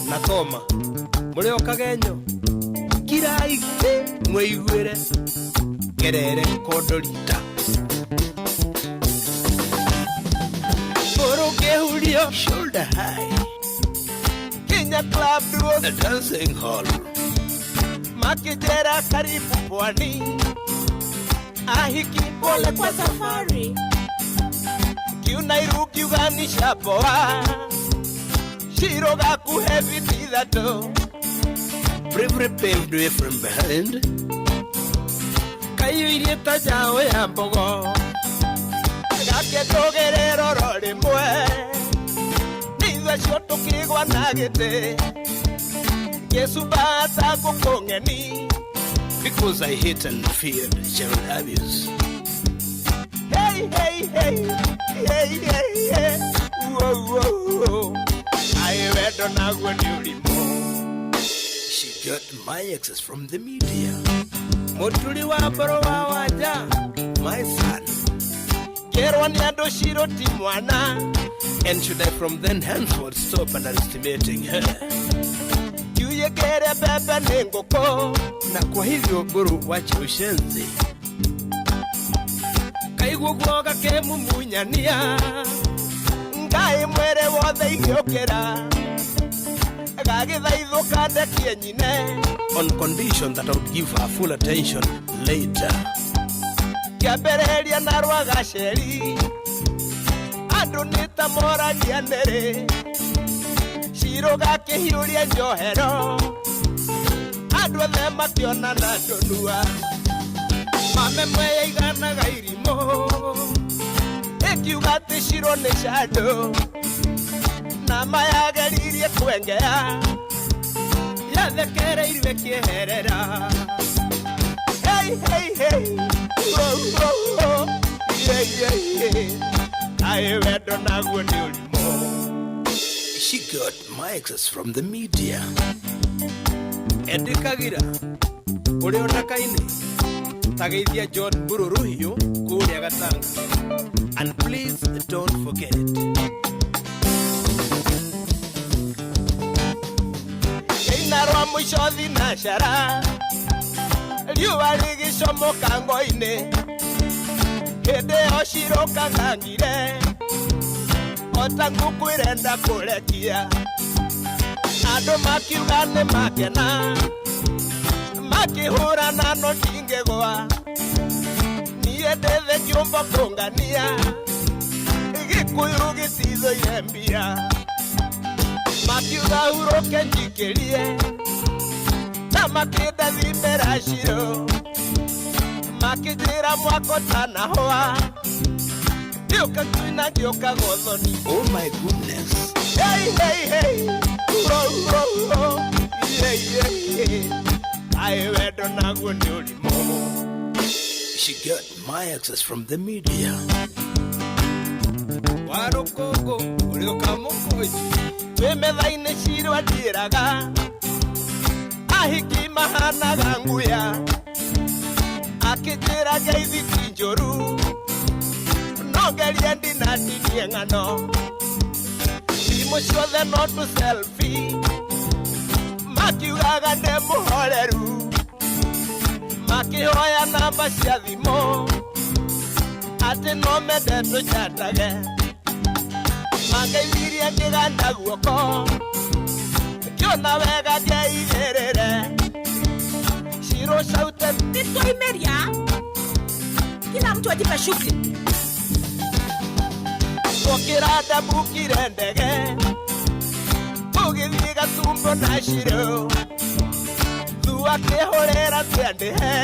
Na Toma mũrĩ o kagenyo kirai ki mwĩiguĩre ngerere kondorita Kũrũkĩhurio Shoulder high. Kenya Club Duos A dancing hall. Makijera karibu pwani ahiki Pole kwa safari. Kiunairu kiuganisha poa Shiro gakuhe viti ithatũ Bravery paved way from behind. Kaiyũirie ta njaũ ya mbogo gakĩndũgĩrĩra oro rĩmwe nĩ ithuĩ acio tũkĩgwa na gĩtĩ gĩcumba ta ngũkũ ng'eni. Because I hate and feared child abuse. Hey, hey, hey, hey, hey, hey. Whoa, whoa, whoa. Aĩ wendo naguo nĩ ũrimũ. She got my exes from the media. Mũturi wa mboro wa wanja. My son. Kĩrwo nĩ andũ Shiro ti mwana. And should I from then henceforth stop underestimating her? Kiuyĩkĩre mbembe nĩ ngũkũ. Na kwa hivyo Guru, wacha ushenzi. Kaiguo guo gakĩmumunyania ngai mwĩrĩ wothe igĩũkĩra gagĩthaithũka ndekie nyine. On condition that I would give her full attention later. Kĩambĩrĩria na rwagaceri andũ nĩ ta moragia nĩrĩ Shiro gakĩhiũria njohero andũ othe makĩona na ndũnua mame mweyaiganaga irimũ ĩkiuga atĩ Shiro nĩ candũ na mayageririe kwengea yathekereirwe kĩeherera. Hey, hey, hey. Oh, oh, oh. Yeah, yeah, yeah. Aĩ wendo naguo nĩ ũrimũ. She got my exes from the media. Eddie Kagira ũrĩ onakainĩ tageithia John Mburu Rũhiũ kũrĩa Gatanga. And please don't forget. Kĩina rwa mũico thinacara riũa rĩgĩcomoka ngo-inĩ hĩndĩ ĩyo Shiro kang'ang'ire ota ngũkũ ĩrenda kũrekia andũ makiuga nĩ makena makĩhũrana no ndingĩgwa niĩ ndĩthĩ kĩũmbo kũngania gĩkũyũ gĩcithũire mbia makiuga hurũke njikĩrie na makĩndathimĩra Shiro makĩnjĩra mwako tanahũa ngĩũka kuina ngĩũka gũthoni. Oh my goodness. Hey, hey, hey. Oh, oh, oh. Yeah, yeah, yeah. Aĩ wendo naguo nĩ ũrimũ. She got my exes from the media. Wa rũkũngũ ũrĩ ũkamũkũnji wĩ metha-inĩ Shiro anjĩraga ahiki mahanaga nguya akĩnjĩra ngeithi ti njũru no ngerie ndinatinie ng'ano thimũ ciothe no tũ selfie makiugaga ndĩ mũhoreru makĩhoya namba cia thimũ atĩ no mende tũchatage mangeithirie ngĩganda guoko ngĩona wega ngeigĩrĩre Shiro shouted. Nitoimeria. Kila mtu ajipe shughuli. Twokĩra ndambukire ndege tũgĩthiĩ Gatumbo na Shiro thu akĩhũrĩra twendĩhe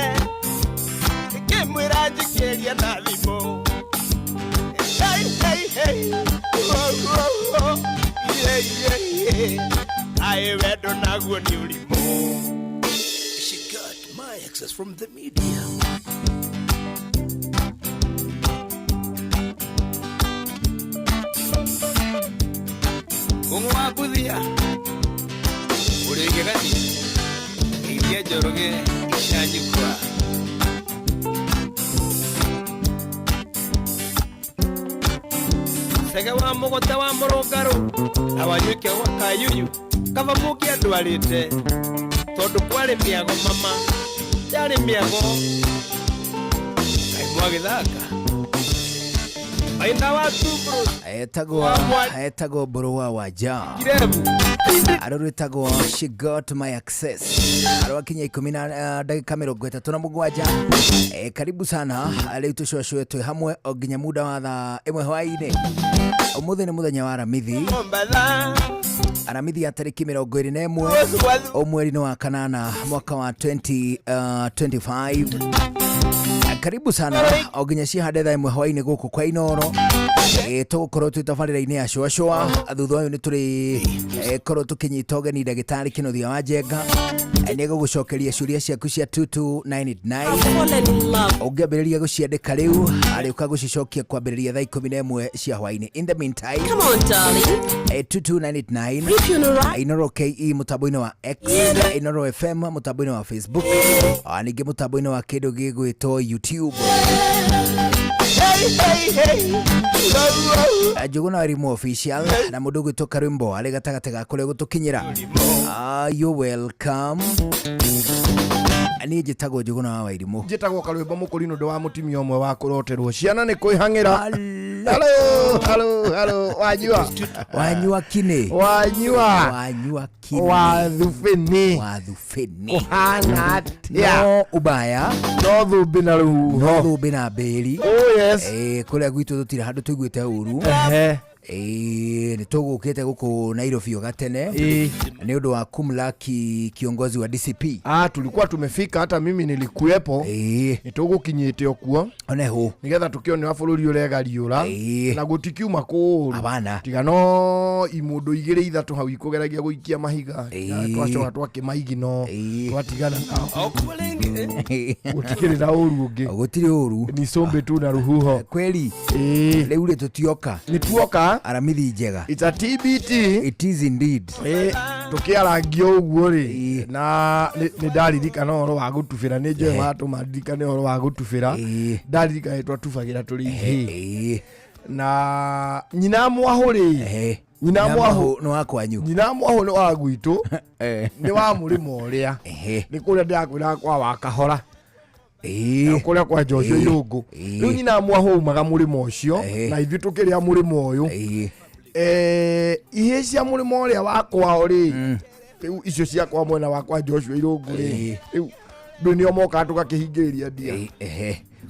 ngĩmwĩra njikĩrie na thimũ. Hey, hey, hey. Oh, oh, oh. Yeah, yeah, yeah. Aĩ wendo naguo nĩ ũrimũ. She got my exes from the media. Kũng'ũ wa Mbuthia ũrĩ igegania geithia Njoroge icanyukwa Cege wa mũgũta wa mũrũngarũ na wanyuike gwa kayuyu. Kaba mũngĩandwarĩte tondũ kwarĩ mĩago mama yarĩ mĩago kaĩ mwagĩthaka maina wa tubro Etagwo etagwo Mbũrũa wa Ja kirebu arå rwĩtagwo She Got My Access arwakinya ikũmi na ndagĩka 37. Karibu sana rĩu tũcũacũe twĩ hamwe o nginya muda wa thaa 1 hwaĩ-inĩ. Ũmũthĩ nĩ mũthenya wa Aramithi. Mombatha. Aramithi ya tarĩki 21 mweri-inĩ wa kanana mwaka wa 2025. Karibu sana o nginya cihande thaa 1 hwaĩ-inĩ gũkũ kwa Inoro. Tũgũkorwo twĩ tabarĩra-inĩ ya cũacũa. Thutha ũyũ nĩ tũrĩ korwo tũkĩnyita ũgeni ndagĩtarĩ Kĩnuthia wa Njenga. Nĩ egũgũcokeria ciũria ciaku cia 22989. I've fallen in love. Ũngĩambĩrĩria gũciandĩka rĩu arĩũka gũcicokia kwambĩrĩria thaa 11 cia hwaĩ-inĩ. In the meantime, Come on, darling. 22989 If you know right. Inoro KE mũtambo-inĩ wa X, Inoro FM mũtambo-inĩ wa Facebook, ningĩ mũtambo-inĩ wa kĩndũ gĩgwĩtwo YouTube. Hey, hey, hey. Oh, oh. Njũgũna Wairimu Official na mũndũ ũgwĩtwo Karwimbo arĩ gatagatĩ ga kũrĩa gũtũkinyĩra. You welcome. Niĩ njĩtagwo Njũgũna wa Wairimu. Njĩtagwo Karwĩmbo Mũkũrinũ, ndĩ wa mũtumia ũmwe wa kũroterwo ciana nĩ kwĩhang'ĩra. Halo, halo, halo, wanyua. Wanyua kinĩ. Wanyua. Wanyua kinĩ. Wathubĩni. Wathubĩni. Kũhana atĩa? No ubaya. No thũmbĩ na rũhuho. No thũmbĩ na mbĩri. Oh yes. Kũrĩa gwitũ tũtirĩ handũ tũiguĩte ũru. Ehe. Nĩ tũgũkĩte gũkũ Nairobi o gatene nĩ ũndũ wa kumlaki kiongozi wa DCP. Tulikuwa tumefika, hata mimi nilikuwepo. Nĩ tũgũkinyĩte o kuo. Oneho. Nĩgetha tũkĩone wa bũrũri ũregariũra. Na gũtikiuma kũũru. Abana. Tiga no imũndũ igĩrĩ ithatũ hau ikũgeragia gũikia mahiga. Twacoka twakĩmaigino. Twatigana nao. Gũtikĩrĩ na ũru ũngĩ. Gũtirĩ ũru. Ni sombe tu na rũhuho. Kweli. Rĩu rĩ tũtioka. Nĩ tuoka. Aramithi njega. It's a TBT. It is indeed. Tũkĩarangia ũguo rĩ, na nĩ ndaririkana ũhoro wa gũtubĩra, nĩ njũĩ watũma ndirikane ũhoro wa gũtubĩra. Ndaririkana nĩ twatubagĩra tũrĩ ihĩĩ. Na nyina mwahũ rĩ, nyina mwahũ nĩ wa kwanyu. Nyina mwahũ nĩ wa gwitũ, nĩ wa mũrĩmo ũrĩa. Nĩ kũrĩa ndĩrakwĩra kwa wa Kahora. Kũrĩa kwa Joshua Irũngũ. Rĩu nyina mwahũ aumaga mũrĩmo ũcio, na ithuĩ tũkĩrĩa mũrĩmo ũyũ. Ihĩĩ cia mũrĩmo ũrĩa wa kwao rĩ, rĩu icio cia kwa mwena wa kwa Joshua Irũngũ rĩ, rĩu ndũ nĩo mokaga tũgakĩhingĩrĩria ndia.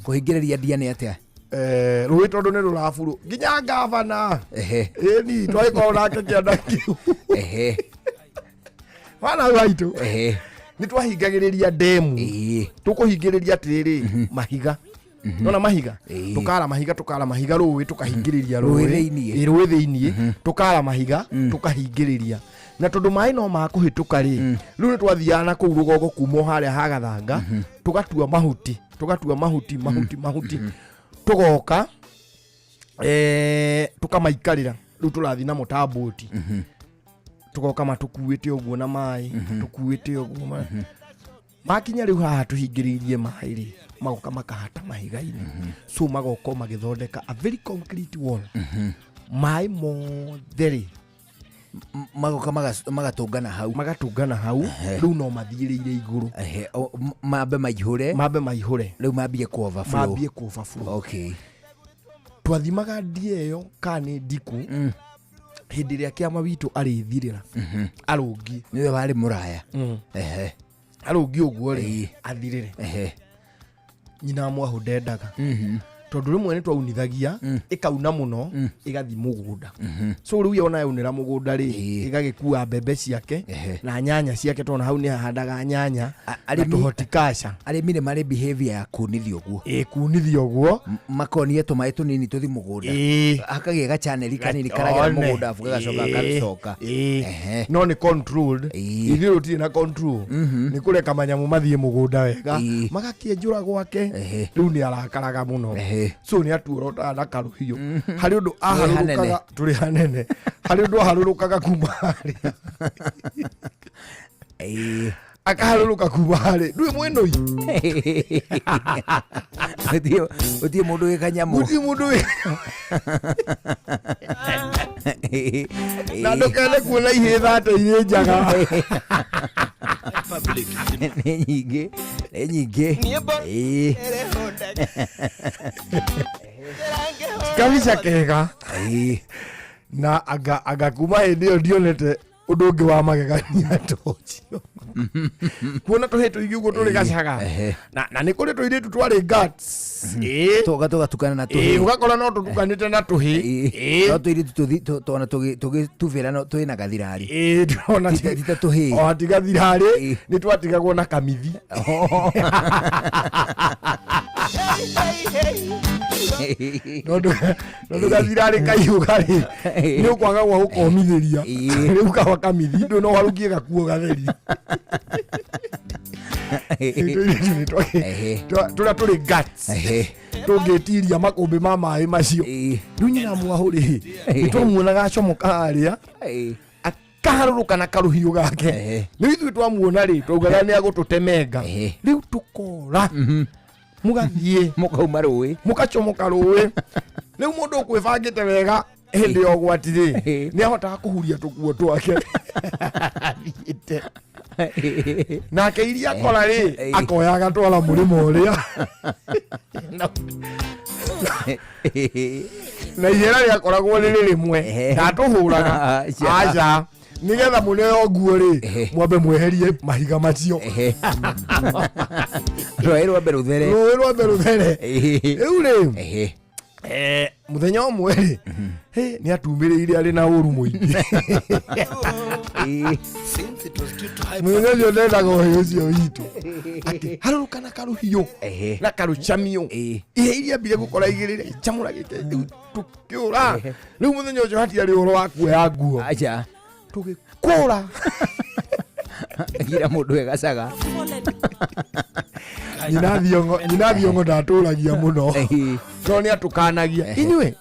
Kũhingĩrĩria ndia nĩ atĩa? Rũĩ tondũ nĩ rũraburũ nginya ngavana. Ĩni twagĩkorwo nake kĩanda kĩu. Wana hau haitũ. Nĩ twahingagĩrĩria ndemu. Tũkũhingĩrĩria atĩrĩrĩ, mahiga. Nona mahiga? Tũkara mahiga, tũkara mahiga rũĩ, tũkahingĩrĩria Rũĩ rũĩ. thĩiniĩ. Rũĩ thĩiniĩ, tũkara mahiga, tũkahingĩrĩria. Na tondũ maĩ no makũhĩtũka rĩ, rĩu nĩ twathiaga na kũu rũgongo kuma o harĩa ha Gathanga, tũgatua mahuti, tũgatua mahuti, mahuti, mahuti. Tũgoka, tũkamaikarĩra. Rĩu tũrathiĩ namo ta mbũti. Tũgoka matũkuĩte ũguo na maĩ, tũkuĩte ũguo makinya rĩu haha tũhingĩrĩirie maĩ rĩ, magoka makahata mahiga-inĩ. So magoka magĩthondeka a very concrete wall. Maĩ mothe rĩ, Magoka magatũngana hau. Magatũngana hau, rĩu no mathiĩrĩire igũrũ. Mambe maihũre. Mambe maihũre. Rĩu mambie ku overflow. Mambie ku overflow. Twathimaga ndia ĩyo kana nĩ ndiku, hĩndĩ ĩrĩa kĩama witũ arĩthirĩra, arũngi. Nĩwe warĩ mũraya. Arũngi ũguo rĩ, athirĩre. Nyina mwahũ ndendaga. Tondũ rĩmwe nĩ twaunithagia, ĩkauna mũno, ĩgathiĩ mũgũnda. So rĩu yona yaunĩra mũgũnda rĩ, ĩgagĩkua mbembe ciake, na nyanya ciake, tondũ hau nĩ ahandaga nyanya, na tũhotikaca. Arĩmi nĩ marĩ behavior ya kunithia ũguo. Kunithia ũguo. Makonia tũmaĩ tũnini tũthi mũgũnda. Hakagĩa gachaneli kanini karagera mũgũnda, afu gagacoka gagacoka. No nĩ controlled. Ithuĩ tũtirĩ na control. Nĩ kũreka manyamũ mathiĩ mũgũnda wega. Magakĩenjũra gwake. Rĩu nĩ arakaraga mũno. So nĩ atuorotaga na karũhiũ. Harĩ ũndũ aharũrũkaga, tũrĩ hanene. Harĩ ũndũ aharũrũkaga kuma harĩa. Akaharũrũka kuma harĩ. Ndũĩ mwĩnũi? Gũtirĩ mũndũ wĩ kanyamũ. Gũtirĩ mũndũ wĩ Na ndũkende kuona ihĩ thate irĩ njaga. Public. Nĩ nyingĩ, nĩ nyingĩ. Ĩĩ. Kabica kega. Ĩĩ. Na anga kuma hĩndĩ ĩyo ndionete ũndũ ũngĩ wa magegania ta ũcio, kuona tũhĩ tũingĩ ũguo tũrĩ gacaga. Na nĩ kũrĩ tũirĩtu twarĩ guts. Ĩĩ. Tũga tũgatukana na tũhĩ. Ũgakora no tũtukanĩte na tũhĩ. Ĩĩ. No tũirĩtu tũthi tona tũgĩtubĩra no twĩ na gathirari. Ĩĩ, ndĩrona. Ti ta tũhĩ. O tigathirarĩ. Ĩĩ. Nĩ twatigagwo na kamithi. Tondũ gathirarĩ kahiũga rĩ, nĩ ũkwaga gwa gũkomithĩria. Rĩu kawa kamithi ndũ no harũkie gakuo gatheri. Tũirĩtu nĩ tũrĩa tũrĩ guts tũngĩtiria makũmbĩ ma maĩ macio. Rĩu nyina mwahũ rĩ, nĩ twamuonaga acomoka harĩa, akaharũrũka na karũhiũ gake. Rĩu ithuĩ twamuona rĩ, twaugaga nĩ agũtũtemenga. Rĩu tũkora, mũgathiĩ, mũkauma rũĩ, mũkacomoka rũĩ. Rĩu mũndũ ũkwĩbangĩte wega hĩndĩ ya ũgwati rĩ, nĩ ahotaga kũhuria tũkuo twake athiĩte nake, iria akora rĩ, akoya agatwara mũrĩmo ũrĩa, na ihera rĩakoragwo rĩrĩ rĩmwe. Ndatũhũraga. Aca. Aca, nĩgetha mũneo nguo rĩ, mwambe mweherie mahiga macio. Rũĩ rwambe rũthere. Rũĩ rwambe rũthere. Rĩu rĩ, mũthenya ũmwe rĩ, nĩ atumĩrĩire arĩ na ũru mũingĩ. Since it was due to high Mũthenya ũcio ndendaga ũhĩ ũcio witũ atĩ harũrũka na karũhiũ na karũcamio. Ihe iria ambire gũkora igĩrĩ icamũra gĩke, rĩu tũkĩũra. Rĩu mũthenya ũcio hatiarĩ ũhoro wa kuoya nguo. Aca. Tũgĩkũra. Gira mũndũ egacaga. Nyina Thiongo ndatũragia mũno, no nĩ atũkanagia, inyuĩ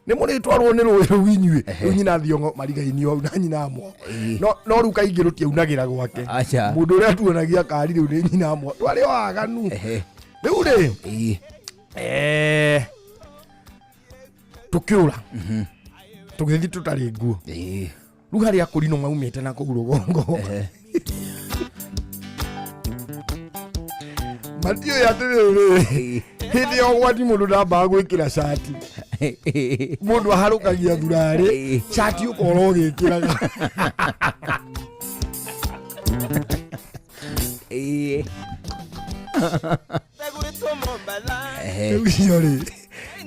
nĩ mũrĩtwarwo nĩ rũĩ rũu inyuĩ. Rĩu nyina Thiongo marigainio hau na nyina mwa, no rĩu kaingĩ rũtiaunagĩra gwake. Aca. Mũndũ ũrĩa atuonagia kari rĩu nĩ nyina mwa, twarĩ o aganu. Rĩu rĩ, tũkĩũra, tũgĩthiĩ tũtarĩ nguo. Rĩu harĩa akũrinũ maumĩte na kũu rũgongo matiũĩ atĩrĩrĩ, hĩndĩ ya ũgwati mũndũ ndambaga gwĩkĩra cati, mũndũ aharũkagia thurarĩ, cati ũkorwo ũgĩkĩraga. Gwĩtwo Mombatha. Rĩu icio rĩ,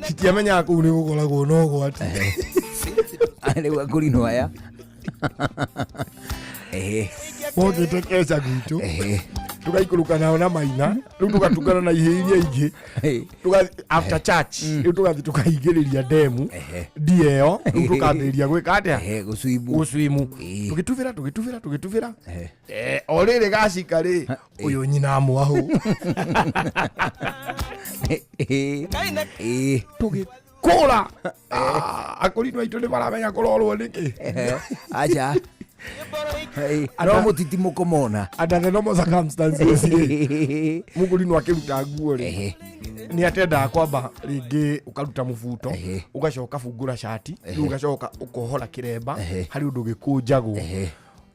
citiamenyaga kũu nĩ gũkoragwo na ũgwati. Since it was Rĩu akũrinũ aya. Mokĩte keca gwitũ, tũgaikũrũka nao na maina, rĩu tũgatungana na ihĩ iria ingĩ. After church rĩu tũgathiĩ tũkaingĩrĩria ndemu ndia ĩyo, rĩu tũkambĩrĩria gwĩka atĩa? Gũcuimu. Gũcwimu. Tũgĩtubĩra, tũgĩtubĩra, tũgĩtubĩra. O rĩrĩ gacika rĩ, ũyũ nyina mwahũ. Kaina. Tũgĩkũra. Ah, akũrinũ aitũ nĩ maramenya kũrorwo nĩkĩ. Aca. No mũtitimũko mona. Under the normal circumstances rĩ, mũkũrinũ akĩruta nguo rĩ, nĩ atendaga kwamba rĩngĩ ũkaruta mũbuto, ũgacoka bungũra cati, rĩu ũgacoka ũkohora kĩremba harĩ ũndũ gĩkũnjagwo.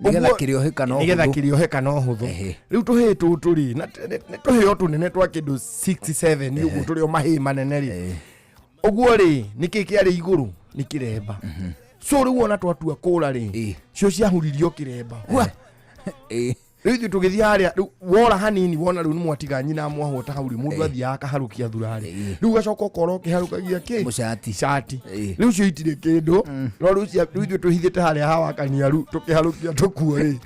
Nĩgetha Ũguo- kĩrĩohĩka no nĩgetha hũthũ. kĩrĩoheka no hũthũ. Rĩu tũhĩ tũtũ rĩ, na nĩ tũhĩ o tũnene twa kĩndũ 67 ũguo, tũrĩ o mahĩ manene rĩ, ũguo rĩ, nĩkĩ kĩarĩ igũrũ nĩ kĩremba. So rĩu ona twatua kũra rĩ, cio ciahuririo kĩremba. Hua! Rĩu ithuĩ tũgĩthiĩ harĩa, rĩu wora hanini wona rĩu nĩ mwatiga nyina mwahota hau rĩ, mũndũ athiaga akaharũkia thurarĩ, rĩu ũgacoka ũkora ũkĩharũkagia kĩ? Mũcati. Cati. Rĩu cio itirĩ kĩndũ, no rĩu rĩu ithuĩ twĩhithĩte harĩa hawakania, rĩu tũkĩharũkia tũkuo rĩ,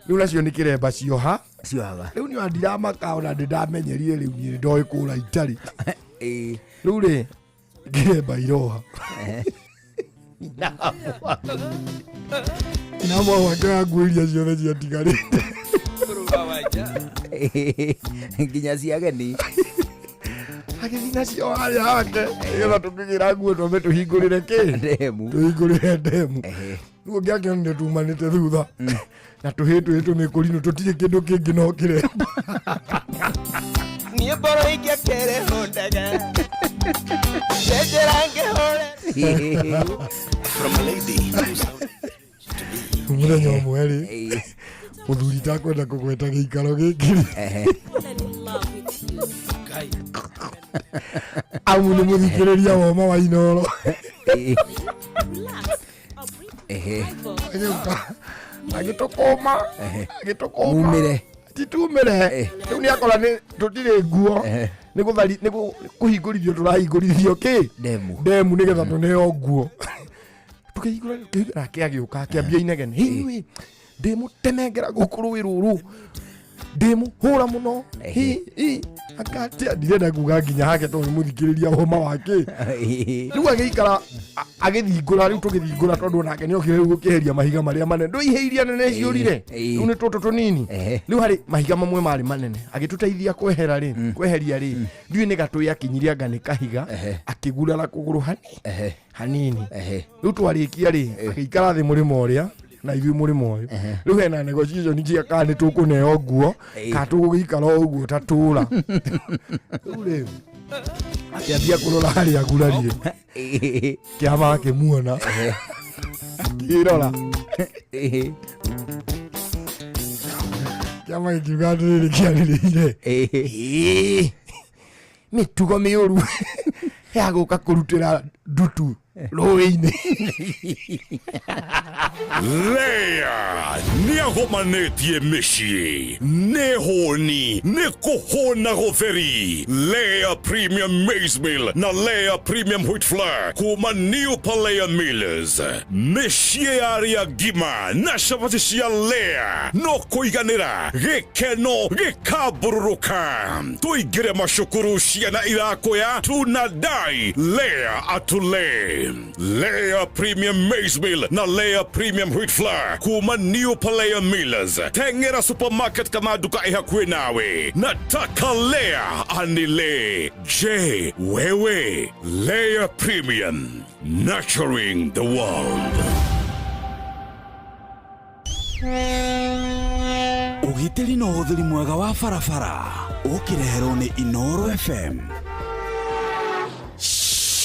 rĩu nacio nĩ kĩremba cioha. Ciohaga. Rĩu nĩ ndiramaka, ona ndĩ ndamenyerire, rĩu niĩ ndoĩ kũra itarĩ. Rĩu rĩ, kĩremba iroha inamwa akĩoya nguo iria ciothe ciatigarĩte. Kũrũga wanja. Nginya cia ageni. Agĩthiĩ nacio harĩa hake nĩgetha tũkĩgĩra nguo twambe tũhingũrĩre kĩ? Ndemu. Tũhingũrĩre ndemu. Rĩu ũngĩakĩonire tumanĩte thutha na tũhĩ twĩ tũmĩkũrinũ, tũtirĩ kĩndũ kĩngĩ no kĩremba. Niĩ mboro ingĩakere hondaga. Njenjera ngĩhũre. From a lady who sounded to be Mũthenya ũmwe rĩ, mũthuri takwenda kũgweta gĩikaro gĩkĩ rĩ, amu nĩ mũthikĩrĩria woma wa Inooro. Agĩũka agĩtũkũma, agĩtũkũma. Mumĩre. Titumĩre. Rĩu nĩ akora nĩ tũtirĩ nguo, nĩ gũthari nĩ kũhingũrithio tũrahingũrithio kĩ Ndemu. Ndemu nĩgetha tũneo nguo. Tũkĩhingũra tũkĩhingũra, nake agĩũka akĩambia inegene, "Hĩ, ndĩmũtemengera gũkũ rũĩ rũrũ, ndĩmũhũra mũno." Hi, hi, akatia ndirenda kuga nginya hake tondũ nĩ mũthikĩrĩria homa wake. Rĩu agĩikara agĩthingũra, rĩu tũgĩthingũra tondũ onake nĩ okire rĩu gũkĩeheria mahiga marĩa manene, ndũihĩiria nene ciũrire, rĩu nĩ tũtũ tũnini. Rĩu harĩ mahiga mamwe marĩ manene agĩtũteithia kwehera rĩ, kweheria rĩ, ndiũĩ nĩ gatũĩ akinyirie anga nĩ kahiga, akĩgurara kũgũrũ hanini. Rĩu twarĩkia rĩ, agĩikara thĩ mũrĩmo ũrĩa na ithuĩ mũrĩmo ũyũ. Rĩu hena negotiation cia kana nĩ tũkũneo nguo kana tũgũgĩikara o ũguo ta tũra. Rĩu rĩ, akĩambia kũrora harĩa agurarire, kĩama akĩmuona akĩrora, kĩama gĩkiuga atĩrĩrĩ kĩanĩrĩire, "Ĩĩ, mĩtugo mĩũru ya gũka kũrutĩra ndutu rũĩ-inĩ." Lea nĩagomanĩtie mĩciĩ, nĩ hũni, nĩ kũhũna gũtheri. Lea Premium Maize Meal na Lea Premium Wheat Flour kuma New Palea Millers. Mĩciĩ ya arĩa ngima na cabaci cia Lea no kũiganĩra, gĩkeno gĩkambũrũrũka. Tũingĩre macukuru, ciana irakũya tunadai Lea atule. Lea Premium Maize Meal na Lea Premium Wheat Flour kuma New Palea Millers. Tengera supermarket kana duka ĩ hakuhĩ nawe. Nataka Lea anile. Je, wewe? Lea Premium, nurturing the world. Ũgitĩri na ũhũthĩri mwega wa barabara ũkĩreherwo nĩ Inooro FM.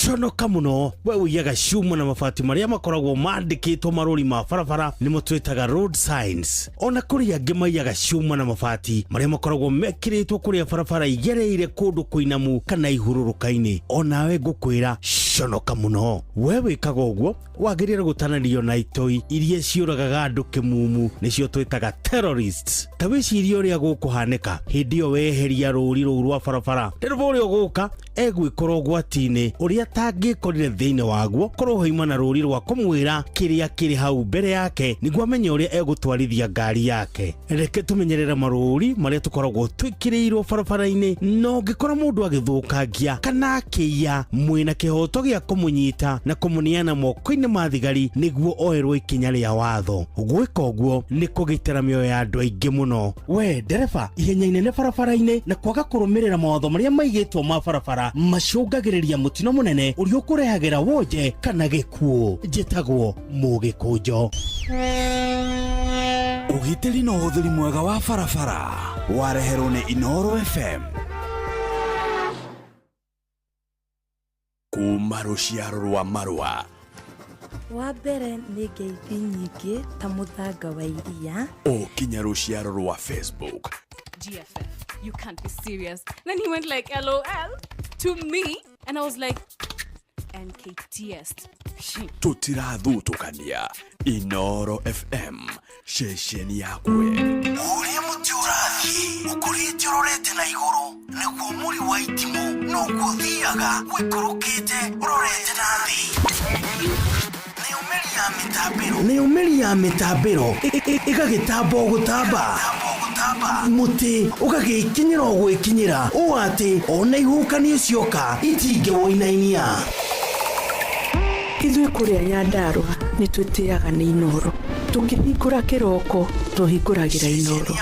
Conoka mũno we ũiyaga cuma na mabati marĩa makoragwo mandĩkĩtwo marũri ma barabara, nĩmo twĩtaga road signs. Ona kũrĩ angĩ maiyaga cuma na mabati marĩa makoragwo mekĩrĩtwo kũrĩa barabara igereire kũndũ kũinamu kana ihurũrũka-inĩ. Onawe ngũkwĩra conoka mũno we wĩkaga ũguo, wagĩrĩire gũtananio na itoi iria ciũragaga andũ kĩmumu, nĩcio twĩtaga terrorists. Ta wĩcirie ũrĩa gũkũhanĩka hĩndĩ ĩyo weheria rũri rũu rwa barabara. Ndereba ũrĩa ũgũka egwĩkora ũgwati-inĩ ũrĩa atangĩkorire thĩinĩ waguo korwo hoima na rũri rwa kũmwĩra kĩrĩa kĩrĩ hau mbere yake nĩguo amenye ũrĩa egũtwarithia ngari yake. Reke tũmenyerere marũri marĩa tũkoragwo twĩkĩrĩirwo barabara-inĩ, na ũngĩkora mũndũ agĩthũkangia kana akĩiya, mwĩna kĩhoto gĩa kũmũnyita na kũmũneana moko-inĩ ma thigari nĩguo oerwo ikinya rĩa watho. Gwĩka ũguo nĩ kũgitĩra mĩoyo ya andũ aingĩ mũno. We ndereba, ihenya inene barabara-inĩ na kwaga kũrũmĩrĩra mawatho marĩa maigĩtwo ma barabara macũngagĩrĩria mũtino mũnene ũrĩa ũkũrehagĩra wonje kana gĩkuũ. Njĩtagwo Mũgĩkũnjo. Ũgitĩri na ũhũthĩri mwega wa barabara wareherwo nĩ Inooro FM. Kuma rũciaro rwa marũa Wa mbere nĩ ngeithi nyingĩ ta mũthanga wa iria. O kinya rũciaro rwa Facebook. GFF, you can't be serious. Then he went like, LOL to me. And I was like, NKTS. Tũtirathutũkania. Inooro FM, ceceni yakwe. Ũrĩa mũtĩ ũrathiĩ ũkũrĩte ũrorete na igũrũ, nĩguo mũri wa itimũ noguo ũthiaga ũikũrũkĩte ũrorete na thĩ. Nayo mĩri ya mĩtambĩro ĩgagĩtamba o gũtamba, mũtĩ ũgagĩkinyĩra o gwĩkinyĩra, ũũ atĩ ona ihuhũkanio cioka itingĩwũinainia. Ithuĩ kũrĩa Nyandarũa nĩ twĩtĩaga nĩ Inooro. Tũkĩhingũra kĩroko tũhingũragĩra Inooro.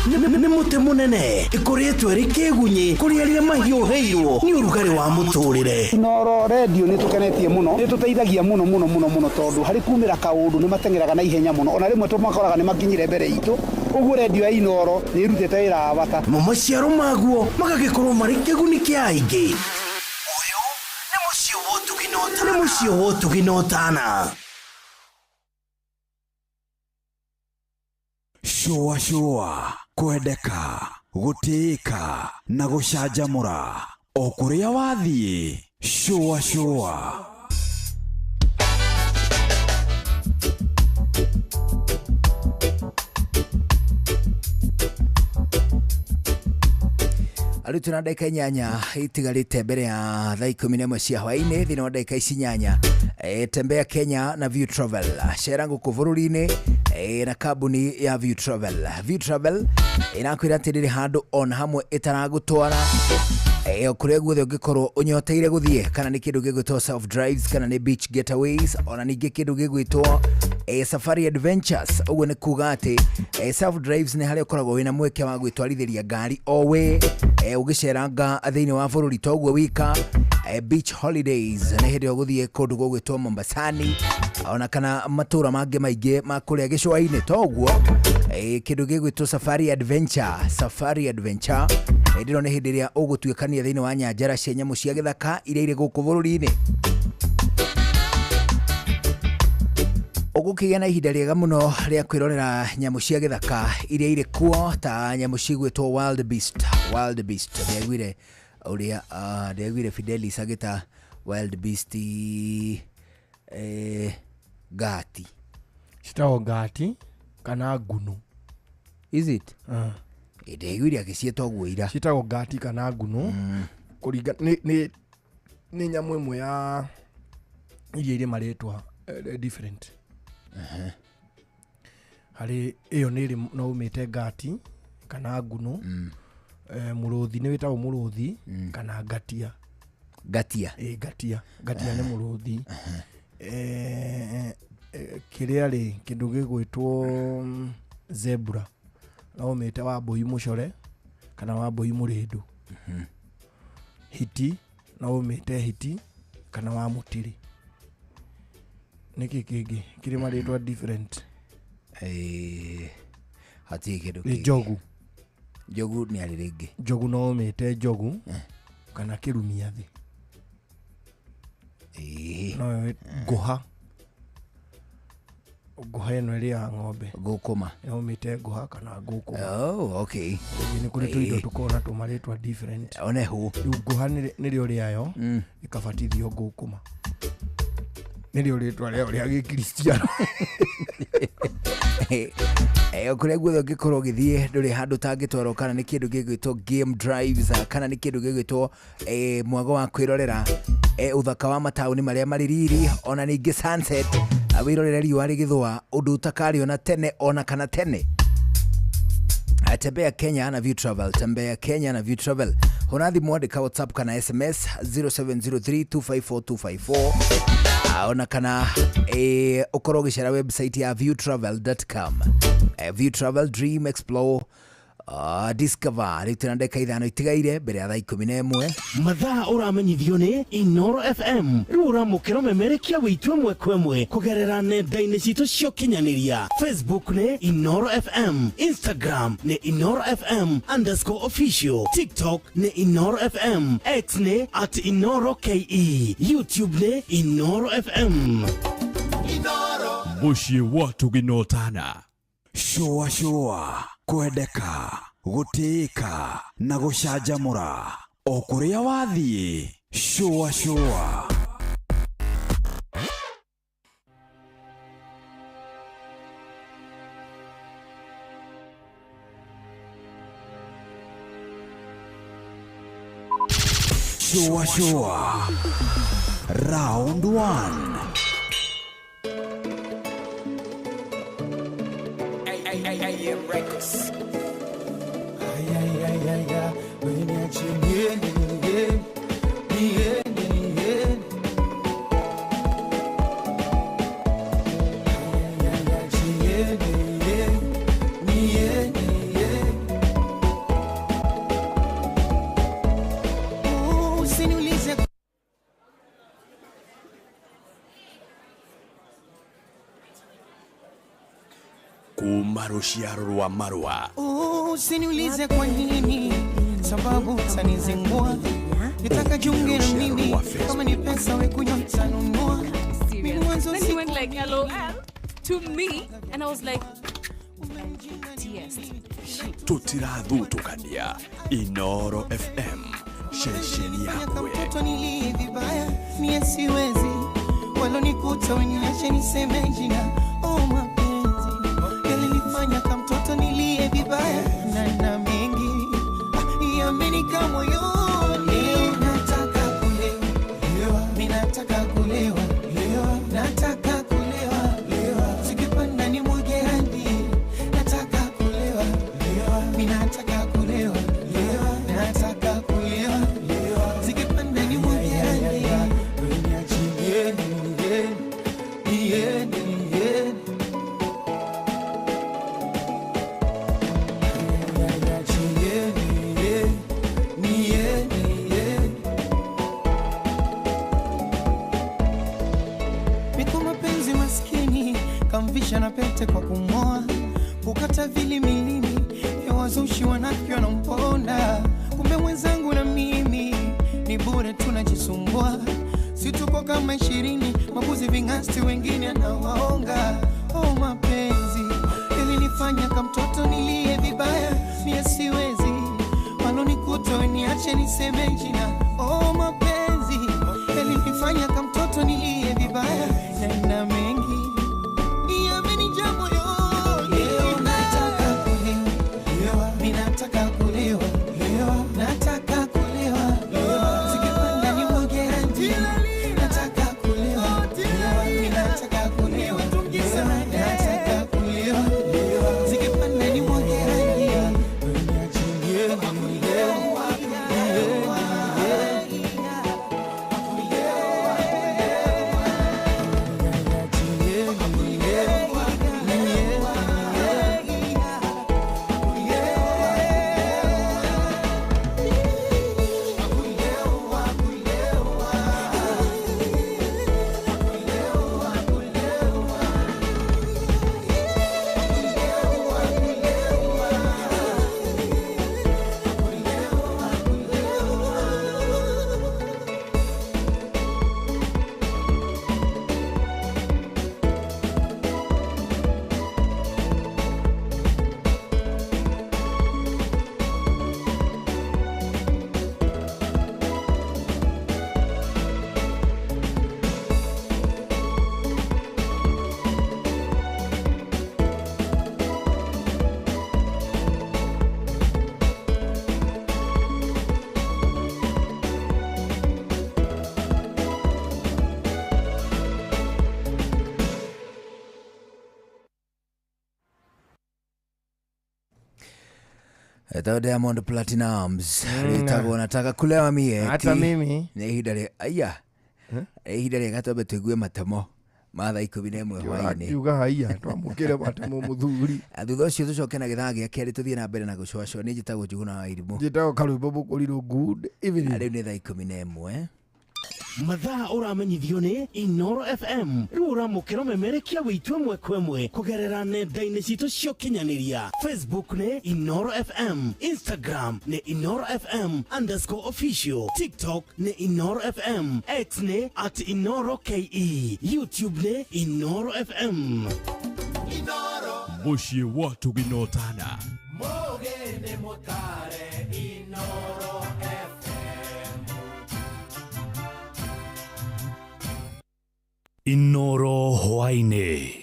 Nĩ mũtĩ mũnene ĩkũrĩtwo ĩrĩ kĩgunyĩ kũrĩ arĩa mahiũhĩirwo nĩ ũrugarĩ wa mũtũrĩre. Inooro redio nĩ tũkenetie mũno, nĩ tũteithagia mũno mũno mũno mũno, tondũ harĩ kumĩra kaũndũ nĩ mateng'eraga na ihenya mũno, ona rĩmwe tũmakoraga nĩ makinyire mbere itũ. Ũguo rendio ya Inoro nĩ ĩrutĩte wĩra wa bata. Mo maciaro maguo magagĩkorwo marĩ kĩguni kĩa aingĩ. Nĩ mũciĩ wa ũtugi na ũtana. Shũa shũa, kwendeka, gũtĩĩka na gũcanjamũra o kũrĩa wathiĩ. Shũa shũa. Rĩu twĩna ndagĩka 8 itigarĩte mbere ya thaa 11 cia hwaĩ-inĩ. Thĩinĩ wa ndagĩka ici 8, tembea Kenya na View Travel, cera gũkũ bũrũri-inĩ na kambuni ya View Travel. View Travel ĩrakwĩra atĩ ndĩrĩ handũ ona hamwe ĩtaragũtwara, o kũrĩa guothe ũngĩkorwo ũnyoteire gũthiĩ, kana nĩ kĩndũ gĩgwĩtwo self drives, kana nĩ beach getaways, ona ningĩ kĩndũ gĩgwĩtwo safari adventures. Ũguo nĩ kuga atĩ self drives nĩ harĩa ũkoragwo wĩna mweke wa gwĩtwarithĩria ngari o we ũgĩceranga thĩinĩ wa bũrũri toguo wika. Beach holidays nĩ hĩndĩ ĩyo gũthiĩ kũndũ gũgwĩtwo Mombasani ona kana matũra mangĩ maingĩ ma kũrĩa gĩcũa-inĩ toguo. Kĩndũ gĩgwĩtwo safari adventure, safari adventure hĩndĩ ĩno nĩ hĩndĩ ĩrĩa ũgũtuĩkania thĩinĩ wa nyanjara cia nyamũ cia gĩthaka iria irĩ gũkũ bũrũri-inĩ. Ũgũkĩgĩa na ihinda rĩega mũno rĩa kwĩrorera nyamũ cia gĩthaka iria irĩ kuo ta nyamũ cigwĩtwo wild beast. Wild beast ndĩaiguire ũrĩa ndĩaiguire Fidelis agĩta wild beast ngati. Citagwo ngati kana ngunu. Is it? Ndĩaiguire agĩciĩta ũguo ira. Citagwo ngati kana ngunu. Kũringa nĩ nyamũ ĩmwe ya iria irĩ marĩtwa different. Harĩ ĩyo nĩ ĩrĩ no ũmĩte ngati kana ngunu. Mũrũthi nĩ wĩtagwo mũrũthi kana ngatia. Ngatia. Ngatia. Ngatia nĩ mũrũthi. Kĩrĩa rĩ kĩndũ gĩgwĩtwo zebra no ũmĩte wambũi mũcore kana wambũi mũrĩndũ. Hiti no ũmĩte hiti kana wa mũtiri. Nĩkĩ kĩngĩ kĩrĩ marĩtwa different? Hatirĩ kĩndũ Nĩ kĩngĩ. njogu. Njogu nĩ arĩ rĩngĩ. Njogu no ũmĩte njogu kana kĩrumia thĩ. No ngũha. Ngũha ĩno ĩrĩ ya ng'ombe. Ngũkũma. No ũmĩte ngũha kana ngũkũma. Oh, okay. Nĩ kũrĩ tũindo tũkoragwo na tũmarĩtwa different. One hu. Rĩu ngũha nĩrĩo rĩayo ĩkabatithio ngũkũma. Nĩrĩo rĩtwa rĩayo rĩa gĩkristiano. Kũrĩa guothe ũngĩkorwo ũgĩthiĩ ndũrĩ handũ ũtangĩtwarwo, kana nĩ kĩndũ gĩgwĩtwo game drives, kana nĩ kĩndũ gĩgwĩtwo mwago wa kwĩrorera ũthaka wa mataũni marĩa marĩ riri, ona ningĩ sunset, wĩrorere riũa rĩgĩthũa, ũndũ ũtakarĩona tene ona kana tene. Tembea Kenya na View Travel, tembea Kenya na View Travel. Hũra thimũ, andĩka WhatsApp kana SMS 0703254254, ona kana ũkorwo ũgĩcera website ya viewtravel.com. View Travel, dream, explore, discover. Rĩu twĩna ndagĩka 5 itigaire mbere ya thaa 11. Mathaa ũramenyithio nĩ Inoro FM. Rĩu ũramũkĩra ũmemerekia witũ ĩmwe kwa ĩmwe kũgerera nenda-inĩ citũ cia ũkinyanĩria. Facebook nĩ Inoro FM, Instagram nĩ Inoro FM _official, TikTok nĩ Inoro FM, X nĩ @InoroKE, YouTube nĩ Inoro FM. Mũciĩ wa ũtugi na ũtana. Shũa shũa, kwendeka, gũtĩĩka na gũcanjamũra o kũrĩa wathiĩ. Shũa shũa. Shũa shũa. Round 1. AM Records. Ay, ay, ay, ay, ay. Niache niende, niende, niende, niende. Ay, ay, ay, ay, niende, niende, niende, niende. Usiniulize. Kuma rũciaro rwa marũa. Usiniulize kwa nini, sababu utanizingua. Nitaka jiunge na mimi, kama ni pesa we kunywa nitanunua. Mimi mwanzo Then he went like LOL to me, and I was like, yes. Tũtirathutũkania. Inoro FM, ceceni yakwe. Mtoto nilie vibaya, mie siwezi. Walonikuta weniache niseme jina. Oh, mapenzi yalinifanya kama mtoto nilie vibaya, na mengi yamenika moyoni. Nataka kulewa, mimi nataka kulewa, nataka kulewa, sikipanda ni mwage hadi. Nataka kulewa, mimi nataka kulewa, nataka kulewa, sikipanda ni mwage hadi. Miko mapenzi maskini kamvisha na pete kwa kumoa, kukata vili milini ya wazushi wanafiki wanamponda. Kumbe mwenzangu na mimi ni bure tunajisumbua, si tuko kama 20 mabuzi vingasti wengine anawaonga. Oh, mapenzi ilinifanya kama mtoto nilie vibaya, mie siwezi walonikuta niache niseme jina. Oh, mapenzi ilinifanya kama mtoto nilie vibaya, na mengi yamenijaa moyoni. Leo nataka kulewa, mimi nataka kulewa, nataka kulewa, sikipanda ni mwage hadi. Nataka kulewa, mimi nataka kulewa, nataka kulewa, sikipanda ni mwage hadi. Etagwo Diamond Platnumz rĩtagwo nataka kulewa mie. Hata mimi. Nĩ ihinda rĩa aya, nĩ ihinda rĩega twambe tũigue matemo ma thaa 11 hwaĩ-inĩ. Kiuga haiya twamũkĩre matemo mũthuri. Thutha ũcio tũcoke na gĩthaa gĩa kerĩ tũthiĩ na mbere na gũcũacũa. Niĩ njĩtagwo Njuguna wa Irimũ. Njĩtagwo Karwĩmbo Mũkũrirũ. Good evening. Rĩu nĩ thaa 11. Mathaa ũramenyithio nĩ Inoro FM. Rĩu ũramũkĩra ũmemerekia witũ ĩmwe kwa ĩmwe kũgerera nenda-inĩ citũ cia ũkinyanĩria. Facebook nĩ Inoro FM, Instagram nĩ Inoro FM underscore official, TikTok nĩ Inoro FM, X nĩ at Inoro KE, YouTube nĩ Inoro FM. Mũciĩ wa tũginotana. Mugene mutare Inoro FM. Inoro hwaĩ-inĩ.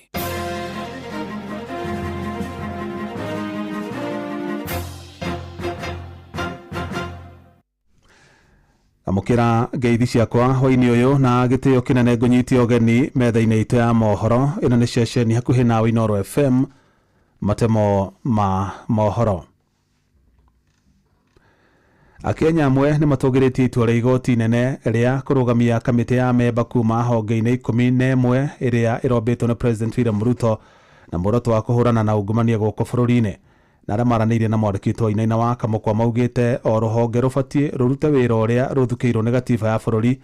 Amũkĩra ngeithi ciakwa hwaĩ-inĩ ũyũ na gĩtĩo kĩnene ngũnyitie ũgeni metha-inĩ itũ ya mohoro. Ĩno nĩ ceceni hakuhĩ nawe Inoro FM, matemo ma mohoro. Akenya amwe nĩ matũgĩrĩtie itua rĩa igoti inene rĩa kũrũgamia kamĩtĩ ya memba kuma honge-inĩ 11 ĩrĩa ĩrombĩtwo nĩ President William Ruto na muoroto wa kũhũrana na ungumania gũkũ bũrũri-inĩ. Na arĩa maranĩirie na mwandĩki witũ Wainaina wa Kamũkwa maugĩte o rũhonge rũbatiĩ rũrute wĩra ũrĩa rũthukĩirwo nĩ gatiba ya bũrũri,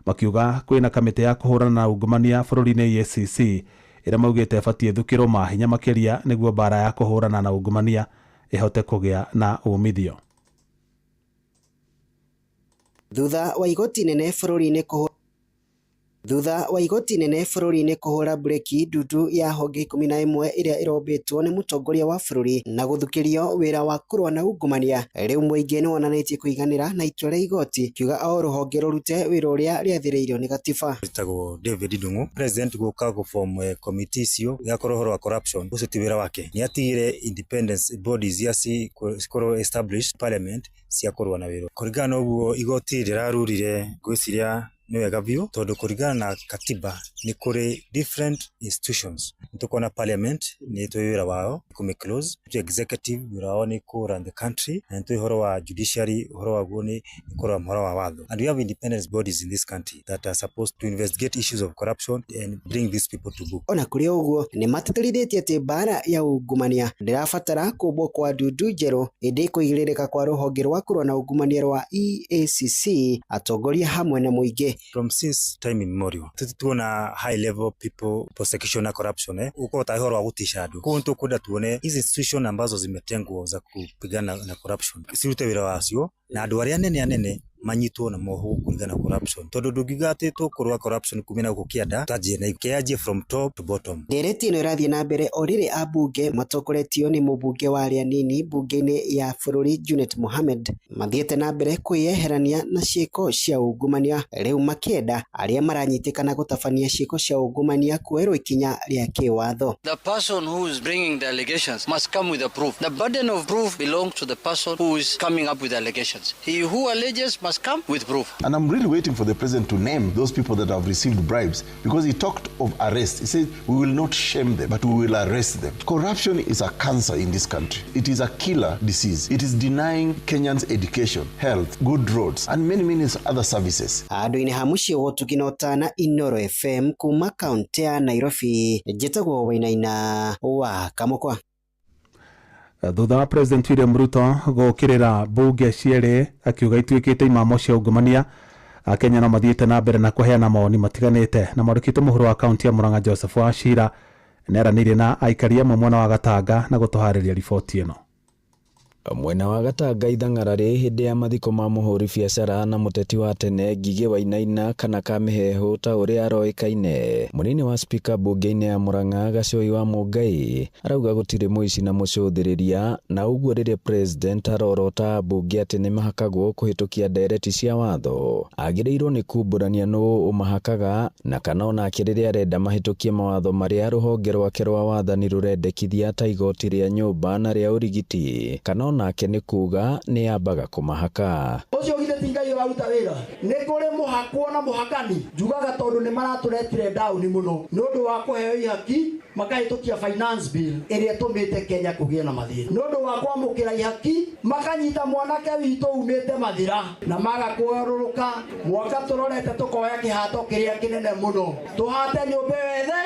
makiuga kwĩna kamĩtĩ ya kũhũrana na ungumania bũrũri-inĩ EACC Ĩrĩa maugĩte ĩbatiĩ ĩthukĩrwo mahinya makĩria nĩguo mbara ya kũhũrana na ungumania ĩhote kũgĩa na umithio. Thutha wa igoti nene bũrũri-inĩ Thutha wa igoti nene bũrũri-inĩ kũhũra breki ndundu ya honge 11 ĩrĩa ĩrombĩtwo nĩ mũtongoria wa bũrũri na gũthukĩrio wĩra wa kũrũa na ungumania, rĩu mũingĩ nĩwonanĩtie kũiganĩra na itua rĩa igoti kiuga o rũhonge rũrute wĩra ũrĩa rĩathĩrĩirio nĩ gatiba. Njĩtagwo David Ndung'u. President gũka gũ-form committee icio igakorwo ũhoro wa corruption ũcio ti wĩra wake. Nĩ atigire independence bodies iria cikorwo established parliament cia kũrũa na wĩra. Kũringana na ũguo igoti rĩrarurire, ngwĩciria nĩ wega biũ tondũ kũringana na katiba nĩ kũrĩ different institutions. Nĩ tũkuona parliament nĩ tũĩ wĩra wao kũmĩ close, executive wĩra wao nĩ kũ run the country, na nĩ tũĩ ũhoro wa judiciary ũhoro waguo nĩ kũrora ũhoro wa watho. And we have independent bodies in this country that are supposed to investigate issues of corruption and bring these people to book. Ona kũrĩ ũguo nĩ matĩtĩrithĩtie atĩ mbara ya ungumania ndĩrabatara kũmbwo kwa ndundu njerũ ĩndĩ kũigĩrĩrĩka kwa rũhonge rwa kũrũa na ungumania rwa EACC atongoria hamwe na mũingĩ. From since time immemorial tuona high level people prosecution na corruption uko ta ũhoro wa gũtisha andũ. Koguo nĩtũkwenda tuone hizi institution ambazo zimetengwa za kupigana na corruption cirute wĩra wacio na andũ arĩa anene anene manyitwo na mohwo kũringana na corruption tondũ ndũngiuga atĩ tũkũrũa corruption kumia na gũkũ kĩanda twanjie na kĩanjie from top to bottom. Ndereti ĩno ĩrathiĩ na mbere o rĩrĩ ambunge matongoretio nĩ mũmbunge wa arĩa anini mbunge-inĩ ya bũrũri Junet Mohamed mathiĩte na mbere kwĩyeherania na ciĩko cia ungumania rĩu makĩenda arĩa maranyitĩkana gũtabania ciĩko cia ungumania kuoerwo ikinya rĩa kĩwatho. The person who is bringing the allegations must come with a proof. The burden of proof belongs to the person who is coming up with the allegations. He who alleges must come with proof. And I'm really waiting for the president to name those people that have received bribes, because he talked of arrest. He said, we will not shame them, but we will arrest them. Corruption is a cancer in this country. It is a killer disease. It is denying Kenyans education, health, good roads, and many, many other services. Andũ-inĩ ha mũciĩ wa ũtugi na ũtana Inoro FM kuma kaunti ya Nairobi, njĩtagwo Wainaina wa Kamũkwa. Thutha wa President William Ruto gũkĩrĩra mbunge cierĩ akiuga ituĩkĩte imamo cia ungumania, Akenya no mathiĩte na mbere na kũheana mawoni matiganĩte. Na mwandĩki mũhuro wa kaunti ya Murang'a Joseph Wachira nĩaranĩirie na aikari amwe mwena wa Gatanga na gũtũharĩria riboti ĩno. Mwena wa Gatanga ithang'ara hĩndĩ ya mathiko ma mũhũri biacara na mũteti wa tene Ngigĩ Wainaina kana Kamĩheehũ ta ũrĩa aroĩkaine. Mũnini wa spika mbunge-inĩ ya Murang'a Gacoi wa Mũngai arauga gũtirĩ mũici na mũcũthĩrĩria, na ũguo rĩrĩa president arorota mbunge atĩ nĩmahakagwo kũhĩtũkia ndereti cia watho agĩrĩirwo nĩ kumbũrania nũ ũmahakaga, na kana onake rĩrĩa arenda mahĩtũkie mawatho marĩa rũhonge rwake rwa wathani rũrendekithia ta igoti rĩa nyũmba na rĩa ũrigiti, kana nake nĩ kuga nĩ yambaga kũmahaka. Ũcio githĩ ti Ngai ũraruta wĩra? Nĩ kũrĩ mũhakwo na mũhakani. Njugaga tondũ nĩ maratũretire down mũno nĩ ũndũ wa kũheo ihaki makahĩtũkia finance bill ĩrĩa ĩtũmĩte Kenya kũgĩe na mathĩna. Nĩ ũndũ wa kwamũkĩra ihaki makanyita mwanake witũ umĩte Mathira na maga kũgarũrũka mwaka tũrorete tũkoya kĩhato kĩrĩa kĩnene mũno tũhate nyũmba ĩyo ĩthe.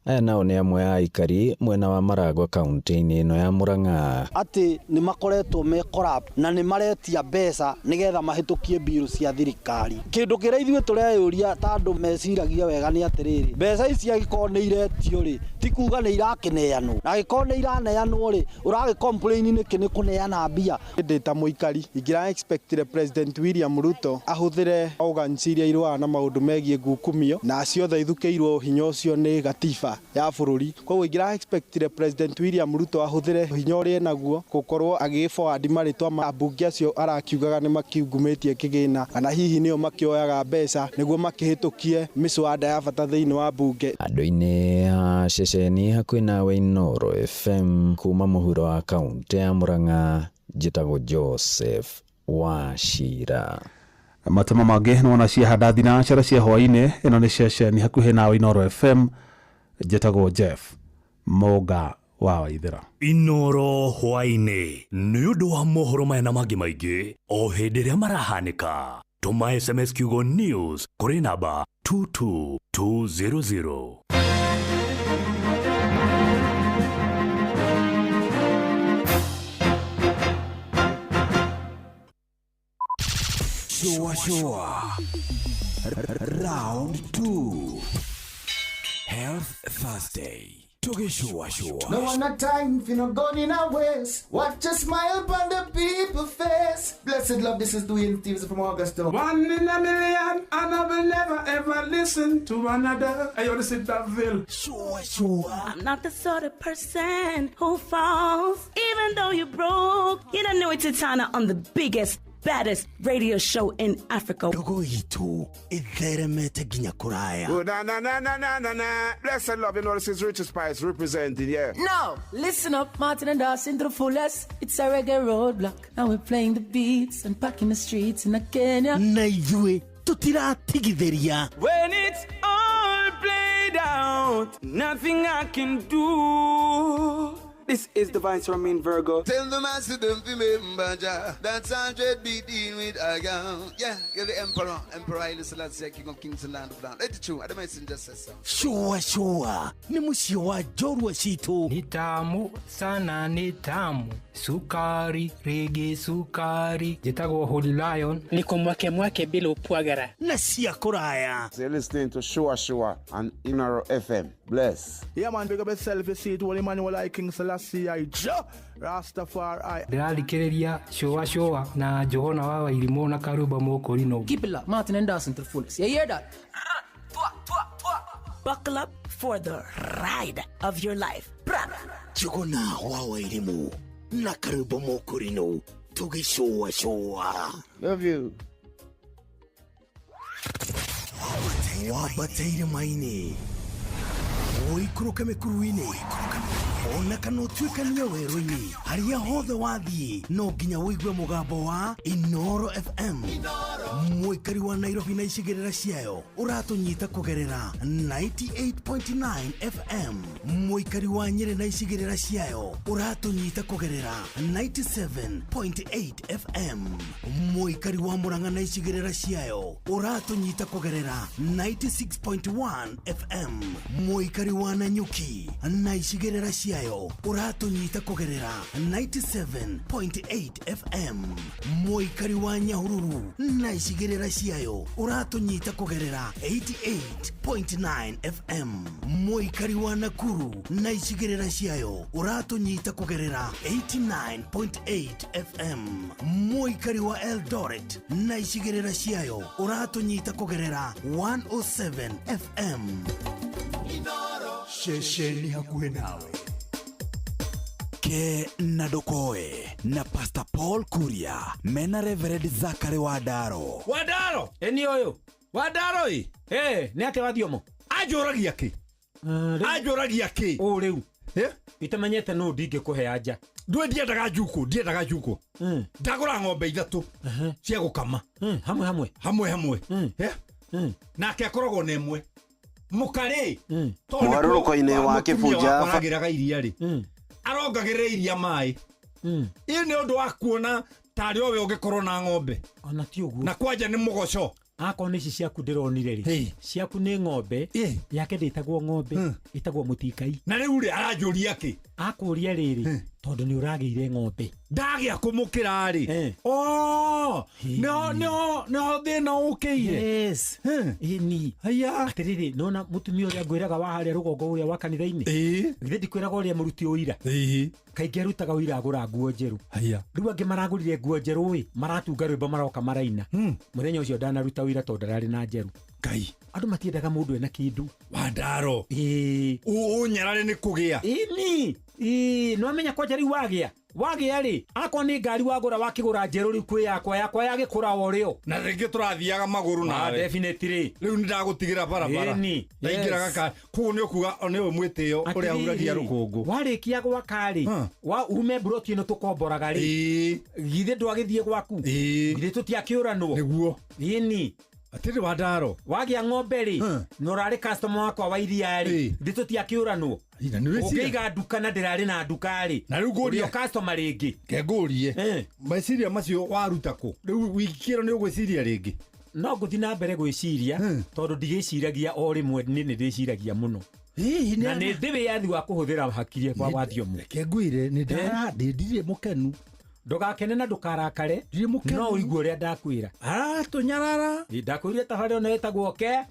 Aya nao nĩ amwe a aikari mwena wa Maragwa kaunti-inĩ ĩno ya Murang'a. Atĩ nĩ makoretwo me corrupt na nĩ maretia mbeca nĩgetha mahĩtũkie bill cia thirikari. Kĩndũ kĩrĩa ithuĩ tũreyũria ta andũ meciragia wega nĩ atĩrĩrĩ, mbeca ici angĩkorwo nĩ iretio rĩ, ti kuga nĩ irakĩneanwo, na angĩkorwo nĩ iraneanwo rĩ, ũragĩ complain nĩkĩ nĩ kũneana mbia. Ndĩ ta mũikari ingĩra expectire President William Ruto ahũthĩre organs iria irũaga na maũndũ megiĩ ngukumio na ciothe ithukĩirwo hinya ũcio nĩ gatiba ya bũrũri. Koguo ingĩra expectire President William Ruto ahũthĩre hinya ũrĩa enaguo gũkorwo agĩ forward marĩtwa ma ambunge acio arakiugaga nĩ makiungumĩtie kĩgĩna, kana hihi nĩo makĩoyaga mbeca nĩguo makĩhĩtũkie mĩswada ya bata thĩinĩ wa mbunge. Andũ-inĩ a ceceni hakuhĩ nawe Inoro FM kuma mũhuro wa kaunti ya Murang'a, njĩtagwo Joseph Wachira. Matemo mangĩ nĩwona ciahanda thinacara cia hwaĩ-inĩ. Ĩno nĩ ceceni hakuhĩ nawe Inoro FM, njĩtagwo Jeff Mũnga wa Waithera. Inoro hwaĩ-inĩ nĩ ũndũ wa mohoro maya na mangĩ maingĩ o hĩndĩ ĩrĩa marahanĩka. Tũma SMS kiugo news kũrĩ namba 22200. Shua shua. Round 2. Health Thursday tũgĩcũacũa. No one a time for no gun in a waist. Watch a smile upon the people face. Blessed love, this is Dwayne Stevens from Augusta. One in a million, and I will never ever listen to another. Hey, yo, this is Daville. Sure, sure. I'm not the sort of person who falls, even though you broke. You don't know it's Titana on the biggest, baddest radio show in Africa. Ndogo itũ ĩtheremete nginya kũraya. Oh, na na na na na na na. Blessed love, you know this is Richard Spice representing, yeah. Now, listen up, Martin and Dawson to the fullest. It's a reggae roadblock. Now we're playing the beats and packing the streets in Kenya. Na ithuĩ tũtiratigithĩria. When it's all played out, nothing I can do. This is Divine Romain Virgo. Tell the master don't remember Jah. That's 100 be dealing with a gun. Yeah, you're the emperor. Emperor Haile Selassie, King of Kings and Land of Land. Let it true. I don't just say so. Shua shua. Ni mũciĩ wa njorua citũ. Ni tamu sana, ni tamu. Sukari, rege sukari. Njĩtagwo Holy Lion. Niko mwake mwake bila upwagara. Na cia kũraya. So you're listening to Shua Shua on Inoro FM. Bless. Yeah, man, big up yourself. You see it, Holy Emmanuel I, King Selassie I, Jah Rastafari. Ndĩrathikĩrĩria Shua Shua na Johana wa Wairimũ na Karuba Mũkũrinũ. Keep it locked, Martin and Dawson to the fullest. You hear that? Buckle up for the ride of your life. Njuguna wa Wairimũ na Karuba Mũkũrinũ tũgĩcũa cũa. Love you. Wambate irĩma-inĩ, ũikũrũke mĩkuru-inĩ, ona kana ũtuĩkanie werũ-inĩ, harĩa hothe wathiĩ no nginya ũigue mũgambo wa Inoro FM. Mũikari wa Nairobi na icigĩrĩra ciayo ũratũnyita kũgerera 98.9 FM. Mũikari wa Nyĩrĩ na icigĩrĩra ciayo ũratũnyita kũgerera 97.8 FM. Mũikari wa Murang'a na icigĩrĩra ciayo ũratũnyita kũgerera 96.1 FM. Mũikari wa Nanyuki na icigĩrĩra ciayo ũratũnyita kũgerera 97.8 FM. Mũikari wa Nyahururu na icigĩrĩra ciayo ũratũnyita kũgerera 88.9 FM. Mũikari wa Nakuru na icigĩrĩra ciayo ũratũnyita kũgerera 89.8 FM. Mũikari wa Eldoret na icigĩrĩra ciayo ũratũnyita kũgerera 107 FM. Ceceni hakuhĩ nawe. Ke na ndũkoe na Pastor Paul Kuria mena Reverend Zachary Wandaro. Wandaro eni ũyũ Wandaro ĩ nĩ atĩa wathiomo anjũragia kĩ anjũragia kĩ ũ rĩu itamenyete nũ ndingĩkũhe anja. Ndũĩ ndiendaga njukũ, ndiendaga njukũ. Ndagũra ng'ombe ithatũ cia gũkama hamwe hamwe hamwe hamwe, nake akoragwo na ĩmwe mũkarĩ mũgarũrũko-inĩ wa kĩbunja aragĩraga iria rĩ arongagĩrĩra iria maĩ. Ĩ nĩ ũndũ wa kuona tarĩ o we ũngĩkorwo na ng'ombe ona ti ũguo na kwanja nĩ mũgoco. Akorwo nĩ ici ciaku ndĩronire rĩ, ciaku nĩ ng'ombe yake ndĩtagwo ng'ombe, ĩtagwo mũtikai. Na rĩu rĩ aranjũria kĩ? Akũria rĩrĩ tondũ nĩ ũragĩire ng'ombe ndagĩa kũmũkĩra rĩ. Nĩho thĩna ũkĩire. Yes. Ĩni atĩrĩrĩ, nona mũtumia ũrĩa ngwĩraga wa harĩa rũgongo ũrĩa wa kanitha-inĩ, githĩ ndikwĩraga ũrĩa mũruti ũira kaingĩ arutaga ũira agũra nguo njerũ. Rĩu angĩ maragũrire nguo njerũ ĩ maratunga rwĩmbo maroka maraina. Mũthenya ũcio ndanaruta ũira tondũ ndararĩ na njerũ. Ngai, andũ matiendaga mũndũ ena kĩndũ. Wandaro ũnyarare nĩ kũgĩa. Ĩni nĩwamenya kwanja rĩu wagĩa wagĩa rĩ, akorwo nĩ ngari wagũra wakĩgũra njerũ rĩu kwĩ yakwa yakwa yagĩkũra o rĩo na rĩngĩ tũrathiaga magũrũ nawe. Definitely rĩu nĩ ndagũtigĩra barabara ndaingĩraga ka kũu nĩ ũkuga nĩwe mwĩtĩo ũrĩa huragia rũkũngũ. Warĩkia gwaka rĩ, wa ume mburoti ĩno tũkomboraga rĩ, githĩ ndwagĩthiĩ gwaku, githĩ tũtiakĩũranwo nĩguo. Ĩni atĩrĩ Wandaro wagĩa ng'ombe rĩ na ũrarĩ customer wakwa wa iria rĩ, githĩ tũtiakĩũranwo. Ũngĩiga nduka na ndĩrarĩ na nduka rĩ, na rĩu ngũrie customer rĩngĩ ke ngũrie meciria macio waruta kũ? Rĩu wiki ĩno nĩ ũgwĩciria rĩngĩ? No ngũthiĩ na mbere gwĩciria tondũ ndigĩciragia o rĩmwe, niĩ nĩ ndĩciragia mũno na nĩ ndĩ wĩyathi wa kũhũthĩra hakiri yakwa wathiomo. Reke ngwĩre nĩ ndirĩ mũkenu. Ndũgakene na ndũkarakare, no ũigue ũrĩa ndakwĩra. Aratũnyarara. Ndakwĩrire tabarĩra ĩno ĩtagwo ke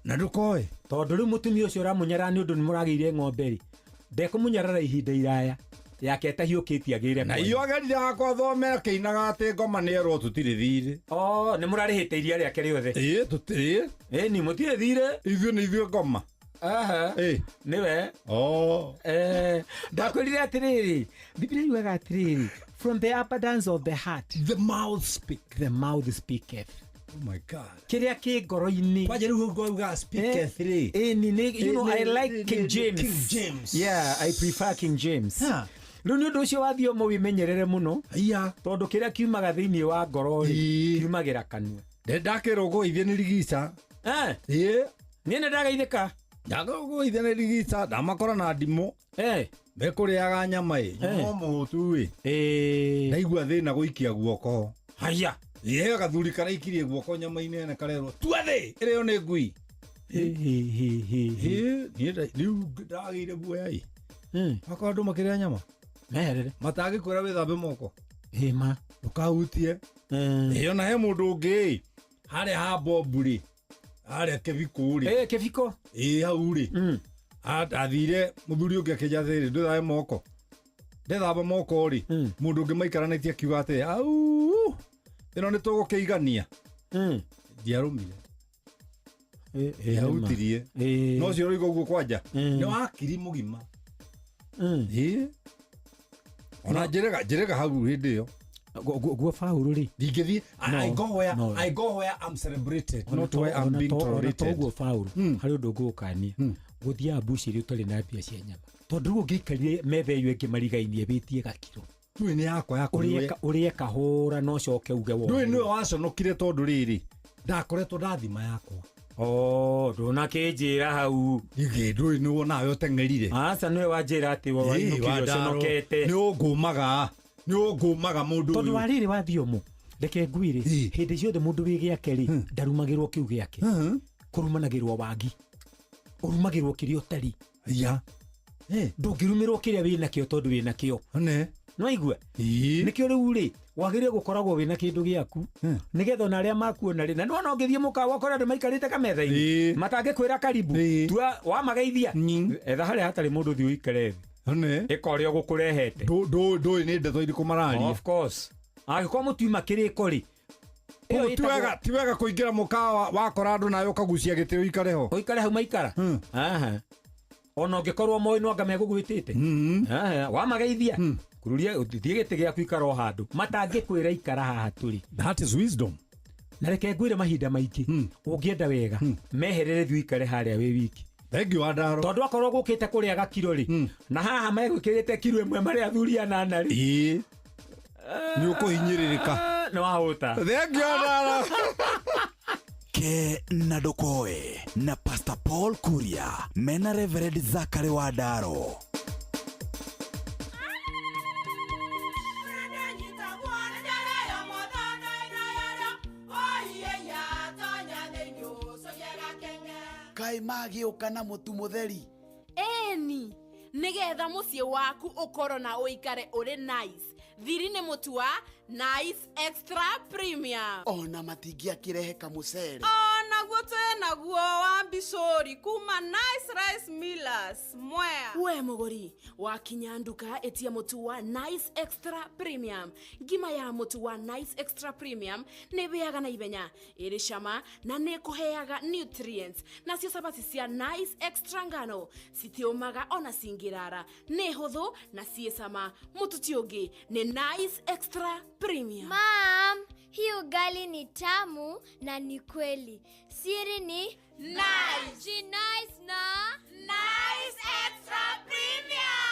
na ndũkoe. Tondũ rĩu mũtumia ũcio ũramũnyarara nĩ ũndũ nĩ mũragĩire ng'ombe rĩ, ndekũmũnyarara ihinda iraya yake ĩtahiũkĩtie agĩre Na kwanyu. iyo agerire hakwa thome akĩinaga atĩ ngoma nĩ erwo tũtirĩ thirĩ. Oh, nĩ mũrarĩhĩte iria rĩake rĩothe. Ĩĩ tũtirĩ. Ĩni mũtirĩ thirĩ. Ithuĩ nĩ ithuĩ ngoma. Aha. Ĩ. Nĩwe. Oh. Ndakwĩrire atĩrĩrĩ, Biblia yugaga atĩrĩrĩ, from the abundance of the heart the mouth speak. The mouth speaketh. Oh my God. Kĩrĩa kĩ ngoro-inĩ. Kwanja rĩu ngauga speaketh rĩ. Ĩni nĩ you know I like King James. King James. Yeah, I prefer King James. Ha. Rĩu nĩ ũndũ ũcio wathiĩ ũmwe wĩmenyerere mũno. Iya. Tondũ kĩrĩa kiumaga thĩinĩ wa ngoro rĩ, kiumagĩra kanua. Ndakĩrwo gũithia nĩ rigica. Eh. Ĩĩ. Niĩ nĩ ndagaithĩka. Ndakĩrwo gũithia nĩ rigica ndamakora na ndimũ. Eh. Mekũrĩaga nyama ĩ. Nyuma mũhũtu ĩ. Ndaigua thĩna gũikia guoko. Haya. Ĩĩ gathuri karaikirie guoko nyama-inĩ ene karerwo tua thĩ ĩrĩo nĩ ngui. Ĩĩ niĩ rĩu ndagĩire guoya ĩ. Akorwo andũ makĩrĩa nyama. Meherere. Matangĩkwĩra wĩthambe moko. Ĩma. Ndũkahutie. Ĩĩ ona he mũndũ ũngĩ ĩ harĩa ha bobu rĩ harĩa kĩbiko rĩ. Ĩ kĩbiko. Ĩĩ hau rĩ. Athire mũthuri ũngĩ akĩnjathĩrĩ ndwĩthambe moko. Ndethamba moko rĩ mũndũ ũngĩ maikaranĩtie akiuga atĩ au ĩno nĩ tũgũkĩigania. Ndiarũmire. Ndiahutirie. No ũcio ũroiga ũguo kwanja nĩ wakiri mũgima. Ĩĩ. Ona njĩrĩga njĩrĩga hau hĩndĩ ĩyo. Guo faulu rĩ. Ndingĩthiĩ I No, go where no. I go where I'm celebrated not where I'm being tolerated. Toguo faulu harĩ ũndũ ngũgũkania gũthiaga mbucĩrĩ ũtarĩ na mbia cia nyama tondũ rĩu ũngĩikarire metha ĩyo ĩngĩ marigainie wĩtie gakiro Ndũĩ nĩ yakwa ya kũrĩo. Ũrĩe kahũra no coke uge wone. Ndũĩ nĩwe waconokire tondũ rĩrĩ ndakoretwo ndathima yakwa. Oh, ndũnakĩnjĩra hau. Githĩ ndũĩ nĩwe nawe ũteng'erire. Aca nĩwe wanjĩra atĩ we wainũkire ũconokete. Nĩ ũngũmaga nĩ ũngũmaga mũndũ Tondũ ũyũ. wa rĩrĩ wathiĩ ũmũ reke ngwĩre hĩndĩ ciothe mũndũ wĩ gĩake rĩ ndarumagĩrwo kĩu gĩake kũrumanagĩrwo wagi ũrumagĩrwo kĩrĩa ũtarĩ Ya. Ndũngĩrumĩrwo kĩrĩa wĩ nakĩo tondũ wĩ nakĩo. Ne. Nĩwaigua? Nĩkĩo rĩu rĩ wagĩrĩire gũkoragwo wĩna kĩndũ gĩaku nĩgetha ona arĩa makuona rĩ na nĩwona ũngĩthiĩ mũkawa ũkore andũ maikarĩte kametha-inĩ matangĩkwĩra karibu tua wamageithia etha harĩa hatarĩ mũndũ thiĩ ũikare thĩ ĩka ũrĩa ũgũkũrehete Ndũĩ nĩ ndeto irĩkũ mararia. Of course angĩkorwo mũtiuma kĩrĩko rĩ Koguo ti wega ti wega kũingĩra mũkawa wakora andũ nawe ũkagucia gĩtĩ ũikare ho. Ũikare hau maikara. Aha. Ona ũngĩkorwo moĩ no anga megũgwĩtĩte. Aha, wamageithia kururia thiĩ gĩtĩ gĩaku ikara o handũ matangĩkwĩra ikara haha tũrĩ. That is wisdom. Na reke ngwĩre mahinda maingĩ ũngĩenda wega meherere thiĩ ũikare harĩa wĩ wiki. Thank you Wandaro. Tondũ akorwo gũkĩte kũrĩa gakiro rĩ na haha megwĩkĩrĩte kiro ĩmwe marĩ athuri anana rĩ Ĩĩ. Nĩ ũkũhinyĩrĩrĩka. Nĩ wahũta. Thank you Wandaro. Ke na Ndokoe na Pastor Paul Kuria mena Reverend Zachary Wandaro. Kaĩ magĩũka na mũtu mũtheri. Ĩni nĩgetha mũciĩ waku ũkorwo na ũikare ũrĩ nice thiri nĩ mũtu wa Nice Extra Premium. Ona matingĩakĩrehe kamũcere. Onaguo twĩ naguo wa mbicũri kuma Nice Rice Millers Mwea. We mũgũri wakinya nduka ĩtia mũtu wa Nice Extra Premium. Ngima ya mũtu wa Nice Extra Premium nĩ ĩhĩaga na ihenya, ĩrĩ cama na nĩ ĩkũheaga nutrients. Nacio cabaci cia Nice Extra ngano citiũmaga ona cingĩrara, nĩ hũthũ na ciĩ cama. Mũtu ti ũngĩ nĩ Nice Extra Premium. Mom, hii ugali ni tamu na ni kweli. Siri ni Nice. Ji nice na Nice Extra Premium.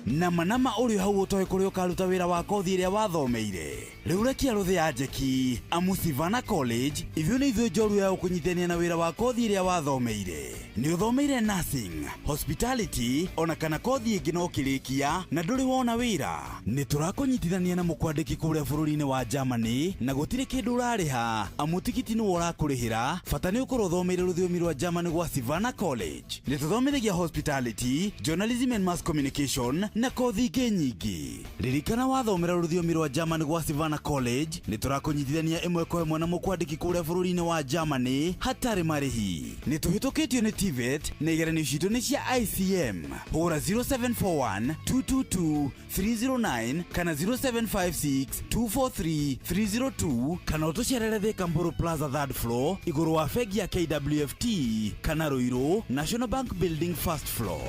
Nama nama ũrĩ hau ũtoĩ kũrĩa ũkaruta wĩra wa kothi ĩrĩa wathomeire rĩu rekia rũthĩ ya njeki amu Sivana College ithuĩ nĩ ithuĩ njorua ya gũkũnyitithania na wĩra wa kothi ĩrĩa wathomeire. Nĩ ũthomeire nursing, hospitality ona kana kothi ĩngĩ no kĩrĩkia na ndũrĩ wona wĩra. Nĩ tũrakũnyitithania na mũkwandĩki kũrĩa bũrũri-inĩ wa Germany na gũtirĩ kĩndũ ũrarĩha amu tigiti nĩwe ũrakũrĩhĩra, bata nĩ ũkorwo ũthomeire rũthiomi rwa Germany gwa Savannah College. Nĩ tũthomithagia hospitality, journalism and mass communication na kothi ingĩ nyingĩ. Ririkana wathomera rũthiomi rwa Germany gwa Savannah College nĩ tũrakũnyitithania ĩmwe kwa ĩmwe na mũkwandĩki kũrĩa bũrũri-inĩ wa Germany hatarĩ marĩhi. Nĩ tũhĩtũkĩtio nĩ TVET na igeranio citũ nĩ cia ICM. Hũra 0741 222 309 kana 0756 243 302 kana ũtũcerere Thika Mburu Plaza third floor igũrũ wa bengi ya KWFT kana Ruiru National Bank Building first floor.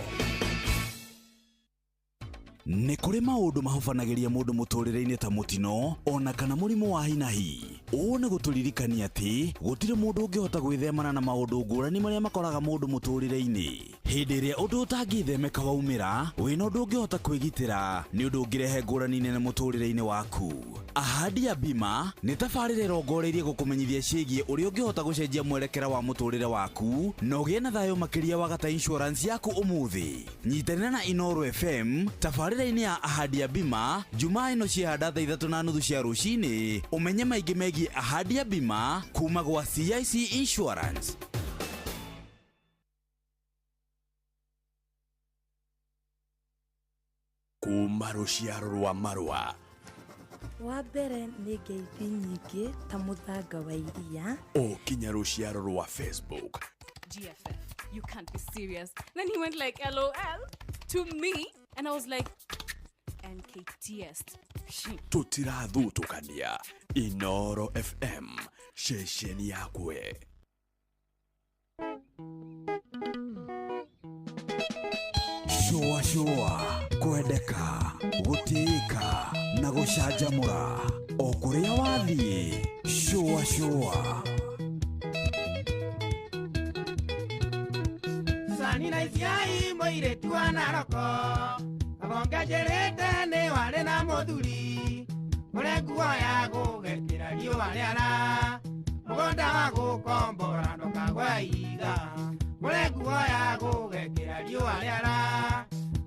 Nĩ kũrĩ maũndũ mahubanagĩria mũndũ mũtũrĩre-inĩ ta mũtino ona kana mũrimũ wa hinahi. Ũũ nĩ gũtũririkania atĩ gũtirĩ mũndũ ũngĩhota gwĩthemana na maũndũ ngũrani marĩa makoraga mũndũ mũtũrĩre-inĩ. Hĩndĩ ĩrĩa ũndũ ũtangĩthemeka waumĩra, wĩna ũndũ ũngĩhota kwĩgitĩra nĩ ũndũ ũngĩrehe ngũrani nene mũtũrĩre-inĩ waku. Ahadi ya Bima nĩ tabarĩra ĩrongoreirie gũkũmenyithia ciĩgiĩ ũrĩa ũngĩhota gũcenjia mwerekera wa mũtũrĩre waku na ũgĩe na thayũ makĩria wagata insurance yaku ũmũthĩ. Nyitanĩra na Inooro FM tabarĩra-inĩ ya Ahadi ya Bima Jumaa ĩno ciĩhanda thaa 3:30 cia rũcinĩ ũmenye maingĩ megiĩ Ahadi ya Bima kuma gwa CIC Insurance. Kuma rũciaro rwa marũa wa mbere nĩ ngeithi nyingĩ ta mũthanga wa iria o kinya rũciaro rwa Facebook. GFF, you can't be serious. Then he went like LOL to me and I was like NKTS. Tũtirathutũkania. Inooro FM, ceceni yakwe. Shũa shũa, kwendeka, gũtĩĩka na gũcanjamũra o kũrĩa wathiĩ. Shũa shũa. Susani na Isiai mũirĩtu wa Naroko abonganjĩrĩte nĩ warĩ na mũthuri ũrĩa nguo ya gũgekĩra riũa rĩara mũgũnda wa gũkombora ndũkagwe iga ũrĩa nguo ya gũgekĩra riũa rĩara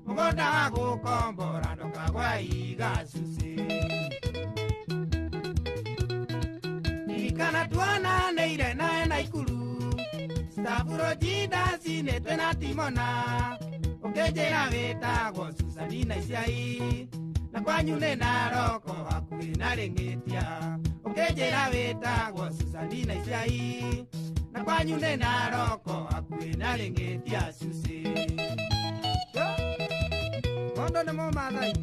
mũgũnda wa gũkombora ndũkagwe iga Susi. Ririkana tuonanĩire nawe na ikuru Stavuro jinda cinĩtwe na timona ũkĩnjĩra wĩtagwo Susani na Isiai na kwanyu nĩ Naroko hakuhĩ na Rĩng'ĩtia ũkĩnjĩra wĩtagwo Susani na Isiai na kwanyu nĩ Naroko hakuhĩ na Rĩng'ĩtia Susi. Mondo nĩ Mũmathai.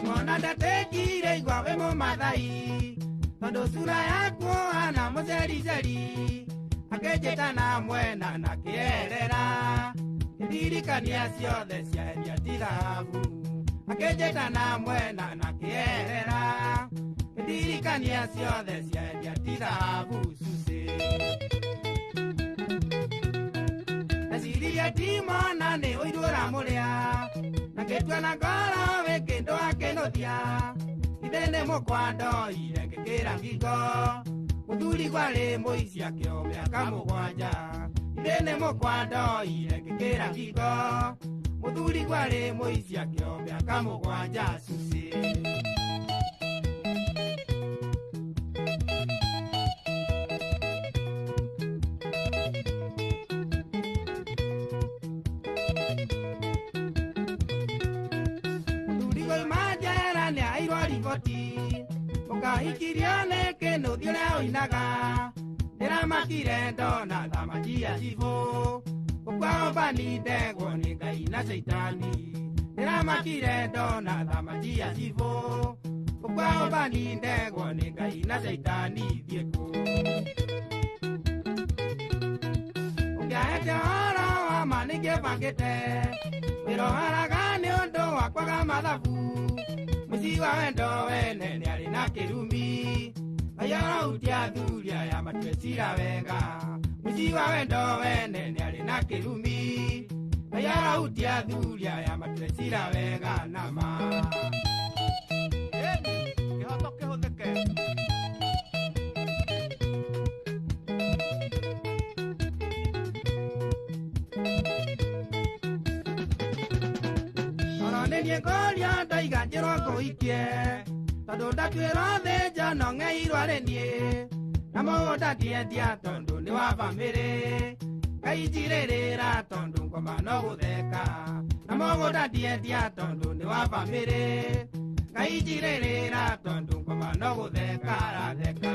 Mona ndatekire igwa wĩ Mũmathai tondũ sura yaku hana mũcericeri akĩnjĩta na mwena na kĩerera kĩndirikania ciothe ciendia ti thahabu akĩnjĩta na mwena na kĩerera kĩndirikania ciothe ciendia ti thahabu Susi. Ndeciririe ndimona nĩ ũiru ũramũrĩa na ngĩtua na ngoro wĩ kĩndũ akĩnũthia ithe nĩ mũkwandoire ngĩkĩra ngingo mũthuri gwarĩ mũici akĩo mĩaka 7 ithe nĩ mũkwandoire ngĩkĩra ngingo mũthuri gwarĩ mũici akĩo mĩaka 7 Susi. Mũkahikirio nĩ kĩnũthi ũrĩa ũinaga ndĩramakire ndona thamaki ya cibũ ũkwaombani ndegwo nĩ Ngai na Caitani ndĩramakire ndona thamaki ya cibũ ũkwaombani ndegwo nĩ Ngai na Caitani thiĩ kũ ũngĩahete ũhoro wa ma nĩngĩbangĩte wĩroharaga nĩ ũndũ wa kwaga mathabu mũciĩ wa wendo wene nĩarĩ na kĩrumi ayarautia athuri aya matue cira wega mũciĩ wa wendo wene nĩarĩ na kĩrumi ayarautia athuri aya matue cira wega nama. Kĩhoto kĩhũthĩke. Nĩ ngũria ndaiga njĩrwo ngũikie tondũ ndatuĩrwo thĩnja no ng'eirwo arĩ niĩ na mũgũnda ndiendia tondũ nĩ wa bamĩrĩ Ngai njirĩrĩra tondũ ngoma no gũtheka na mũgũnda ndiendia tondũ nĩ wa bamĩrĩ Ngai njirĩrĩra tondũ ngoma no gũtheka aratheka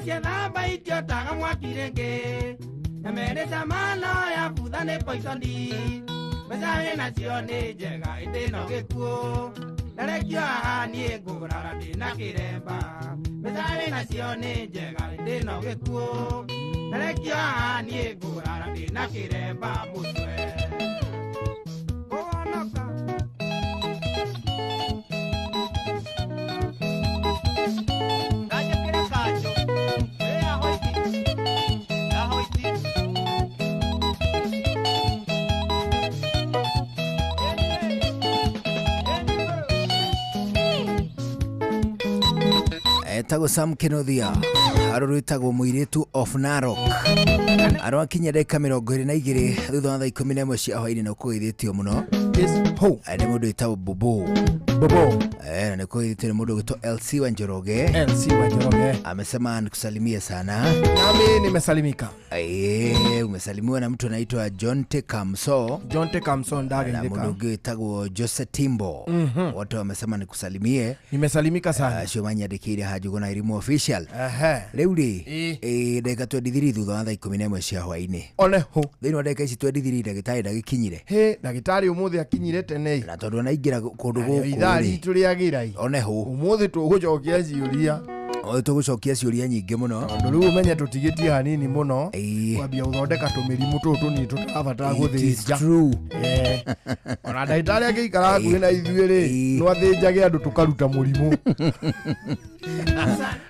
Ciethamba itiotaga mwaki rĩngĩ Nyamere cama ya butha nĩ poisoni mbeca wĩnacio nĩ njega ĩndĩ no gĩkuũ ndarekio haha niĩ ngũrara ndĩna kĩremba mbeca wĩnacio nĩ njega ĩndĩ no gĩkuũ ndarekio haha niĩ ngũrara ndĩna kĩremba mũtwe kũhonoka. Nanjĩkĩre kanjũ ĩ ahoiti ahoiti. Etagwo Sam Kenothia aro rwĩtagwo mũirĩtu of Narok aro akinya ndagĩka 22 thutha wa thaa 11 cia hwaĩ-inĩ na ũkũgeithĩtio mũno nĩ mũndũ wĩtagwo Bobo Bobo na nĩ ũkũgeithĩtio nĩ mũndũ wĩtwo LC wa Njoroge. LC wa Njoroge amesema nikusalimie sana. Nami nimesalimika. Umesalimiwa na mtu anaitwa Jonte Kamso. Jonte Kamso ndageithĩka. Na mũndũ ũngĩ wĩtagwo Jose Timbo. Wote wamesema nikusalimie. Nimesalimika sana. Acio manyandĩkĩire Hanjũgũ na Irimũ official. Rĩu rĩ ndagĩka 23 thutha wa thaa 11 cia hwaĩ-inĩ. One ho. Thĩinĩ wa ndagĩka ici 23 ndagĩtarĩ ndagĩkinyire. Hĩ ndagĩtarĩ ũmũthĩ akinyire tene. Na tondũ anaingĩra kũndũ gũkũ ithaa ritũ rĩagĩra. One ho. Ũmũthĩ tũgũcokia ciũria. Tũgũcokia ciũria nyingĩ mũno tondũ rĩu ũmenye tũtigĩtie hanini mũno kwambia gũthondeka tũmĩrimũ tũtũ tũnini tũtarabatara gũthĩnja. Ona ndagĩtarĩ angĩikara hakuhĩ na ithuĩ rĩ no athĩnjage andũ tũkaruta mũrimũ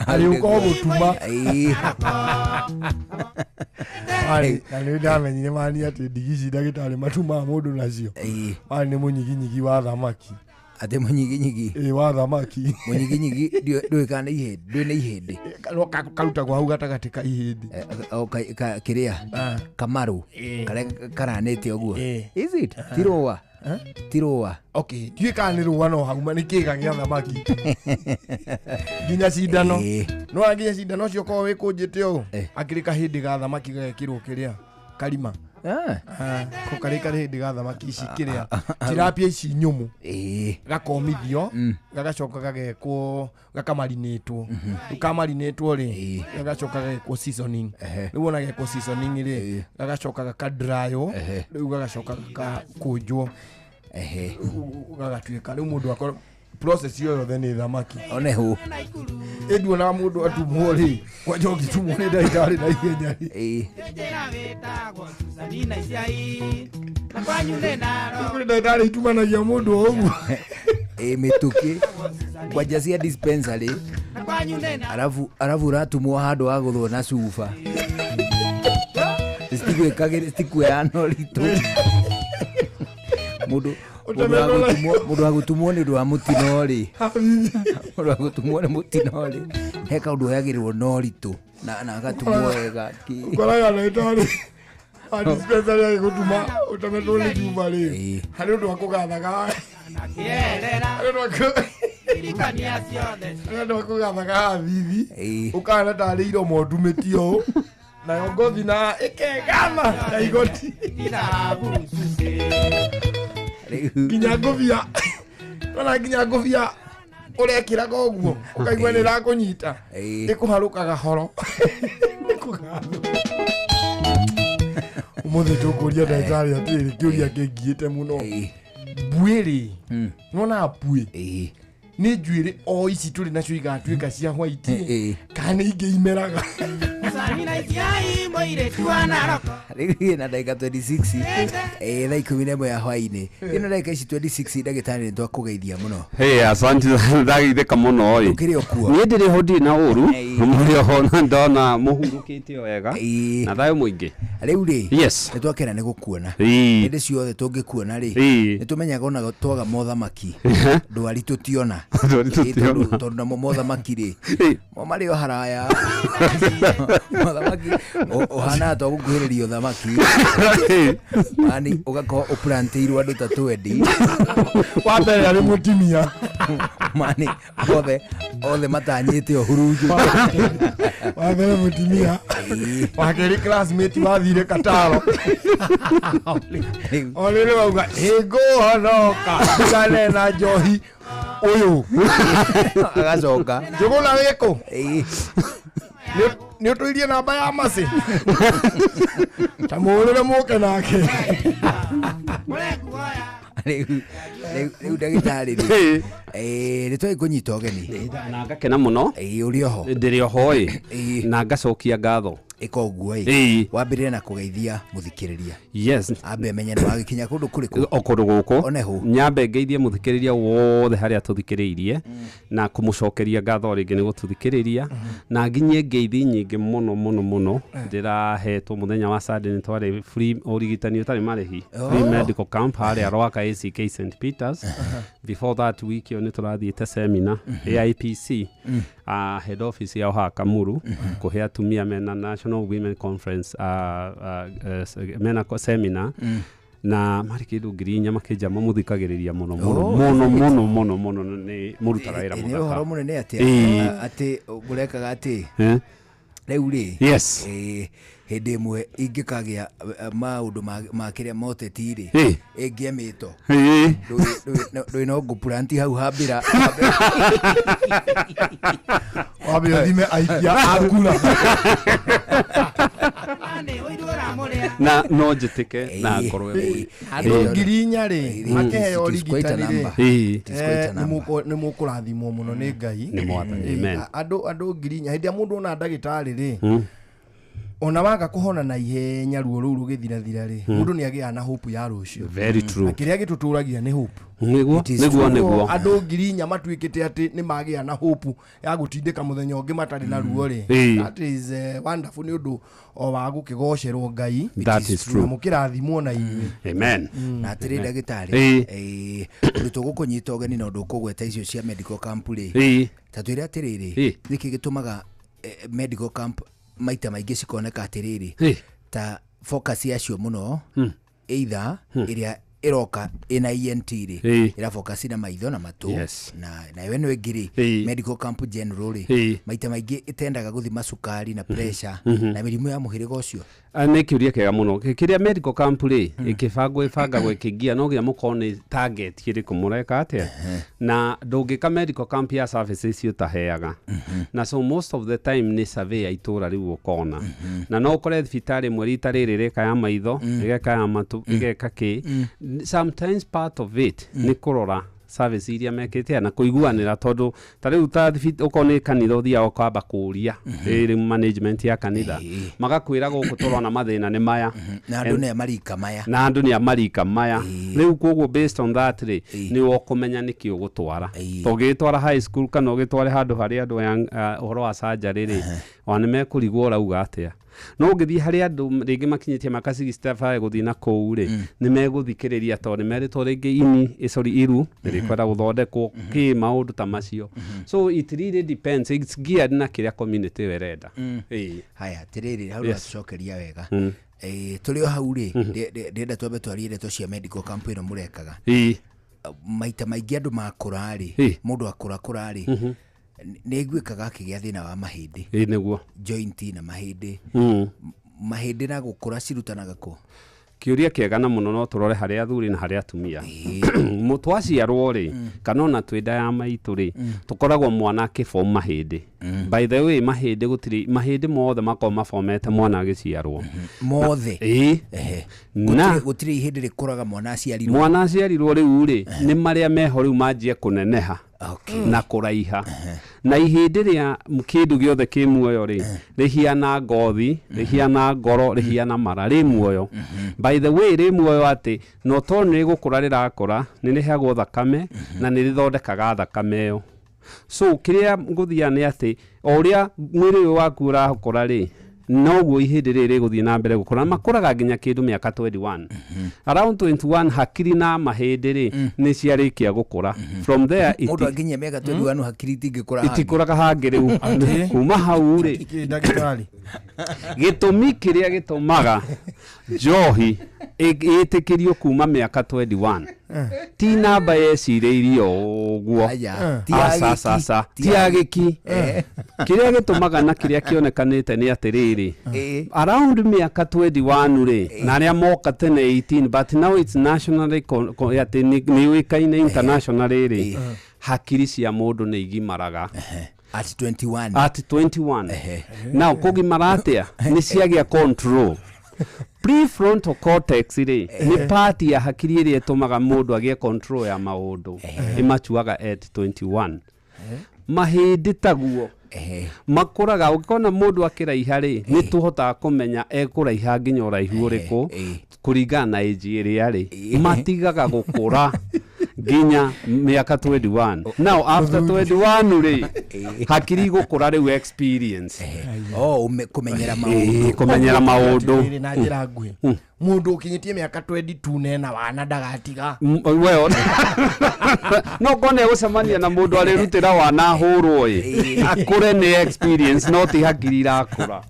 arĩ ũka gũtuma. Na nĩ ndamenyire mani atĩ ndigi ici ndagĩtarĩ matumaga mũndũ nacio mani nĩ mũnyiginyigi wa thamaki. Ate mũnyiginyigi ĩ wa thamaki mũnyiginyigi ndũĩ kana ihĩndĩ ndũĩ nĩ ihĩndĩ karutagwo hau gatagatĩ ka ihĩndĩ kĩrĩa kamaru karĩa karanĩte ũguo. Is it ti rũa? Ti rũa. Okay ndiũĩ kana nĩ rũa no hauma nĩ kĩga gĩa thamaki nginya cindano no nginya cindano ũcio ũkorwo wĩkũnjĩte ũũ akĩrĩ kahĩndĩ ga thamaki gagekĩrwo kĩrĩa karima ko karĩ kahĩndĩ ga thamaki ici kĩrĩa tilapia ici nyũmũ gakomithio gagacoka gagekwo gakamarinĩtwo rĩu kamarinĩtwo rĩ gagacoka gagekwo seasoning rĩu wona gekwo seasoning rĩ gagacoka gakadrywo rĩu gagacoka gakakũnjwo gagatuĩka rĩu mũndũ akorwo process iyo yothe nĩ thamaki. One ho. Ĩnduonaga mũndũ atumwo rĩ kwanja ũngĩtumwo nĩ ndagĩtarĩ na ihenya rĩ kũrĩ ndagĩtarĩ itumanagia mũndũ o ũguo mĩtũkĩ kwanja cia dispensary arabu ũratumwo handũ wa gũthwo na cuba citikuoyaga na ũritũ mũndũ wa gũtumwo nĩ ũndũ wa mũtino rĩ mũndũ wa gũtumwo nĩ mũtino rĩ he kaũndũ oyagĩrĩrwo na ũritũ na agatumwo wega. Ũkoraga ndagĩtarĩ wa dispensary agĩgũtuma ũtemetwo nĩ cuba rĩ harĩ ũndũ akũgathaga harĩ ũndũ akũgathaga haha thithi ũkahana tarĩ iromo ndumĩtio ũũ nayo ngothi na ĩkegama na igoti nginya ngũbia nona nginya ngũbia ũrekĩraga ũguo ũkaigua nĩ ĩrakũnyita ĩkũharũkaga horo ũmũthĩ tũkũria ndagĩtarĩ atĩrĩrĩ kĩũria kĩngiĩte mũno mbuĩ rĩ nĩwonaga mbuĩ nĩ njuĩrĩ o ici tũrĩ nacio igatuĩka cia white kana nĩ ingĩ imeraga. Rĩu ĩna ndagĩka 26 thaa 11 ya hwaĩ-inĩ, ĩno ndagĩka ici 26 ndagĩtarĩ nĩ twakũgeithia mũno. Hey, asante, ndageithĩka mũno ĩ. Ũkĩrĩ o kuo? Niĩ ndĩrĩ ho, ndirĩ na ũru, mũrĩ oho, ndona mũhurũkĩte o wega na thayũ mũingĩ. Rĩu rĩ, Yes. nĩ twakena nĩ gũkuona. Hĩndĩ ciothe tũngĩkuona rĩ, nĩ tũmenyaga ona twaga mothamaki, ndwari tũtiona. Ndwari tũtiona. Tondũ namo mothamaki rĩ, mo marĩ o haraya. Mothamaki ũhanaga ta ũgũkuhĩrĩria ũthamaki, yani ũgakorwo ũplantĩirwo andũ ta twendi. Wa mbere arĩ mũtumia. Mani othe othe matanyĩte ũhurunjũ. Wa mbere mũtumia, wa kerĩ classmate wathire kataro, o rĩrĩ wauga ĩngũhonoka ndigane na njohi ũyũ. Agacoka. Njũgũna wĩkũ? Nĩ ũtũirie namba ya macĩ ta mũhũrĩre mũke nake. Rĩu ndagĩtarĩ rĩ, nĩ twagĩ kũnyita ũgeni. Na ngakena mũno. Ũrĩ oho? Ndĩrĩ oho ĩ, na ngacokia ngatho. Ĩka ũguo ĩ. Wambĩrĩre na kũgeithia mũthikĩrĩria. Yes. Ambe amenye nĩ wagĩkinya kũndũ kũrĩkũ. O kũndũ gũkũ. One hũ. Nyambe ngeithie mũthikĩrĩria wothe harĩa tũthikĩrĩirie na kũmũcokeria ngatho rĩngĩ nĩ gũtũthikĩrĩria, na nginyie ngeithi nyingĩ mũno mũno mũno ndĩrahetwo mũthenya wa Sunday, nĩ twarĩ free ũrigitani ũtarĩ marĩhi, free medical camp harĩa Rwaka ACK St Peters. Before that week ĩyo nĩ tũrathiĩte seminar AIPC, head office yao haha Kamuru, kũhe atumia mena National Women Conference, mena seminar na marĩ kĩndũ 4,000 makĩnja mamũthikagĩrĩria mũno mũno mũno mũno mũno mũno, nĩ mũrutaga wĩra Nĩ mũthaka. ũhoro mũnene atĩa atĩ mũrekaga atĩ Eh? Rĩu rĩ, Yes. Hĩndĩ ĩmwe ingĩkagĩa maũndũ ma kĩrĩa moteti rĩ, ĩngĩe mĩto, ndũĩ no ngũpuranti hau hambĩra. Wambe ũthime aikia a kura. Na no njĩtĩke na ngorwo ĩmwe. Andũ 4,000 rĩ, makĩheo It is quite a ũrigitani rĩ, number. It is quite a number. Nĩ mũkũrathimwo mũno nĩ Ngai. Nĩ Mwathani, amen. Andũ 4,000, hĩndĩ ĩrĩa mũndũ ona ndagĩtarĩ rĩ, ona waga kũhona na ihenya, ruo rũu rũgĩthirathira rĩ, mũndũ nĩ agĩaga na hope ya rũciũ. Very true. Na kĩrĩa gĩtũtũragia nĩ hope. Nĩguo, nĩguo, nĩguo. Andũ 4,000 matuĩkĩte atĩ nĩ magĩa na hope ya gũtindĩka mũthenya ũngĩ matarĩ na ruo rĩ, that is wonderful, nĩ ũndũ o wa gũkĩgocerwo Ngai. That is true. Na mũkĩrathimwo na inyuĩ. Amen. Na atĩrĩ ndagĩtarĩ, ũndũ tũgũkũnyita ũgeni na ũndũ ũkũgweta icio cia medical camp rĩ, ta twĩre atĩrĩrĩ, nĩkĩ gĩtũmaga medical camp maita maingĩ cikoneka atĩrĩrĩ, ta focus yacio mũno, either ĩrĩa ĩroka ĩna ENT rĩ, ĩra focus na maitho na matũ, na ĩyo ĩno ĩngĩ rĩ, medical camp general rĩ, maita maingĩ ĩtendaga gũthima cukari na pressure na mĩrimũ ya mũhĩrĩga ũcio? Nĩ kĩũria kĩega mũno. Kĩrĩa medical camp rĩ, ĩkĩbangwo ĩbangagwo ĩkĩngia no nginya mũkorwo nĩ target ĩrĩkũ mũreka atĩa, na ndũngĩka medical camp ya services icio ũtaheaga, na so most of the time nĩ survey ya itũra rĩu ũkona, na no ũkore thibitarĩ ĩmwe rita rĩrĩ ĩreka ya maitho, ĩgeka ya matũ, ĩgeka kĩ. Sometimes part of it nĩ kũrora service iria mekĩte na kũiguanĩra, tondũ ta rĩu ta okorwo nĩ kanitha, ũthiaga ũkamba kũũria ĩrĩ management ya kanitha, magakwĩra gũkũ tũrona mathĩna nĩ maya. Na andũ nĩ a marika maya. Na andũ nĩ a marika maya. Rĩu koguo based on that rĩ, nĩ ũkũmenya nĩkĩ ũgũtwara, to ũgĩtwara high school kana ũgĩtware handũ harĩa andũ aya ũhoro wa surgery rĩ, ona nĩ mekũrigwo ũrauga atĩa. No ũngĩthiĩ harĩa andũ rĩngĩ makinyĩtie mĩaka 65 gũthiĩ na kũu rĩ, nĩ megũthikĩrĩria, tondũ nĩ merĩtwo rĩngĩ ini, sorry, iru nĩ rĩkwenda gũthondekwo kĩ, maũndũ ta macio. So it really depends, it's geared na kĩrĩa community ĩyo ĩrenda. Haya, atĩrĩrĩ, hau nĩwatũcokeria wega. Tũrĩ o hau rĩ, ndĩrenda twambe twarie ndeto cia medical camp ĩno mũrekaga. Maita maingĩ andũ makũra rĩ, mũndũ akũra kũra rĩ, nĩ iguĩkaga akĩgĩa thĩna wa mahĩndĩ. Ĩĩ, nĩguo. Joint na mahĩndĩ. Mahĩndĩ na gũkũra cirutanaga kũ? Kĩũria kĩega na mũno. No tũrore harĩ athuri na harĩ atumia. Twaciarwo rĩ, kana ona twĩ nda ya maitũ rĩ, tũkoragwo mwana akĩbom mahĩndĩ. By the way, mahĩndĩ, gũtirĩ mahĩndĩ mothe makoragwo mabomete mwana agĩciarwo. Mothe? Ĩĩ. Na Gũtirĩ ihĩndĩ rĩkũraga mwana aciarirwo? Mwana aciarirwo rĩu rĩ, nĩ marĩa meho rĩu manjie kũneneha. Na kũraiha. Na ihĩndĩ rĩa kĩndũ gĩothe kĩ muoyo rĩ, rĩhiana ngothi, rĩhiana ngoro, rĩhiana mara, rĩ muoyo. By the way, rĩ muoyo atĩ no tondũ nĩ gũkũra rĩrakũra, nĩ rĩheagwo thakame na nĩ rĩthondekaga thakame ĩyo. So kĩrĩa ngũthia nĩ atĩ o ũrĩa mwĩrĩ ũyũ waku ũrakũra rĩ, noguo ihĩndĩ rĩrĩ rĩgũthiĩ na mbere gũkũra. Na makũraga nginya kĩndũ mĩaka 21, around 21 hakiri na mahĩndĩ rĩ nĩ ciarĩkia gũkũra. From there Mũndũ anginyia mĩaka 21 hakiri itingĩkũra hangĩ. Itikũraga hangĩ rĩu kuma hau rĩ. Ndagĩtarĩ. Gĩtũmi kĩrĩa gĩtũmaga njohi ĩtĩkĩrio kuma mĩaka 21 ti namba yecirĩirio ũguo. Aya, ti ya Aca, gĩki, aca, aca. ti Ti ya ya gĩki. Kĩrĩa gĩtũmaga na kĩrĩa kĩonekanĩte nĩ atĩrĩrĩ, around mĩaka 21 rĩ, na arĩa moka tene 18, but now it's nationally atĩ nĩ yũĩkaine internationally rĩ, hakiri cia mũndũ nĩ igimaraga at 21. At 21. Now kũgimara atĩa? Nĩ ciagĩa control. Prefrontal cortex rĩ, nĩ part ya hakiri ĩrĩa ĩtũmaga mũndũ agĩe control ya maũndũ. Ĩmachuaga at 21. Mahĩndĩ taguo makũraga. Ũngĩkona mũndũ akĩraiha rĩ, nĩ tũhotaga kũmenya ekũraiha nginya ũraihu ũrĩkũ kũringana na age ĩrĩa rĩ. Matigaga gũkũra nginya mĩaka 21. Now after 21 rĩ, hakiri igũkũra rĩu experience. Oh, kũmenyera maũndũ. Kũmenyera maũndũ. Atĩrĩrĩ, na njĩra nguhĩ, mũndũ ũkinyĩtie mĩaka 22 nena wana ndagatiga. Well, no kone gũcemania na mũndũ arĩrutĩra wana ahũrwo ĩ, akũre nĩ experience, no ti hakiri irakũra.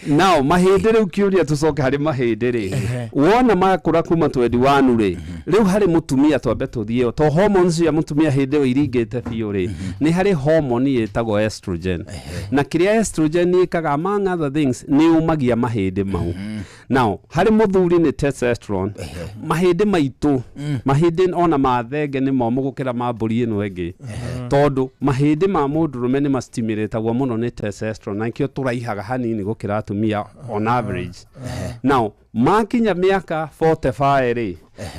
Now mahĩndĩ rĩu, kĩũria tũcoke harĩ mahĩndĩ rĩ, wona makũra kuma 21 rĩ, rĩu harĩ mũtumia twambe tũthiĩ to hormones cia mũtumia hĩndĩ ĩyo iringĩte biũ rĩ, nĩ harĩ hormone ĩtagwo estrogen, na kĩrĩa estrogen ĩkaga among other things nĩ ũmagia mahĩndĩ mau. Now harĩ mũthuri nĩ testosterone. Mahĩndĩ maitũ, mahĩndĩ ona ma thenge nĩ momũ gũkĩra ma mbũri ĩno ĩngĩ, tondũ mahĩndĩ ma mũndũrũme nĩ mastimulategwo mũno nĩ testosterone, na nĩkĩo tũraihaga hanini gũkĩra atumia on average. Now makinya mĩaka 45 rĩ,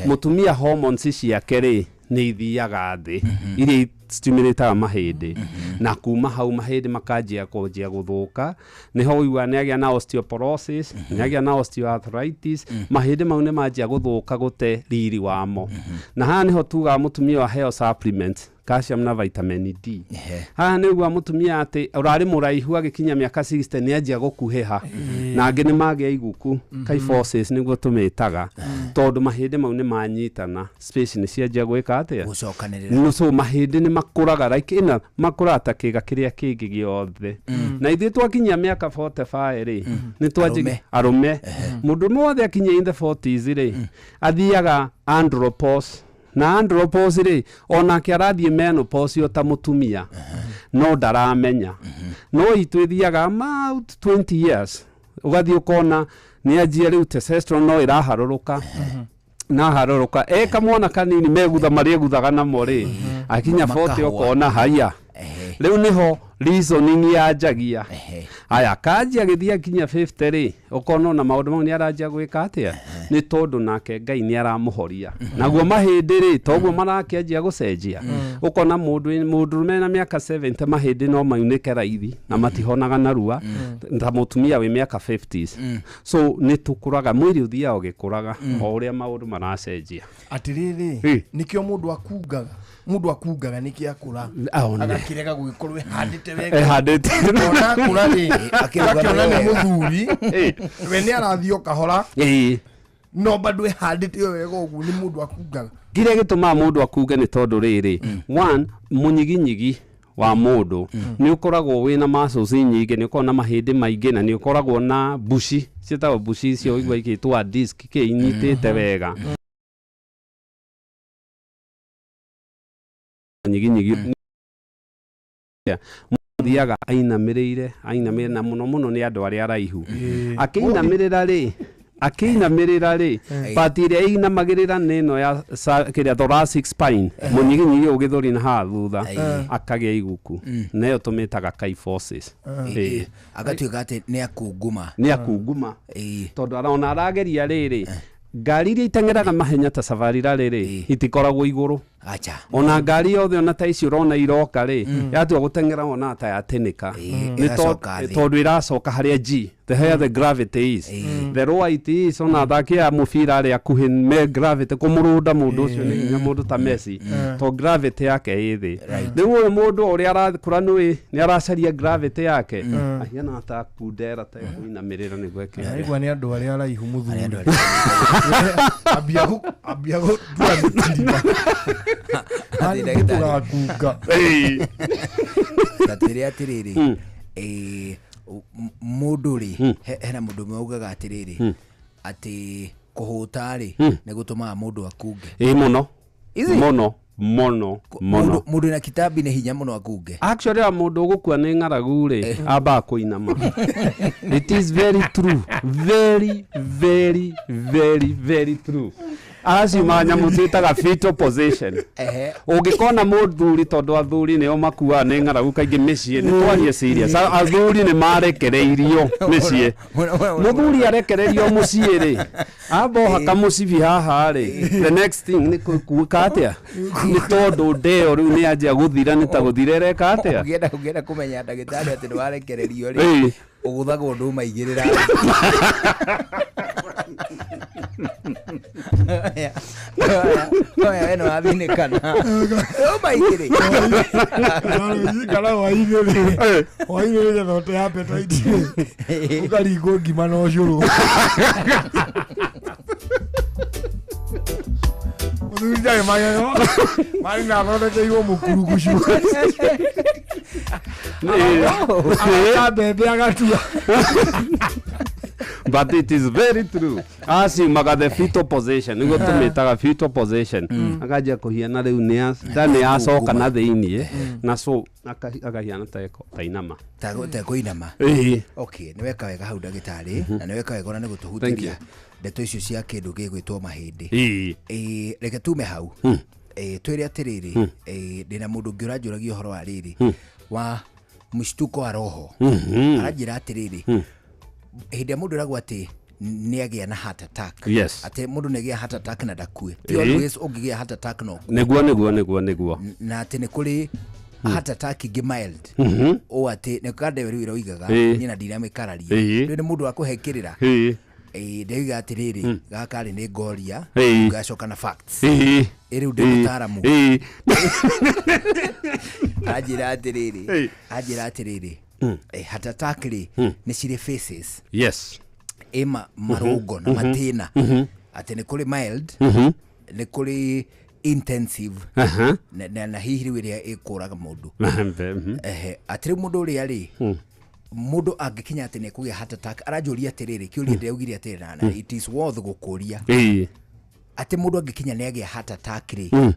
mũtumia hormones ciake rĩ nĩ ithiaga thĩ, iria stimulataga mahĩndĩ, na kuma hau mahĩndĩ makanjia kwanjia gũthũka. Nĩho ũiguaga nĩ agĩa na osteoporosis, nĩ agĩa na osteoarthritis. Mahĩndĩ mau nĩ manjia gũthũka, gũte riri wamo. Na haha nĩho tugaga mũtumia aheo supplements, calcium na vitamin D. Haha nĩ ũiguaga mũtumia atĩ ũrarĩ mũraihu agĩkinya mĩaka 60 nĩ anjia gũkuhĩha, na angĩ nĩ magĩa iguku, kyphosis nĩguo tũmĩtaga, tondũ mahĩndĩ mau nĩ manyitana, space nĩ cianjia gwĩka atĩa? Gũcokanĩrĩra. No, so mahĩndĩ nĩ makũraga like ĩna makũraga ta kĩga kĩrĩa kĩngĩ gĩothe. Na ithuĩ twakinyia mĩaka 45 rĩ, nĩ twanjia arũme, mũndũ wothe akinyia in the 40s rĩ, athiaga andropause. Na andropause rĩ, onake arathiĩ menopause o ta mũtumia, no ndaramenya. No itũ ĩthiaga about 20 years, ũgathiĩ ũkona nĩ anjia rĩu testosterone no ĩraharũrũka na harũrũka e kamwana kanini megutha marĩeguthaga namo rĩ, akinya 40 Makahũa. Ũkona haya rĩu nĩho reasoning yanjagia. Aya kanjia gĩthiĩ akinya 50 rĩ, ũkona ona maũndũ mau nĩ aranjia gwĩka atĩa, nĩ tondũ nake Ngai nĩ aramũhoria naguo mahĩndĩ rĩ, toguo marakĩanjia gũcenjia. Ũkona mũndũ mũndũrũme na mĩaka 70 mahĩndĩ no maunĩke raithi na matihonaga narua ta mũtumia wĩ mĩaka 50s. So nĩ tũkũraga, mwĩrĩ ũthiaga ũgĩkũraga o ũrĩa maũndũ maracenjia. Atirĩrĩ, nĩkĩo mũndũ akungaga nĩkĩo akũra Aone. agakĩrega gũgĩkorwo ehandĩte wega. Ehandĩte. Ona akũra rĩ, Akĩrũgama akĩona nĩ wega. mũthuri we nĩ arathiĩ o kahora, no bado ehandĩte o wega ũguo nĩ mũndũ akungaga. Kĩrĩa gĩtũmaga mũndũ akunge nĩ tondũ rĩrĩ, one, mũnyiginyigi wa mũndũ nĩ ũkoragwo wĩna muscles nyingĩ, nĩ ũkoragwo na mahĩndĩ maingĩ, na nĩ ũkoragwo na mbuci ciĩtagwo mbuci icio igua igĩtwa disc kĩ inyitĩte wega nyiginyigi. Thiaga ainamĩrĩire, ainamĩrĩire, na mũno mũno nĩ andũ arĩa araihu. Akĩinamĩrĩra rĩ, part ĩrĩa ĩinamagĩrĩra nĩ ĩno ya kĩrĩa thoracic spine, mũnyiginyigi ũgĩthũri na haha thutha, akagĩa iguku, nayo tũmĩtaga kyphosis. Agatuĩka atĩ nĩ akunguma. Nĩ akunguma tondũ arona arageria rĩrĩ, ngari iria iteng'eraga mahenya ta Safari Rally rĩ, itikoragwo igũrũ. Acha. Ona ngari yothe ona ta ici ũrona iroka rĩ, yatua gũteng'era wona ta yatĩnĩka. Nĩ Ĩgacoka thĩ. tondũ ĩracoka harĩa G, the higher the gravity is, the lower it is. Ona athaki a mũbira arĩa akuhĩ me gravity kũmũrũnda mũndũ ũcio nĩ hinya, mũndũ ta Messi, to gravity yake ĩ thĩ. Rĩu ũyũ mũndũ ũrĩa arakũra nĩ nĩ aracaria gravity yake, ahiana ta kundera ta kũinamĩrĩra nĩguo eke. Aigua nĩ andũ arĩa araihu mũthuri ambia ambia gũtua mĩtirima tũgakunga. Ta twĩre atĩrĩrĩ, mũndũ rĩ, hena mũndũ ũmwe augaga atĩrĩrĩ, atĩ kũhũta rĩ, nĩ gũtũmaga mũndũ akunge. Ĩ, mũno. Is it? Mũno mũno mũno. Mũndũ na kitambi nĩ hinya mũno akunge. Actually, a mũndũ ũgũkua nĩ ng'aragu rĩ, ambaga kũinama. It is very true, very very very very true. Acio nyamũ twĩtaga fetal position. Ũngĩkona mũthuri, tondũ athuri nĩo makuaga nĩ ng'aragu kaingĩ mĩciĩ, nĩ twarie serious, athuri nĩ marekereirio mĩciĩ. Mũthuri arekererio mũciĩ rĩ, amba ũhaka mũcibi haha rĩ, the next thing nĩ kuĩka atĩa? Nĩ tondũ ndeo rĩu nĩ yanjia gũthira, nĩ ta gũthira ĩreka atĩa. Ũngĩenda kũmenya ndagĩtarĩ atĩ nĩ warekererio rĩ, ũgũthagwo ndũmaigĩrĩra. Oya, oya, we nĩ wathinĩkana ndũmaigĩrĩ. Kana hwainĩ rĩ, hwainĩ nĩgetha ũte appetite rĩ, ũkaringwo ngima na ũcũrũ. Mũthuri ndarĩ magego marĩ na athondekeirwo mũkurugucu, agaka mbembe agatua. But it is very true, aciumaga the fetal position, nĩguo tũmĩtaga fetal position, akanjia kũhiana rĩu nĩ nda nĩ yacoka na thĩiniĩ, na so akahiana ta inama. Ta kũinama. Ĩĩ. Okay, nĩ weka wega hau ndagĩtarĩ, na nĩ weka wega ona nĩ Thank you. gũtũhutĩria ndeto icio cia kĩndũ gĩgwĩtwo mahĩndĩ. Reke tume hau. Twĩre atĩrĩrĩ, ndĩna mũndũ ũngĩ ũranjũragia ũhoro wa rĩrĩ, wa mshtuko wa roho. Aranjĩra atĩrĩrĩ, hĩndĩ ĩrĩa mũndũ eragwo atĩ nĩ agĩa na heart attack, atĩ mũndũ nĩ agĩa heart attack na ndakue, ti always ũngĩgĩa heart attack no ũkue. Nĩguo. Na atĩ nĩ kũrĩ heart attack ingĩ mild, ũũ atĩ nĩ kande rĩu ĩroigaga, niĩ na ndinamĩkararia. Rĩu nĩ mũndũ wa kũhe kĩrĩra. Ndĩroiga atĩrĩrĩ, gaka rĩ nĩ ngoria, ngacoka na facts. Ĩ rĩu ndĩ mũtaaramu. Anjĩra atĩrĩrĩ, anjĩra atĩrĩrĩ, heart attack rĩ, nĩ cirĩ phases, ĩ marũngo na matĩna, atĩ nĩ kũrĩ mild, nĩ kũrĩ intensive, na hihi rĩu ĩrĩa ĩkũraga mũndũ. Ehe, atĩ rĩu mũndũ ũrĩa rĩ, mũndũ angĩkinya atĩ nĩ ekũgĩa heart attack, aranjũria atĩrĩrĩ, kĩũria ndĩraugire atĩrĩ, na it is worth gũkũria, atĩ mũndũ angĩkinya nĩ agĩa heart attack rĩ,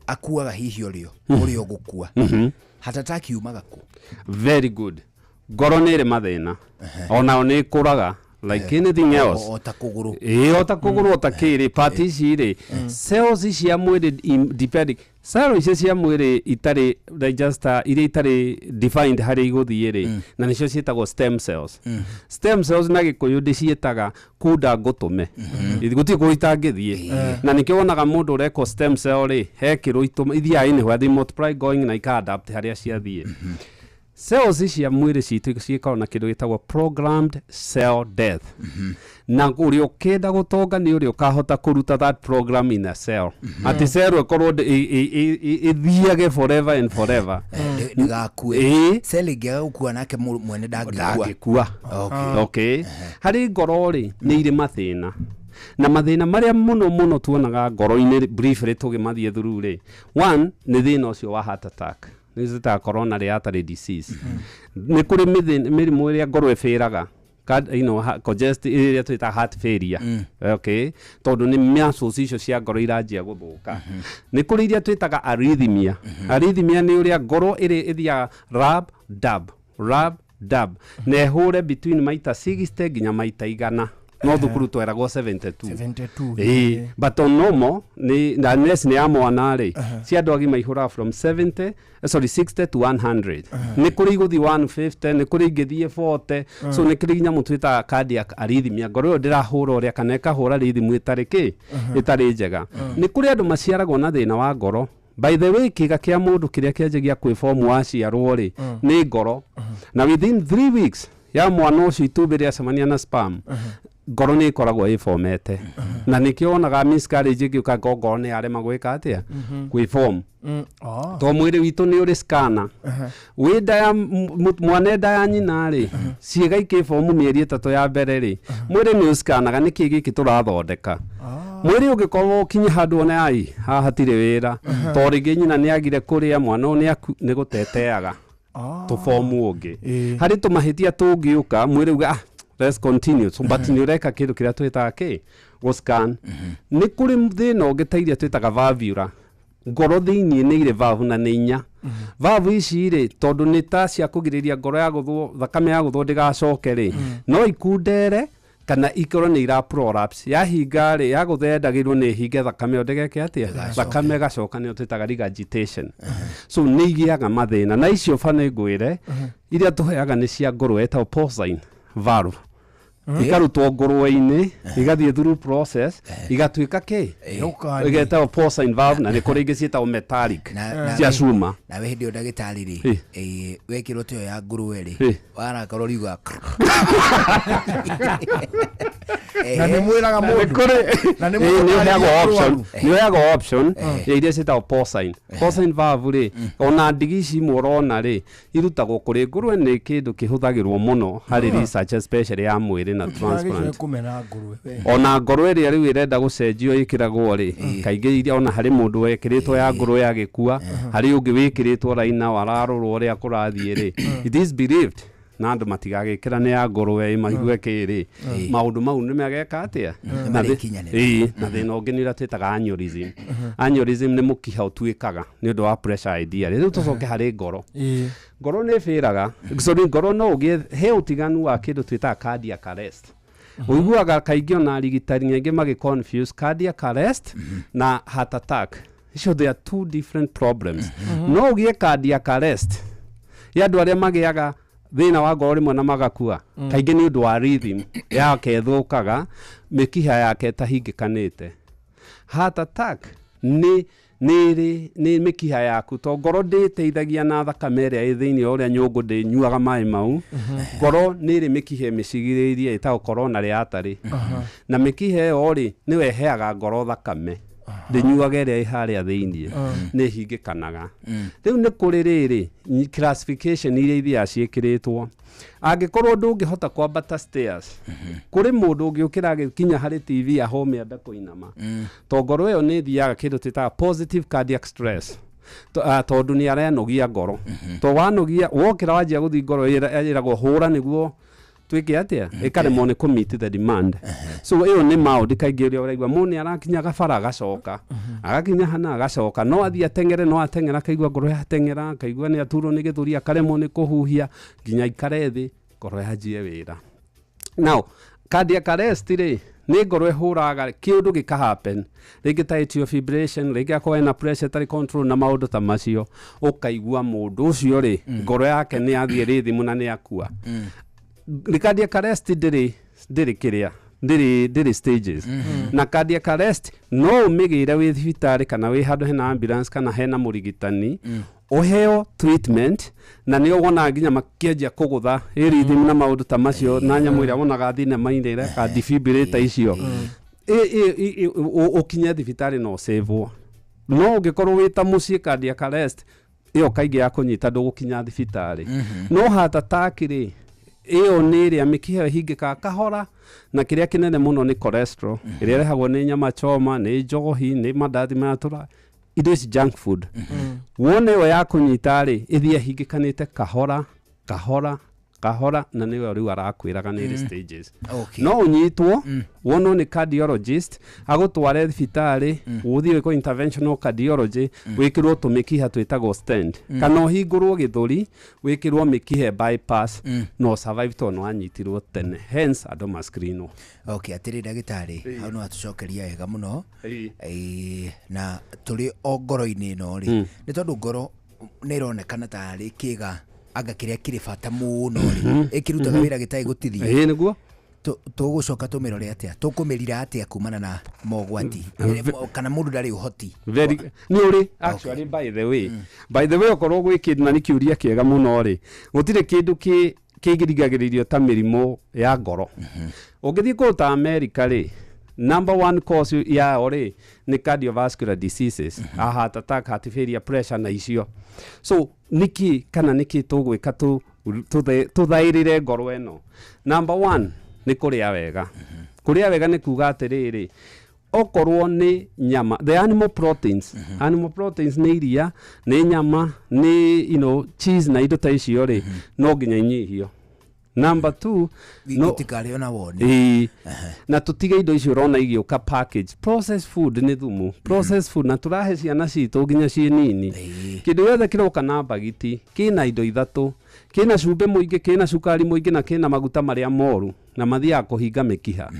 akuaga hihi ũrĩo ũrĩa ũgũkua? Heart attack yumaga kũ? Very good. Ngoro nĩ ĩrĩ mathĩna, onao nĩ ĩkũraga like anything else. O ta kũgũrũ. Ĩĩ, o ta kũgũrũ, o ta kĩrĩ part ici rĩ, cells cia mwĩrĩ, depending cell icio cia mwĩrĩ itarĩ digester, iria itarĩ defined harĩa igũthiĩ rĩ, na nĩcio ciĩtagwo stem cells. Stem cells na Gĩkũyũ ndĩciĩtaga kunda ngũtũme, gũtirĩ kũndũ itangĩthiĩ, na nĩkĩo wonaga mũndũ ũrekwo stem cell rĩ, hekĩrwo itũma ithiaga anywhere, they multiply going na ika-adapt harĩa ciathiĩ. Cells cia mwĩrĩ citũ ciĩkoragwo na kĩndũ gĩtagwo programmed cell death, na ũrĩa ũkĩenda gũtonga nĩ ũrĩa ũkahota kũruta that program in a cell, atĩ cell ĩkorwo ĩthiage forever and forever. Ndĩgakue. Cell ĩngĩaga gũkua, nake mwene ndangĩkua. Ndangĩkua. Okay, harĩ ngoro rĩ, nĩ irĩ mathĩna, na mathĩna marĩa mũno mũno tuonaga ngoro-inĩ briefly tũgĩmathiĩ through rĩ, one nĩ thĩna ũcio wa heart attack, nĩ ciĩtaga coronary artery disease. Nĩ kũrĩ mĩrimũ ĩrĩa ngoro ĩbĩraga, congest ĩrĩa twĩtaga heart failure, okay, tondũ nĩ muscles icio cia ngoro iranjia gũthũka. Nĩ kũrĩ iria twĩtaga arrhythmia. Arrhythmia nĩ ũrĩa ngoro ĩrĩ ĩthiaga rub dub rub dub, na ĩhũre between maita 60 nginya maita 100. No thukuru tweragwo 72. 72. Ĩĩ, but on normal nĩ na unless nĩ ya mwana rĩ, cia andũ agima ihũraga from 70, sorry, 60 to 100. Nĩ kũrĩ igũthiĩ 150, nĩ kũrĩ ingĩthiĩ 40. So nĩ kũrĩ nyamũ twĩtaga cardiac arrhythmia, ngoro ĩyo ndĩrahũra ũrĩa kana ĩkahũra rhythm ĩtarĩ kĩ, ĩtarĩ njega. Nĩ kũrĩ andũ maciaragwo na thĩna wa ngoro. By the way, kĩga kĩa mũndũ kĩrĩa kĩanjagia kwĩbomu waciarwo rĩ, nĩ ngoro, na within 3 weeks ya mwana ũcio itumbĩ rĩacemania na sperm, ngoro nĩ ĩkoragwo ĩbomete, na nĩkĩo wonaga miscarriage ĩngĩũka, ngoro nĩ yarema gwĩka atĩa, kwĩbom. To mwĩrĩ witũ nĩ ũrĩ scanner wĩ nda ya mwana, nda ya nyina rĩ, ciĩga ikĩbomu mĩeri 3 ya mbere rĩ, mwĩrĩ nĩ ũcikanaga nĩkĩ gĩkĩ tũrathondeka. Mwĩrĩ ũngĩkorwo ũkinye handũ one ai haha hatirĩ wĩra, to rĩngĩ nyina nĩ agire kũrĩa, mwana ũyũ nĩ gũteteaga tũbomu ũngĩ harĩ tũmahĩtia tũngĩũka, mwĩrĩ uga, "Ah, let's continue." So but nĩ ũreka kĩndũ kĩrĩa twĩtaga kĩ gũscan. Nĩ kũrĩ thĩna ũngĩ ta iria twĩtaga valvula. Ngoro thĩinĩ nĩ irĩ valve, na nĩ inya valve ici rĩ, tondũ nĩ ta cia kũgirĩrĩria ngoro ya gũthwo, thakame ya gũthwo ndĩgacoke rĩ, no ikundere kana ikorwo nĩ ira prolapse. Yahinga rĩ, yagũtha yendagĩrwo nĩ ĩhinge thakame ĩyo ndĩgeke atĩa, thakame ĩgacoka, nĩyo twĩtaga regurgitation. So nĩ igĩaga mathĩna na icio bana ngwĩre iria tũheaga nĩ cia ngũrwe, ĩtagwo porcine valve, ikarutwo ngũrwe-inĩ, igathiĩ through process, igatuĩka kĩ, igetagwo porcine valve, na nĩ kũrĩ ingĩ ciĩtagwo metallic cia cuma. Nawe hĩndĩ ĩyo ndagĩtarĩ rĩ, wekĩrwo ta ĩyo ya ngũrwe rĩ, warakorwo riuga? Na nĩ mwĩraga mũndũ na nĩ Nĩ ũheagwo option, mũrwaru. nĩ ũheagwo option ya iria ciĩtagwo porcine valve rĩ. Ona ndigi ici imwe ũrona rĩ, irutagwo kũrĩ ngũrwe, nĩ kĩndũ kĩhũthagĩrwo mũno harĩ research, especially ya mwĩrĩ na transplant. Kũmena ngũrwe we. Ona ngoro ĩrĩa rĩu ĩrenda gũcenjio ĩkĩragwo rĩ, kaingĩ iria ona harĩ mũndũ wekĩrĩtwo ya ngũrwe agĩkua, harĩ ũngĩ wĩkĩrĩtwo raina wararorwo ũrĩa kũrathiĩ rĩ, it is believed na andũ matigagĩkĩra nĩ ya ngũrwe maigue kĩrĩ maũndũ mau nĩ mageka atĩa. Na Marĩkinyanĩra. Ĩĩ, na thĩna ũngĩ nĩ ũrĩa twĩtaga aneurysm. Aneurysm nĩ mũkiha ũtuĩkaga nĩ ũndũ wa pressure idea. Rĩu tũcoke harĩ ngoro. Ngoro nĩ ĩbĩraga, sorry, ngoro no ũgĩe he ũtiganu wa kĩndũ twĩtaga cardiac arrest. Ũiguaga kaingĩ ona arigitani aingĩ magĩ confuse cardiac arrest na heart attack. Icio they are two different problems. No ũgĩe cardiac arrest ya andũ arĩa magĩaga thĩna wa ngoro rĩmwe na magakua, kaingĩ nĩ ũndũ wa rhythm yake ĩthũkaga, mĩkiha yake ĩtahingĩkanĩte. Heart attack nĩ ĩrĩ nĩ mĩkiha yaku, to ngoro ndĩteithagia na thakame ĩrĩa ĩ thĩinĩ, o ũrĩa nyũngũ ndĩnyuaga maĩ mau. Ngoro nĩ ĩrĩ mĩkiha ĩmĩcigĩrĩirie ĩtagwo coronary artery, na mĩkiha ĩyo rĩ, nĩyo ĩheaga ngoro thakame, ndĩnyuaga ĩrĩa ĩ harĩa thĩinĩ, nĩ ĩhingĩkanaga. Rĩu nĩ kũrĩ rĩrĩ classification iria ithiaga ciĩkĩrĩtwo. Angĩkorwo ndũngĩhota kwambata stairs, kũrĩ mũndũ ũngĩũkĩra agĩkinya harĩ TV ahome ambe kũinama, to ngoro ĩyo nĩ ĩthiaga kĩndũ twĩtaga positive cardiac stress. Tondũ nĩ arenogia ngoro, to wanogia wokĩra wanjia gũthiĩ, ngoro ĩragwo hũra nĩguo twĩke atĩa, ĩkaremwo nĩ kũ-meet the demand. So ĩyo nĩ maũndũ kaingĩ ũrĩa ũraigua mũndũ nĩ arakinya gabara agacoka, agakinya hana agacoka, no athiĩ ateng'ere, no ateng'era akaigua ngoro yateng'era, akaigua nĩ aturwo nĩ gĩthũri, akaremwo nĩ kũhuhia nginya aikare thĩ ngoro yanjie wĩra. Now cardiac arrest rĩ, nĩ ngoro ĩhũraga kĩũndũ gĩka happen, rĩngĩ ta atrial fibrillation, rĩngĩ akorwo ena pressure ĩtarĩ control na maũndũ ta macio, ũkaigua mũndũ ũcio rĩ, ngoro yake nĩ yathiĩ rhythm na nĩ akua. Cardiac arrest ndĩrĩ kĩrĩa ndĩrĩ stages. Na cardiac arrest no ũmĩgĩre wĩ thibitarĩ kana wĩ handũ hena ambulance kana hena mũrigitani, ũheo treatment, na nĩ wonaga nginya makĩanjia kũgũtha ĩrhythm na maũndũ ta macio, na nyamũ ĩrĩa wonaga thinema-inĩ ĩreka defibrillator icio. Ũkinye thibitarĩ no ũcĩvwo. No ũngĩkorwo wĩ ta mũciĩ, cardiac arrest ĩyo kaingĩ ya kũnyita ndũgũkinya thibitarĩ. No heart attack rĩ, ĩyo nĩ ĩrĩa mĩkiha ĩyo ĩhingĩkaga kahora, na kĩrĩa kĩnene mũno nĩ cholesterol ĩrĩa ĩrehagwo nĩ nyama choma, nĩ njohi, nĩ mandathi maya tũra indo ici junk food. Wona ĩyo ya kũnyita rĩ, ĩthiĩ ĩhingĩkanĩte kahora kahora. Kahora na nĩwe rĩu arakwĩraga nĩ ĩrĩ stages. Okay. No ũnyitwo wonwo nĩ cardiologist, agũtware thibitarĩ, ũthiĩ wĩkwo interventional cardiology, wĩkĩrwo tũmĩkiha twĩtagwo stent, kana ũhingũrwo gĩthũri wĩkĩrwo mĩkiha bypass, no survive tondũ nĩwanyitirwo tene. Hence andũ mascreenwo. Okay, atĩrĩ ndagĩtarĩ, hau no atũcokeria wega mũno. Ĩĩ. Ĩĩ, na tũrĩ o ngoro-inĩ ĩno rĩ, nĩ tondũ ngoro nĩ ĩronekana tarĩ kĩga anga kĩrĩa kĩrĩ bata mũno rĩ, ĩkĩrutaga wĩra gĩtarĩ gũtithia. Ĩĩ, nĩguo. Tũgũcoka tũmĩrore atĩa, tũkũmĩrira atĩa kumana na mogwati? Kana mũndũ ndarĩ ũhoti? Very nĩ ũrĩ actually, by the way okorwo gwĩ kĩndũ, na nĩ kĩũria kĩega mũno rĩ, gũtirĩ kĩndũ kĩrigagĩrĩrio ta mĩrimũ ya ngoro. Ũngĩthiĩ kũndũ ta America rĩ, number one cause yao rĩ nĩ cardiovascular diseases, a heart attack, heart failure, pressure na icio. So nĩkĩ kana nĩkĩ tũgwĩka tũthaĩrĩre ngoro ĩno? Number one nĩ kũrĩa wega. Kũrĩa wega nĩ kuga atĩrĩrĩ, okorwo nĩ nyama, the animal proteins, animal proteins nĩ iria, nĩ nyama, nĩ cheese na indo ta icio rĩ, no nginya inyihio. Number two, no Gũtikarĩo na woni. Ĩĩ. Na tũtige indo icio ũrona igĩũka package, processed food nĩ thumu, processed food, na tũrahe ciana citũ nginya ciĩ nini. Kĩndũ gĩothe kĩroka na mbagiti kĩna indo ithatũ: kĩna cumbĩ mũingĩ, kĩna cukari mũingĩ, na kĩna maguta marĩa moru, na mathiaga kũhinga mĩkiha.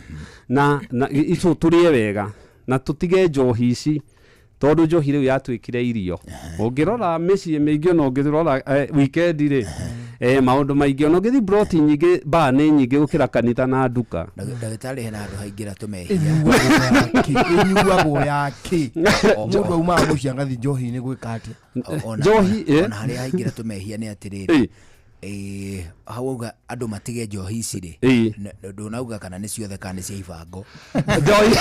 Na icio tũrĩe wega na tũtige njohi ici, tondũ njohi rĩu yatuĩkire irio. Ũngĩrora mĩciĩ mĩingĩ, ona ũngĩrora weekend rĩ, maũndũ maingĩ, ona ũngĩthiĩ broti nyingĩ, baa nĩ nyingĩ gũkĩra kanitha na nduka. Ndagĩtarĩ, hena handũ haingĩra tũmehia. Ĩnyuagwo yake? Mũndũ aumaga mũciĩ agathiĩ njohi-inĩ gwĩka atĩa? Njohi, eh. Ona harĩa haingĩra tũmehia nĩ atĩrĩrĩ, hau auga andũ matige njohi ici rĩ, ndũnauga kana nĩ ciothe kana nĩ cia ibango. Njohi.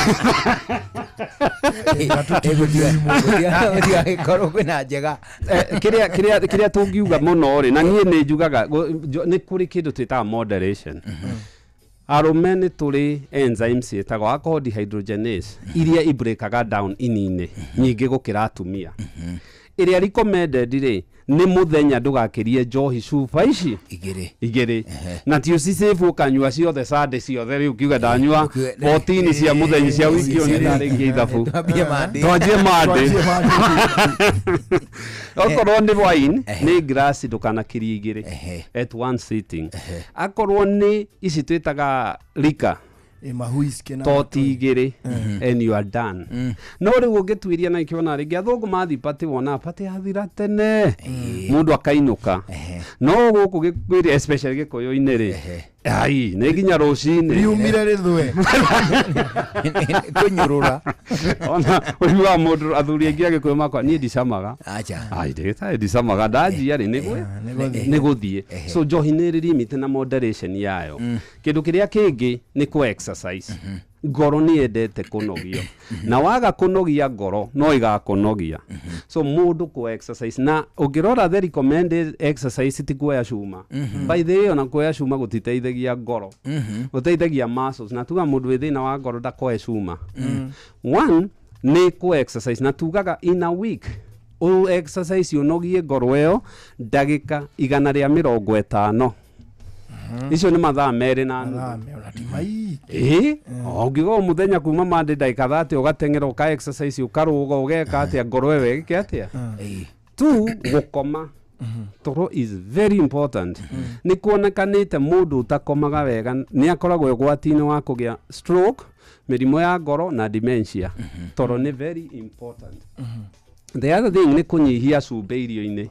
Gũtigagĩkorwo kwĩna njega. Kĩrĩa tũngiuga mũno rĩ, na niĩ nĩ njugaga nĩ kũrĩ kĩndũ twĩtaga moderation. Arũme nĩ tũrĩ enzymes ĩtagwo alcohol dehydrogenase iria ibreakaga down ini-inĩ nyingĩ gũkĩra atumia. Ĩrĩa recommended rĩ, nĩ mũthenya ndũgakĩrie njohi cuba ici igĩrĩ. Igĩrĩ, na ti ũcicĩbu ũkanyua ciothe Sunday ciothe rĩu, ukiuga ndanyua 14 cia mũthenya cia wiki ĩyo, nĩ ndarĩkia ithabu. Twambie Monday. Twanjie Monday. Twanjie Okorwo nĩ wine, nĩ glass ndũkanakirie igĩrĩ at one sitting. Akorwo nĩ ici twĩtaga liquor, mahuiski na toti igĩrĩ and you are done. No rĩu ũngĩtuĩria na ikĩona rĩngĩ athũngũ mathiĩ party, wona party yathira tene mũndũ akainũka, no gũkũ gĩkwĩrĩ, especially gĩkũyũ-inĩ rĩ, ai nĩ nginya rũcinĩ. Riumire rĩthwe. Kũnyũrũra. Ona ũiguaga mũndũ, athuri aingĩ a gĩkũyũ makwa, niĩ ndicamaga. Acha. Ai, ndagĩtarĩ, ndicamaga, ndanjia rĩ nĩ gũthiĩ. So njohi nĩ ĩrĩ limit na moderation yayo. Kĩndũ kĩrĩa kĩngĩ nĩ kũ exercise. Ngoro nĩ yendete kũnogio, na waga kũnogia ngoro no ĩgakũnogia. So mũndũ kũ exercise, na ũngĩrora the recommended exercise ti kuoya cuma. By the way, ona kuoya cuma gũtiteithagia ngoro, gũteithagia muscles. Na tuga mũndũ wĩ thĩna wa ngoro ndakoe cuma. One nĩ kũ exercise, na tugaga in a week ũ exercise ũnogie ngoro ĩyo ndagĩka 150. Icio nĩ mathaa 2.5. Ĩĩ, ũngiuga o mũthenya kuma Monday ndagĩka 30 ũgateng'era, ũka exercise, ũkarũga, ũgeka atĩa, ngoro ĩyo ĩgĩke atĩa. Two, gũkoma toro is very important. Nĩ kuonekanĩte mũndũ ũtakomaga wega nĩ akoragwo ũgwati-inĩ wa kũgĩa stroke, mĩrimũ ya ngoro na dementia. Toro nĩ very important. The other thing nĩ kũnyihia cumbĩ irio-inĩ.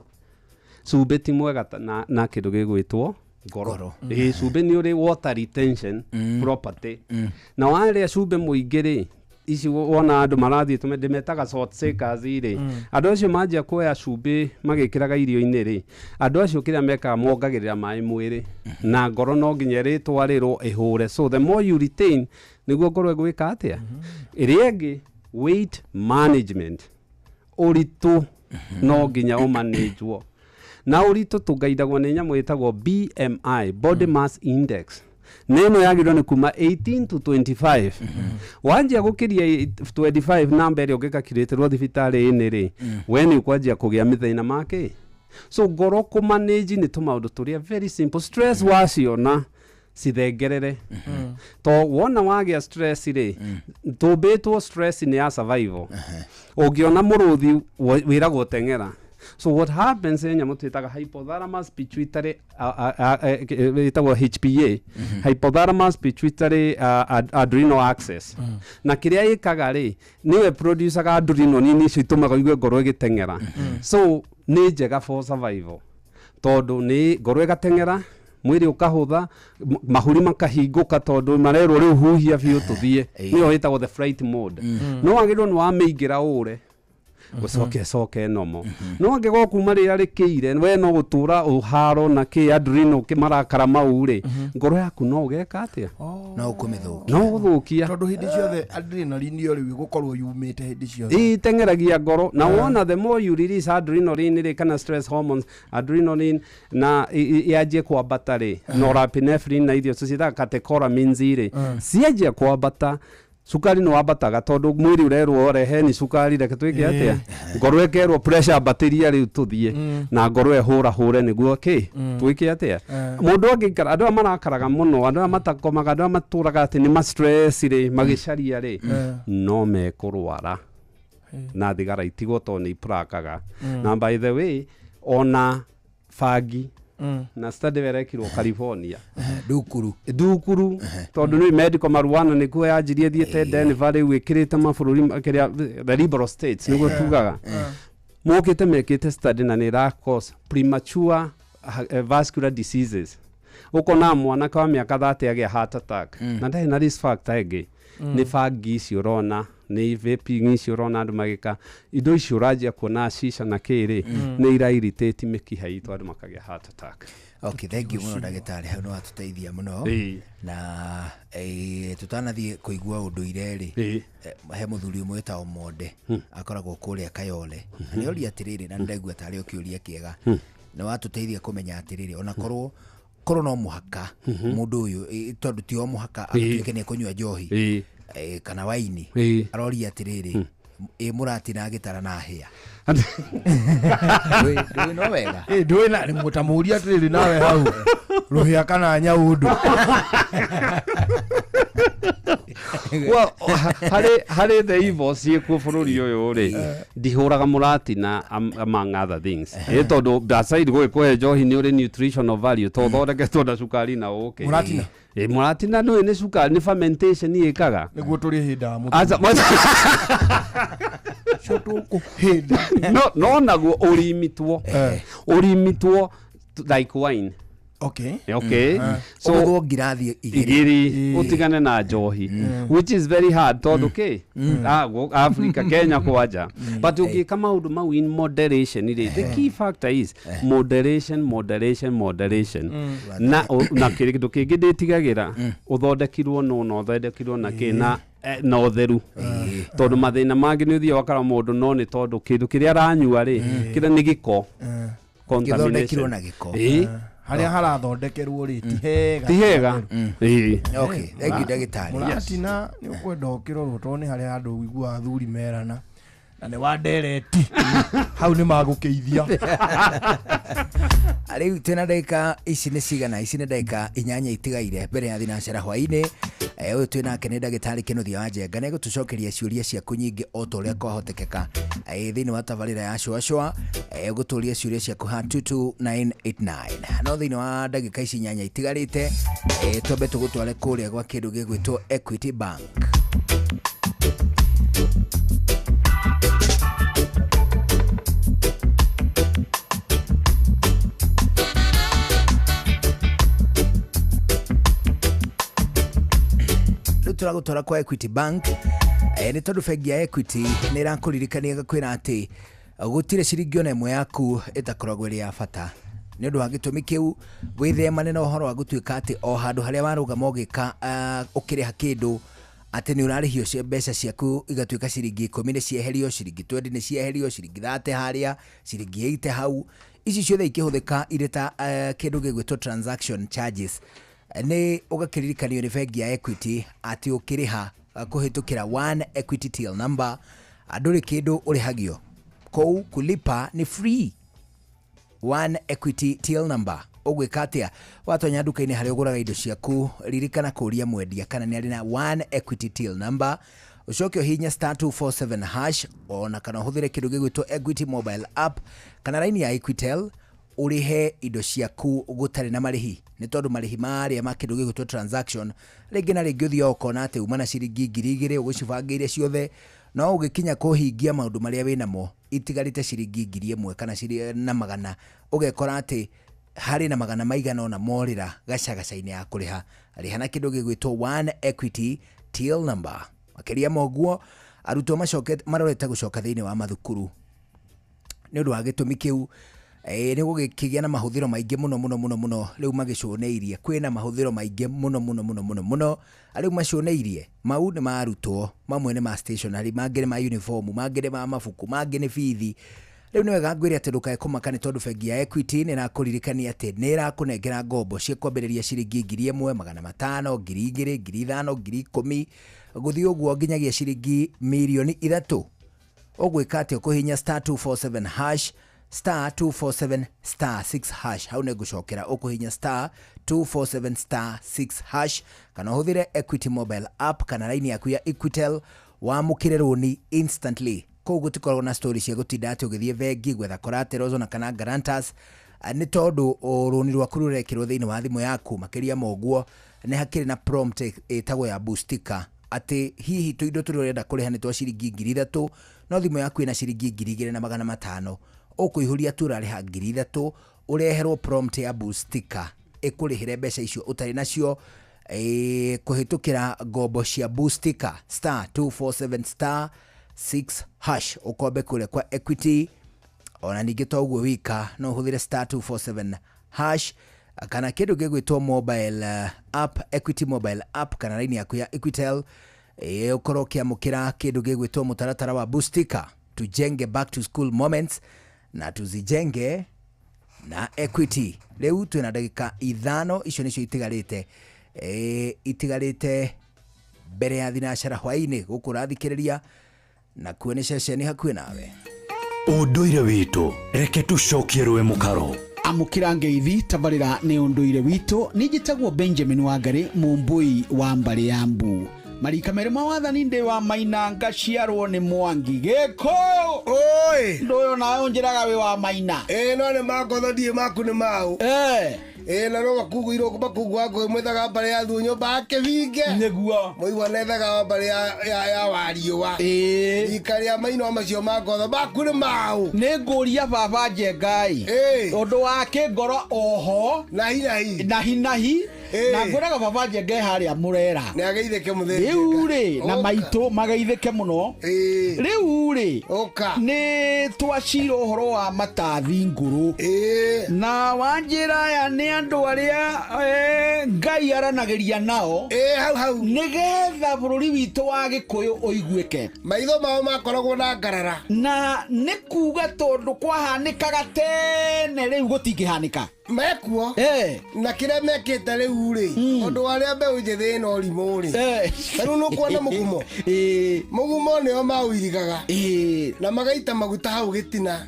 Cumbĩ ti mwega na kĩndũ gĩgwĩtwo ngoro. Ĩĩ, cumbĩ nĩ ũrĩ water retention property, na warĩa cumbĩ mũingĩ rĩ, ici wona andũ marathiĩ ndĩmetaga salt shakers rĩ, andũ acio manjia kuoya cumbĩ magĩkĩraga irio-inĩ rĩ, andũ acio kĩrĩa mekaga mongagĩrĩra maĩ mwĩrĩ, na ngoro no nginya ĩrĩtwarĩrwo ĩhũre. So the more you retain, nĩguo ngoro ĩgwĩka atĩa. Ĩrĩa ĩngĩ, weight management. Ũritũ no nginya ũmanĩnjwo, na ũritũ tũgaidagwo nĩ nyamũ ĩtagwo BMI, body mass index, na ĩno yagĩrĩirwo nĩ kuma 18 to 25. Wanjia gũkĩria 25, namba ĩrĩa ũngĩkakirĩtĩrwo thibitarĩ-inĩ rĩ, we nĩ ũkwanjia kũgĩa mĩthĩna make. So ngoro kũmanage nĩ tũmaũndũ tũrĩa very simple. Stress waciona cithengerere, to wona wagĩa stress rĩ, tũmbĩtwo stress nĩ ya survival. Ũngĩona mũrũthi wĩragwo teng'era. So what happens, nĩ nyamũ twĩtaga hypothalamus pituitary, ĩtagwo HPA, hypothalamus pituitary adrenal axis. Na kĩrĩa ĩkaga rĩ, nĩwe producaga adrenaline icio itũmaga ũigue ngoro ĩgĩteng'era. So nĩ njega for survival, tondũ nĩ ngoro ĩgateng'era, mwĩrĩ ũkahũtha, mahũri makahingũka, tondũ marerwo rĩu huhia biũ tũthiĩ. Nĩyo ĩtagwo the flight mode. No wagĩrĩirwo nĩ wamĩingĩra ũre ũcoke coke nomo. No angĩkorwo kuma rĩrĩa rĩkĩire, we no gũtũra ũharo na kĩ adrenal kĩ marakara mau rĩ, ngoro yaku no ũgeka atĩa? No ũkũmĩthũkia. No ũgũthũkia. Tondũ hĩndĩ ciothe adrenaline ĩyo rĩu ĩgũkorwo yumĩte hĩndĩ ciothe. Ĩteng'eragia ngoro. Na wona the more you release adrenaline rĩ, kana stress hormones, adrenaline na yanjie kwambata rĩ, norepinephrine na irio tũciĩtaga catecholamines rĩ, cianjia kwambata, cukari nĩ wambataga, tondũ mwĩrĩ ũrerwo reheni cukari, reke twĩke atĩa, ngoro ĩkerwo pressure ambatĩria rĩu tũthiĩ, na ngoro ĩhũra hũre nĩguo kĩ twĩke atĩa. Mũndũ angĩikara, andũ aya marakaraga mũno, andũ aya matakomaga, andũ aya matũraga atĩ nĩ ma stress rĩ, magĩcaria rĩ, no mekũrwara. Na thigara itigwo, tondũ nĩ iprakaga. Na by the way, ona bangi, na study ĩrekirwo California. Ndukuru. Ndukuru, tondũ nĩ medical marijuana nĩkuo yanjirie thiĩte Denver, rĩu ĩkĩrĩte mabũrũri kĩrĩa the liberal states nĩguo tugaga, mokĩte mekĩte study na nĩ ĩra cause premature vascular diseases. Ũkona mwanake wa mĩaka 30 agĩa heart attack, na ndarĩ na risk factor ĩngĩ. Nĩ bangi icio ũrona, nĩ vaping icio ũrona andũ magĩka, indo icio ũranjia kuona shisha na kĩrĩ, nĩ ira irritate mĩkiha itũ, andũ makagĩa heart attack. Okay, thank you mũno ndagĩtarĩ, hau nĩ watũteithia mũno. Na tũtanathiĩ kũigua ũndũire rĩ, he mũthuri ũmwe wĩtagwo Monde, akoragwo kũrĩa Kayole, na nĩ oria atĩrĩrĩ, na nĩndaigua tarĩ o kĩũria kĩega, nĩ watũteithia kũmenya atĩrĩrĩ, ona korwo korwo no mũhaka mũndũ ũyũ, tondũ ti o mũhaka atuĩke nĩ ekũnyua njohi kana waini, aroria atĩrĩrĩ, ĩ mũratina gĩtara na hĩa? Ndũĩ no wega. Ĩ, ndũĩ na mũtamũria atĩrĩrĩ, nawe hau rũhĩa kana nyaũndũ? Well, harĩ the evil ciĩkuo bũrũri ũyũ rĩ, ndihũraga mũratina among other things, ĩ tondũ aside gũgĩkũhe njohi, nĩ ũrĩ nutritional value, to ũthondeketwo na cukari na ũkĩ. Mũratina? Ĩ, mũratina nĩ nĩ cukari, nĩ fermentation ĩkaga. Nĩguo tũrĩ hĩndaga. Aca, Mũtũ no naguo ũrimitwo, ũrimitwo like wine. Okay. So ũgũthwo ngirathi igĩrĩ. Igĩrĩ, ũtigane na njohi, which is very hard, tondũ kĩ Africa, Kenya kwanja, but ũngĩka maũndũ mau in moderation rĩ, the key factor is moderation, moderation, moderation. Na kĩndũ kĩngĩ ndĩtigagĩra, ũthondekirwo nũ na ũthondekirwo na kĩ na ũtheru, tondũ mathĩna mangĩ nĩ ũthiaga ũgakora mũndũ no nĩ tondũ kĩndũ kĩrĩa aranyua rĩ, kĩrĩa nĩ gĩko, Gĩthondekirwo na gĩko. Ĩĩ. Harĩa harathondekerwo rĩ ti hega. Ti hega. Ĩĩ. Okay, thank you ndagĩtarĩ. Mũratina nĩ ũkwenda ũkĩrorwo, tondũ nĩ harĩa handũ ũiguaga athuri merana na nĩ wa ndereti hau nĩ magũkĩithia. Rĩu twĩna ndagĩka ici nĩ cigana? Ici nĩ ndagĩka 8 itigaire mbere ya thinacara hwaĩ-inĩ. Ũyũ twĩ nake nĩ ndagĩtarĩ Kĩnuthia wa Njenga, nĩ egũtũcokeria ciũria ciaku nyingĩ o ta ũrĩa kwahotekeka thĩinĩ wa tabarĩra ya cũacũa. Ũgũtũria ciũria ciaku ha 22989. No thĩinĩ wa ndagĩka ici 8 itigarĩte, twambe tũgũtware kũrĩa gwa kĩndũ gĩgwĩtwo Equity Bank. Rĩu tũragũtwara kwa Equity Bank, nĩ tondũ bengi ya Equity nĩ ĩrakũririkania ĩgakwĩra atĩ gũtirĩ ciringi ona ĩmwe yaku ĩtakoragwo ĩrĩ ya bata. Nĩ ũndũ wa gĩtũmi kĩu, wĩthemane na ũhoro wa gũtuĩka atĩ o handũ harĩa warũgama ũgĩka ũkĩrĩha kĩndũ atĩ nĩ ũrarĩhio mbeca ciaku igatuĩka ciringi 10 nĩ cieherio, ciringi 20 nĩ cieherio, ciringi 30 harĩa, ciringi 80 hau. Ici ciothe ikĩhũthĩka irĩ ta kĩndũ gĩgwĩtwo transaction charges. Nĩ ũgakĩririkanio nĩ bengi ya Equity atĩ ũkĩrĩha kũhĩtũkĩra one Equity till number, ndũrĩ kĩndũ ũrĩhagio kũu, kulipa ni free. One Equity Till Number. Ũgwĩka atĩa watonya nduka-inĩ harĩa ũgũraga indo ciaku? Ririkana kũria mwendia kana nĩ arĩ na One Equity Till Number, ũcoke ũhihinye star 247 hash, ona kana ũhũthĩre kĩndũ gĩgwĩtwo Equity Mobile App kana raini ya Equitel, ũrĩhe indo ciaku gũtarĩ na marĩhi, nĩ tondũ marĩhi marĩa ma kĩndũ gĩgwĩtwo transaction, rĩngĩ na rĩngĩ ũthiaga ũkona atĩ uma na ciringi 2,000 ũgũcibangĩire ciothe, no ũgĩkinya kũhingia maũndũ marĩa wĩnamo itigarĩte ciringi 1,000 kana na magana, ũgekora atĩ harĩ na magana maigana ũna morĩra gacagaca-inĩ ya kũrĩha. Rĩha na kĩndũ gĩgwĩtwo One Equity Till Number. Makĩria ma ũguo, arutwo macokete marorete gũcoka thĩinĩ wa mathukuru. Nĩ ũndũ wa gĩtũmi kĩu, nĩ gũgĩkĩgĩa na mahũthĩro maingĩ mũno mũno mũno mũno. Rĩu magĩcũnĩirie kwĩna mahũthĩro maingĩ mũno mũno mũno mũno mũno. Rĩu macũnĩirie mau nĩ ma arutwo, mamwe nĩ ma stationery, mangĩ nĩ ma uniform, mangĩ nĩ ma mabuku, mangĩ nĩ bithi. Rĩu nĩ wega ngwĩre atĩ ndũkae kũmaka, nĩ tondũ bengi ya Equity nĩ ĩrakũririkania atĩ nĩ ĩrakũnengera ngombo cia kwambĩrĩria ciringi 1,500, 2,000, 5,000, 10,000, gũthiĩ ũguo nginyagia ciringi 3,000,000. Ũgwĩka atĩa? Ũkũhihinya star 247 hash, star 247 star 6 hash. Hau nĩ ngũcokera, ũkũhihinya star 247 star 6 hash, kana ũhũthĩre Equity Mobile App kana raini yaku ya Equitel, wamũkĩre rũni instantly. Kũu gũtikoragwo na story cia gũtinda atĩ ũgĩthiĩ bengi gwetha collaterals ona kana guarantors, nĩ tondũ rũni rwaku rũrekĩrwo thĩinĩ wa thimũ yaku. Makĩria ma ũguo, nĩ hakĩrĩ na prompt ĩtagwo ya Boostika, atĩ hihi tũindo tũrĩa ũrenda kũrĩha nĩ twa ciringi 3,000, no thimũ yaku ĩna ciringi 2,500, ũkũihũria tu ũrarĩha 3,000, ũreherwo prompt ya Boostika ĩkũrĩhĩre mbeca icio ũtarĩ nacio, kũhĩtũkĩra ngombo cia Boostika. Star 247 star 6 hash, ũkombe kũrĩa kwa Equity. Ona ningĩ to ũguo wika, no ũhũthĩre star 247 hash kana kĩndũ gĩgwĩtwo mobile app, Equity Mobile App, kana raini yaku ya Equitel, ũkorwo ũkĩamũkĩra kĩndũ gĩgwĩtwo mũtaratara wa Boostika. Tujenge back to school moments na tuzijenge na Equity. Rĩu twĩna ndagĩka 5, icio nĩcio itigarĩte, itigarĩte mbere ya thinacara hwaĩ-inĩ. Gũkũ ũrathikĩrĩria na kuo nĩ ceceni hakuhĩ nawe. Ũndũire witũ, reke tũcokie rũĩ mũkaro. Amũkĩra ngeithi tabarĩra nĩ ũndũire witũ. Nĩ njĩtagwo Benjamin Wangari, mũmbũi wa mbarĩ ya Mbu. Marika merĩ ma wathani ndĩ wa Maina, ngaciarwo nĩ Mwangi Gĩkũ. Oi, ndũyũ nawe ũnjĩraga wĩ wa Maina. Ĩĩ, no nĩ mangotho ndiĩ maku nĩ mau. Ĩĩ, na no makunguirwo makungu wa ngũĩ mwethaga mbarĩ ya thuo nyũmba ya kĩbinge. Nĩguo mũigua nethaga wa mbarĩ ya wariũa. Rika rĩa Maina macio mangotho maku nĩ mau. Nĩ ngũria baba Njengai ũndũ wa kĩngoro oho nahi nahi nahi nahi, na ngwĩraga baba Njenga e harĩa Mũrera. Nĩ ageithĩke mũthĩnjĩ. Rĩu rĩ, na maitũ mageithĩke mũno. Rĩu rĩ, nĩ twacira ũhoro wa matathi ngũrũ, na wanjĩra aya nĩ andũ arĩa Ngai aranagĩria nao hau hau, nĩgetha bũrũri witũ wa Gĩkũyũ ũiguĩke. Maitho mao makoragwo na ngarara. Na nĩ kuga tondũ kwahanĩkaga tene, rĩu gũtingĩhanĩka. Mekuo na kĩrĩa mekĩte rĩu rĩ, ũndũ arĩa mbeũ njĩthĩ ĩno ũrimũ rĩ, ta rĩu nĩũkuona mũgumo. Mũgumo nĩo maũirigaga na magaita maguta hau gĩtina,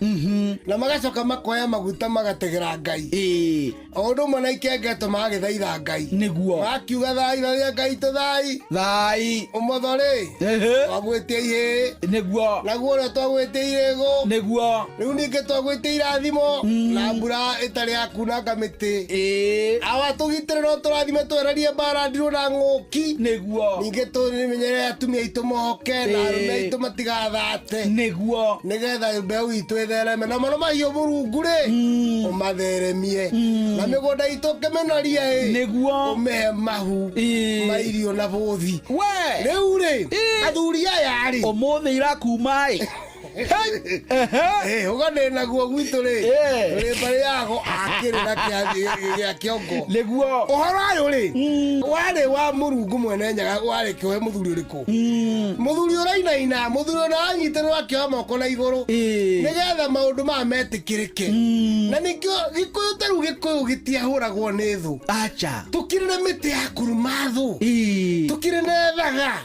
na magacoka makoya maguta magategera Ngai, o ũndũ ũmwe na ikengetwo magagĩthaitha Ngai. Nĩguo makiuga thai tharia Ngai tũ thai thai ũmotho rĩ, twagwĩtia ihĩĩ. Nĩguo naguo ũrĩa twagwĩtia irĩgũ. Nĩguo rĩu ningĩ twagwĩtia irathimo na mbura ĩtarĩ ya kunanga mĩtĩ. Awa tũgitĩre no tũrathime, twererie mbara ndirũ na ng'ũki. Nĩguo ningĩ tũmenyerere atumia aitũ mohoke na arũme aitũ matigathate. Nĩguo nĩgetha mbeũ itũ ĩthereme, na mũno mahiũ Mũrungu rĩ ũmatheremie, na mĩgũnda itũ ũkĩmĩnorie ĩ, nĩguo ũmĩhe mahu ma irio na bũthi. We rĩu rĩ, athuri aya rĩ, ũmũthĩ irakuma ĩ. Ũga naguo gwitũ rĩ, tũrĩ mbarĩ yago akĩrĩ na gĩa kĩongo. Nĩguo ũhoro ũyũ rĩ warĩ wa Mũrungu mwene Nyaga, warĩ kĩohe mũthuri ũrĩkũ? Mũthuri ũrainaina, mũthuri ũrĩa wanyitĩrwo akĩoya moko na igũrũ nĩgetha maũndũ maya metĩkĩrĩke. Na nĩkĩo Gĩkũyũ, ta rĩu Gĩkũyũ gĩtiahũragwo nĩ thũ. Acha, tũkĩrĩ na mĩtĩ ya kũruma thũ, tũkĩrĩ na ethaga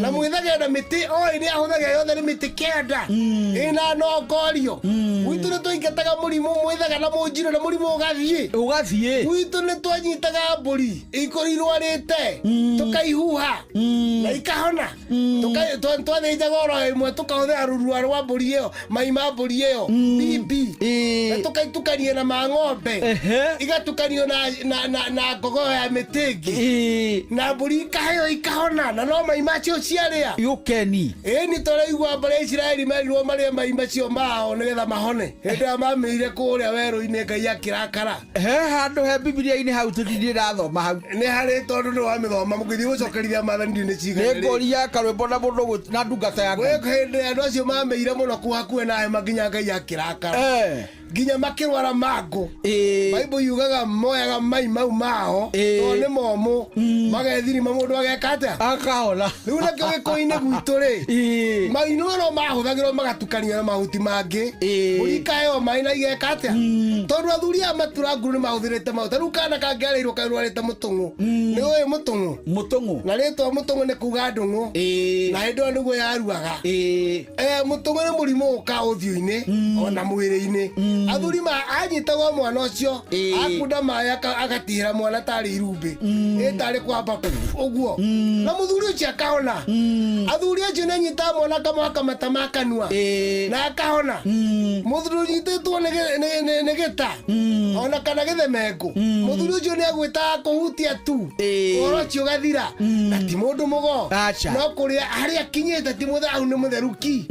na mwĩthagĩra na mĩtĩ o ĩrĩa ahũthagĩra yothe nĩ mĩtĩ 9. Ĩna no ngorio. Gwitũ nĩ twaingataga mũrimũ mwĩthaga na mũnjiro na mũrimũ ũgathiĩ. Ũgathiĩ. Gwitũ nĩ twanyitaga mbũri ikũrirwarĩte tũkaihuha na ikahona. Twathĩnjaga oro ĩmwe tũkahũthĩra rũrua rwa mbũri ĩyo, mai ma mbũri ĩyo bibi, na tũkaitukania na ma ng'ombe, igatukanio na ngogoyo ya mĩtĩ ĩngĩ, na mbũri ikaheo ikahona, na no mai macio ciarĩa. Yũkeni. Ĩni tũraigua mbere ya Isiraeli merirwo marĩe mai macio mao nĩgetha mahone. Hĩndĩ ĩrĩa mamĩire kũrĩa werũ-inĩ Ngai akĩrakara. He handũ he Bibilia-inĩ hau tũtindirĩrathoma hau. Nĩ harĩ tondũ nĩ wamĩthoma mũgĩthiĩ gũcokerithia maathani nĩ cigana. Nĩ ngũria karwĩmbo na mũndũ na ndungata ya Ngai. Gwĩ hĩndĩ andũ acio mamĩire mũno kũu hakuhĩ na hema nginya Ngai akĩrakara. Nginya makĩrwara mangũ. Bible yugaga moyaga mai mau mao tondũ nĩ momũ, magethirima mũndũ ageka atĩa? Akahona. Rĩu nakĩo gĩkũyũ-inĩ gwitũ rĩ, mai no mahũthagĩrwo magatukanio na mahuti mangĩ. Mbũri ikaheo mai na igeka atĩa? Tondũ athuri aya matura nguru nĩ mahũthĩrĩte mahuti. Rĩu kana kangĩarĩirwo karwarĩte mũtũng'ũ. Nĩ ũĩ mũtũng'ũ? Mũtũng'ũ. Na rĩtwa mũtũng'ũ nĩ kuga ndũng'ũ. Na hĩndĩ ĩyo nĩguo yaruaga. Mũtũng'ũ nĩ mũrimũ ũkaga ũthiũ-inĩ ona mwĩrĩ-inĩ. Athuri ma anyitagwo mwana ũcio akunda maĩ agatihĩra mwana tarĩ irumbĩ, ĩ tarĩ kwamba ũguo, na mũthuri ũcio akahona. Athuri acio nĩ anyitaga mwana akamũhaka mata ma kanua na akahona. Mũthuri ũnyitĩtwo nĩ gĩta ona kana gĩthemengũ, mũthuri ũcio nĩ agwĩtaga kũhutia tu, ũhoro ũcio ũgathira. Na ti mũndũ mũgo, no kũrĩa harĩa akinyĩte ti mũthau, nĩ mũtheruki.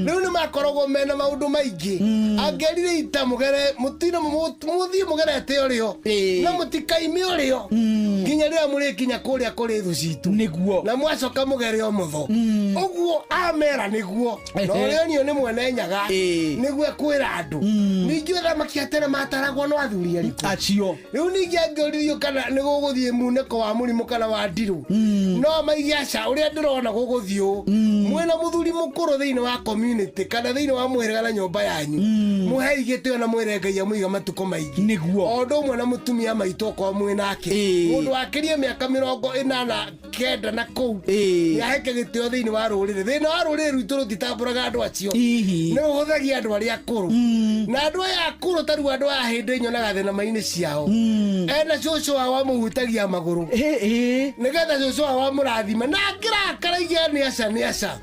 Rĩu nĩ makoragwo mena maũndũ maingĩ. Angĩerire ita mũgere mũtino mũthiĩ mũgerete ũrĩo na mũtikaime ũrĩo nginya rĩrĩa mũrĩkinya kũrĩa kũrĩ thũ citũ, nĩguo, na mwacoka mũgere o mũtho. Ũguo amera nĩguo, na ũrĩa onio nĩ mwene nyaga nĩguo ekwĩra andũ. Ningĩ athamaki a tene mataragwo no athuri arĩkũ acio. Rĩu ningĩ angĩũririo kana nĩ gũgũthiĩ munĩko wa mũrimũ kana wa ndirũ, no maige aca, ũrĩa ndĩrona gũgũthiĩ ũũ. Mwĩna mũthuri mũkũrũ thĩinĩ wa community kana thĩinĩ wa mũhĩrĩga na nyũmba yanyu, mũhei gĩtĩo na mwĩre Ngai amũiga matukũ maingĩ, nĩguo. O ũndũ ũmwe na mũtumia maitũ okorwo mwĩ nake, mũndũ wakĩrie mĩaka 89 na kũu nĩaheke gĩtĩo thĩinĩ wa rũrĩrĩ. Thĩinĩ wa rũrĩrĩ rwitũ rũtitambũraga andũ acio, nĩ rũhũthagia andũ arĩa akũrũ. Na andũ aya akũrũ ta rĩu andũ aya hĩndĩ nyonaga thenema-inĩ ciao, ena cũcũ wao amũhutagia magũrũ nĩgetha cũcũ wao amũrathime, na akĩrakara igĩa nĩ aca nĩ aca.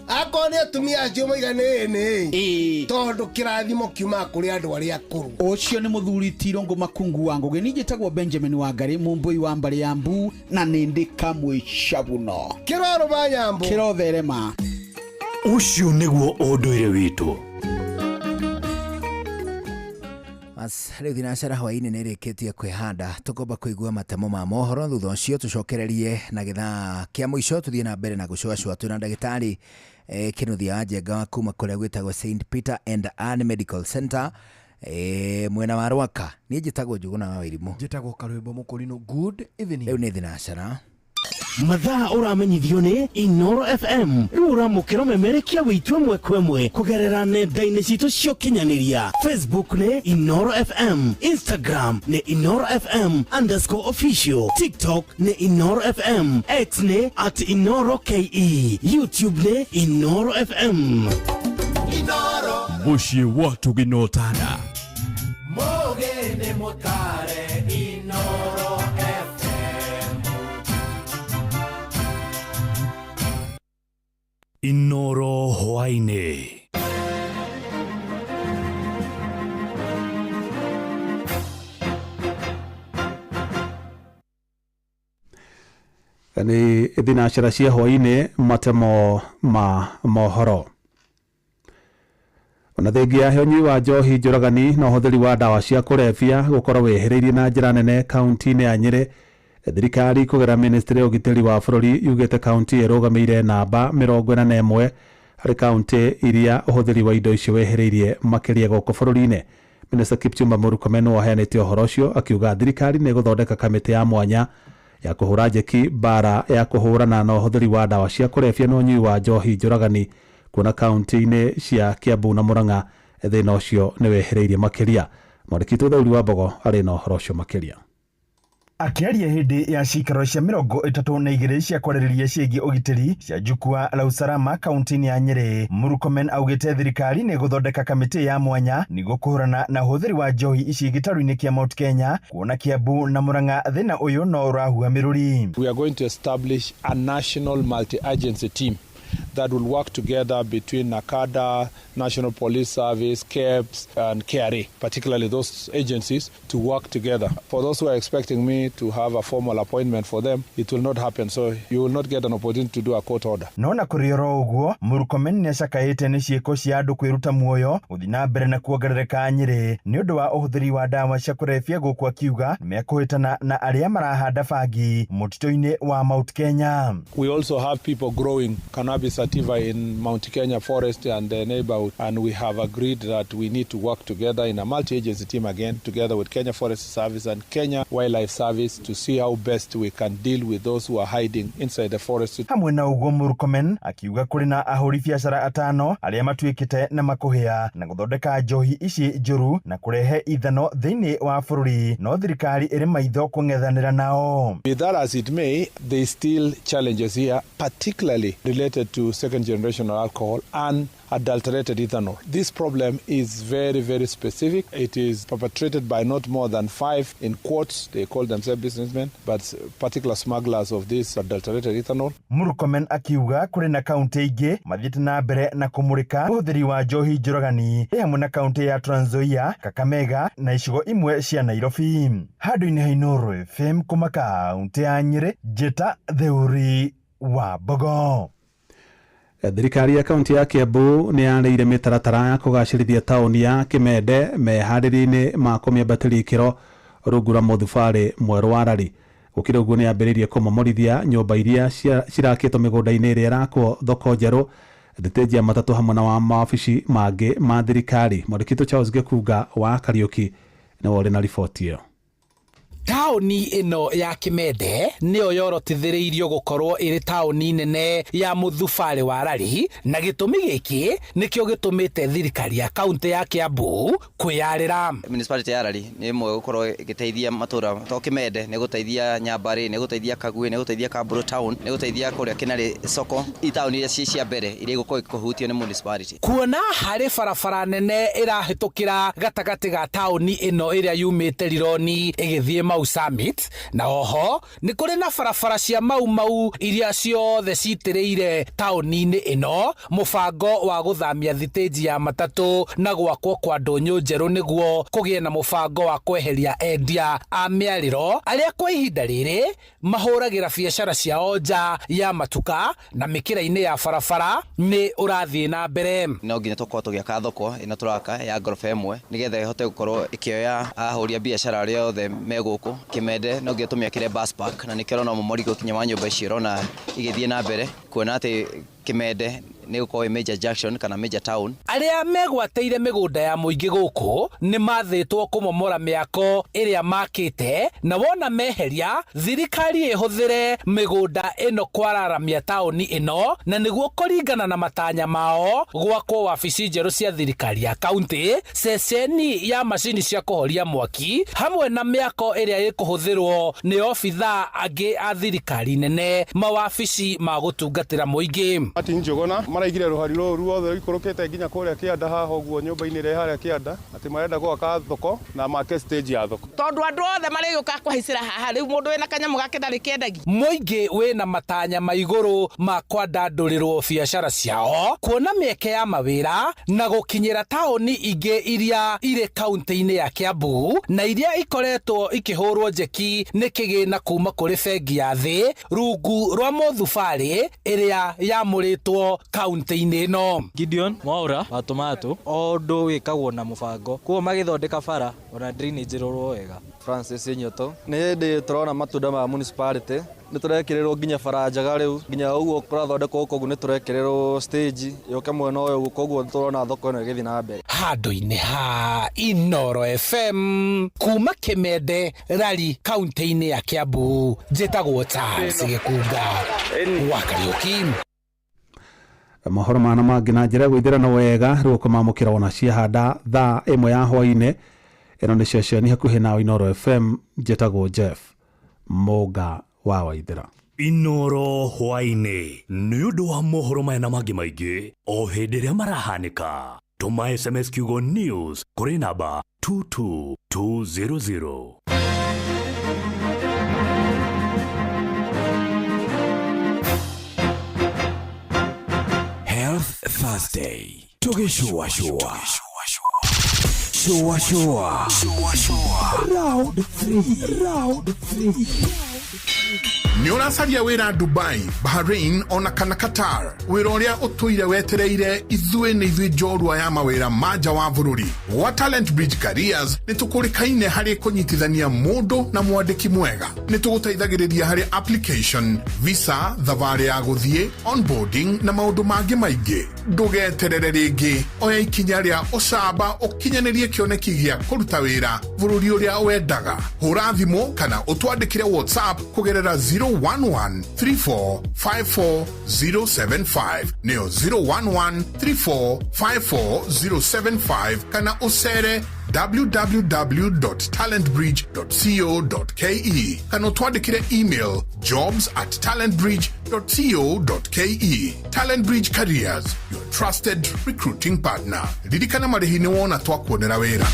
Akorwo nĩ atumia acio maiga nĩ ĩ tondũ kĩrathimo kiumaga kũrĩ andũ arĩa akũrũ. Ũcio nĩ mũthuri Tirũngũ Makungu wa Ngũgĩ. Niĩ njĩtagwo Benjamin Wangari, mũmbũi wa mbarĩ ya Mbu, na nĩ ndĩ kamwe cabuno kĩroro ma nyambo kĩrotherema. Ũcio nĩguo ũndũire witũ. Rĩu thinacara hwaĩ-inĩ nĩ ĩrĩkĩtie kwĩhanda, tũkomba kũigua matemo ma mohoro, thutha ũcio tũcokererie na gĩthaa kĩa mũico tũthiĩ na mbere na gũcũacũa twĩna ndagĩtarĩ Kĩnuthia wa Njenga wa kuma kũrĩa gwĩtagwo St Peter and Ann Medical Center mwena wa Rwaka. Niĩ njĩtagwo Njũgũna wa Wairimu. Njĩtagwo Karwĩmbo Mũkũrinũ. Good evening. Rĩu nĩ thinacara. Mathaa ũramenyithio nĩ Inoro FM. Rĩu ũramũkĩra ũmemerekia witũ ĩmwe kwa ĩmwe kũgerera nenda-inĩ citũ cia ũkinyanĩria. Facebook nĩ Inoro FM, Instagram nĩ Inoro FM _official, TikTok nĩ Inoro FM, X nĩ @InoroKE, YouTube nĩ Inoro FM. Inoro mũciĩ wa tũginotana. Mũgeni mũtare Inoro FM. Inoro hwaĩ-inĩ. Nĩ thinacara cia hwaĩ-inĩ, matemo ma mohoro. Ona thengia ya ũnyui wa njohi njũragani na ũhũthĩri wa ndawa cia kũrebia gũkorwo wĩhĩrĩirie na njĩra nene kaunti-inĩ ya Nyĩrĩ, thirikari kũgerera ministry ya ũgitĩri wa bũrũri yugĩte kaunti ĩrũgamĩire namba 41 harĩ kaunti iria ũhũthĩri wa indo icio wĩhĩrĩirie makĩria gũkũ bũrũri-inĩ. Minister Kipchumba Murkomen nĩwe ũheanĩte ũhoro ũcio akiuga thirikari nĩ ĩgũthondeka kamĩtĩ ya mwanya ya kũhũra njeki mbara ya kũhũrana na ũhũthĩri wa ndawa cia kũrebia na ũnyui wa njohi njũragani, kuona kaunti-inĩ cia Kiambu na Murang'a thĩna ũcio nĩ wĩhĩrĩirie makĩria. Mwandĩki witũ Thauri wa Mbogo arĩ na ũhoro ũcio makĩria. Akĩaria hĩndĩ ya cikaro cia 32 cia kwarĩrĩria ciĩgiĩ ũgitĩri cia Jukwaa la Usalama kaunti-inĩ ya Nyĩrĩ, Murkomen augĩte thirikari nĩ ĩgũthondeka kamĩtĩ ya mwanya nĩguo kũhũrana na ũhũthĩri wa njohi ici gĩtarũ-inĩ kĩa Mount Kenya, kuona Kiambu na Murang'a thĩna ũyũ no ũrahuha mĩrũri. We are going to establish a national multi-agency team that will work together between NACADA, National Police Service, KEBS, and KRA, particularly those agencies, to work together. For those who are expecting me to have a formal appointment for them, it will not happen. So you will not get an opportunity to do a court order. No na kũrĩ oro ũguo, Murkomen nĩacakaĩte nĩ ciĩko cia andũ kwĩruta muoyo gũthiĩ na mbere na kuongerereka Nyĩrĩ nĩ ũndũ wa ũhũthĩri wa ndawa cia kũrebia gũkũ akiuga nĩmekũhĩtana na arĩa marahanda bangi mũtitũ-inĩ wa Mount Kenya. We also have people growing cannabis sativa in Mount Kenya forest and the neighborhood, and we have agreed that we need to work together in a multi-agency team again, together with Kenya Forest Service and Kenya Wildlife Service, to see how best we can deal with those who are hiding inside the forest. Hamwe na ũguo, Murkomen akiuga kũrĩ na ahũri biacara atano arĩa matuĩkĩte na makũhĩa na gũthondeka njohi ici njũru na kũrehe ithano thĩinĩ wa bũrũri, no thirikari ĩrĩ maitho kũng'ethanĩra nao. Be that as it may, there is still challenges here, particularly related to second generation alcohol and adulterated ethanol. This problem is very, very specific. It is perpetrated by not more than 5 in quotes. They call themselves businessmen, but particular smugglers of this adulterated ethanol. Murkomen akiuga kũrĩ na kaunti ingĩ mathiĩte na mbere na kũmũrĩka ũhũthĩri wa njohi njũragani hamwe na kaunti ya Trans Nzoia, Kakamega na icigo imwe cia Nairobi. Handũ-inĩ ha Inooro FM kuma kaunti ya Nyĩrĩ, Njĩta Theuri wa Mbogo. Thirikari ya kaunti ya Kiambu nĩ yarĩire mĩtaratara ya kũgacĩrithia taũni ya Kimende meharĩria-inĩ ma kũmĩambatĩria ikĩro rungu rwa mũthubarĩ mwerũ wa Rari. Gũkĩrĩ ũguo nĩ yambĩrĩirie kũmomorithia nyũmba iria cirakĩtwo mĩgũnda-inĩ ĩrĩa ĩrakwo thoko njerũ, thitĩnji ya matatũ hamwe na wa mawabici mangĩ ma thirikari. Mwandĩki Charles Gĩkunga wa Kariũki nĩwe ũrĩ na riboti ĩyo. Taũni ĩno ya Kimende nĩyo yorotithĩrĩirio gũkorwo ĩrĩ taũni nene ya mũthubarĩ wa Rari, na gĩtũmi gĩkĩ nĩkĩo gĩtũmĩte thirikari ya kaunti ya Kiambu kwĩyarĩra. Municipality ya Rari nĩ ĩmwe gũkorwo ĩgĩteithia matũra to Kimende, nĩ gũteithia Nyambarĩ, nĩ gũteithia Kagui, nĩ gũteithia Kamburu town, nĩ gũteithia kũrĩa Kĩnarĩ soko, itaũni iria ci cia mbere iria igũkorwo ikĩhutio nĩ municipality. Kuona harĩ barabara nene ĩrahĩtũkĩra gatagatĩ ga taũni ĩno ĩrĩa yumĩte Rironi ĩgĩthiĩ Mau Summit, na oho nĩ kũrĩ na barabara cia Mau Mau iria ciothe citĩrĩire taũni-inĩ ĩno, mũbango wa gũthamia thitĩnji ya matatũ na gwakwo kwa ndũnyũ njerũ nĩguo kũgĩe na mũbango wa kweheria endia a mĩarĩro arĩa kwa ihinda rĩrĩ mahũragĩra biacara ciao nja ya matuka na mĩkĩra-inĩ ya barabara nĩ ũrathiĩ na mbere. No nginya tũkorwo tũgĩaka thoko ĩno tũraka ya ngoroba ĩmwe nĩgetha ĩhote gũkorwo ĩkĩoya ahũri a biacara arĩa othe me gũkũ Kimende. No nginya tũmĩakĩre bus park, na nĩkĩo ũrona mũmoriko kinya wa nyũmba icio ũrona igĩthiĩ na mbere, kuona atĩ Kimende nĩ gũkorwo major junction kana major town. Arĩa megwatĩire mĩgũnda ya mũingĩ gũkũ nĩ mathĩtwo kũmomora mĩako ĩrĩa makĩte, na wona meheria thirikari ĩhũthĩre mĩgũnda ĩno kwararamia taũni ĩno, na nĩguo kũringana na matanya mao gwakwo wabici njerũ cia thirikari ya kaunti, ceceni ya macini cia kũhoria mwaki hamwe na mĩako ĩrĩa ĩkũhũthĩrwo nĩ obithaa angĩ a thirikari nene mawabici ma gũtungatĩra mũingĩ. Martin Njuguna maraigire rũhari rũrũ ruothe rũikũrũkĩte nginya kũrĩa kĩanda haha ũguo nyũmba-inĩ ĩrĩa harĩa kĩanda, atĩ marenda gwaka thoko na make stage ya thoko, tondũ andũ othe marĩgĩũka kũhaicĩra haha. Rĩu mũndũ wĩna kanyamũ gake ndarĩ kĩendagia. Mũingĩ wĩna matanya ma igũrũ ma kwandandũrĩrwo biacara ciao, kuona mĩeke ya mawĩra na gũkinyĩra taũni ingĩ iria irĩ kaunti-inĩ ya Kiambu na iria ikoretwo ikĩhũrwo njeki nĩ kĩgĩna kuma kũrĩ bengi ya thĩ rungu rwa mũthubarĩ ĩrĩa yamũrĩtwo kaunti-inĩ ĩno. Gideon Mwaura wa tomato, o ũndũ wĩkagwo na mũbango, koguo magĩthondeka bara ona drainage ĩrorwo wega. Francis Nyoto, nĩ hĩndĩ tũrona matunda ma municipality, nĩ tũrekĩrĩrwo nginya bara njega rĩu, nginya ũguo kũrathondekwo gũkũ nĩ tũrekĩrĩrwo stage yũke mwena ũyũ, koguo tũrona thoko ĩno ĩgĩthiĩ na mbere. Handũ-inĩ ha Inooro FM kuma Kimende Rari kaunti-inĩ ya Kiambu, njĩtagwo Charles Gĩkunga wa Kariũki. Mohoro mana mangĩ na njĩra ya gwĩthĩrana wega rĩu ũkũmamũkĩra wona ciahanda thaa 1 ya hwaĩ-inĩ. Ĩno nĩ ceceni hakuhĩ na Inooro FM, njĩtagwo Jeff Mũnga wa Waithĩra. Inoro hwaĩ-inĩ nĩ ũndũ wa mohoro maya na mangĩ maingĩ o hĩndĩ ĩrĩa marahanĩka, tũma SMS kiugo news kũrĩ namba 22200. Health Thursday tũgĩcũacũa cũacũa Round 3, round 3. Nĩ ũracaria wĩra Dubai, Bahrain ona kana Qatar? Wĩra ũrĩa ũtũire wetereire, ithuĩ nĩ ithuĩ njorua ya mawĩra ma nja wa bũrũri. Gwa Talent Bridge Careers nĩ tũkũrĩkaine harĩ kũnyitithania mũndũ na mwandĩki mwega. Nĩ tũgũteithagĩrĩria harĩ application, visa, thabarĩ ya gũthiĩ, onboarding na maũndũ mangĩ maingĩ. Ndũgeterere rĩngĩ, oya ikinya rĩa ũcamba ũkinyanĩrie kĩoneki gĩa kũruta wĩra bũrũri ũrĩa wendaga. Hũra thimũ kana ũtwandĩkĩre WhatsApp kũgerera 011 34 54 075, nĩyo 011 34 54 075, kana ũcere www.talentbridge.co.ke kana ũtwandĩkĩre email jobs@talentbridge.co.ke. Talent Bridge Careers, your trusted recruiting partner. Ririkana, marĩhi nĩ wona twakuonera wĩra.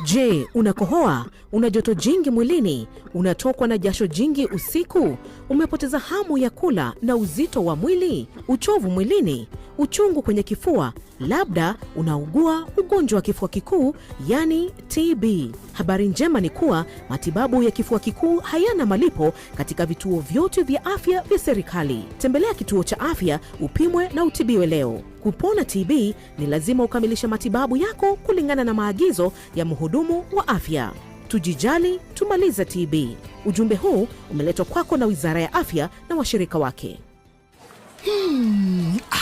Je, unakohoa? Una joto jingi mwilini? Unatokwa na jasho jingi usiku? Umepoteza hamu ya kula na uzito wa mwili? Uchovu mwilini? Uchungu kwenye kifua? Labda unaugua ugonjwa wa kifua kikuu, yani TB. Habari njema ni kuwa matibabu ya kifua kikuu hayana malipo katika vituo vyote vya afya vya serikali. Tembelea kituo cha afya upimwe na utibiwe leo. Kupona TB ni lazima ukamilishe matibabu yako kulingana na maagizo ya mhudumu wa afya. Tujijali, tumalize TB. Ujumbe huu umeletwa kwako na Wizara ya Afya na washirika wake. Ah,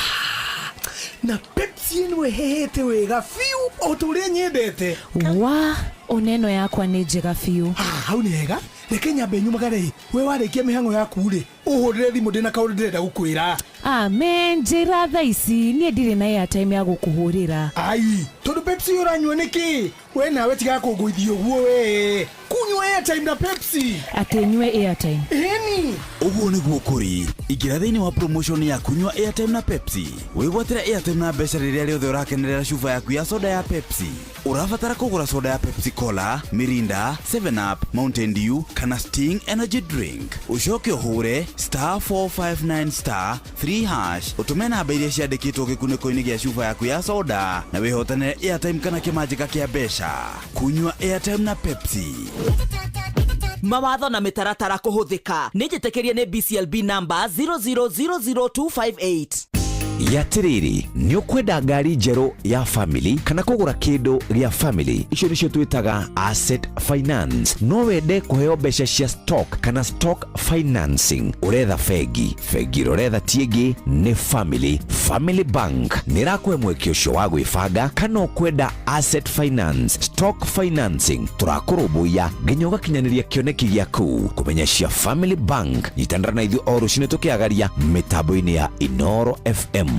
na Pepsi ĩno ĩhehete wega biũ o ta ũrĩa nyendete. Wa oneno yakwa nĩ njega biũ. Ah, hau nĩ hega. Reke nyambe nyumagare. We warĩkia mĩhang'o yaku rĩ, ũhũrĩre thimũ, ndĩna kaũndũ ndĩrenda gũkwĩra. Amen, njĩra thaa ici, niĩ ndirĩ na airtime ya gũkũhũrĩra. Ai, tondũ Pepsi ũranyua nĩkĩ? We nawe tiga kũngũithia ũguo, we kunyua airtime na Pepsi. Atĩ nyue airtime? Ĩni. Ũguo nĩguo kũrĩ. Ingĩra thĩinĩ wa promotion ya kunyua airtime na Pepsi, wĩgwatĩre airtime na mbeca rĩrĩa rĩothe ũrakenerera cuba yaku ya soda ya Pepsi. Ũrabatara kũgũra soda ya Pepsi Cola, Mirinda, 7 Up, Mountain Dew kana Sting Energy Drink, ũcoke ũhũre *459*3# ũtũme namba iria ciandĩkĩtwo gĩkunĩko-inĩ gĩa cuba yaku ya soda na wĩhotanĩre airtime kana kĩmanjĩka kĩa mbeca. Kunyua airtime na Pepsi. Mawatho na mĩtaratara kũhũthĩka. Nĩ njĩtĩkĩrie nĩ BCLB number 0000258. Yatĩrĩrĩ, nĩ ũkwenda ngari njerũ ya family kana kũgũra kĩndũ gĩa family? Icio nĩcio twĩtaga asset finance. No wende kũheo mbeca cia stock kana stock financing? Ũretha bengi? Bengi ĩrĩa ũretha ti ĩngĩ, nĩ Family. Family Bank nĩ ĩrakũhe mweke ũcio wa gwĩbanga. Kana ũkwenda asset finance, stock financing, tũrakũrũmbũiya nginya ũgakinyanĩria kĩoneki gĩaku. Kũmenya cia Family Bank, nyitanĩra na ithuĩ o rũcinĩ tũkĩagaria mĩtambo-inĩ ya Inoro FM.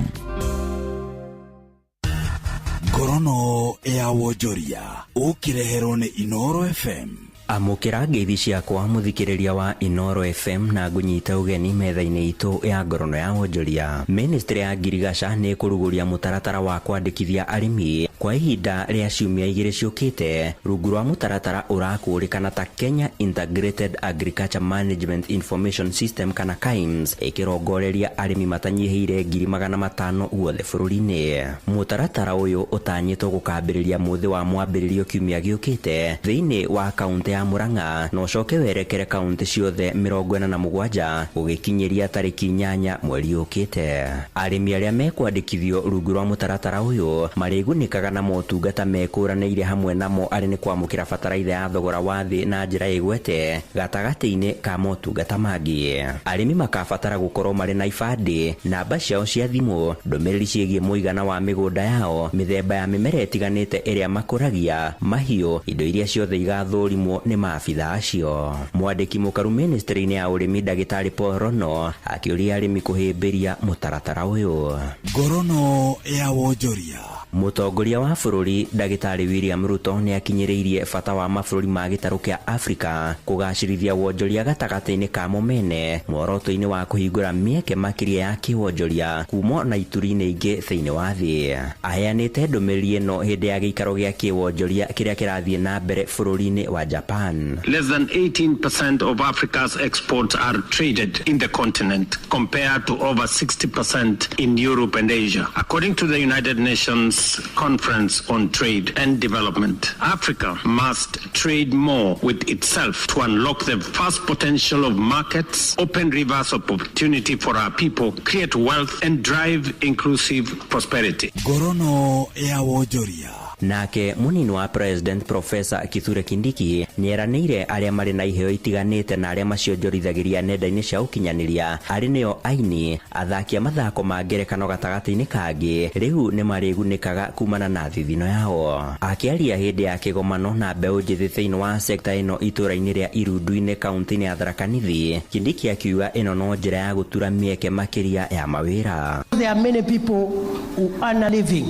Ngorono ya wonjoria ũkĩreherwo nĩ Inoro FM. Amũkĩra ngeithi ciakwa, mũthikĩrĩria wa Inoro FM, na ngũnyite ũgeni metha-inĩ itũ ya ngorono ya wonjoria. Ministry ya ngirigaca nĩ ĩkũrugũria mũtaratara wa kwandĩkithia arĩmi kwa ihinda rĩa ciumia 2 ciũkĩte, rungu rwa mũtaratara ũrakũrĩkana ta Kenya Integrated Agriculture Management Information System kana KAIMS, ĩkĩrongoreria arĩmi matanyihĩire 500,000 guothe bũrũri-inĩ. Mũtaratara ũyũ ũtanyĩtwo gũkambĩrĩria mũthĩ wa mwambĩrĩrio kiumia gĩũkĩte thĩinĩ wa kaũntĩ ya Murang'a na ũcoke werekere kaũntĩ ciothe 47 gũgĩkinyĩria tarĩki 8 mweri ũkĩte. Arĩmi arĩa mekwandĩkithio rungu rwa mũtaratara ũyũ marĩgunĩkaga na motungata mekũranĩire, hamwe namo arĩ nĩ kwamũkĩra bataraitha ya thogora wa thĩ na njĩra ĩgwete, gatagatĩ-inĩ ka motungata mangĩ. Arĩmi makabatara gũkorwo marĩ na ibandĩ, namba ciao cia thimũ, ndũmĩrĩri ciĩgiĩ mũigana wa mĩgũnda yao, mĩthemba ya mĩmera ĩtiganĩte ĩrĩa makũragia, mahiũ, indo iria ciothe igathũrimwo nĩ maabitha acio. Mwandĩki mũkaru ministry-inĩ ya ũrĩmi, ndagĩtarĩ Paul Rono, akĩũria arĩmi kũhĩmbĩria mũtaratara ũyũ. Ngorono ya wonjoria. Mũtongoria wa bũrũri Ndagĩtarĩ William Ruto nĩ akinyĩrĩirie bata wa mabũrũri ma gĩtarũ kĩa Afrika kũgacĩrithia wonjoria gatagatĩ-inĩ ka mo mene muoroto-inĩ wa kũhingũra mĩeke makĩria ya kĩwonjoria kuma na ituri-inĩ ingĩ thĩinĩ wa thĩ. Aheanĩte ndũmĩrĩri ĩno hĩndĩ ya gĩikaro gĩa kĩwonjoria kĩrĩa kĩrathiĩ na mbere bũrũri-inĩ wa Japan. Less than 18% of Africa's exports are traded in the continent, compared to over 60% in Europe and Asia. According to the United Nations Conference on Trade and Development, Africa must trade more with itself to unlock the vast potential of markets, open rivers of opportunity for our people, create wealth, and drive inclusive prosperity. Ngorono ya wonjoria. Nake munini wa President Professor Kithure Kindiki nĩeranĩire arĩa marĩ na iheo itiganĩte na arĩa macionjorithagĩria nenda-inĩ cia ũkinyanĩria arĩ nĩo aini, athaki a mathako ma ngerekano gatagatĩ-inĩ kangĩ rĩu nĩ marĩgunĩkaga kumana na thithino yao. Akĩaria hĩndĩ ya kĩgomano na mbeũ njĩthĩ thĩinĩ wa sekta ĩno itũra-inĩ rĩa Irundu-inĩ kaunti-inĩ ya Tharaka Nithi, Kindiki akiuga ĩno no njĩra ya gũtura mĩeke makĩria ya mawĩra. There are many people who earn a living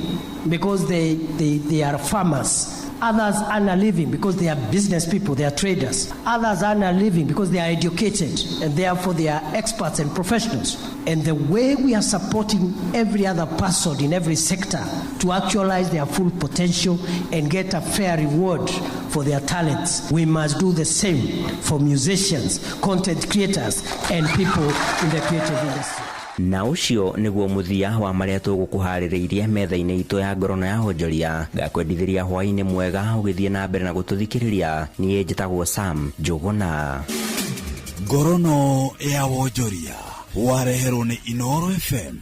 because they are farmers. Others earn a living because they are business people, they are traders. Others earn a living because they are educated and therefore they are experts and professionals. And the way we are supporting every other person in every sector to actualize their full potential and get a fair reward for their talents, we must do the same for musicians, content creators, and people in the creative industry. Na ũcio nĩguo mũthia wa marĩa tũgũkũharĩrĩirie metha-inĩ itũ ya ngorono ya wonjoria. Ngakwendithĩria hwaĩ-inĩ mwega ũgĩthiĩ na mbere na gũtũthikĩrĩria. Niĩ njĩtagwo Sam Njũgũna. Ngorono ya wonjoria wareherwo nĩ Inooro FM.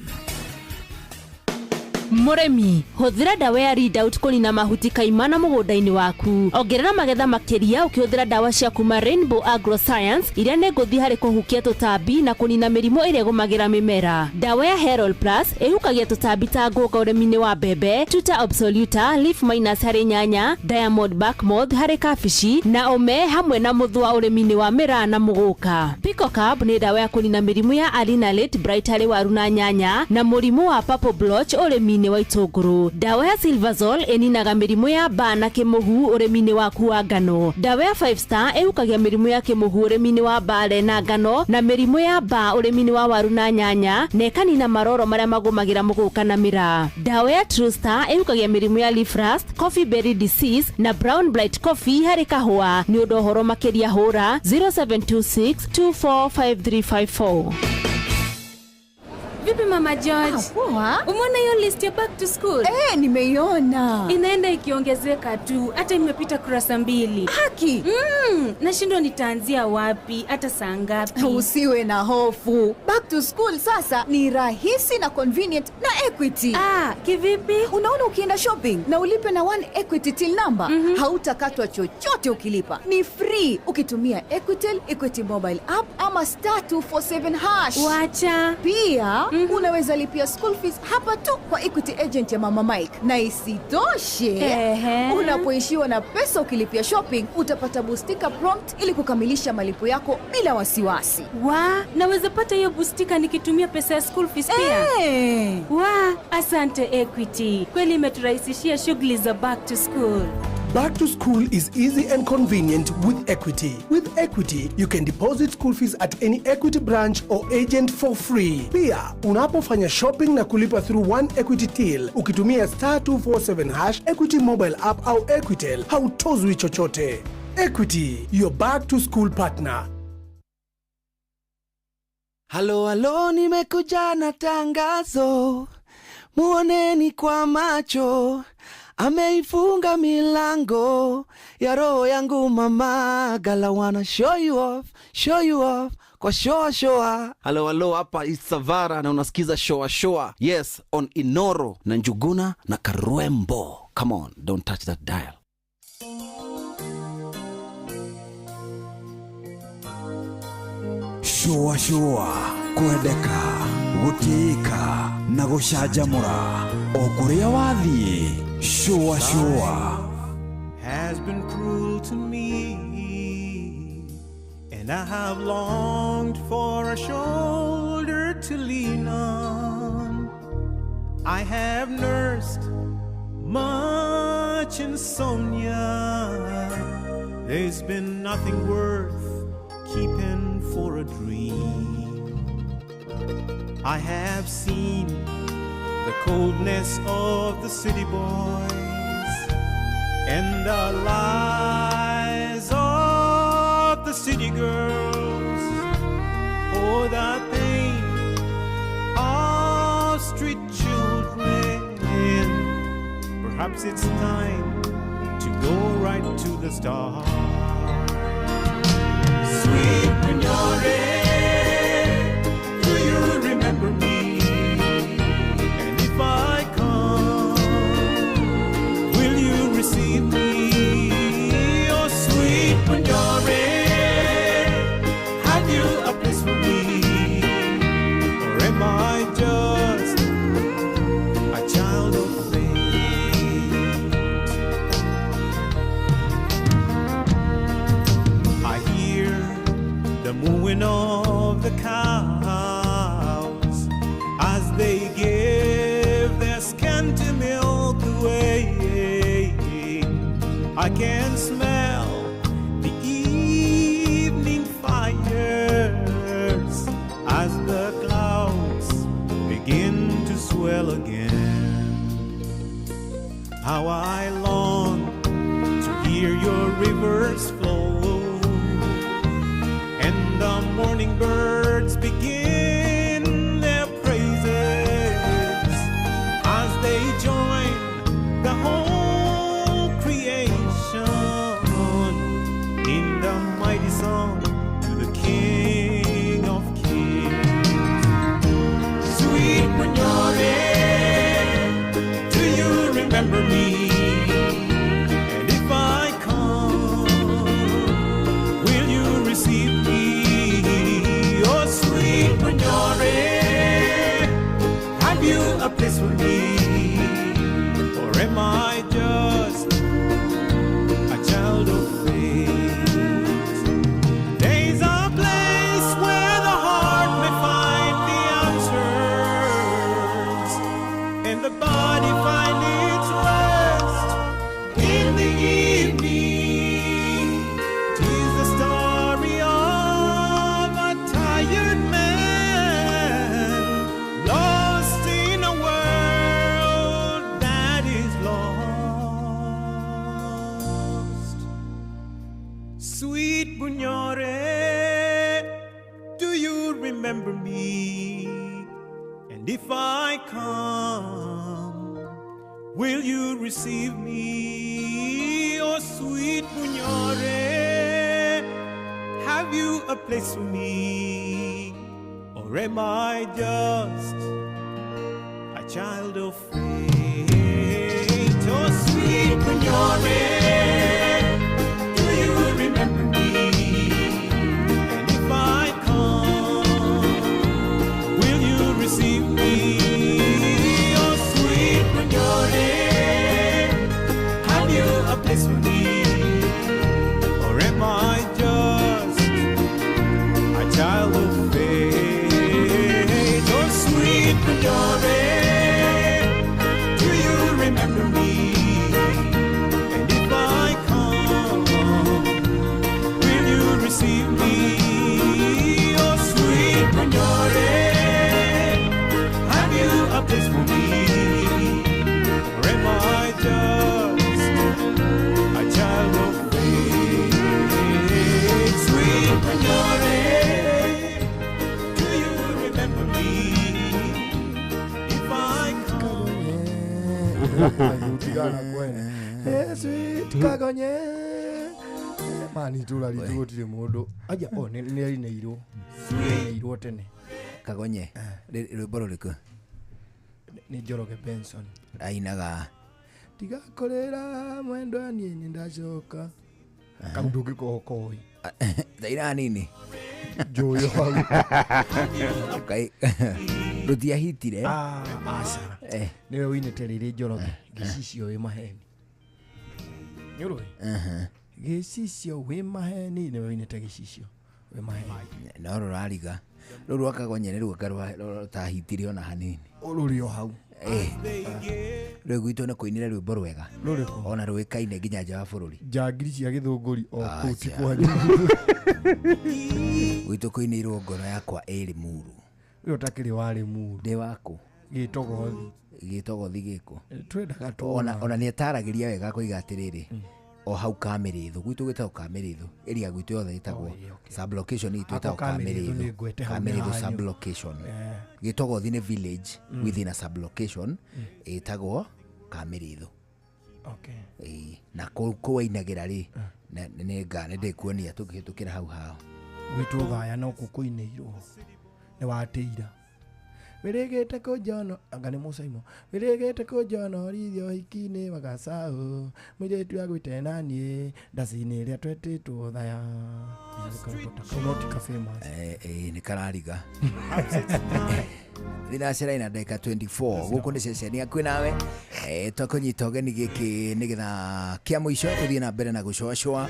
Mũrĩmi, hũthĩra ndawa ya Readout kũnina mahuti kaimana mũgũnda-inĩ waku. Ongerera magetha makĩria ũkĩhũthĩra ndawa cia kuma Rainbow Agroscience iria nĩ ngũthi harĩ kũhukia tũtambi na kũnina mĩrimũ ĩrĩa ĩgũmagĩra mĩmera. Ndawa ya Herald Plus ĩhukagia tũtambi ta ngũnga ũrĩmi-inĩ wa mbembe, Tuta absoluta, leaf minus harĩ nyanya, Diamond bark moth harĩ kabici na ũme hamwe na mũthũa ũrĩmi-inĩ wa mĩraa na mũgũka. Picocab nĩ ndawa ya kũnina mĩrimũ ya Alina Late Bright harĩ waru na nyanya na mũrimũ wa purple blotch ũrĩmi-inĩ wa itũngũrũ. Ndawa ya Silverzol ĩninaga mĩrimũ ya mbaa na kĩmũhu ũrĩmi-inĩ waku wa ngano. Ndawa ya 5 Star ĩhukagia mĩrimũ ya kĩmũhu ũrĩmi-inĩ wa mbare na ngano na mĩrimũ ya mbaa ũrĩmi-inĩ wa waru na nyanya na ĩkanina maroro marĩa magũmagĩra mũgũka na mĩraa. Ndawa ya True Star ĩhukagia mĩrimũ ya leaf rust, coffee berry disease na brown blight coffee harĩ kahũa. Nĩ ũndũ ũhoro makĩria hũra 0726 245354. Vipi Mama George? Poa. Umeona hiyo list ya back to school? Nimeiona. Inaenda ikiongezeka tu, hata imepita kurasa 2. Haki. Nashindwa nitaanzia wapi, hata saa ngapi? Usiwe na hofu. Back to school sasa ni rahisi na convenient na Equity. Kivipi? Unaona ukienda shopping na ulipe na One Equity till number, hautakatwa chochote ukilipa. Ni free ukitumia Equitel, Equity mobile app ama *247#. Wacha. Pia unaweza lipia school fees hapa tu kwa Equity agent ya Mama Mike. Na isitoshe, unapoishiwa na pesa ukilipia shopping, utapata bustika prompt ili kukamilisha malipo yako bila wasiwasi. Naweza pata hiyo bustika nikitumia pesa ya school fees pia? Asante Equity. Kweli imeturahisishia shughuli za back to school. Back to school is easy and convenient with Equity. With Equity, you can deposit school fees at any Equity branch or agent for free. Pia, unapofanya shopping na kulipa through One Equity Till, ukitumia *247# Equity mobile app au Equitel, hautozwi chochote. Equity, your back to school partner. Halo, halo, nimekuja na tangazo. Muoneni kwa macho. Ameifunga milango ya roho yangu mama. Gala wanna show you off kwa shoa shoa. Halo halo, hapa Isavara na unasikiza shoa shoa. Yes, on Inoro na Njuguna na Karwembo. Come on, don't touch that dial. Shoa shoa, kwendeka, gũtĩĩka na gũcanjamũra o kũrĩa wathiĩ. Shoa shoa has been cruel to me, and I have longed for a shoulder to lean on. I have nursed much insomnia. There's been nothing worth keeping for a dream. I have seen the coldness of the city boys and the lies of the city girls. Oh, the pain of street children. Perhaps it's time to go right to the start. Sweet Bunyore, do you remember me? And if I come, will you receive me? Oh, sweet Bunyore, have you a place for me? Or am I just a child of fate? I hear the mooing of the cows as they give their scanty milk away. I can smell the evening fires as the clouds begin to swell again. How I long to hear your rivers flow and the morning birds begin their praises as they join the whole creation in the mighty song to the King of Kings. Sweet Bunyore, do you remember me? And if I come, will you receive me? Oh, sweet Bunyore, have you a place for me? Or am I just a child of fate? There's a place where the heart may find the answers and the body find its rest in the evening. 'Tis the story of a tired man lost in a world that is lost. Sweet Bunyore, do you remember me? And if I come, will you receive me? Oh, sweet Bunyore, have you a place for me? Or am I just a child of fate? Oh, sweet Bunyore, do you remember me? And if I come, will you receive me? Oh, sweet Bunyore, have you a place for me? Or am I just a child of fate? Oh, sweet Bunyore, do you remember me? And if I come, will you receive me? Oh, sweet Bunyore, have you a place for me? Or am I just a child of fate? Sweet Bunyore, do you remember me? If I come, Tigana kwene. Sweet Kagonye. Mani tula ritu gutire mundu. Aja o ni rineirwo. Rineirwo tene. Kagonye. Rwimbo ruriku? Ni Njoroge Benson. Ainaga. Tigakorera mwendwa nie ni ndacoka. Kaundu ngikohokoi. Thaira nini? Njuyo hau. Kai rutiahitire. Ah, aca. Niwe winite riri Njoroge. Gicicio wi maheni. Nĩ ũrũĩ? Gĩcicio wĩ maheni nĩwe winĩte gĩcicio wĩ maheni. No rũrariga. Rũu rwa Kagonye nĩ ruoka rũtahitirie ona hanini. Rũrĩ o hau. Rĩu gwitũ nĩ kũinĩre rwĩmbo rwega Rũrĩkũ? Ona rũĩkaine nginya nja wa bũrũri. Njangiri cia gĩthũngũri o kũu ti Acha. kwanyu. Gwitũ kũinĩirwo ngoro yakwa ĩrĩ muru. Ũyũ ũtakĩrĩ wa Limuru. Ndĩ waku. Gĩtogothi. Gĩtogothi gĩkũ? Twendaga Ona nĩ ataragĩria wega koiga atĩrĩrĩ, o hau Kamĩrĩthũ, gwitũ gwĩtagwo Kamĩrĩthũ, area gwitũ yothe ĩtagwo sub location itũ Ako ĩtagwo Kamĩrĩthũ Kamĩrĩthũ. nĩ ngwete hau nĩ Kamĩrĩthũ hanyu. sub location. Gĩtogothi nĩ village within a sub location ĩtagwo Kamĩrĩthũ. Okay. Ĩĩ, na kũu kũu ainagĩra rĩ, nĩ ndĩkuonia tũkĩhĩtũkĩra hau hao. Gwitũ thaya no kũinĩirwo nĩ watĩira wĩrĩgĩte kũnjono anga nĩ mũcaimo wĩrĩgĩte kũnjonorithio hiki-inĩ wagacaũ mũirĩtu agwĩte naniĩ ndaci-inĩ ĩrĩa twetĩtwo thaya. Nĩ karwĩmbo ta kau no ti ka famous. Nĩ karariga thinacara ina ndagĩka 24 gũkũ nĩ ceceni yaku nawe. Twakũnyita ũgeni gĩkĩ nĩ gĩthaa kĩa mũico tũthiĩ na mbere na gũcũacũa.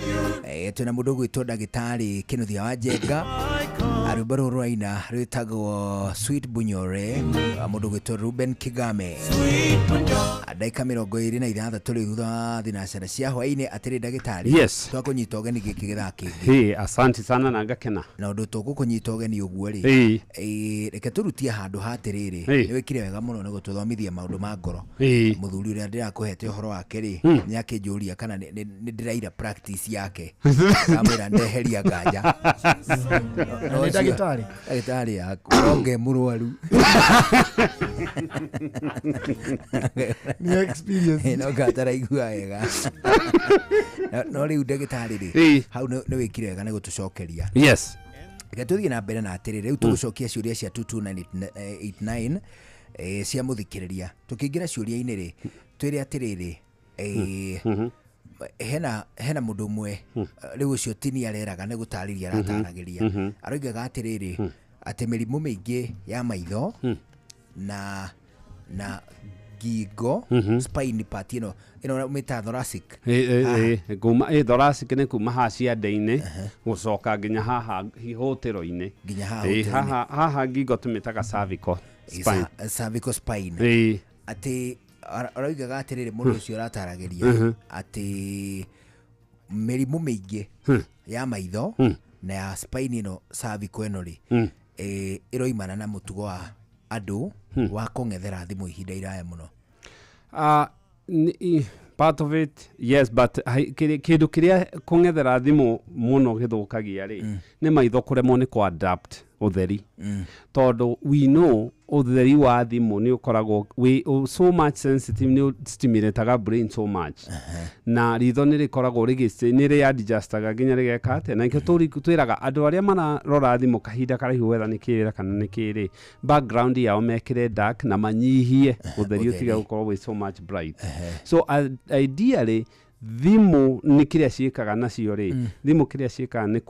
Twĩna mũndũ ũgwĩtwo ndagĩtarĩ Kĩnuthia wa Njenga. Rwĩmbo rũrũ rwaina rwĩtagwo Sweet Bunyore wa mũndũ ũgwĩtwo Ruben Kigame. Ndagĩka 26 rĩu thutha wa thinacara cia hwaĩ-inĩ. Atĩrĩ ndagĩtarĩ, Yes. twakũnyita ũgeni gĩkĩ gĩthaa kĩngĩ. Hey, asante sana na ngakena. Na ũndũ tũgũkũnyita ũgeni ũguo rĩ, Ĩĩ. reke tũrutie handũ ha atĩrĩrĩ, Ĩĩ. nĩ wĩkire wega mũno nĩ gũtũthomithia maũndũ ma ngoro. Ĩĩ. Mũthuri ũrĩa ndĩrakũhete ũhoro wake rĩ, nĩ akĩnjũria kana nĩ ndĩraira practice yake, ndamwĩra ndeheria nganja. Na nĩ ndagĩtarĩ? Ndagĩtarĩ yaku onge mũrwaru. Nĩ experience. No ngataraigua wega. No rĩu ndagĩtarĩ rĩ, Ĩĩ. hau nĩ wĩkire wega nĩ gũtũcokeria. Yes. Reke tũthiĩ na mbere na atĩrĩ, rĩu tũgũcokia ciũria cia 22989 cia mũthikĩrĩria. Tũkĩingĩra ciũria-inĩ rĩ, twĩre atĩrĩrĩ, hena mũndũ ũmwe rĩu ũcio tini areraga nĩ gũtarĩria arataragĩria, aroigaga atĩrĩrĩ, atĩ mĩrimũ mĩingĩ ya maitho na ngingo, spine part ĩno mĩta thoracic. Kuma thoracic nĩ kuma haha ciande-inĩ gũcoka nginya haha hũtĩro-inĩ. Nginya haha Ĩ, hũtĩro-inĩ. Haha ngingo tũmĩtaga cervical spine. Cervical spine. Atĩ aroigaga atĩrĩrĩ, mũndũ ũcio ũrataragĩria atĩ mĩrimũ mĩingĩ ya maitho na ya spine ĩno cervical ĩno rĩ, ĩroimana na mũtugo wa andũ wa kũng'ethera thimũ ihinda iraya mũno. Part of it, yes, but kĩndũ kĩrĩa kũng'ethera thimũ mũno gĩthũkagia rĩ, nĩ maitho kũremwo nĩ kũ-adapt ũtheri, tondũ we know ũtheri wa thimũ nĩ ũkoragwo wĩ so much sensitive, nĩ stimulataga brain so much, na ritho nĩ rĩkoragwo nĩ rĩ-adjustaga nginya rĩgeka atĩa. Na nĩkĩo twĩraga andũ arĩa mararora thimũ kahinda karaihu, wetha nĩ kĩwĩra kana nĩ kĩrĩ, background yao mekĩre dark na manyihie ũtheri ũtige gũkorwo wĩ so much bright. So ideally thimũ nĩ kĩrĩa ciĩkaga nacio rĩ, thimũ kĩrĩa ciĩkaga nĩ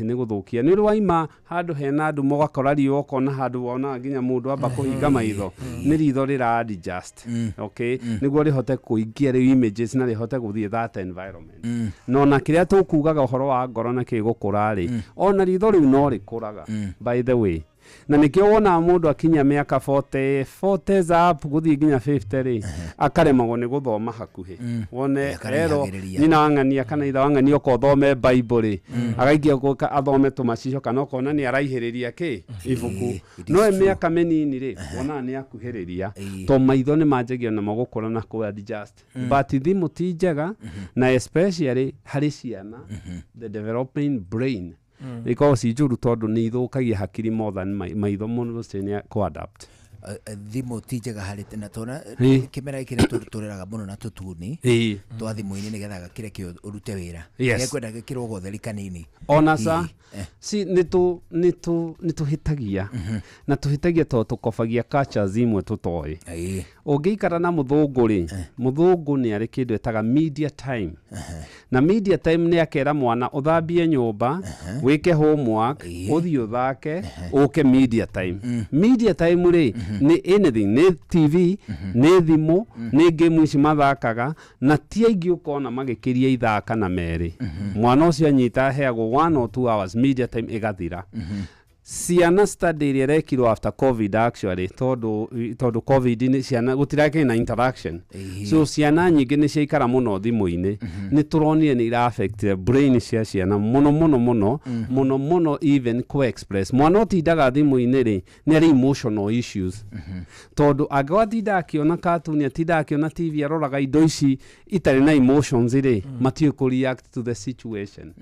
nĩ gũthũkia, nĩ ũrĩ waima handũ hena nduma ũgakora riũa, ũkona handũ wonaga nginya mũndũ amba kũhinga maitho, nĩ ritho rĩra adjust, okay, nĩguo rĩhote kũingĩa rĩu images na rĩhote gũthiĩ that environment. No na kĩrĩa tũkugaga ũhoro wa ngoro na kĩ gũkũra rĩ, ona ritho rĩu no rĩkũraga, by the way, na nĩkĩo wonaga mũndũ akinya mĩaka 40, 40 up gũthiĩ nginya 50 rĩ, akaremagwo nĩ gũthoma hakuhĩ, wone erwo Akarihagĩrĩria. nyina wa ng'ania kana ithe wa ng'ania oka ũthome Bible rĩ, agaikia gũka athome tũmacicio kana ũkona nĩ araihĩrĩria kĩ ibuku, no mĩaka mĩnini rĩ, wonaga nĩ akuhĩrĩria, to maitho nĩ manjagia namo gũkũra na kũ adjust. But thimũ ti njega, na especially harĩ ciana, the developing brain, ikoragwo ci njũru tondũ nĩ ithũkagia hakiri more than maitho mũno ũcio nĩ kũ adapt. Thimũ ti njega harĩ na tona kĩmera gĩkĩ nĩ tũreraga mũno na tũtuni twa thimũ-inĩ nĩgetha gakĩre kĩo ũrute wĩra. Nĩkwenda gĩkĩrwo gotheri kanini. Ona ca Hihi, si nĩ tũhĩtagia, na tũhĩtagia tondũ tũkobagia cultures imwe tũtoĩ. Ũngĩikara na mũthũngũ rĩ, mũthũngũ nĩ arĩ kĩndũ etaga media time, na media time nĩ akera mwana ũthambie nyũmba, wĩke homework, ũthiĩ ũthake, ũke media time. Media time rĩ, nĩ anything, nĩ TV, nĩ thimũ, nĩ game ici mathakaga, na ti aingĩ ũkona magĩkĩria ithaa kana merĩ. Mwana ũcio anyita aheagwo 1 or 2 hours media time ĩgathira. Ciana, study ĩrĩa ĩrekirwo after COVID actually, tondũ COVID nĩ ciana gũtirakĩrĩ na interaction, so ciana nyingĩ nĩ ciaikara mũno thimũ-inĩ. Nĩ tũronire nĩ ira affect brain cia ciana mũno mũno mũno mũno mũno, even co-express. Mwana ũtindaga thimũ-inĩ rĩ, nĩ arĩ emotional issues, tondũ angĩkorwo atinda akĩona cartoon, atinda akĩona TV, aroraga indo ici itarĩ na emotions rĩ, matiũĩ kũ react to the situation.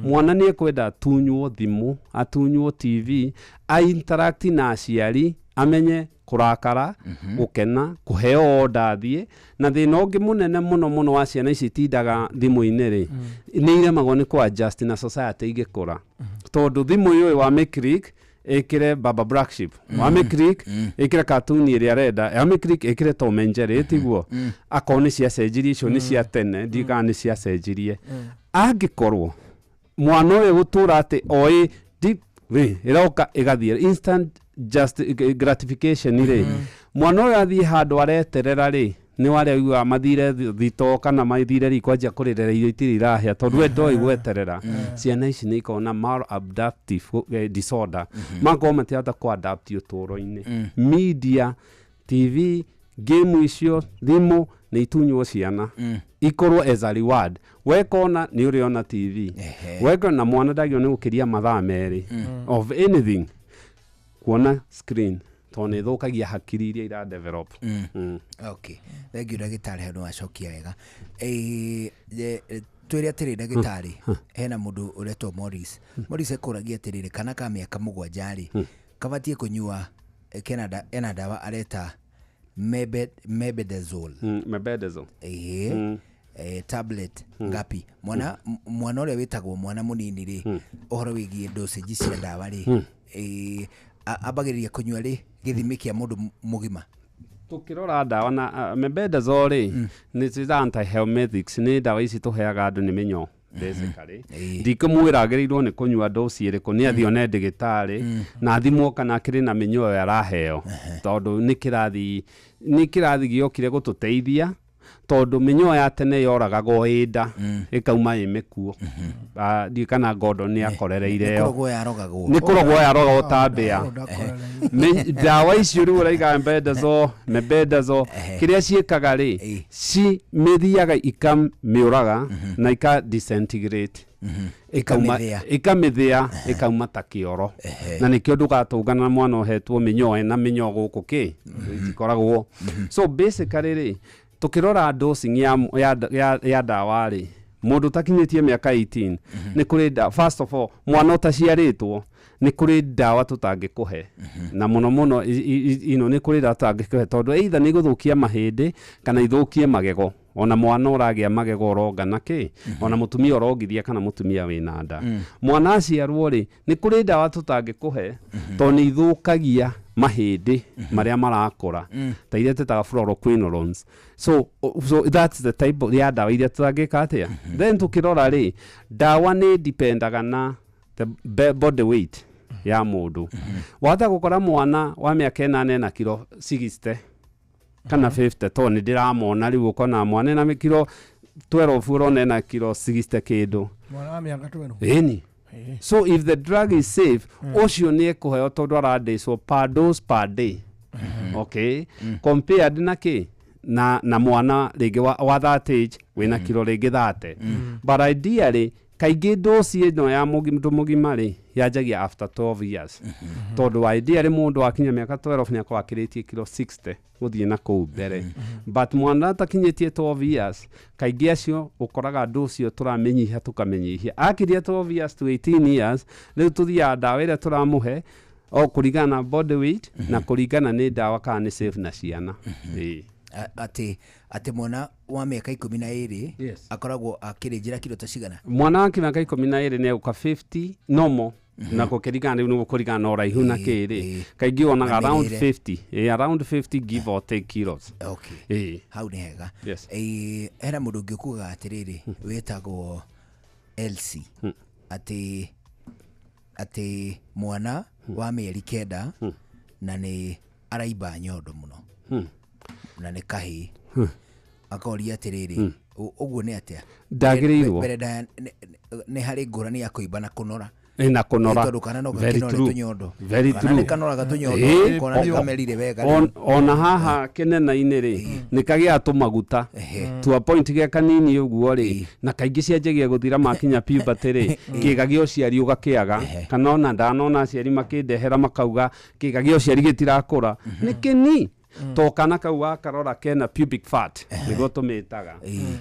Mwana nĩ ekwenda atunywo thimũ, atunywo TV, a interact na aciari, amenye kũrakara, gũkena, kũheo order athiĩ. Na thĩna ũngĩ mũnene mũno mũno wa ciana ici itindaga thimũ-inĩ rĩ, nĩ iremagwo nĩ kũ adjust na society igĩkũra, tondũ thimũ ĩyo wa mĩclick ĩkĩre Baba Black Sheep, wa mĩclick ĩkĩre cartoon ĩrĩa arenda, wa mĩclick ĩkĩre Tom and Jerry, tiguo? Akorwo nĩ ciacenjirie, icio nĩ cia tene, ndiũĩ kana nĩ ciacenjirie. Angĩkorwo mwana ũyũ gũtũra atĩ oĩ deep rĩ, ĩroka ĩgathiĩ instant just gratification rĩ, mwana ũyũ athiĩ handũ areterera rĩ, nĩ warĩa ũiguaga mathire thito kana mathire riko, anjia kũrĩrĩra irio itirĩ irahĩa, tondũ we ndoĩ gweterera. Ciana ici nĩ ikoragwo na maladaptive disorder, makorwo matirahota kũ adapt ũtũũro-inĩ. Media, TV, game icio, thimũ nĩ itunywo ciana ikorwo as a reward. Wekona nĩ ũrĩona TV weka, na mwana ndagĩrĩirwo nĩ gũkĩria mathaa 2 of anything kuona screen, tondũ nĩ ĩthũkagia hakiri iria ira develop. Okay, thank you, ndagĩtarĩ, hau nĩ wacokia wega. Twĩre atĩrĩ, ndagĩtarĩ, hena mũndũ ũretwo Morris. Morris ekũragia atĩrĩrĩ, kana ka mĩaka 7 rĩ, kabatiĩ kũnyua ena ndawa areta mebendazole. Mebendazole. Ĩĩ. Tablet ngapi? Mwana mwana ũrĩa wĩtagwo mwana mũnini rĩ, ũhoro wĩgiĩ dosage cia ndawa rĩ, ambagĩrĩria kũnyua rĩ gĩthimi kĩa mũndũ mũgima? Tukirora ndawa na mebendazole rĩ, nĩ ciĩta antihelminthics, nĩ ndawa ici tũheaga andũ nĩ mĩnyoo basically. Ndikũmwĩra agĩrĩirwo nĩ kũnyua dosi ĩrĩkũ, nĩ athiĩ one ndĩgĩtarĩ na athimwo kana akĩrĩ na mĩnyoo ĩyo araheo, tondũ nĩ kĩrathi gĩokire gũtũteithia, tondũ mĩnyoo ya tene yoragagwo ĩ nda, ĩkauma ĩ mĩkuo. Ndiũĩ kana Ngondo nĩ akorereire ĩyo. Nĩ kũrogwo yarogagwo. Nĩ kũrogwo yarogagwo ta mbĩa. Ndawa icio rĩu ũraiga mebendazole, kĩrĩa ciĩkaga rĩ, ci mĩthiaga ikamĩũraga na ika disintegrate, ikauma. Ikamĩthĩa. Ikamĩthĩa, ĩkauma ta kĩoro, na nĩkĩo ndũgatũngana na mwana ũhetwo mĩnyoo ena mĩnyoo gũkũ kĩ itikoragwo. So basically rĩ, tukĩrora dosing ya ndawa rĩ, mũndũ ũtakinyĩtie mĩaka 18 nĩ kũrĩ first of all, mwana ũtaciarĩtwo nĩ kũrĩ ndawa tũtangĩkũhe, na mũno mũno ino nĩ kũrĩ ndawa tũtangĩkũhe, tondũ either nĩ igũthũkia mahĩndĩ kana ithũkie magego. Ona mwana ũragĩa magego ũronga na kĩ, ona mũtumia ũrongithia kana mũtumia wĩna nda. Mwana aciarwo rĩ, nĩ kũrĩ ndawa tũtangĩkũhe, tondũ nĩ ithũkagia mahĩndĩ marĩa marakũra, ta iria twĩtaga fluoroquinolones. So that's the type of ya ndawa iria tũtangĩka atĩa. Then tukĩrora rĩ, ndawa nĩ dipendaga na the body weight ya mũndũ. Wahota gũkora mwana wa mĩaka 8 ena kiro 60 kana 50, tondũ nĩ ndĩramona rĩu ũkona mwana ena kiro 12, ũrona ena kiro 60 kĩndũ. Mwana wa mĩaka 12? Ĩni. So if the drug is safe, ũcio nĩ ekũheo, tondũ arandĩcwo per dose per day, okay, compared na kĩ na mwana rĩngĩ wa that age wĩna kiro rĩngĩ 30. But ideally, kaingĩ dosi ĩno ya mũndũ mũgima rĩ, yanjagia after 12 years, tondũ ideally mũndũ akinya mĩaka 12 nĩ akorwo akĩrĩtie kiro 60 gũthiĩ na kũu mbere. But mwana atakinyĩtie 12 years, kaingĩ acio ũkoraga dosi ĩyo tũramĩnyihia, tũkamĩnyihia. Akiria 12 years to 18 years, rĩu tũthiaga ndawa ĩrĩa tũramũhe o kũringana na body weight na kũringana nĩ ndawa kana nĩ safe na ciana. Ĩĩ. Atĩ mwana wa mĩaka 12 akoragwo akĩrĩnjĩra kiro ta cigana? Mwana wa mĩaka 12 nĩ egũka 50 normal, na gũkĩringana rĩu nĩ gũkũringana na ũraihu na kĩrĩ, kaingĩ wonaga Na around mĩrĩre. 50, around 50 give or take kilos. Okay. Ĩĩ. Hau nĩ hega. Yes. Hena mũndũ ũngĩ ũkugaga atĩrĩrĩ, wĩtagwo Elsie, atĩ mwana wa mĩeri 9 na nĩ araimba nyondo mũno na nĩ kahĩĩ, akoria atĩrĩrĩ, ũguo nĩ atĩa? Ndagĩrĩirwo. Mbere ndaya nĩ harĩ ngũrani ya kũimba na kũnora? Na kũnora. Tondũ kana no Very gakĩnore true. tũnyondo. Very Kana true. nĩ kanoraga tũnyondo, kona nĩ kamerire wega rĩu. Ona haha kĩnena-inĩ rĩ, nĩ kagĩaga tũmaguta to a point ge kanini ũguo rĩ, na kaingĩ cianjagia gũthira makinya puberty rĩ, kĩga gĩa ũciari ũgakĩaga, kana ona ndanona aciari makĩndehera makauga kĩga gĩa ũciari gĩtirakũra, nĩ kĩni to kana kau wakarora kena pubic fat nĩguo tũmĩtaga.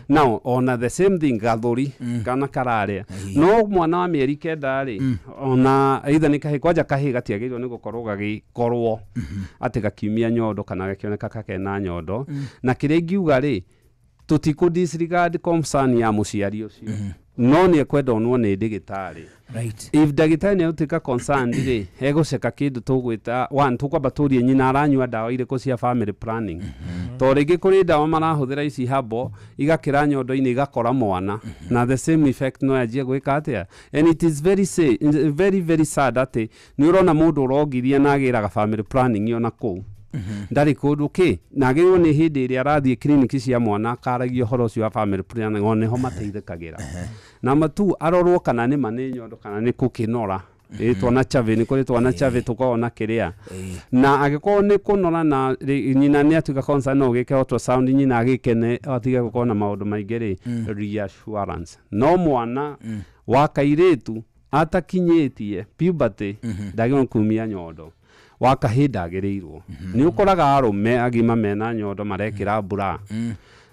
Now ona the same thing gathũri kana kararĩa, no mwana wa mĩeri 9 rĩ, ona either nĩ kahĩ, kwanja kahĩ gatiagĩrĩirwo nĩ gũkorwo gagĩkorwo atĩ gakiumia nyondo kana gakĩoneka kakena nyondo. Na kĩrĩa ingiuga rĩ, tũtikũ disregard concern ya mũciari ũcio, no nĩ ekwenda onwo nĩ ndĩgĩtarĩ. If ndagĩtarĩ nĩ egũtuĩka concerned rĩ, egũceka kĩndũ tũgwĩta one, tũkwamba tũrie nyina aranyua ndawa irĩkũ cia family planning, to rĩngĩ kũrĩ ndawa marahũthĩra ici habo igakĩra nyondo-inĩ igakora mwana, na the same effect no yanjie gwĩka atĩa. And it is very, very very sad atĩ nĩ ũrona mũndũ ũrongithia na agĩraga family planning ona kũu ndarĩ kũndũ kĩ, na agĩrĩirwo nĩ hĩndĩ ĩrĩa arathiĩ kiriniki cia mwana akaragia ũhoro ũcio wa family planning, o nĩho mateithĩkagĩra. Number two, arorwo kana nĩ ma nĩ nyondo kana nĩ kũkĩnora. Ĩ twana chubby, nĩ kũrĩ twana chubby tũkoragwo na kĩrĩa, na angĩkorwo nĩ kũnora na nyina nĩ atuĩka concern, no ũgĩke ultrasound nyina agĩkene atige gũkorwo na maũndũ maingĩ rĩ, reassurance. No mwana wa kairĩtu atakinyĩtie puberty ndagĩrĩirwo nĩ kumia nyondo, wa kahĩ ndagĩrĩirwo. Nĩ ũkoraga arũme agima mena nyondo marekĩra mbura,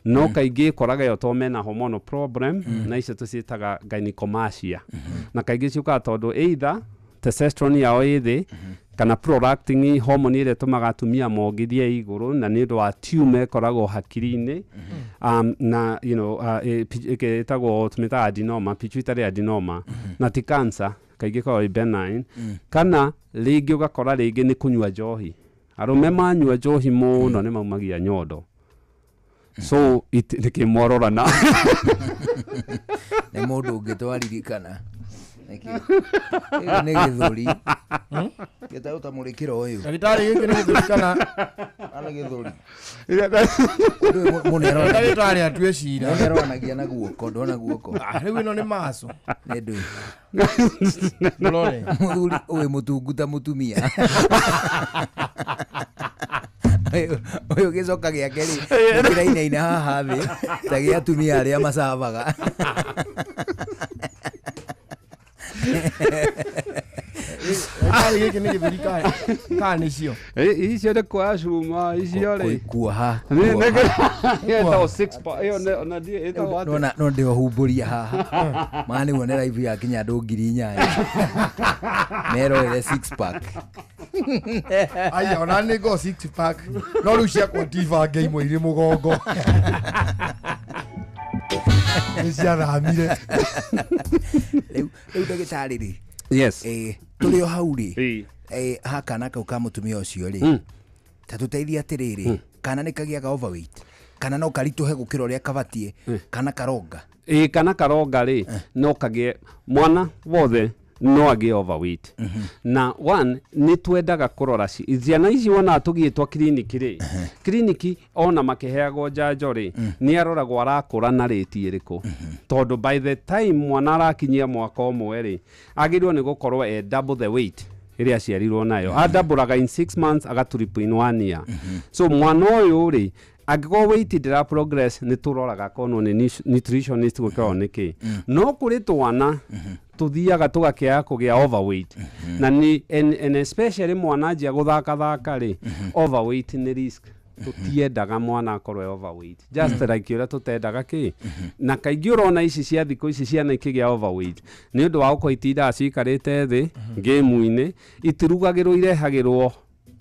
no kaingĩ ĩkoraga ĩyo to mena hormonal problem, na icio tũciĩtaga gynecomastia, na kaingĩ ciũkaga tondũ either testosterone yao ĩ thĩ kana prolactin hormone ĩrĩa ĩtũmaga atumia mongithie igũrũ, na nĩ ũndũ wa tumor ĩkoragwo hakiri-inĩ, na ĩtagwo tũmĩtaga adenoma, pituitary adenoma, na ti cancer, kaingĩ ĩkoragwo ĩ benign. Kana rĩngĩ ũgakora rĩngĩ nĩ kũnyua njohi, arũme manyua njohi mũno nĩ maumagia nyondo, so nĩkĩ mwarorana? Nĩ mũndũ ũngĩ twaririkana. Nĩkĩ? Gĩkĩ nĩ gĩthũri gĩtarũ ta mũrĩkĩro ũyũ. Ndagĩtarĩ, gĩkĩ nĩ gĩthũri kana? Kana gĩthũri. Ũndũ ũyũ mũndũ nĩaroranagia- Ndagĩtarĩ atue cira. Mũndũ nĩaroranagia na guoko, ndona guoko. Ah, rĩu ĩno nĩ maco. Nĩ ndũĩ. Mũrore. Mũthuri ũyũ mũtungu ta mũtumia ũyũ, gĩcoka gĩake rĩ kĩrainaina haha thĩ ta gĩa atumia arĩa macabaga. Ndagĩtarĩ, gĩkĩ nĩ gĩthũri kana nĩcio? Icio nĩ kuoya cuma icio rĩ. Kuoha. Ĩtagwo six pack, ĩyo ona ĩtagwo atĩa? Nona no ndĩohumbũria haha maa nĩguo nĩ live yakinya andũ 8,000 merorere six pack. Aya, ona nĩ ngo six pack, no rĩu ciakwa tibange, imwe irĩ mũgongo nĩ ciathamire. Rĩu ndagĩtarĩ rĩ, Yes. Tũrĩ o hau rĩ, ha kana kau ka mũtumia ũcio rĩ, ta tũteithie atĩrĩrĩ, kana nĩ kagĩaga overweight kana no karitũhe gũkĩra ũrĩa kabatiĩ, kana karonga? Ĩ, kana karonga rĩ, no kagĩe, mwana wothe no agĩe overweight. Na one nĩ twendaga kũrora ciana ici wonaga tũgĩtwa kiriniki rĩ, kiriniki ona makĩheagwo njanjo rĩ, nĩ aroragwo arakũra na rĩti ĩrĩkũ, tondũ by the time mwana arakinyia mwaka ũmwe rĩ, agĩrĩirwo nĩ gũkorwo e double the weight ĩrĩa aciarirwo nayo. Adabũraga in 6 months, agatriple in one year. So mwana ũyũ rĩ, angĩkorwo weight ndĩra progress, nĩ tũroraga konwo nĩ nutritionist gũkorwo nĩ kĩ. No kũrĩ twana tũthiaga tũgakĩaga kũgĩa overweight, na nĩ and especially mwana anjia gũthakathaka rĩ, overweight nĩ risk. Tũtiendaga mwana akorwo e overweight, just like ũrĩa tũtendaga kĩ. Na kaingĩ ũrona ici cia thikũ ici ciana ikĩgĩa overweight nĩ ũndũ wa gũkorwo itindaga cikarĩte thĩ ngĩmu-inĩ, itirugagĩrwo, irehagĩrwo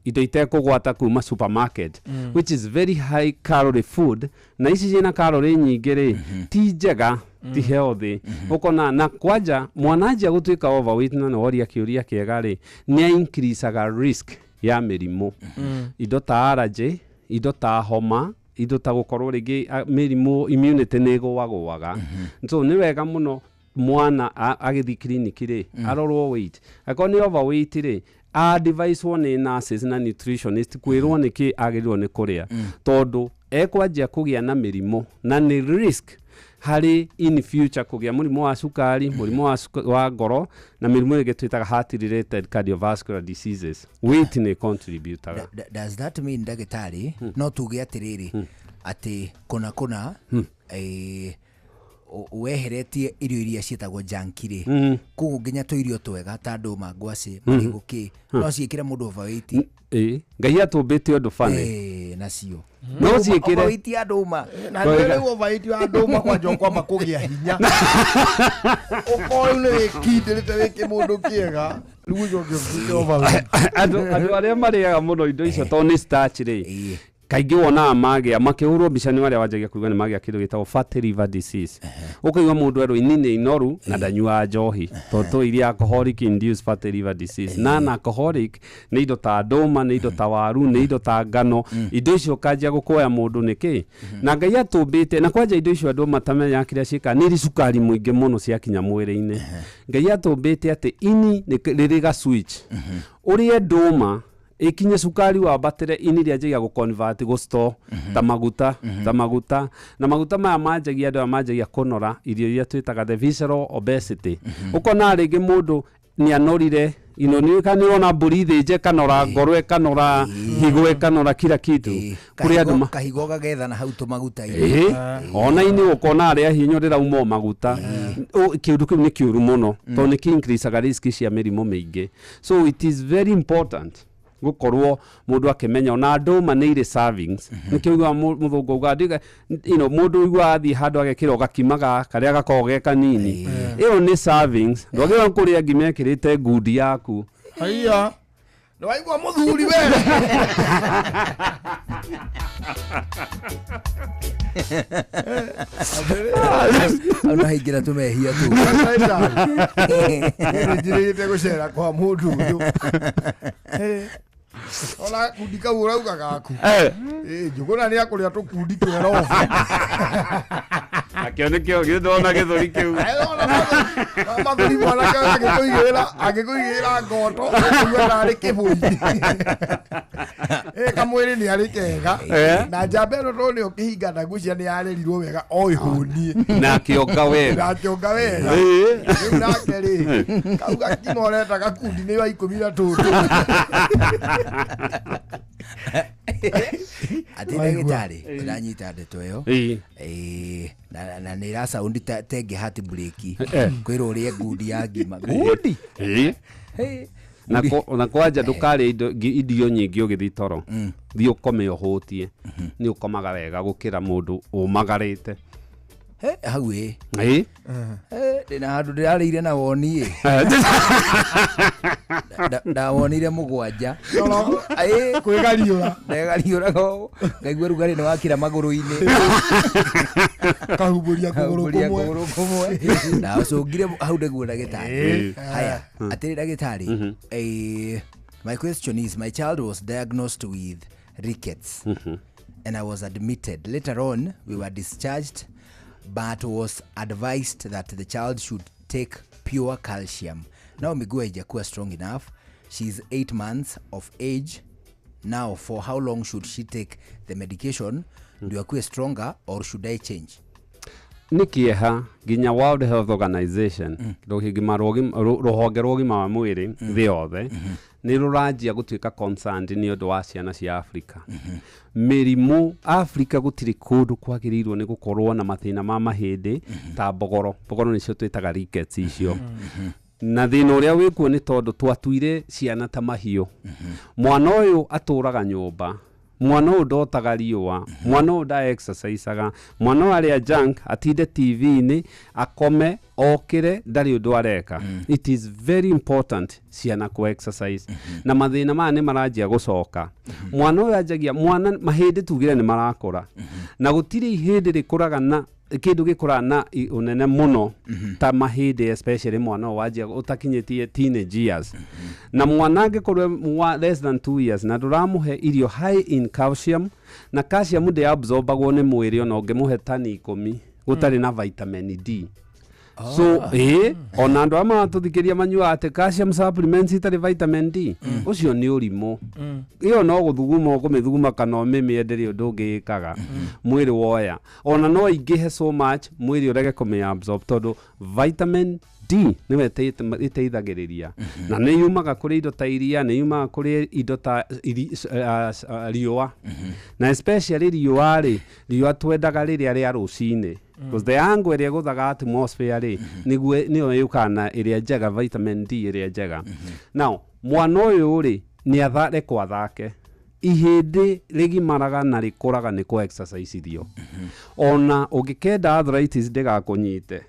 indo itekũgwata kuma supermarket, which is very high calorie food, na ici ciĩna calorie nyingĩ rĩ, ti njega, ti healthy. Ũkona na kwanja mwana anjia gũtuĩka overweight, na nĩ woria kĩũria kĩega rĩ, nĩ increasaga risk ya mĩrimũ, indo ta allergy, indo ta homa, indo ta gũkorwo rĩngĩ mĩrimũ, immunity nĩ ĩgũagũaga. So nĩ wega mũno mwana agĩthiĩ kiriniki rĩ, arorwo weight. Angĩkorwo nĩ overweight rĩ, advicewo nĩ nurses na nutritionist kwĩrwo nĩ kĩ agĩrĩirwo nĩ kũrĩa, tondũ ekwanjia kũgĩa na mĩrimũ na nĩ risk. Harĩ in future kũgĩa mũrimũ wa cukari, mũrimũ wa ngoro na mĩrimũ ĩngĩ twĩtaga heart related cardiovascular diseases. Weight nĩ contributaga. Does that mean, ndagĩtarĩ, no tuge atĩrĩrĩ atĩ kũna kũna weheretie irio iria ciĩtagwo junk rĩ, koguo nginya tũirio twega ta ndũma, ngwacĩ, marigũ, kĩ, no ciĩkĩre mũndũ overweight? Ĩĩ, Ngai atũmbĩte ũndũ funny. Ĩĩ, nacio No ciĩkĩre. Overweight ya ndũma. Na rĩu overweight ya ndũma kwanja ũkwamba kũgĩa hinya, ũkorwo rĩu nĩ wĩkindĩrĩte wĩ kĩmũndũ kĩega, rĩu ũcoke ũtuĩke overweight. Andũ arĩa marĩaga mũno indo icio, tondũ nĩ starch rĩ, kaingĩ wonaga magĩa makĩhũrwo mbica nĩ arĩa wanjagia kuigua nĩ magĩa kĩndũ gĩtagwo fatty liver disease. Ũkaigua mũndũ erwo ini nĩ inoru na ndanyuaga njohi, tondũ tũ iria alcoholic induced fatty liver disease. Non alcoholic nĩ indo ta ndũma, nĩ indo ta waru, nĩ indo ta ngano. Indo icio ũkanjia gũkũya mũndũ nĩkĩ na Ngai atũmbĩte na kwanja indo icio andũ matamenyaga kĩrĩa ciĩkaga nĩ irĩ cukari mũingĩ mũno ciakinya mwĩrĩ-inĩ. Ngai atũmbĩte atĩ ini nĩ rĩrĩ ga switch, ũrĩe ndũma ikinye cukari wambatĩre, ini rĩanjagia gũ-convert, gũ-store ta maguta, ta maguta, na maguta maya manjagia, andũ aya manjagia kũnora irio iria twĩtaga the visceral obesity. Ũkona rĩngĩ mũndũ nĩ anorire ino nĩ kana nĩ ũrona mbũri thĩnje ĩkanora ngoro, ĩkanora higo, ĩkanora kila kitu kũrĩ andũ Kahigo gagethana hau tũmaguta-inĩ. Ĩĩ, ona ini ũkona arĩa hinya rĩrauma o maguta. Kĩũndũ kĩu nĩ kĩũru mũno tondũ nĩ kĩ-increasaga risk cia mĩrimũ mĩingĩ. So it is very important gũkorwo mũndũ akĩmenya ona ndũma nĩ irĩ servings. Nĩkĩo ũiguaga mũthũngũ augaga mũndũ ũiguaga athiĩ handũ agekĩra gakima karĩa gakoragwo ge kanini, ĩyo nĩ servings. Ndwagĩrĩirwo kũrĩa ngima ĩkĩrĩte ngundi yaku. Haiya, nĩ waigua mũthuri we? Hau no haingĩra tũmehia tu. Njirĩte gũcera kwa mũndũ ũyũ. Ona kundi kau ũrauga gaku. Njũgũna nĩ akũrĩa tũkundi twerobu. Nakĩo nĩkĩo githĩ ndona gĩthũri kĩu. Mathuri mwanake ũyũ agĩkũigĩrĩra ngoto ũkaigua tarĩ kĩbũi. Kamwĩrĩ nĩ arĩ kega. Na njamba ĩno tondũ nĩyo kĩhinga ndagũcia nĩ yarerirwo wega o ĩhũnie. Na akĩonga wega. Na akĩonga wega. Rĩu nake rĩ, kau gakima ũreta gakundi nĩ wa 13. Atĩ ndagĩtarĩ, ndĩranyita ndeto ĩyo. Ĩĩ, na nĩ ĩra sound ta tenge hati breki. Kwĩrwo ũrĩe ngundi ya ngima, ngundi. Hey. Na kwanja ndũkarĩe irio nyingĩ ũgĩthiĩ toro. Thiĩ ũkome ũhũtie, nĩ ũkomaga wega gũkĩra mũndũ ũmagarĩte. He, hau ĩ. Ĩĩ. Ndĩna handũ ndĩrarĩire na woni ĩ. Ndawonire 7. Ĩ. Kwĩgariũra. Ndegariũraga ũũ, ngaigua rugarĩ nĩ wakĩra magũrũ-inĩ. Kahumbũria kũgũrũ Kahumbũria kũmwe. kũgũrũ kũmwe. Ndacũngire hau nĩguo ndagĩtarĩ. Haya, atĩrĩ ndagĩtarĩ, my question is, my child was diagnosed with rickets and I was admitted. Later on, we were discharged, but was advised that the child should take pure calcium. Now miguu haijakuwa strong enough. She is 8 months of age now. For how long should she take the medication ndio akuwe stronger, or should I change? Nĩ kĩeha nginya World Health Organization, rũhonge rwa ũgima wa mwĩrĩ thĩ yothe, nĩ rũranjia gũtuĩka concerned nĩ ũndũ wa ciana cia Afrika. Mĩrimũ Afrika, gũtirĩ kũndũ kwagĩrĩirwo nĩ gũkorwo na mathĩna ma mahĩndĩ ta mbogoro. Mbogoro nĩcio twĩtaga rickets icio. Na thĩna ũrĩa wĩkuo nĩ tondũ twatuire ciana ta mahiũ. Mwana ũyũ atũraga nyũmba, mwana ũyũ ndotaga riũa, mwana ũyũ nda exercisaga, mwana ũyũ arĩa junk, atinde TV-inĩ, akome okĩre, ndarĩ ũndũ areka. It is very important ciana ku exercise. Na mathĩna maya nĩ maranjia gũcoka. Mwana ũyũ anjagia mwana mahĩndĩ tugire nĩ marakũra, na gũtirĩ ihĩndĩ rĩkũraga na kĩndũ gĩkũraga na ũnene mũno ta mahĩndĩ, especially mwana ũyũ wanjia ũtakinyĩtie teenage years. Na mwana angĩkorwo wa less than 2 years na ndũramũhe irio high in calcium, na calcium ndĩabsorbagwo nĩ mwĩrĩ ona ũngĩmũhe tani 10 gũtarĩ na vitamin D. So ona andũ amwe matũthikĩria manyuaga atĩ calcium supplements itarĩ vitamin D, ũcio nĩ ũrimũ. Ĩyo no gũthuguma ũkũmĩthuguma kana ũmĩmĩe, ndĩrĩ ũndũ ũngĩ ĩkaga mwĩrĩ woya. Ona no ingĩhe so much mwĩrĩ ũrege kũmĩ absorb, tondũ vitamin D nĩwe ĩteithagĩrĩria, na nĩ yumaga kũrĩ indo ta iria, nĩ yumaga kũrĩ indo ta riũa, na especially riũa rĩ, riũa twendaga rĩrĩa rĩa rũcinĩ, because the angle ĩrĩa ĩgũthaga atmosphere rĩ, nĩguo nĩyo yũkaga na ĩrĩa njega, vitamin D ĩrĩa njega. Now mwana ũyũ rĩ, nĩ arekwo athake. Ihĩndĩ rĩgimaraga na rĩkũraga nĩ kũ exercise-ithio. Ona ũngĩkenda arthritis ndĩgakũnyite,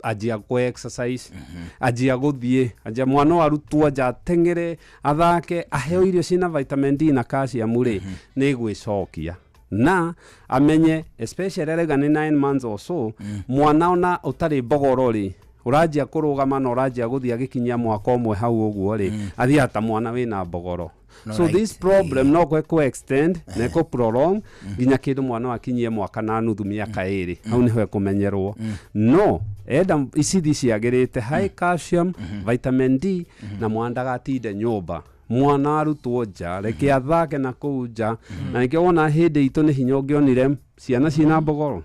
anjia kũ exercise, anjia gũthiĩ, anjia mwana ũyũ arutwo nja, ateng'ere, athake, aheo irio ciĩna vitamin D na calcium rĩ, nĩ ĩgwĩcokia na amenye, especially arauga nĩ 9 months or so. Mwana ona ũtarĩ mbogoro rĩ, ũranjia kũrũgama na ũranjia gũthiĩ, agĩkinyia mwaka ũmwe hau ũguo rĩ, athiaga ta mwana wĩna mbogoro. No, so this problem no kwe kũ extend na ĩkũ prolong nginya kĩndũ mwana akinyie mwaka na nuthu, mĩaka 2, hau nĩho ekũmenyerwo. No enda icithi ciagĩrĩte high calcium, vitamin D, na mwana ndagatinde nyũmba. Mwana arutwo nja, reke athake na kũu nja. Na nĩkĩo wona hĩndĩ itũ nĩ hinya ũngĩonire ciana ciĩna mbogoro.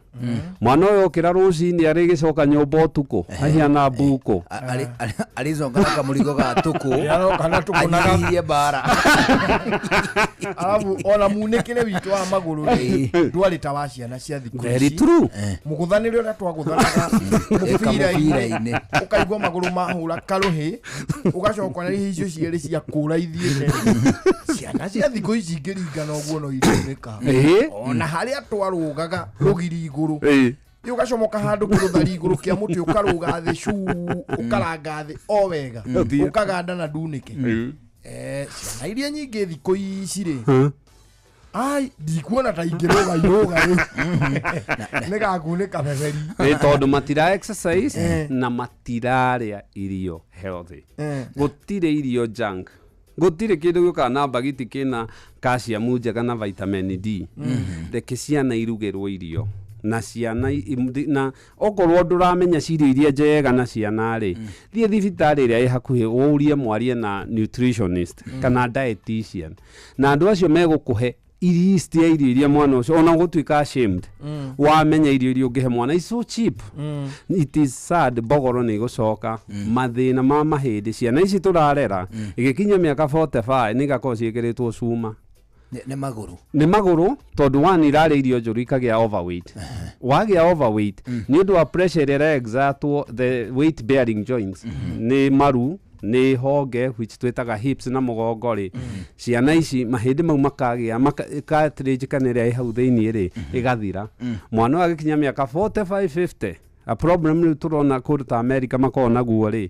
Mwana ũyũ okĩra rũcinĩ, arĩgĩcoka nyũmba ũtukũ ahiana mbuku. Arĩcoka na kamũrigo ga tũkũ. Aroka na tũkũ na anyihirie mbara. Arabu ona munĩkĩre witũ wa magũrũ rĩ, ndwarĩ ta wa ciana cia thikũ Very ici. true. Mũgũthanĩre ũrĩa twagũthanaga mũbira-inĩ, Kamũbira-inĩ. Ũkaigua magũrũ mahũra karũhĩ, ũgacoka na icio cierĩ cia kũra ithiĩte. Ciana cia thikũ ici ingĩringana ũguo no irunĩka. Ona harĩa twarũgaga rũgiri igũrũ, ũgacomoka handũ kĩrũthari igũrũ kĩa mũtĩ, ũkarũga thĩ cu, ũkaranga thĩ o wega, Ũthiĩ. ũkaganda na ndunĩke. Ciana iria nyingĩ thikũ ici rĩ, ai, ndikuona ta ingĩrũga irũga rĩ, nĩgakunĩka beberi. Nĩ tondũ matira exercise na matirarĩa irio healthy. Gũtirĩ irio junk, gũtirĩ kĩndũ gĩũkaga na mbagiti kĩna calcium njega na vitamin D. Reke ciana irugĩrwo irio na ciana na okorwo ndũramenya cirio iria njega na ciana rĩ, thiĩ thibitarĩ ĩrĩa ĩ hakuhĩ, ũrie mwarie na nutritionist kana dietitian, na andũ acio megũkũhe list ya irio iria mwana ũcio, ona gũtuĩka ashamed, wamenya irio iria ũngĩhe mwana is so cheap. It is sad, mbogoro nĩ igũcoka, mathĩna ma mahĩndĩ. Ciana ici tũrarera, igĩkinya mĩaka 45 nĩ igakorwo ciĩkĩrĩtwo cuma. Nĩ magũrũ. Nĩ magũrũ, tondũ one, irarĩa irio njũru, ikagĩa overweight. Wagĩa overweight nĩ ũndũ wa pressure ĩrĩa ĩraexertwo the weight bearing joints, nĩ maru, nĩ honge, which twĩtaga hips, na mũgongo rĩ, ciana ici mahĩndĩ mau makagĩa cartilage kana ĩrĩa ĩ hau thĩiniĩ rĩ, ĩgathira. Mwana ũyũ agĩkinya mĩaka 45, 50, a problem rĩu tũrona kũndũ ta America makoragwo naguo rĩ,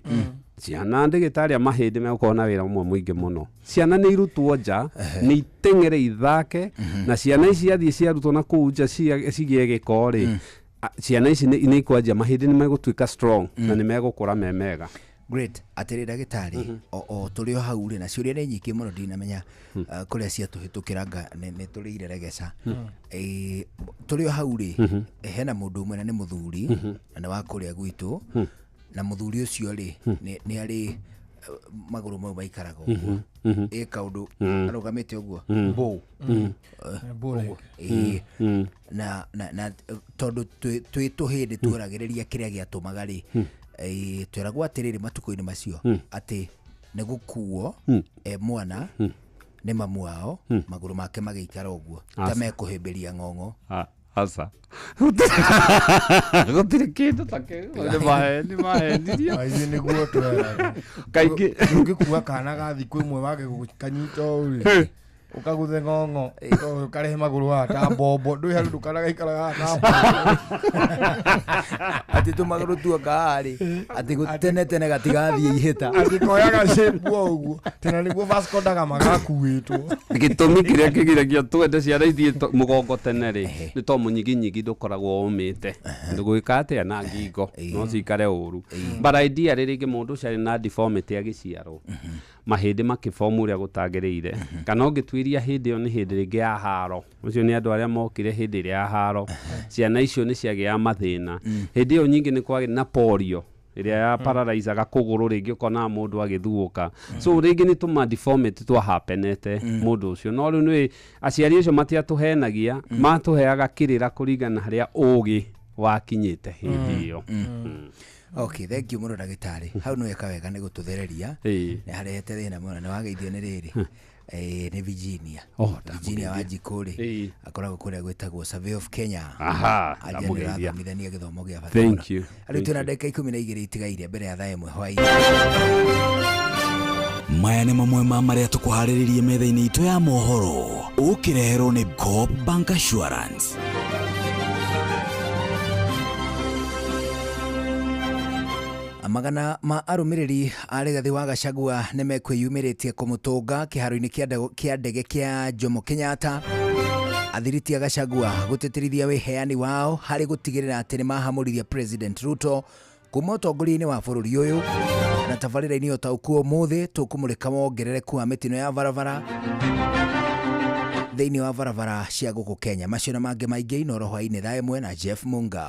ciana, ndĩgĩtarĩ a mahĩndĩ megũkorwo na wĩra ũmwe mũingĩ mũno. Ciana nĩ irutwo nja, nĩ iteng'ere, ithake. Na ciana ici ciathiĩ ciarutwo na kũu nja cigĩe gĩko rĩ, ciana ici nĩ ikwanjia mahĩndĩ nĩ megũtuĩka strong na nĩ megũkũra me mega. Great. Atĩrĩ ndagĩtarĩ, o tũrĩ o hau rĩ, na ciũria nĩ nyingĩ mũno, ndinamenya kũrĩa ciatũhĩtũkĩra nga nĩ tũrĩire regeca. Tũrĩ o hau rĩ, hena mũndũ ũmwe na nĩ mũthuri, na nĩ wa kũrĩa gwitũ, na mũthuri ũcio rĩ, nĩ arĩ magũrũ mau maikaraga ũguo, ĩ kaũndũ arũgamĩte ũguo, bow. Bow leg. Ũguo. Ĩ, na tondũ twĩ tũhĩndĩ tuoragĩrĩria kĩrĩa gĩatũmaga rĩ, tweragwo atĩrĩrĩ matukũ-inĩ macio atĩ nĩ gũkuo e mwana nĩ mamu wao, magũrũ make magĩikara ũguo ta Aca. mekũhĩmbĩria ng'ong'o. Ah, aca, gũtirĩ kĩndũ ta kĩu, nĩ mahenirio. Aithuĩ nĩguo tweraga. Kaingĩ. Ũngĩkua kana ga thikũ ĩmwe wage gũkanyita ũũ rĩ, ũkagũthe ng'ong'o, ũkarehe magũrũ haha ta mbombo, ndũĩ harĩ ndũkana gaikaraga haha ta mbombo. Atĩ tũmagũrũ tuoka haha rĩ, atĩ tene tene gatigathiĩ ihĩta. Atĩ koyaga shape o ũguo tena nĩguo Vasco da Gama gakuĩtwo. Gĩtũmi kĩrĩa kĩgiragia twende ciana ithiĩ mũgongo tene rĩ, nĩ to mũnyiginyigi ndũkoragwo ũmĩte, ndũgwĩka atĩa na ngingo no cikare ũru. But ideally rĩngĩ mũndũ ũcio arĩ na deformity agĩciarwo, mahĩndĩ makĩbomu ũrĩa gũtagĩrĩire, kana ũngĩtuĩria. Tũratuĩria hĩndĩ ĩyo nĩ hĩndĩ rĩngĩ ya haro. Ũcio nĩ andũ arĩa mokire hĩndĩ ĩrĩa ya haro. Ciana icio nĩ ciagĩaga mathĩna. Hĩndĩ ĩyo nyingĩ nĩ kwagĩ na polio ĩrĩa ya paralyzaga kũgũrũ, rĩngĩ ũkonaga mũndũ agĩthuũka. So rĩngĩ nĩ tũma deformity twahapenete mũndũ ũcio, no rĩu nĩ aciari acio matiatũhenagia, matũheaga kĩrĩra kũringana na harĩa ũgĩ wakinyĩte hĩndĩ ĩyo. Okay, thank you mũno ndagĩtarĩ. Hau nĩ weka wega nĩ gũtũthereria. Nĩ harehete thĩna mũno. Nĩ wageithio nĩ rĩrĩ, nĩ Virginia. Oh, Virginia Wanjikũ rĩ, akoragwo kũrĩa gwĩtagwo Survey of Kenya. Aha, Anjia nĩ ndamũgeithia. ũrathomithania gĩthomo gĩa bata Thank mũno. you. Rĩu Thank twĩna you. ndagĩka 12 itigaire mbere ya thaa 1 hwaĩ-inĩ. Maya nĩ mamwe ma marĩa tũkũharĩrĩrie metha-inĩ itũ ya mohoro, ũkĩreherwo nĩ Coop Bank Assurance. Magana ma arũmĩrĩri a Rigathĩ wa Gachagua nĩ mekwĩyumĩrĩtie kũmũtũnga kĩharo-inĩ kĩa ndege kĩa Jomo Kenyatta. Athiriti a Gachagua gũtĩtĩrithia wĩheani wao harĩ gũtigĩrĩra atĩ nĩ mahamũrithia President Ruto kuma ũtongoria-inĩ wa bũrũri ũyũ. Na tabarĩra-inĩ ũtaũku ũmũthĩ tũkũmũrĩka wongerereku wa mĩtino ya barabara thĩinĩ wa barabara cia gũkũ Kenya. Macio na mangĩ maingĩ Inoro hwaĩ-inĩ thaa 1 na Jeff Munga.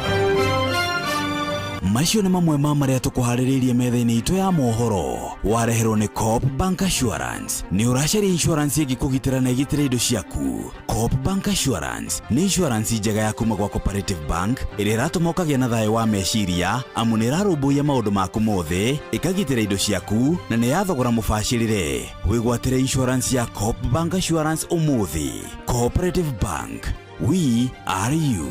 Macio nĩ mamwe ma marĩa tũkũharĩrĩirie metha-inĩ itũ ya mohoro, wareherwo nĩ Coop Bank Assurance. Nĩ ũracaria insurance ĩngĩkũgitĩra na ĩgitĩre indo ciaku? Coop Bank Assurance nĩ insurance njega ya kuma gwa Cooperative Bank ĩrĩa ĩratũma ũkagĩa na thayũ wa meciria, amu nĩ ĩrarũmbũiya maũndũ maku mothe, ĩkagitĩra indo ciaku, na nĩ ya thogora mũbacĩrĩre. Wĩgwatĩre insurance ya Coop Bank Assurance ũmũthĩ. Cooperative Bank, we are you.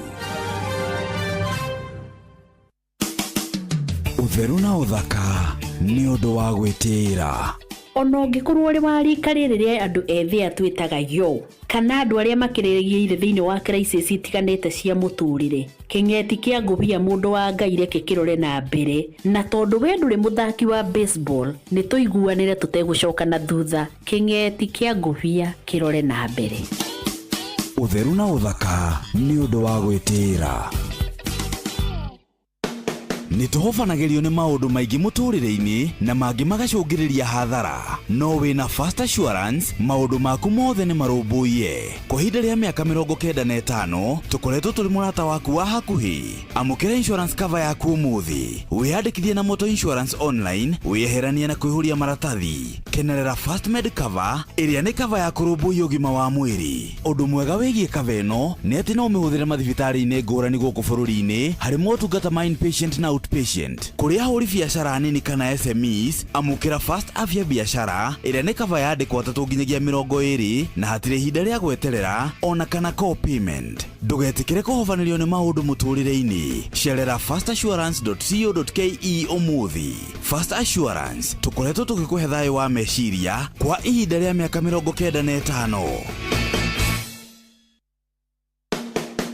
Ũtheru na ũthaka nĩ ũndũ wa gwĩtĩĩra. Ona ũngĩkorwo ũrĩ wa rika rĩrĩ rĩa andũ ethĩ aya twĩtaga yo, kana andũ arĩa makĩrĩgĩire thĩinĩ wa crisis itiganĩte cia mũtũrĩre, kĩng'eti kĩa ngũbia, mũndũ wa Ngai, reke kĩrore na mbere. Na tondũ we ndũrĩ mũthaki wa baseball, nĩ tũiguanĩre tũtegũcoka na thutha. Kĩng'eti kĩa ngũbia kĩrore na mbere. Ũtheru na ũthaka nĩ ũndũ wa gwĩtĩĩra. Nĩ tũhobanagĩrio nĩ maũndũ maingĩ mũtũrĩre-inĩ na mangĩ magacũngĩrĩria hathara, no wĩna Fast Assurance maũndũ maku mothe nĩ marũmbũiye. Kwa ihinda rĩa mĩaka 95 tũkoretwo tũrĩ mũrata waku wa hakuhĩ. Amũkĩra insurance cover yaku ũmũthĩ, wĩyandĩkithie na Motor Insurance Online, wĩyeheranie na kwĩhũria maratathi. Kenerera Fast Med Cover ĩrĩa nĩ cover ya kũrũmbũiya ũgima wa mwĩrĩ. Ũndũ mwega wĩgiĩ cover ĩno nĩ atĩ no ũmĩhũthĩre mathibitarĩ-inĩ ngũrani gũkũ bũrũri-inĩ harĩ motungata ma inpatient na outpatient. Kũrĩ ahũri biacara nini kana SMEs, amũkĩra Fast Afya Biashara ĩrĩa nĩ cover ya andĩkwo 3 nginyagia 20, na hatirĩ ihinda rĩa gweterera ona kana co-payment. Ndũgetĩkĩre kũhobanĩrio nĩ maũndũ mũtũrĩre-inĩ. Cerera fastassurance.co.ke ũmũthĩ. Fast Assurance, tũkoretwo tũgĩkũhe thayũ wa meciria kwa ihinda rĩa mĩaka 95.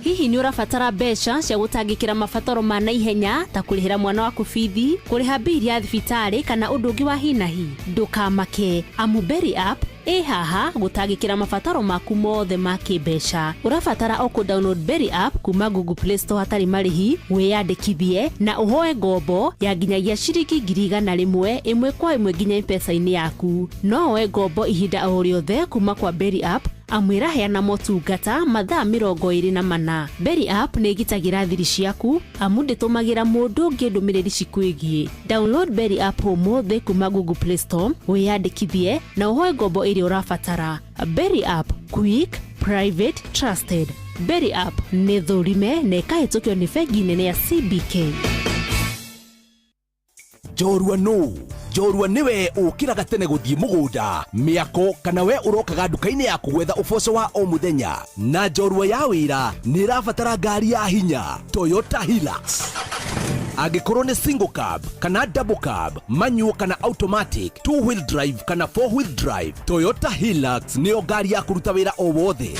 Hihi nĩ ũrabatara mbeca cia gũtangĩkĩra mabataro ma naihenya ta kũrĩhĩra mwana waku bithi, kũrĩha mbili ya thibitarĩ, kana ũndũ ũngĩ wa hinahi? Ndũkamake, amu Berry App ĩ haha gũtangĩkĩra mabataro maku mothe ma kĩmbeca. Ũrabatara o kũ download Berry App kuma Google Play Store hatarĩ marĩhi, wĩyandĩkithie na ũhoe ngombo ya nginyagia ciringi 100,000 ĩmwe kwa ĩmwe nginya M-Pesa-inĩ yaku. No woe ngombo ihinda o rĩothe kuma kwa Berry App, amu ĩraheana motungata mathaa 24. Berry App nĩ ĩgitagĩra thiri ciaku, amu ndĩtũmagĩra mũndũ ũngĩ ndũmĩrĩri cikwĩgiĩ. Download Berry App ũmũthĩ kuma Google Play Store, wĩyandĩkithie na ũhoe ngombo ĩrĩa ũrabatara. Berry App, quick, private, trusted. Berry App nĩ thũrime na ĩkahĩtũkio nĩ bengi nene ya CBK. Njorua nũ njorua nĩwe ũkĩraga tene gũthiĩ mũgũnda, mĩako, kana we ũrokaga nduka-inĩ yaku gwetha ũboco wa o mũthenya. Na njorua ya wĩra nĩ ĩrabatara ngari ya hinya, Toyota Hilux. Angĩkorwo nĩ single cab kana double cab, manual kana automatic, two wheel drive kana four wheel drive, Toyota Hilux nĩyo ngari ya kũruta wĩra o wothe.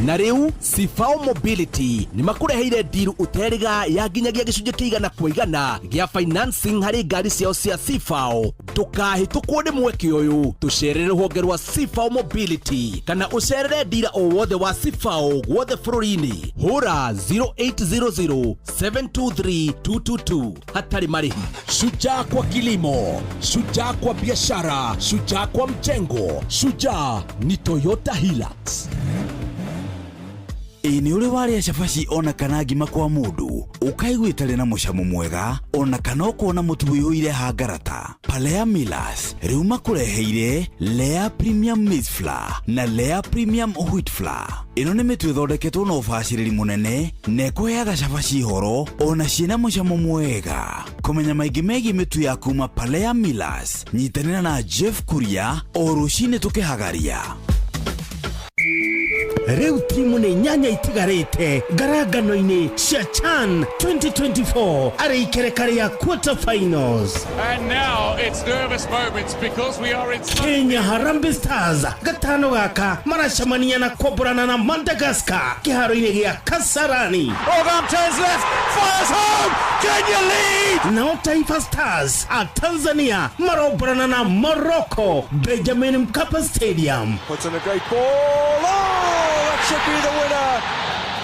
Na rĩu Cibao Mobility nĩ makũreheire ndiru ũterĩga ya nginyagia gĩcunjĩ kĩa 100% gĩa financing harĩ ngari ciao cia Cibao. Ndũkahĩtũkwo nĩ mweke ũyũ, tũcerere rũhonge rwa Cibao Mobility kana ũcerere ndira o wothe wa Cibao guothe bũrũri-inĩ. Hũra 0800 723 222 hatarĩ marĩhi. Shujaa kwa kilimo, shujaa kwa biashara, shujaa kwa mjengo, shujaa ni Toyota Hilux. Ĩ nĩ ũrĩ warĩa cabaci ona kana ngima kwa mũndũ ũkaigua ĩtarĩ na mũcamo mwega ona kana ũkona mũtu wĩihũire hangarata? Palea Millers rĩu makũreheire Lea Premium Maize Flour na Lea Premium Wheat Flour. Ĩno nĩ mĩtu ĩthondeketwo na ũbacĩrĩri mũnene na ĩkũheaga cabaci horo ona ciĩna mũcamo mwega. Kũmenya maingĩ megiĩ mĩtu ya kuma Palea Millers, nyitanĩra na Jeff Kuria o rũcinĩ tũkĩhagaria. Rĩu timu nĩ 8 itigarĩte ngarangano-inĩ cia CHAN 2024 arĩ ikereka rĩa quarter finals. And now it's nervous moments because we are in Kenya Harambee Stars gatano gaka maracemania na kwamburana na Madagascar kĩharo-inĩ gĩa Kasarani. Ogam turns left, fires home, Kenya lead! Nao Taifa Stars a Tanzania maromborana na Morocco Benjamin Mkapa Stadium. Puts in a great ball. Oh, that should be the winner.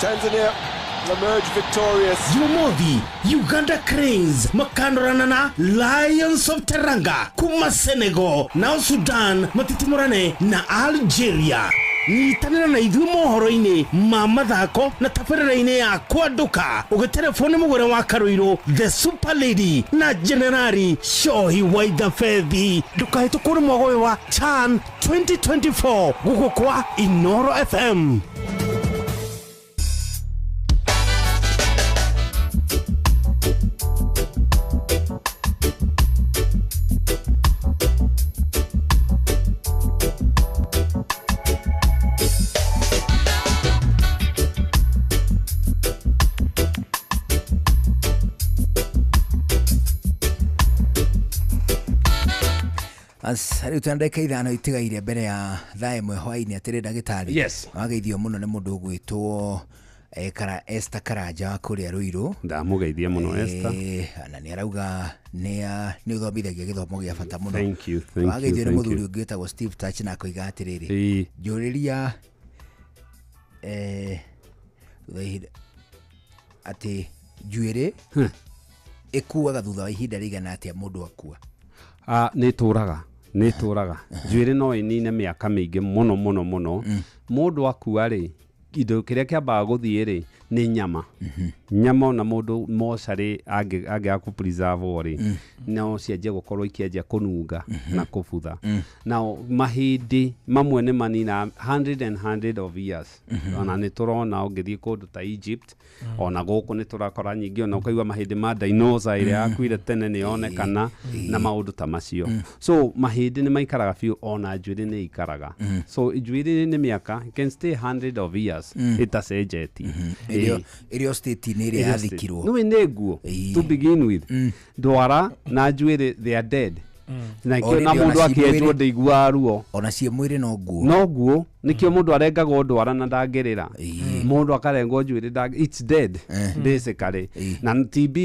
Tanzania emerge victorious. Jumamothi, Uganda Cranes makandorana na Lions of Teranga kuma Senegal, nao Sudan matitimurane na Algeria. Nyitanĩra na ithuĩ mohoro-inĩ ma mathako na tabarĩra-inĩ ya kwanduka ũgĩtelefoni mũgũre wa Karũirũ The Super Lady na Generali Shohi Waithabethi. Ndũkahĩtũkwo nĩ mwago ũyũ wa CHAN 2024 gũkũ kwa Inoro FM. Rĩu twĩna ndagĩka 5 itigaire mbere ya thaa 1 hwaĩ-inĩ. Atĩrĩ ndagĩtarĩ, Yes. Wageithio mũno nĩ mũndũ ũgwĩtwo Esther Karanja wa kũrĩa Ruiru. Ndamũgeithia mũno Esther. Na nĩ arauga nĩ ũthomithagia gĩthomo gĩa bata mũno. Thank you, thank you, Wageithio nĩ thank mũthuri you. ũngĩ wĩtagwo Steve Touch na akoiga atĩrĩrĩ, Ĩĩ. njũrĩria thutha ihinda atĩ njuĩrĩ ĩkuaga thutha wa ihinda rĩigana atĩa mũndũ akua? Nĩ ĩtũraga njuĩrĩ no ĩnine mĩaka mĩingĩ mũno mũno mũno. Mũndũ akua rĩ, indo kĩrĩa kĩambaga gũthiĩ rĩ nĩ nyama. Nyama ona mũndũ mocarĩ angĩaga kũ preserve rĩ, no cianjie gũkorwo ikĩanjia kũnunga na kũbutha. Nao mahĩndĩ mamwe nĩ manina 100 and 100 of years. Ona nĩ tũrona ũngĩthiĩ kũndũ ta Egypt, ona gũkũ nĩ tũrakora nyingĩ, ona ũkaigua mahĩndĩ ma dinosaur ĩrĩa yakuire tene nĩ yonekana na maũndũ ta macio. So mahĩndĩ nĩ maikaraga biũ, ona njuĩrĩ nĩ ikaraga. So njuĩrĩ nĩ mĩaka, it can stay 100 of years ĩtacenjetie. Ĩrĩ o state-inĩ ĩrĩa yathikirwo. No nĩ nguo to begin with. Ndwara na njuĩrĩ they are dead. Na kĩo na mũndũ akĩenjwo ndĩiguaga ruo. Ona ciĩ mwĩrĩ no nguo. No nguo, nĩkĩo mũndũ arengagwo ndwara na ndangĩrĩra. Mũndũ akarengwo njuĩrĩ, it's dead basically. Na TB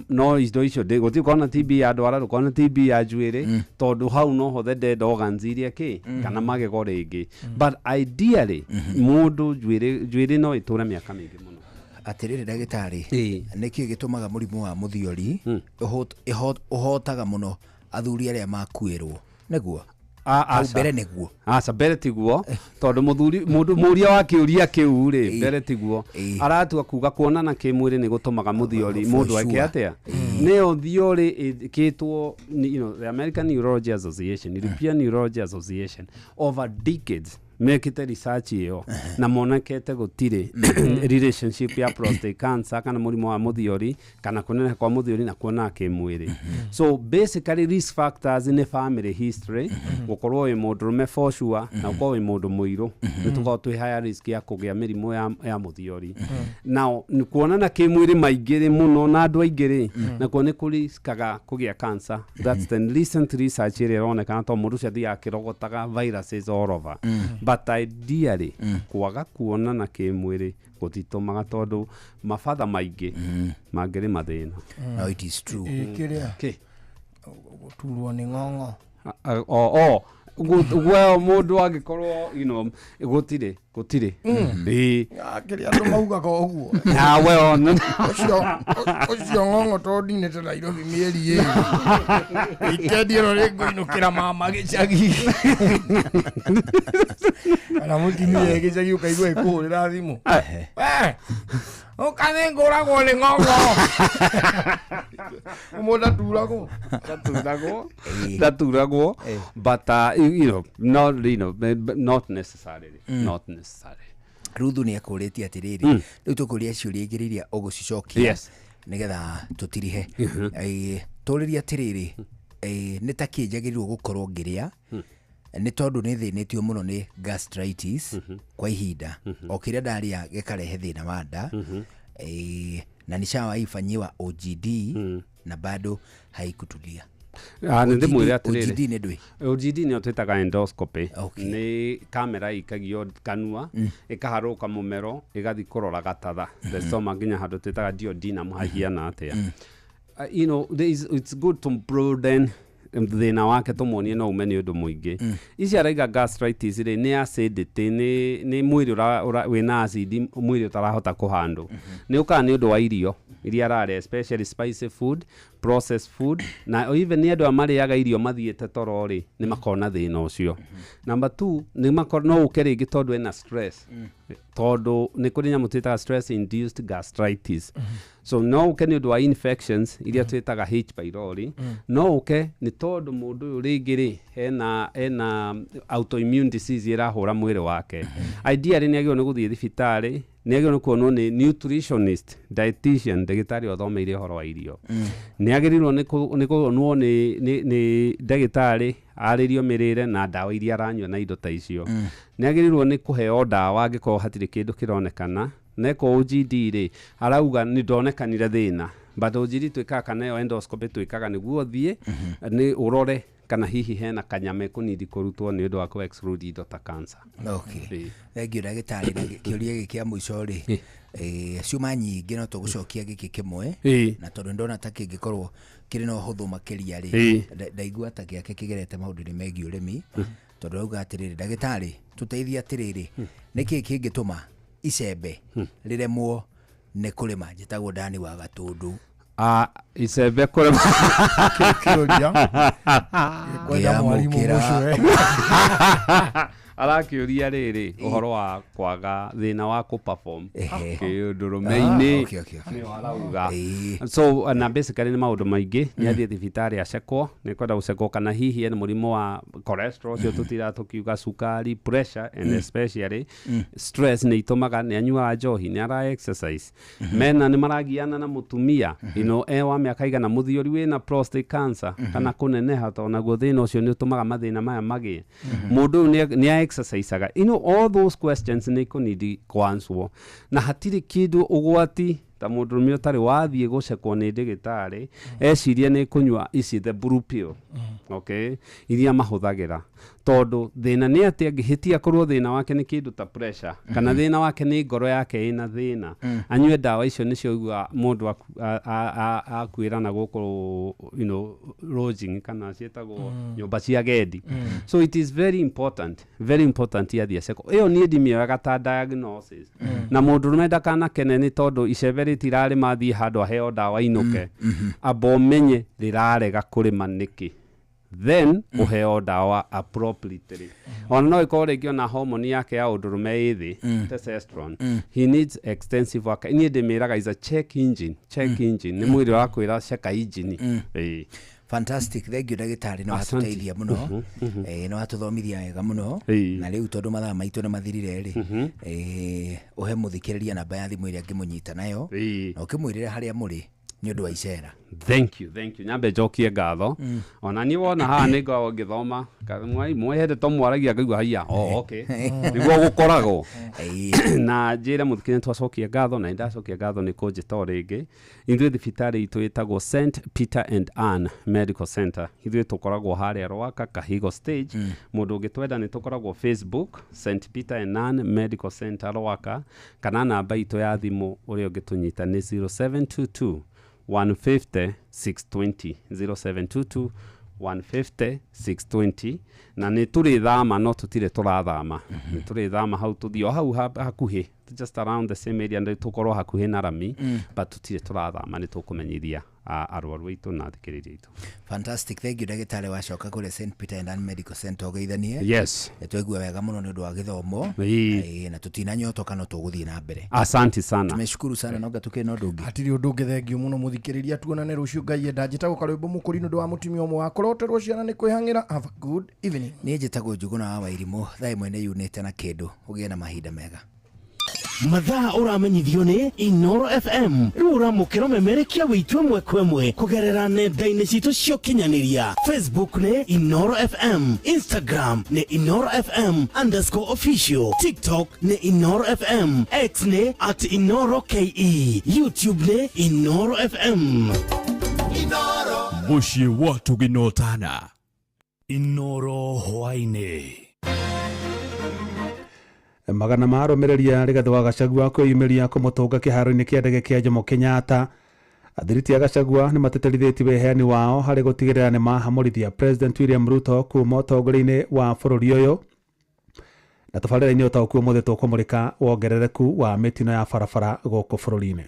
no indo icio gũtirĩ kona TB ya ndwara, ndũkona TB ya njuĩrĩ, tondũ hau no ho the dead organs iria kĩ kana magego rĩngĩ. But ideally mũndũ njuĩrĩ no ĩtũre mĩaka mĩingĩ mũno. Atĩrĩrĩ ndagĩtarĩ, nĩkĩ gĩtũmaga mũrimũ wa mũthiori ũhotaga mũno athuri arĩa makuĩrwo? Nĩguo mbere nĩguo? Aca, mbere tiguo, tondũ mũthuri mũndũ mũria wa kĩũria kĩu rĩ, mbere tiguo aratua kuga kuonana kĩmwĩrĩ nĩ gũtũmaga mũthiori mũndũ eke atĩa. Nĩyo thiorĩ ĩkĩtwo, you know, the American Neurology Association, European Neurology Association, over decades mekĩte research ĩyo na monekete gũtirĩ relationship ya prostate cancer kana mũrimũ wa mũthiori kana kũneneha kwa mũthiori na kuonana kĩmwĩrĩ. So basically risk factors nĩ family history, gũkorwo wĩ mũndũrũme for sure na gũkorwo wĩ mũndũ mũirũ, nĩ tũkoragwo twĩ higher risk ya kũgĩa mĩrimũ ya mũthiori. Now kuonana kĩmwĩrĩ maingĩ mũno na andũ aingĩ rĩ, nakuo nĩ kũriskaga kũgĩa cancer. That's the recent research ĩrĩa ĩronekana tondũ mũndũ ũcio athiaga akĩrogotaga viruses all over. But ideally kwaga kuonana kĩmwĩrĩ gũtitũmaga tondũ mabatha maingĩ mangĩrĩ mathĩna. No, it is true. Kĩrĩa gũturwo nĩ ng'ong'o. O well mũndũ angĩkorwo you know gũtirĩ ĩĩ kĩrĩa andũ maugaga ũguo. Ah, well ũcio ng'ong'o tondũ ndinĩte Nairobi mĩeri ĩrĩ wikendi ĩno nĩngũinũkĩra mama gĩcagi kana mũtumia e gĩcagi ũkaigua ĩkũhũrĩra thimũ, we ũka nĩngũragwo nĩ ng'ong'o. Mũndũ ndaturagwo but you know, not, you know, not necessarily. Not necessarily. Ruthu nĩ akũrĩtie atĩrĩrĩ, rĩu tũkũria ciũria igĩrĩ iria ũgũcicokia nĩgetha tũtirihe. Tũrĩrie atĩrĩrĩ, nĩ ta kĩ njagĩrĩirwo gũkorwo ngĩrĩa nĩ tondũ nĩ thĩnĩtio mũno nĩ gastritis kwa ihinda, o kĩrĩa ndarĩa gĩkarehe thĩna wa nda, na nishawahi fanyiwa OGD na bado haikutulia. Nĩ ndĩmwĩre atĩrĩrĩ, OGD nĩ ndũĩ? OGD nĩyo twĩtaga endoscopy. Nĩ kamera ĩikagio kanua ĩkaharũka mũmero ĩgathiĩ kũrora gatatha the stomach nginya handũ twĩtaga duodenum hahiana atĩa. You know, it's good to broaden thĩna wake tũmuonie no ume nĩ ũndũ mũingĩ. Ici araiga gastritis rĩ nĩ acidity, nĩ mwĩrĩ wĩna acid mwĩrĩ ũtarahota kũhandũ. Nĩ ũkaga nĩ ũndũ wa irio iria ararĩa, especially spicy food, processed food, na even nĩ andũ a marĩaga irio mathiĩte toro rĩ nĩ makoragwo na thĩna ũcio. Number 2 nĩ no ũke rĩngĩ tondũ ena stress, tondũ nĩ kũrĩ nyamũ twĩtaga stress induced gastritis. So no ũke nĩ ũndũ wa infections iria twĩtaga H pylori. No ũke nĩ tondũ mũndũ ũyũ rĩngĩ rĩ ena autoimmune disease ĩrahũra mwĩrĩ wake. Ideally nĩ agĩrĩirwo nĩ gũthiĩ thibitarĩ, nĩ agĩrĩirwo nĩ kuonwo nĩ nutritionist, dietitian, ndagĩtarĩ ũthomeire ũhoro wa irio. Nĩ agĩrĩirwo nĩ kuonwo nĩ ndagĩtarĩ arĩrio mĩrĩre na ndawa iria aranyua na indo ta icio. Nĩ agĩrĩirwo nĩ kũheo ndawa angĩkorwo hatirĩ kĩndũ kĩronekana. Neko OGD rĩ arauga nĩ ndonekanire thĩna, but OGD twĩkaga kana ĩyo endoscopy twĩkaga nĩguo ũthiĩ nĩ ũrore kana hihi hena kanyama ĩkũnidi kũrutwo nĩ ũndũ wa kũ exclude indo ta cancer. Okay. Thank you ndagĩtarĩ. Na kĩũria gĩkĩ kĩa mũico rĩ, ciuma nyingĩ no tũgũcokia gĩkĩ kĩmwe, na tondũ ndona ta kĩngĩkorwo kĩrĩ na ũhũthũ makĩria rĩ, ndaigua ta gĩake kĩgerete maũndũ-inĩ megiĩ ũrĩmi, tondũ auga atĩrĩrĩ, ndagĩtarĩ tũteithie atĩrĩrĩ, nĩkĩ kĩngĩtũma icembe rĩremwo nĩ kũrĩma? Njĩtagwo Dani wa Gatũndũ. Icembe kũrĩma kĩũria kwenda mwarimũ mũcwe arakĩũria rĩrĩ ũhoro wa kwaga thĩna wa kũ-perform kĩũndũrũme-inĩ nĩyo arauga. So na basically nĩ maũndũ maingĩ, nĩ athiĩ thibitarĩ acekwo, nĩ kwenda gũcekwo kana hihi ena mũrimũ wa cholesterol ũcio tũtira tũkiuga, cukari, pressure and especially stress nĩ itũmaga, nĩ anyuaga njohi, nĩ ara exercise, mena nĩ maragiana na mũtumia, you know, e wa mĩaka igana mũthiori wĩna prostate cancer kana kũneneha, tondũ naguo thĩna ũcio nĩ ũtũmaga mathĩna maya magĩe. Mũndũ ũyũ nĩ exerciseaga, you know, all those questions nĩ ikũnidi kũanswo, na hatirĩ kĩndũ ũgwati ta mũndũrũme ũtarĩ wathiĩ gũcekwo nĩ ndagĩtarĩ eciria nĩ kũnyua ici the blue pill, okay, iria mahũthagĩra, tondũ thĩna nĩ atĩ angĩhĩtia korwo thĩna wake nĩ kĩndũ ta pressure kana thĩna wake nĩ ngoro yake ĩna thĩna, anyue ndawa icio nĩcio ũiguaga mũndũ akuĩra na gũkũ, you know, lodging kana ciĩtagwo nyũmba cia gendi. So it is very important, very important athiĩ acekwo. Ĩyo niĩ ndimĩoyaga ta diagnosis, na mũndũrũme ndakanakene nĩ tondũ icembe rĩtirarĩma athiĩ handũ aheo ndawa inũke, amba ũmenye rĩrarega kũrĩma nĩkĩ, then ũheo ndawa appropriately. Ona no ĩkorwo rĩngĩ ona hormone yake ya ũndũrũme ĩ thĩ, testosterone, he needs extensive work. Niĩ ndĩmĩraga is a check engine, check engine nĩ mwĩrĩ ũrakwĩra ceka engine. Fantastic, thank you ndagĩtarĩ, no watũteithia mũno, no watũthomithia wega mũno. Na rĩu tondũ mathaa maitũ nĩ mathirire rĩ, ũhe mũthikĩrĩria namba ya thimũ ĩrĩa angĩmũnyita nayo, na ũkĩmwĩrĩre harĩa mũrĩ Nĩ ũndũ wa icera. Thank you, thank you. Nyambe njokie ngatho. Ona niĩ wona haha nĩ ngoragwo ngĩthoma mwehete to mwaragia ngaigua haiya, oh, okay, nĩguo gũkoragwo. Na njĩre mũthikĩrĩria twacokia ngatho, na nĩndacokia ngatho nĩ kũnjĩta o rĩngĩ. Ithuĩ thibitarĩ itũ ĩtagwo St Peter and Ann Medical Center. Ithuĩ tũkoragwo harĩa Rwaka Kahigo stage. Mũndũ ũngĩtwenda nĩ tũkoragwo Facebook, St Peter and Ann Medical Center Rwaka, kana namba itũ ya thimũ ũrĩa ũngĩtũnyita nĩ 0722 150 620, 0722 150 620. Na nĩ tũrĩthama, no tũtirĩ tũrathama, nĩ tũrĩthama hau tũthiĩ o hau hakuhĩ, just around the same area, nĩ tũkorwo hakuhĩ na rami, but tũtirĩ tũrathama. Nĩ tũkũmenyithia arwaru aitũ na athikĩrĩria aitũ. Fantastic, thank you ndagĩtarĩ. Wacoka kũrĩa St Peter and Ann Medical Center ũgeithanie. Yes. Nĩ twaigua wega mũno nĩ ũndũ wa gĩthomo. Ĩĩ. Ĩĩ, na tũtinanyotoka no tũgũthiĩ na mbere. Asante sana. Tumeshukuru sana. Noga tukĩ na ũndũ ũngĩ. Hatirĩ ũndũ ũngĩ, thengiũ mũno mũthikĩrĩria, tuonane rũciũ Ngai enda. Njĩtagwo Karwĩmbo Mũkũri nĩ ũndũ wa mũtumia ũmwe wa kũroterwo ciana nĩ kwĩhang'ĩra. Have a good evening. Niĩ njĩtagwo Njũgũna wa Wairimũ. Thaa ĩmwe nĩ yunĩte na kĩndũ. Ũgĩe na mahinda mega. Mathaa ũramenyithio nĩ Inoro FM. Rĩu ũramũkĩra ũmemerekia wĩitũ ĩmwe kwa ĩmwe kũgerera nenda-inĩ citũ cia ũkinyanĩria. Facebook nĩ Inoro FM, Instagram nĩ Inoro FM_official, TikTok nĩ Inoro FM, X nĩ @InoroKE, YouTube nĩ Inoro FM. Mũciĩ wa tũgĩnotana. Inoro hwaĩ-inĩ. Magana ma arũmĩrĩri a Rigathĩ wa Gachagua kwĩyumĩria kũmũtũnga kĩharo-inĩ kĩa ndege kĩa Jomo Kenyatta. Athiriti a Gachagua nĩ mateterithĩtie wĩheani wao harĩ gũtigĩrĩra nĩ mahamũrithia President William Ruto kuma ũtongoria-inĩ wa bũrũri ũyũ. Na tabarĩra-inĩ ũtaũku ũmũthĩ tũkũmũrĩka wongerereku wa mĩtino ya barabara gũkũ bũrũri-inĩ.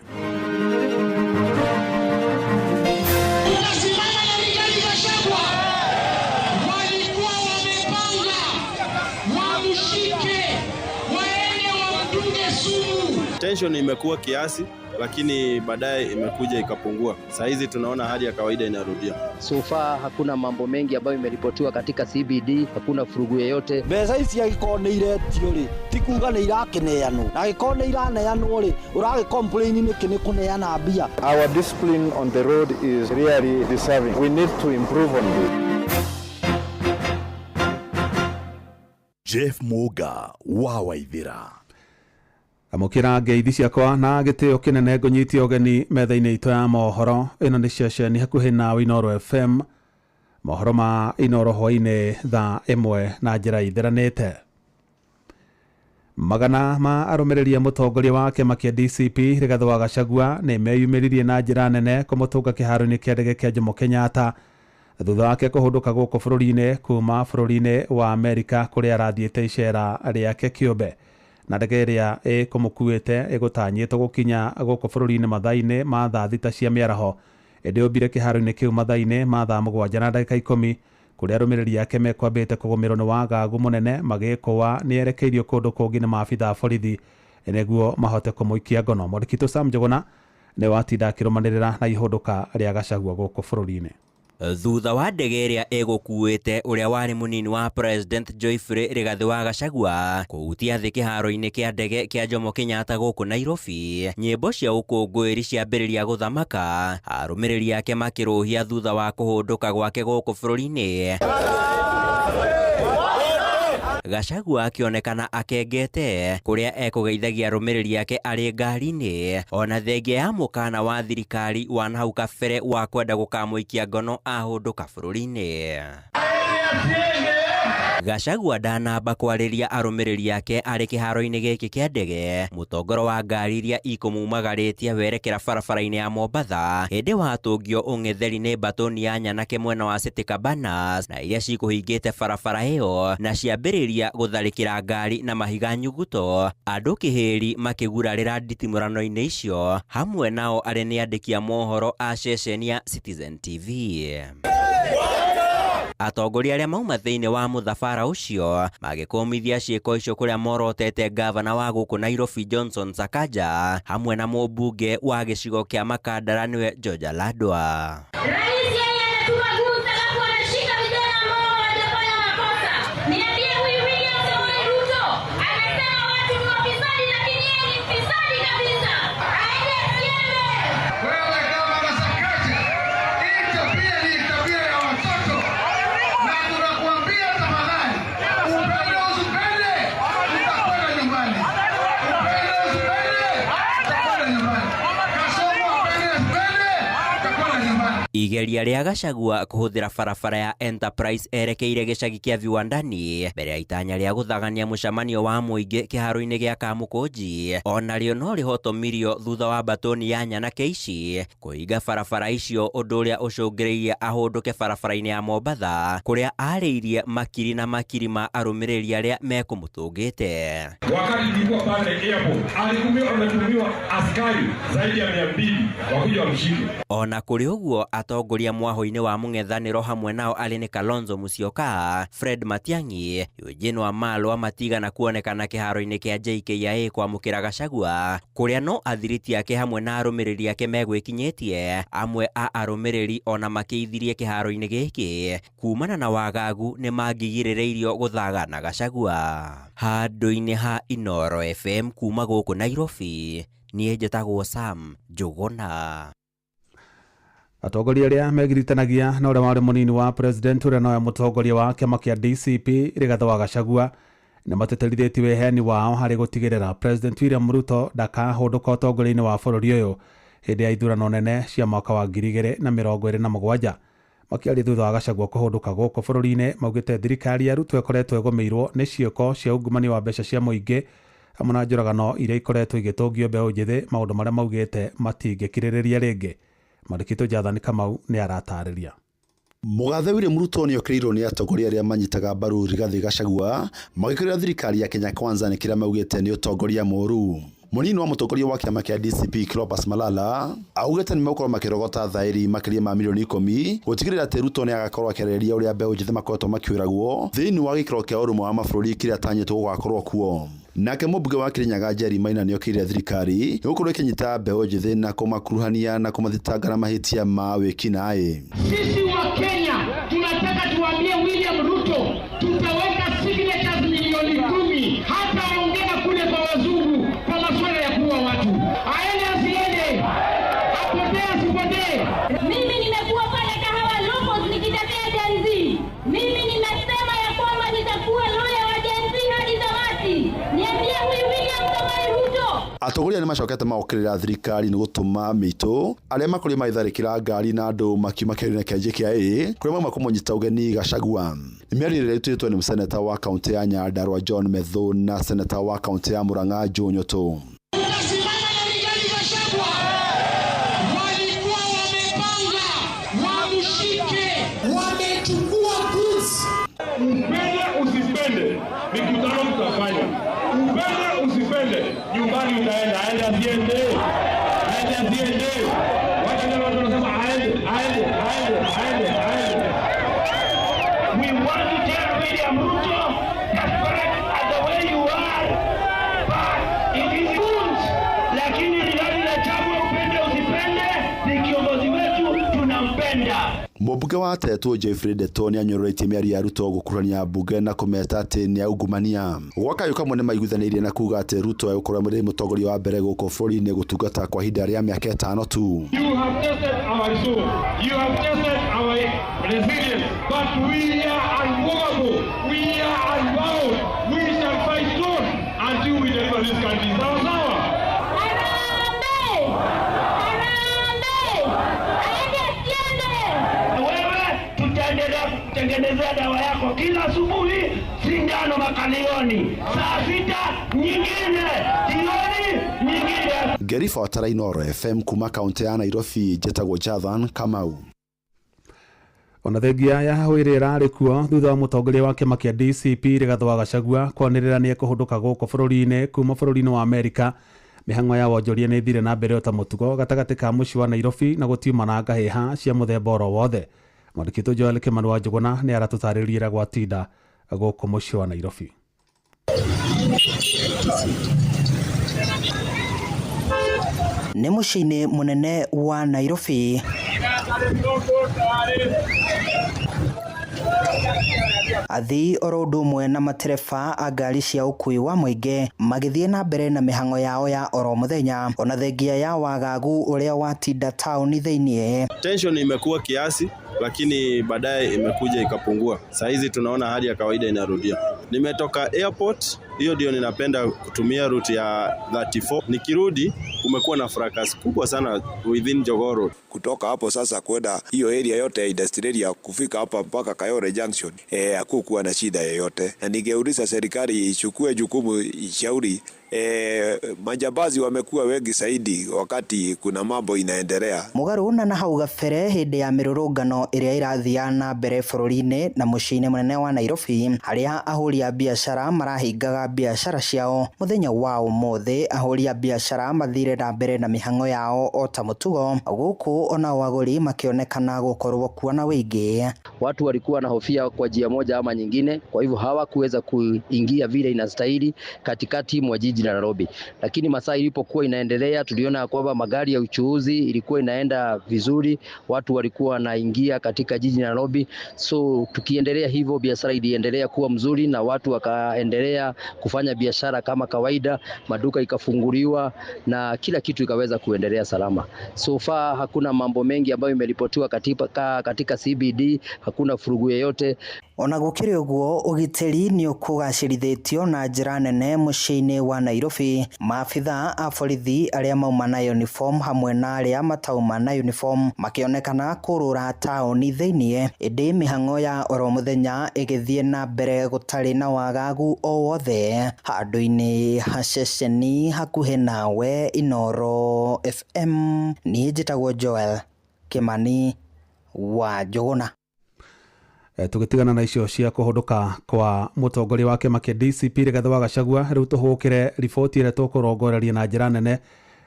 Tunasimama na Rigathi Gachagua. Walikuwa wamepanga wamshike, waende wamdunge sumu. Tension imekuwa kiasi, lakini baadaye imekuja ikapungua. Saa hizi tunaona hali ya kawaida inarudia. So far hakuna mambo mengi ambayo imeripotiwa katika CBD, hakuna furugu yoyote. Mbeca ici angĩkorwo nĩ iretio rĩ, ti kuga nĩ irakĩneanwo, na angĩkorwo nĩ iraneanwo rĩ, ũragĩ complain nĩkĩ nĩ kũneana mbia? Our discipline on the road is really deserving. We need to improve on this. Jeff Muga wa Waithira. Amũkĩra ngeithi ciakwa na gĩtĩo kĩnene, ngũnyitie ũgeni metha-inĩ itũ ya mohoro. Ĩno nĩ ceceni hakuhĩ na Inoro FM, mohoro ma Inoro hwaĩ-inĩ thaa 1 na njĩra itheranĩte. Magana ma arũmĩrĩri a mũtongoria wa kĩama kĩa DCP Rigathĩ wa Gachagua nĩ meyumĩririe na njĩra nene kũmũtũnga kĩharo-inĩ kĩa ndege kĩa Jomo Kenyatta thutha wake kũhũndũka gũkũ bũrũri-inĩ kuma bũrũri-inĩ wa Amerika kũrĩa arathiĩte icera rĩake kĩũmbe. Na ndege ĩrĩa ĩkũmũkuĩte ĩgũtanyĩtwo gũkinya gũkũ bũrũri-inĩ mathaa-inĩ ma thaa 6 cia mĩaraho, ĩndĩ yũmbire kĩharo-inĩ kĩu mathaa-inĩ ma thaa 7:10, kũrĩa arũmĩrĩri ake mekwambĩte kũgũmĩrwo nĩ wagagu mũnene magĩkũa nĩ erekeirio kũndũ kũngĩ nĩ maabitha a borithi nĩguo mahote kũmũikia ngono. Mwandĩki Sam Njũgũna nĩ watinda akĩrũmanĩrĩra na ihũndũka rĩa Gachagua gũkũ bũrũri-inĩ. Thutha wa ndege ĩrĩa ĩgũkuĩte ũrĩa warĩ mũnini wa President Geoffrey Rigathĩ wa Gachagua kũhutia thĩ kĩharo-inĩ kĩa ndege kĩa Jomo Kenyatta gũkũ Nairobi, nyĩmbo cia ũkũngũĩri ciambĩrĩria gũthamaka, arũmĩrĩri ake makĩrũhia thutha wa kũhũndũka gwake gũkũ bũrũri-inĩ. Gachagua akĩonekana akengete kũrĩa ekũgeithagia arũmĩrĩri ake arĩ ngari-inĩ, ona thengia ya mũkana wa thirikari wa nahau kabere wa kwenda gũkamũikia ngono ahũndũka bũrũri-inĩ. Gachagua ndanamba kwarĩria arũmĩrĩri ake arĩ kĩharo-inĩ gĩkĩ kĩa ndege, mũtongoro wa ngari iria ikũmumagarĩtie werekera barabara-inĩ ya Mombatha hĩndĩ watũngio ũng'etheri nĩ mbatũni ya nyanake mwena wa City Cabanas na iria cikũhingĩte barabara ĩyo na ciambĩrĩria gũtharĩkĩra ngari na mahiga nyuguto, andũ kĩhĩri makĩgurarĩra nditimũrano-inĩ icio, hamwe nao arĩ nĩ andĩki a mohoro a ceceni ya Citizen TV. Atongoria arĩa mauma thĩinĩ wa mũthabara ũcio magĩkũmithia ciĩko icio kũrĩa morotete gavana wa gũkũ Nairobi Johnson Sakaja hamwe na mũmbunge wa gĩcigo kĩa Makandara nĩwe George Aladwa. Rais yeye anatuma goons alafu anashika vijana ambao hawajafanya makosa. Niambie huyu William Samoei Ruto anasema watu ni wafisadi, lakini yeye ni mfisadi kabisa. Aende asiende. Wewe kama Igeria rĩa Gachagua kũhũthĩra barabara ya Enterprise erekeire gĩcagi kĩa Viwandani mbere ya itanya rĩa gũthagania mũcemanio wa mũingĩ kĩharo-inĩ gĩa Kamũkũnji onarĩo no rĩhotomirio thutha wa mbatoni ya nyanake ici kũhinga barabara icio, ũndũ ũrĩa ũcũngĩrĩirie ahũndũke barabara-inĩ ya Mombatha kũrĩa arĩirie makiri na makiri ma arũmĩrĩri arĩa mekũmũtũngĩte. Wakati tulikuwa pale airport, alikuwa ametumiwa askari zaidi ya 200 wakuja wamshike. Ona kũrĩ ũguo, atongoria mwahũ-inĩ wa mũng'ethanĩro hamwe nao arĩ nĩ Kalonzo Musyoka, Fred Matiang'i, Eugene Wamalwa matigana kuonekana kĩharo-inĩ kĩa JKIA kwamũkĩra Gachagua kũrĩa no athiriti ake hamwe na arũmĩrĩri ake megwĩkinyĩtie. Amwe a arũmĩrĩri ona makĩithirie kĩharo-inĩ gĩkĩ kumana na wagagu nĩ mangĩgirĩrĩirio gũthagana Gachagua. Handũ-inĩ ha Inoro FM kuma gũkũ Nairobi, niĩ njĩtagwo Sam Njũgũna. Atongoria arĩa megiritanagia na ũrĩa warĩ mũnini wa president ũrĩa nowe mũtongoria wa kĩama kĩa DCP Rigathĩ wa Gachagua nĩ mateterithĩtie wĩheani wao harĩ gũtigĩrĩra President William Ruto ndakahũndũka ũtongoria-inĩ wa bũrũri ũyũ hĩndĩ ya ithurano nene cia mwaka wa 2027. Makĩaria thutha wa Gachagua kũhũndũka gũkũ bũrũri-inĩ, maugĩte thirikari ya Ruto ĩkoretwo ĩgũmĩirwo nĩ ciĩko cia ungumania wa mbeca cia mũingĩ hamwe na njũragano iria ikoretwo igĩtũngio mbeũ njĩthĩ, maũndũ marĩa maugĩte matingĩkirĩrĩria rĩngĩ. Mwandĩki Jathani Kamau nĩ aratarĩria. Mũgathe William Ruto nĩ okĩrĩirwo nĩ atongoria arĩa manyitaga mbaru Rigathĩ Gachagua magĩkĩrĩra thirikari ya Kenya Kwanza nĩ kĩrĩa maugĩte nĩ ũtongoria mũũru. Mũnini wa mũtongoria wa kĩama kĩa DCP Cleopas Malala augĩte nĩ megũkorwo makĩrogota thaĩri makĩria ma milioni 10 gũtigĩrĩra atĩ Ruto nĩ agakorwo akĩarĩrĩria ũrĩa mbeũ njĩthĩ makoretwo makĩũragwo thĩinĩ wa gĩikaro kĩa ũrũmwe wa mabũrũri kĩrĩa atanyĩtwo gũgakorwo kuo. Nake mũmbunge wa Kirinyaga Jerry Maina nĩ okĩrĩire thirikari gũkorwo ĩkĩnyita mbeũ njĩthĩ na kũmakuruhania na kũmathitanga na mahĩtia ma wĩkinaĩ. Sisi wa Kenya tunataka tuambie William Ruto tutaweka signatures milioni 10, hata ongea kule kwa wazungu kwa masuala ya kuua watu. Aende asiende, apotee asipotee. Mimi nimekuwa pale Kahawa Locals nikitetea Gen Z. Mimi ninasema ya kwamba nitakuwa lawyer wa Gen Z hadi tamati. Niambie huyu William Samoei Ruto. Atongoria nĩ macokete magokĩrĩra thirikari nĩ gũtũma mĩitũ arĩa makorirwo magĩtharĩkĩra ngari na andũ makiuma kĩharo-inĩ kĩa JKIA kũrĩa mauma kũmũnyita ũgeni Gachagua. Nĩ mĩario ĩrĩa ĩrutĩtwo nĩ seneta wa kaũntĩ ya Nyandarua John Methu na seneta wa kaũntĩ ya Murang'a Joe Nyutu. Tutasimama na Rigathi Gachagua. Walikuwa wamepanga wamshike, wamechukua goods. Upende usipende, mikutano mtafanya. Upende usipende, nyumbani utaenda. Aende asiende, aende asiende. Wacha wale watu wanasema aende, aende, aende, aende, aende. We want to tell William Ruto, desperate as the way you are, but it is good. Lakini Rigathi Gachagua, upende usipende, ni kiongozi wetu, tunampenda. Mũmbunge wa Tetu Jeffrey Ndeto nĩ anyũrũrĩtie mĩario ya Ruto gũkuruhania mbunge na kũmeta atĩ nĩ aungumania. Gwa kayũ kamwe nĩ maiguithanĩirie na kuga atĩ Ruto egũkorwo arĩ mũtongoria wa mbere gũkũ bũrũri-inĩ gũtungata kwa ihinda rĩa mĩaka 5 tu. You have tested our resolve. You have tested our resilience. But we are unmovable. We are unbound. We shall fight on until we deliver this country. Sawa sawa. Harambee! Harambee! Aende asiende. Wewe tutaendelea kutengenezea dawa yako kila asubuhi, sindano makalioni, saa 6 nyingine, jioni nyingine. Ngĩribotera Inoro FM kuma kaũntĩ ya Nairobi, njĩtagwo Jathan Kamau. Ona thengia ya hau ĩrĩa ĩrarĩ kuo thutha wa mũtongoria wa kĩama kĩa DCP Rigathĩ wa Gachagua kwanĩrĩra nĩ ekũhũndũka gũkũ bũrũri-inĩ kuma bũrũri-inĩ wa Amerika, mĩhang'o ya wonjoria nĩ ĩthire na mbere o ta mũtugo gatagatĩ ka mũciĩ wa Nairobi na gũtiuma na ngahĩha cia mũthemba oro wothe. Mwandĩki Joel Kimani wa Njũgũna nĩ aratũtarĩria ũrĩa gwatinda gũkũ mũciĩ wa Nairobi. Nĩ mũciĩ-inĩ mũnene wa Nairobi athii oro ũndũ ũmwe na matereba a ngari cia ũkuui wa mũingĩ magĩthiĩ na mbere na mĩhang'o yao ya oro mũthenya ona thengia ya wagagu ũrĩa watinda taũni thĩiniĩ. Tension imekuwa kiasi, lakini baadaye imekuja ikapungua. Saa hizi tunaona hali ya kawaida inarudia. Nimetoka airport Hiyo ndio ninapenda kutumia route ya 34. Nikirudi kumekuwa na fracas kubwa sana within Jogoo Road. Kutoka hapo sasa kwenda hiyo area yote ya industrial area kufika hapa mpaka Kayole Junction, hakukuwa na shida yoyote, na ningeuliza serikali ichukue jukumu, ishauri majambazi wamekuwa wengi zaidi wakati kuna mambo inaendelea. Mũgarũ na hau gabere hĩndĩ ya mĩrũrũngano ĩrĩa ĩrathiaga na mbere bũrũri-inĩ na mũciĩ-inĩ mũnene wa Nairobi, harĩa ahũri a biacara marahingaga biacara ciao mũthenya wa ũmũthĩ, ahũri a biacara mathire na mbere na mĩhang'o yao o ta mũtugo, gũkũ onao agũri makĩonekana gũkorwo kuo na wĩingĩ. Watu walikuwa na hofia kwa njia moja ama nyingine, kwa hivyo hawakuweza kuingia vile inastahili katikati mwa jiji la Nairobi. Lakini masaa ilipokuwa inaendelea, tuliona kwamba magari ya uchuuzi ilikuwa inaenda vizuri, watu walikuwa wanaingia katika jiji la Nairobi. So tukiendelea hivyo, biashara iliendelea kuwa mzuri na watu wakaendelea kufanya biashara kama kawaida, maduka ikafunguliwa na kila kitu ikaweza kuendelea salama. So far hakuna mambo mengi ambayo imeripotiwa katika CBD, hakuna furugu yoyote. Ona gũkĩrĩ ũguo, ũgitĩri nĩ ũkũgacĩrithĩtio na njĩra nene mũciĩ-inĩ wa Nairobi. Maabitha a borithi arĩa mauma na uniform hamwe na arĩa matauma na uniform makĩonekana kũrũra taũni thĩiniĩ, ĩndĩ mĩhang'o ya oro mũthenya ĩgĩthiĩ na mbere gũtarĩ na wagagu o wothe. Handũ-inĩ ha ceceni hakuhĩ nawe, Inooro FM, niĩ njĩtagwo Joel Kimani wa Njũgũna. Tũgĩtigana na icio cia kũhũndũka kwa mũtongoria wa kĩama kĩa DCP Rigathĩ wa Gachagua, rĩu tũhũkĩre riboti ĩrĩa tũkũrongoreria na njĩra nene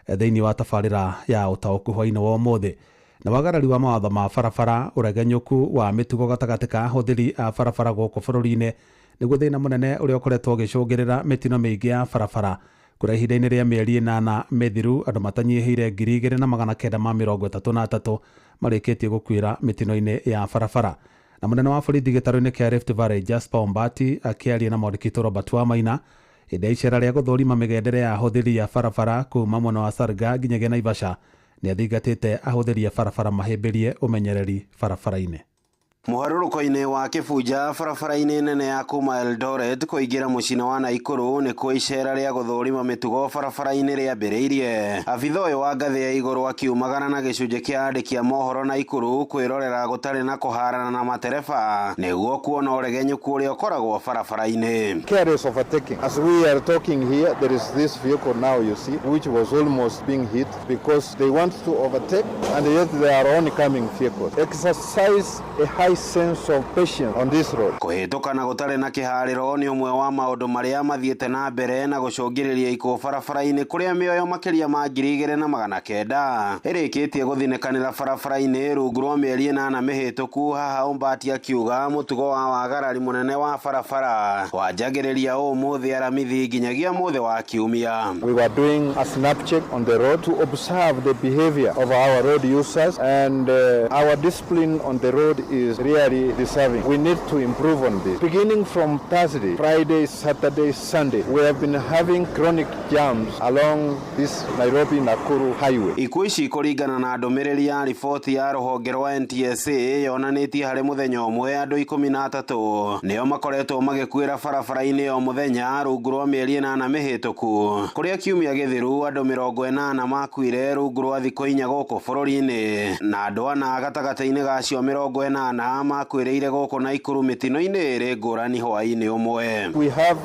thĩinĩ wa tabarĩra ya ũtaũku hwainĩ wa ũmũthĩ. Na wagarari wa mawatho ma barabara, ũregenyũku wa mĩtugo gatagatĩ ka ahũthĩri a barabara gũkũ bũrũri-inĩ nĩguo thĩna mũnene ũrĩa ũkoretwo ũgĩcũngĩrĩra mĩtino mĩingĩ ya barabara, kũrĩa ihinda-inĩ rĩa mĩeri 8 mĩthiru andũ matanyihĩire 2933 marĩkĩtie gũkuĩra mĩtino-inĩ ya barabara. Na mũnene wa borithi gĩtarũ-inĩ kĩa Rift Valley Jasper Ombati akĩaria na mwandĩki Robert Wamaina hĩndĩ ya icera rĩa gũthũrima mĩgendere ya ahũthĩri a barabara kuma mwena wa Sarga nginyagia Naivasha, nĩ athingatĩte ahũthĩri a barabara mahĩmbĩrie ũmenyereri barabara-inĩ. Mũharũrũko-inĩ wa Kĩbunja barabara-inĩ nene ya kuma Eldoret kũingĩra mũciĩ wa Naikuru nĩkuo icera rĩa gũthũrima mĩtugo barabara-inĩ rĩambĩrĩirie. Abitha ũyũ wa ngathĩ ya igũrũ akiumagara na gĩcunjĩ kĩa andĩki a mohoro Naikuru kwĩrorera gũtarĩ na kũharana na matereba nĩguo kuona ũregenyũku ũrĩa ũkoragwo barabara-inĩ. Careless overtaking. As we are talking here, there is this vehicle now you see which was almost being hit because they want to overtake and yet they are oncoming vehicles. Exercise a high sense of patience on this road. Kũhĩtũka na gũtarĩ na kĩharĩro nĩ ũmwe wa maũndũ marĩa mathiĩte na mbere na gũcũngĩrĩria ikuũ barabara-inĩ kũrĩa mĩoyo makĩria ma 2900 ĩrĩkĩtie gũthinĩkanĩra barabara-inĩ rungu rwa mĩeri 8 mĩhĩtũku. Haha Ombati akiuga mũtugo wa wagarari mũnene wa barabara wanjagĩrĩria ũmũthĩ Aramithi nginyagia mũthĩ wa Kiumia. We were doing a snap check on the road to observe the behavior of our road users, and our discipline on the road is really deserving. We need to improve on this. Beginning from Thursday, Friday, Saturday, Sunday, we have been having chronic jams along this Nairobi-Nakuru highway. Ikuũ ici kũringana na ndũmĩrĩri ya riboti ya rũhonge rwa NTSA yonanĩtie harĩ mũthenya ũmwe andũ 13 nĩo makoretwo magĩkuĩra barabara-inĩ o mũthenya rungu rwa mĩeri 8 mĩhĩtũku, kũrĩa kiumia gĩthiru andũ 80 makuire rungu rwa thikũ 4 gũkũ bũrũri-inĩ, na andũ 4 gatagatĩ-inĩ gacio 80 makuĩrĩire gũkũ Naikuru mĩtino-inĩ ĩrĩ ngũrani hwaĩ-inĩ ũmwe. We have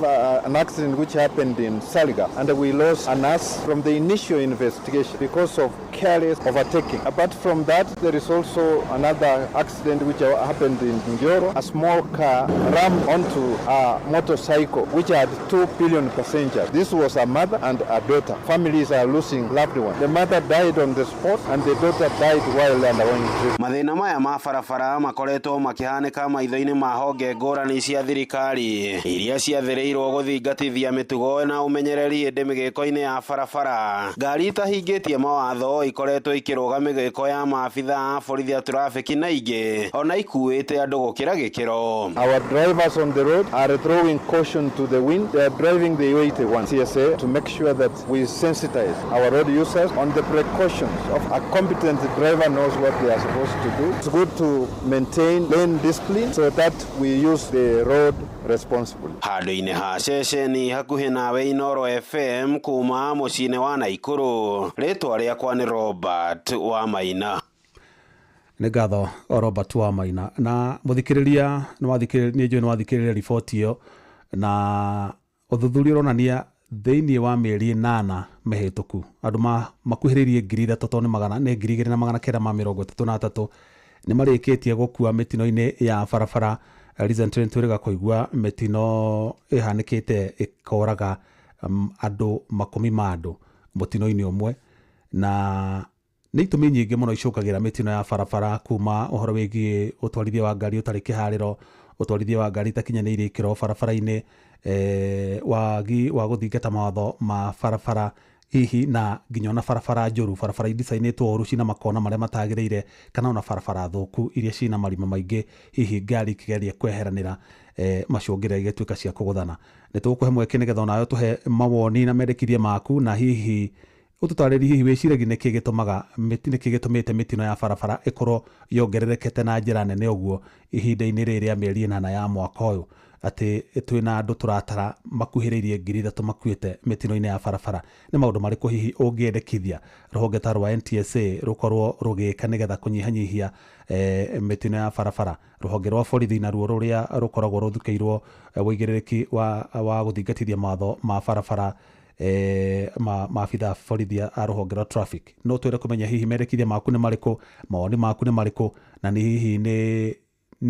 an accident which happened in Salga, and we lost a nurse from the initial investigation because of careless overtaking. Apart from that, there is also another accident which happened in Njoro. A small car rammed onto a motorcycle which had 2 billion passengers. This was a mother and a daughter. Families are losing loved ones. The mother died on the spot and the daughter died while undergoing treatment. Mathĩna maya ma barabara makoretwo makĩhanĩka maitho-inĩ ma honge ngũrani cia thirikari iria ciathĩrĩirwo gũthingatithia mĩtugo na ũmenyereri ĩndĩ mĩgĩko-inĩ ya barabara. Ngari itahingĩtie mawatho ikoretwo ikĩrũga mĩgĩko ya maabitha a borithi a trafiki na ingĩ ona ikuĩte andũ gũkĩra gĩkĩro. Our drivers on the road are throwing caution to the wind. They are driving the way they want. CSA to make sure that we sensitize our road users on the precautions of a competent driver knows what they are supposed to do. It's good to maintain maintain lane discipline so that we use the road responsibly. Handũ-inĩ ha ceceni hakuhĩ nawe Inooro FM kuma mũciĩ-inĩ wa Naikuru, rĩtwa rĩakwa nĩ Robert wa Maina. Nĩ ngatho Robert wa Maina. Na mũthikĩrĩria nĩ njũĩ nĩ wathikĩrĩria riboti ĩyo, na ũthuthuria ũronania thĩinĩ wa mĩeri 8 mĩhĩtũku andũ makuhĩrĩirie 3,000 tondũ nĩ magana nĩ 2,933 nĩ marĩkĩtie gũkua mĩtino-inĩ ya barabara. Recently twĩrĩga kũigua mĩtino ĩhanĩkĩte ĩkoraga andũ makũmi ma andũ mũtino-inĩ ũmwe, na nĩ itũmi nyingĩ mũno icũkagĩra mĩtino ya barabara, kuma ũhoro wĩgiĩ ũtwarithia wa ngari ũtarĩ kĩharĩro, ũtwarithia wa ngari itakinyanĩirie ikĩro barabara-inĩ, wagi wa gũthingata mawatho ma barabara hihi, na nginya ona barabara njũru, barabara idicainĩtwo ũru cina makona marĩa matagĩrĩire, kana ona barabara thũku iria cina marima maingĩ, hihi ngari ikĩgeria kweheranĩra macũngĩrĩra igĩtuĩka cia kũgũthana. Nĩ tũgũkũhe mweke nĩgetha onawe tũhe mawoni na mendekithia maku, na hihi ũtũtarĩrie hihi wĩciragia nĩkĩ gĩtũmaga nĩkĩ gĩtũmĩte mĩtino ya barabara ĩkorwo yongererekete na njĩra nene ũguo ihinda-inĩ rĩrĩ rĩa mĩeri 8 ya mwaka ũyũ, atĩ twĩna andũ tũratara makuhĩrĩirie 3,000 makuĩte mĩtino-inĩ ya barabara. Nĩ maũndũ marĩkũ hihi ũngĩendekithia rũhonge ta rwa NTSA rũkorwo rũgĩka nĩgetha kũnyihanyihia mĩtino ya barabara? Rũhonge rwa borithi naruo rũrĩa rũkoragwo rũthukĩirwo ũigĩrĩrĩki wa gũthingatithia mawatho ma barabara, maabitha borithi a rũhonge rwa traffic, no twende kũmenya hihi mendekithia maku nĩ marĩkũ, mawoni maku nĩ marĩkũ, na nĩ hihi nĩ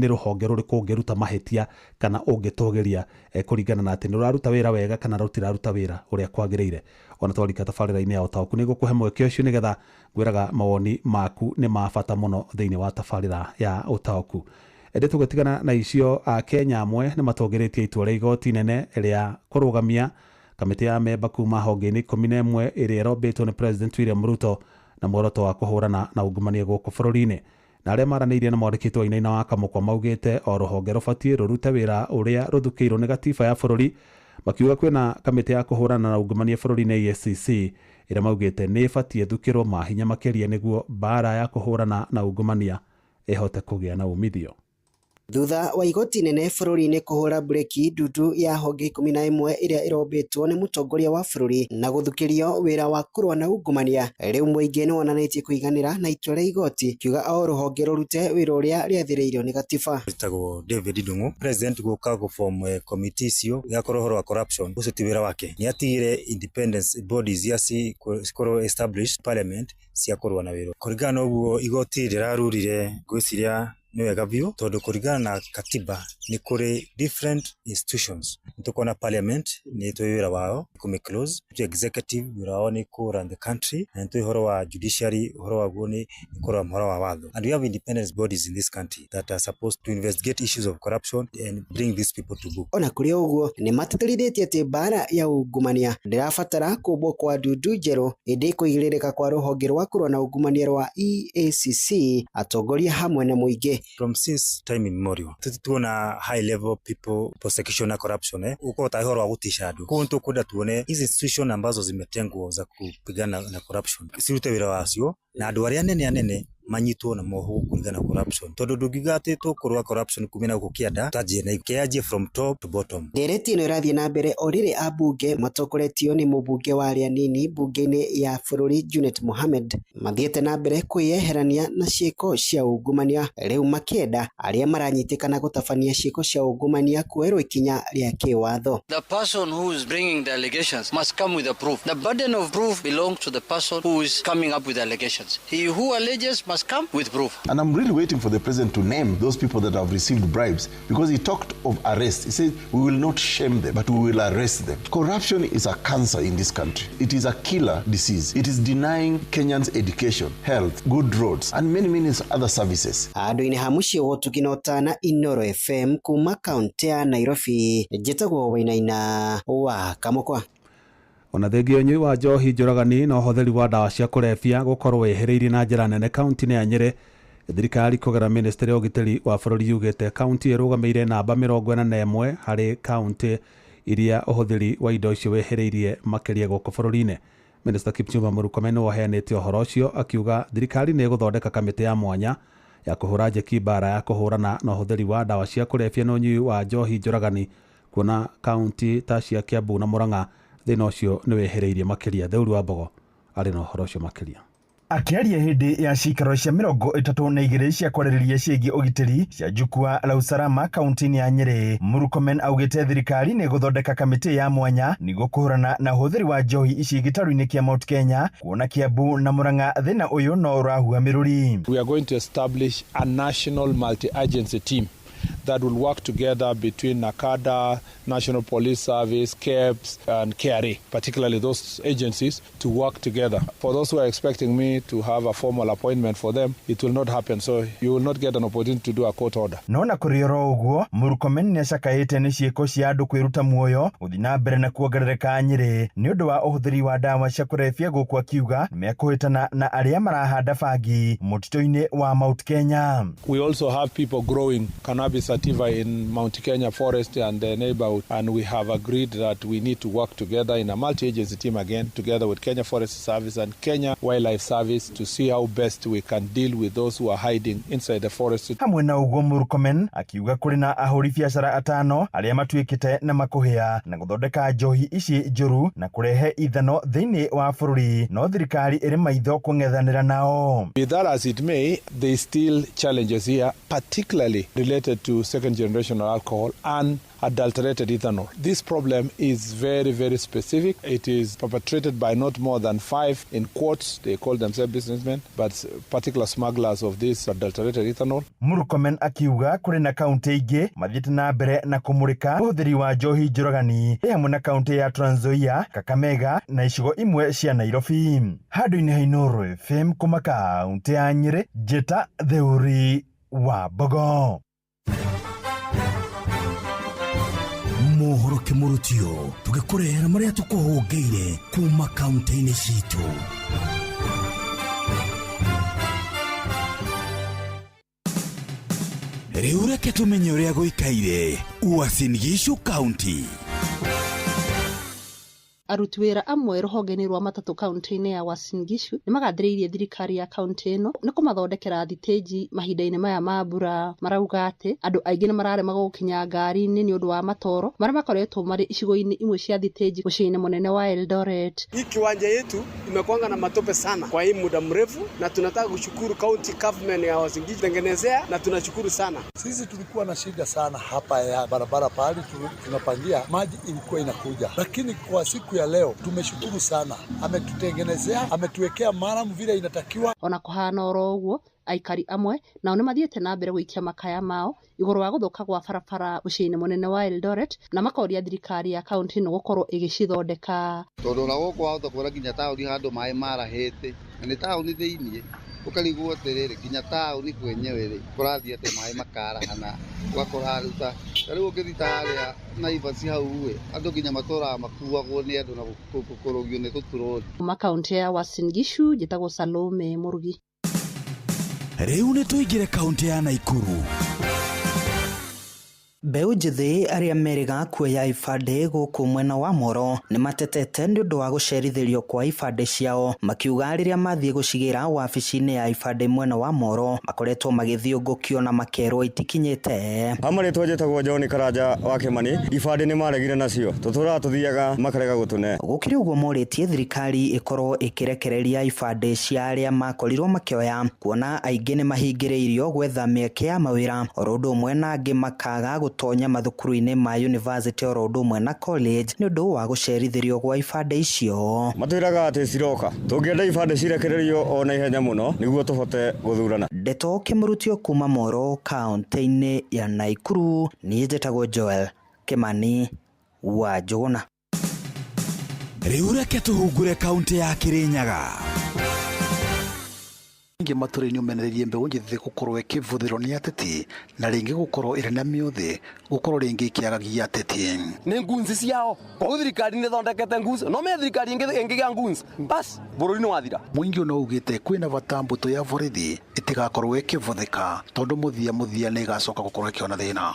rũhonge rũrĩkũ ũngĩruta mahĩtia kana ũngĩtũgĩria kũringana na atĩ nĩ rũraruta wĩra wega kana rũtiraruta wĩra ũrĩa kwagĩrĩire. Ona twarika tabarĩra-inĩ ya ũtaũku nĩ ngũkũhe mweke ũcio nĩgetha ngwĩraga mawoni maku nĩ ma bata mũno thĩinĩ wa tabarĩra ya ũtaũku. Ĩndĩ tũgĩtigana na icio, Akenya amwe nĩ matongoretie itua rĩa igoti inene rĩa kũrũgamia kamĩtĩ ya memba kuma honge-inĩ 11 ĩrĩa ĩrombĩtwo nĩ President William Ruto na muoroto wa kũhũrana na ungumania gũkũ bũrũri-inĩ. Na arĩa maranĩirie na mwandĩkĩtwo Wainaina wa Kamũkwa maugĩte o rũhonge rũbatiĩ rũrute wĩra ũrĩa rũthukĩirwo nĩ gatiba ya bũrũri, makiuga kwĩna kamĩtĩ ya kũhũrana na ungumania bũrũri-inĩ EACC ĩrĩa maugĩte nĩ ĩbatiĩ ĩthukĩrwo mahinya makĩria nĩguo mbara ya kũhũrana na ungumania ĩhote kũgĩa na umithio. Thutha wa igoti inene bũrũri-inĩ kũhũra breki ndundu ya honge 11 ĩrĩa ĩrombĩtwo nĩ mũtongoria wa bũrũri na gũthukĩrio wĩra wa kũrũa na ungumania, rĩu mũingĩ nĩ wonanĩtie kũiganĩra na itua rĩa igoti kiuga o rũhonge rũrute wĩra ũrĩa rĩathĩrĩirio nĩ gatiba. Wĩtagwo David Ndung'u. President gũka gũform committee icio gakorwo ũhoro wa corruption ũcio ti wĩra wake. Nĩ atigire independence bodies iria cikorwo established parliament cia kũrũa na wĩra. Kũringana na ũguo igoti rĩrarurire, ngwĩciria nĩ wega biũ tondũ kũringana na katiba nĩ kũrĩ different institutions. Nĩ tũkuona parliament nĩ tũĩ wĩra wao kũmĩ close, nĩ executive wĩra wao nĩ kũ run the country, na nĩ tũĩ ũhoro wa judiciary ũhoro waguo nĩ kũrora ũhoro wa watho. And we have independent bodies in this country that are supposed to investigate issues of corruption and bring these people to book. Ona kũrĩ ũguo nĩ matĩtĩrithĩtie atĩ mbara ya ungumania ndĩrabatara kũmbwo kwa ndundu njerũ, ĩndĩ kũigĩrĩrĩka kwa rũhonge rwa kũrũa na ungumania rwa EACC, atongoria hamwe na mũingĩ. From since time immemorial tuona high level people prosecution na corruption uko ta ũhoro wa gũtisha andũ. Koguo nĩtũkwenda tuone hizi institution ambazo zimetengwa za kupigana na corruption cirute wĩra wacio, na andũ arĩa anene anene manyitwo na moho kũringana na corruption, tondũ ndũngiuga atĩ tũkũrũa corruption kumia na gũkũ kĩanda tanjie na kĩanjie from top to bottom. Ndereti ĩno ĩrathiĩ na mbere o rĩrĩ ambunge matongoretio nĩ mũmbunge wa arĩa anini mbunge-inĩ ya bũrũri Junet Mohamed mathiĩte na mbere kwĩyeherania na ciĩko cia ungumania, rĩu makĩenda arĩa maranyitĩkana gũtabania ciĩko cia ungumania kuoerwo ikinya rĩa kĩwatho. The person who is bringing the allegations must come with the proof. The burden of proof belongs to the person who is coming up with the allegations. He who alleges must come with proof. And I'm really waiting for the president to name those people that have received bribes, because he talked of arrest. He said, we will not shame them, but we will arrest them. Corruption is a cancer in this country. It is a killer disease. It is denying Kenyans education, health, good roads, and many, many other services. Andũ-inĩ ha mũciĩ wa ũtugi na ũtana Inooro FM kuma kaunti ya Nairobi, njĩtagwo Wainaina wa Kamũkwa. Ona thengia ũnyui wa njohi njũragani na ũhũthĩri wa ndawa cia kũrebia gũkorwo wĩhĩrĩirie na njĩra nene kaunti-inĩ ya Nyĩrĩ, thirikari kũgerera ministry ya ũgitĩri wa bũrũri yugĩte kaunti ĩrũgamĩire namba 41 harĩ kaunti iria ũhũthĩri wa indo icio wĩhĩrĩirie makĩria gũkũ bũrũri-inĩ. Minister Kipchumba Murkomen nĩwe ũheanĩte ũhoro ũcio akiuga thirikari nĩ ĩgũthondeka kamĩtĩ ya mwanya ya kũhũra njeki mbara ya kũhũrana na ũhũthĩri wa ndawa cia kũrebia na ũnyui wa njohi njũragani, kuona kaunti ta cia Kiambu na Murang'a thĩna ũcio nĩ wĩhĩrĩirie makĩria. Theuri wa Mbogo arĩ na ũhoro ũcio makĩria. Akĩaria hĩndĩ ya cikaro cia 32 cia kwarĩrĩria ciĩgiĩ ũgitĩri cia Jukwaa la Usalama kaunti-inĩ ya Nyĩrĩ, Murkomen augĩte thirikari nĩ ĩgũthondeka kamĩtĩ ya mwanya nĩguo kũhũrana na ũhũthĩri wa njohi ici gĩtarũ-inĩ kĩa Mount Kenya, kuona Kiambu na Murang'a thĩna ũyũ no ũrahuha mĩrũri. We are going to establish a national multi-agency team that will work together between NACADA, National Police Service, KEBS, and KRA, particularly those agencies, to work together. For those who are expecting me to have a formal appointment for them, it will not happen. So you will not get an opportunity to do a court order. No na kũrĩ oro ũguo, Murkomen nĩacakaĩte nĩ ciĩko cia andũ kwĩruta muoyo gũthiĩ na mbere na kuongerereka Nyĩrĩ nĩ ũndũ wa ũhũthĩri wa ndawa cia kũrebia, gũkũ akiuga nĩmekũhĩtana na arĩa marahanda bangi mũtitũ-inĩ wa Mount Kenya. We also have people growing cannabis sativa in Mount Kenya forest and the neighborhood, and we have agreed that we need to work together in a multi-agency team again, together with Kenya Forest Service and Kenya Wildlife Service, to see how best we can deal with those who are hiding inside the forest. Hamwe na ũguo, Murkomen akiuga kũrĩ na ahũri biacara 5 arĩa matuĩkĩte na makũhĩa na gũthondeka njohi ici njũru na kũrehe ithano thĩinĩ wa bũrũri, no thirikari ĩrĩ maitho kũng'ethanĩra nao. Be that as it may, there is still challenges here, particularly related to second generation alcohol and adulterated ethanol. This problem is very, very specific. It is perpetrated by not more than 5 in quotes. They call themselves businessmen, but particular smugglers of this adulterated ethanol. Murkomen akiuga kũrĩ na kaunti ingĩ mathiĩte na mbere na kũmũrĩka ũhũthĩri wa njohi njũragani, hamwe na kaunti ya Trans Nzoia, Kakamega na icigo imwe cia Nairobi. Handũ-inĩ ha Inooro FM kuma kaunti ya Nyĩrĩ, Njĩta Theuri wa Mbogo. Mohoro kĩmũrutio tũgĩkũrehera marĩa tũkũhũngĩire kuma kaunti-inĩ citũ. Rĩu reke tũmenye ũrĩa gũikaire Uasin Gishu County. Aruti wĩra amwe rũhonge-inĩ rwa matatũ kaunti-inĩ ya Uasin Gishu nĩmagathĩrĩirie thirikari ya kaunti ĩno nĩ kũmathondekera thitĩnji mahinda-inĩ maya ma mbura. Marauga atĩ andũ aingĩ nĩmararemagwo gũkinya ngari-inĩ nĩ ũndũ wa matoro marĩa makoretwo marĩ icigo-inĩ imwe cia thitĩnji mũciĩ-inĩ mũnene wa Eldoret. Hii kiwanja yetu imekwanga na matope sana kwa hii muda mrefu, na tunataka kushukuru county government ya Uasin Gishu tengenezea, na tunashukuru sana. Sisi tulikuwa na shida sana hapa ya barabara pahali tunapangia maji ilikuwa inakuja, lakini kwa siku ya leo tumeshukuru sana, ametutengenezea, ametuwekea maramu vile inatakiwa. Ona kuhana oro ũguo, aikari amwe nao nĩmathiĩte na mbere gũikia makaya mao igũrũ wa gũthũka gwa barabara mũciĩ-inĩ mũnene wa Eldoret, na makoria thirikari ya kaunti ĩno gũkorwo ĩgĩcithondeka. Tondũ ona gũkũ wahota kuona nginya taũni handũ maĩ marahĩte, na nĩ taũni thĩiniĩ, ũkarigwo atĩrĩrĩ, nginya taũni kwenyewe rĩ, kũrathiĩ atĩ maĩ makarahana, ũgakora rĩu ta rĩu ũngĩthiĩ ta harĩa Naivas hau ĩ, andũ nginya matũraga makuagwo nĩ andũ na gũkũrũgio nĩ tũturori. Kuma kaunti ya Uasin Gishu, njĩtagwo Salome Mũrugi. Rĩu nĩ tũingĩre kaunti ya Naikuru. Mbeũ njĩthĩ arĩa merĩga kuoya ibandĩ gũkũ mwena wa Moro nĩmatetete nĩ ũndũ wa gũcerithĩrio kwa ibandĩ ciao, makiuga rĩrĩa mathiĩ gũcigĩra wabici-inĩ ya ibandĩ mwena wa Moro makoretwo magĩthiũngũkio na makerwo itikinyĩte. Hamarĩtwo njĩtagwo John Karanja wa Kĩmani, ibandĩ nĩmaregire nacio, tũtũraga tũthiaga makarega gũtũne. Gũkĩrĩ ũguo morĩtie thirikari ĩkorwo ĩkĩrekereria ibandĩ cia arĩa makorirwo makĩoya, kuona aingĩ nĩmahingĩrĩirio gwetha mĩeke ya mawĩra oro ũndũ ũmwe na angĩ makaga gũtonya mathukuru-inĩ ma university oro ũndũ ũmwe na college nĩ ũndũ wa gũcerithĩrio gwa ibandĩ icio. Matwĩraga atĩ ciroka, tũngĩenda ibandĩ cirekererio o na ihenya mũno nĩguo tũhote gũthurana. Ndeto kĩmũrutio kuma Moro kaunti-inĩ ya Naikuru, niĩ njĩtagwo Joel Kĩmani wa Njũgũna. Rĩu reke tũhungure kaunti ya Kirinyaga. Ingĩ matũra-inĩ ũmenereirie mbeũ njĩthĩ gũkorwo ĩkĩvũthĩrwo nĩ ateti na rĩngĩ gũkorwo ĩrĩ na mĩũthĩ gũkorwo rĩngĩ ĩkĩagagia ateti. Nĩ ngunzi ciao, koguo thirikari nĩ ĩthondekete ngunzi, no me thirikari ĩngĩgĩa ngunzi bas bũrũri nĩ wathira. Mũingĩ no ugĩte kwĩna bata mbũtũ ya borithi ĩtigakorwo ĩkĩvũthĩka tondũ mũthia mũthia nĩ ĩgacoka gũkorwo ĩkĩona thĩna.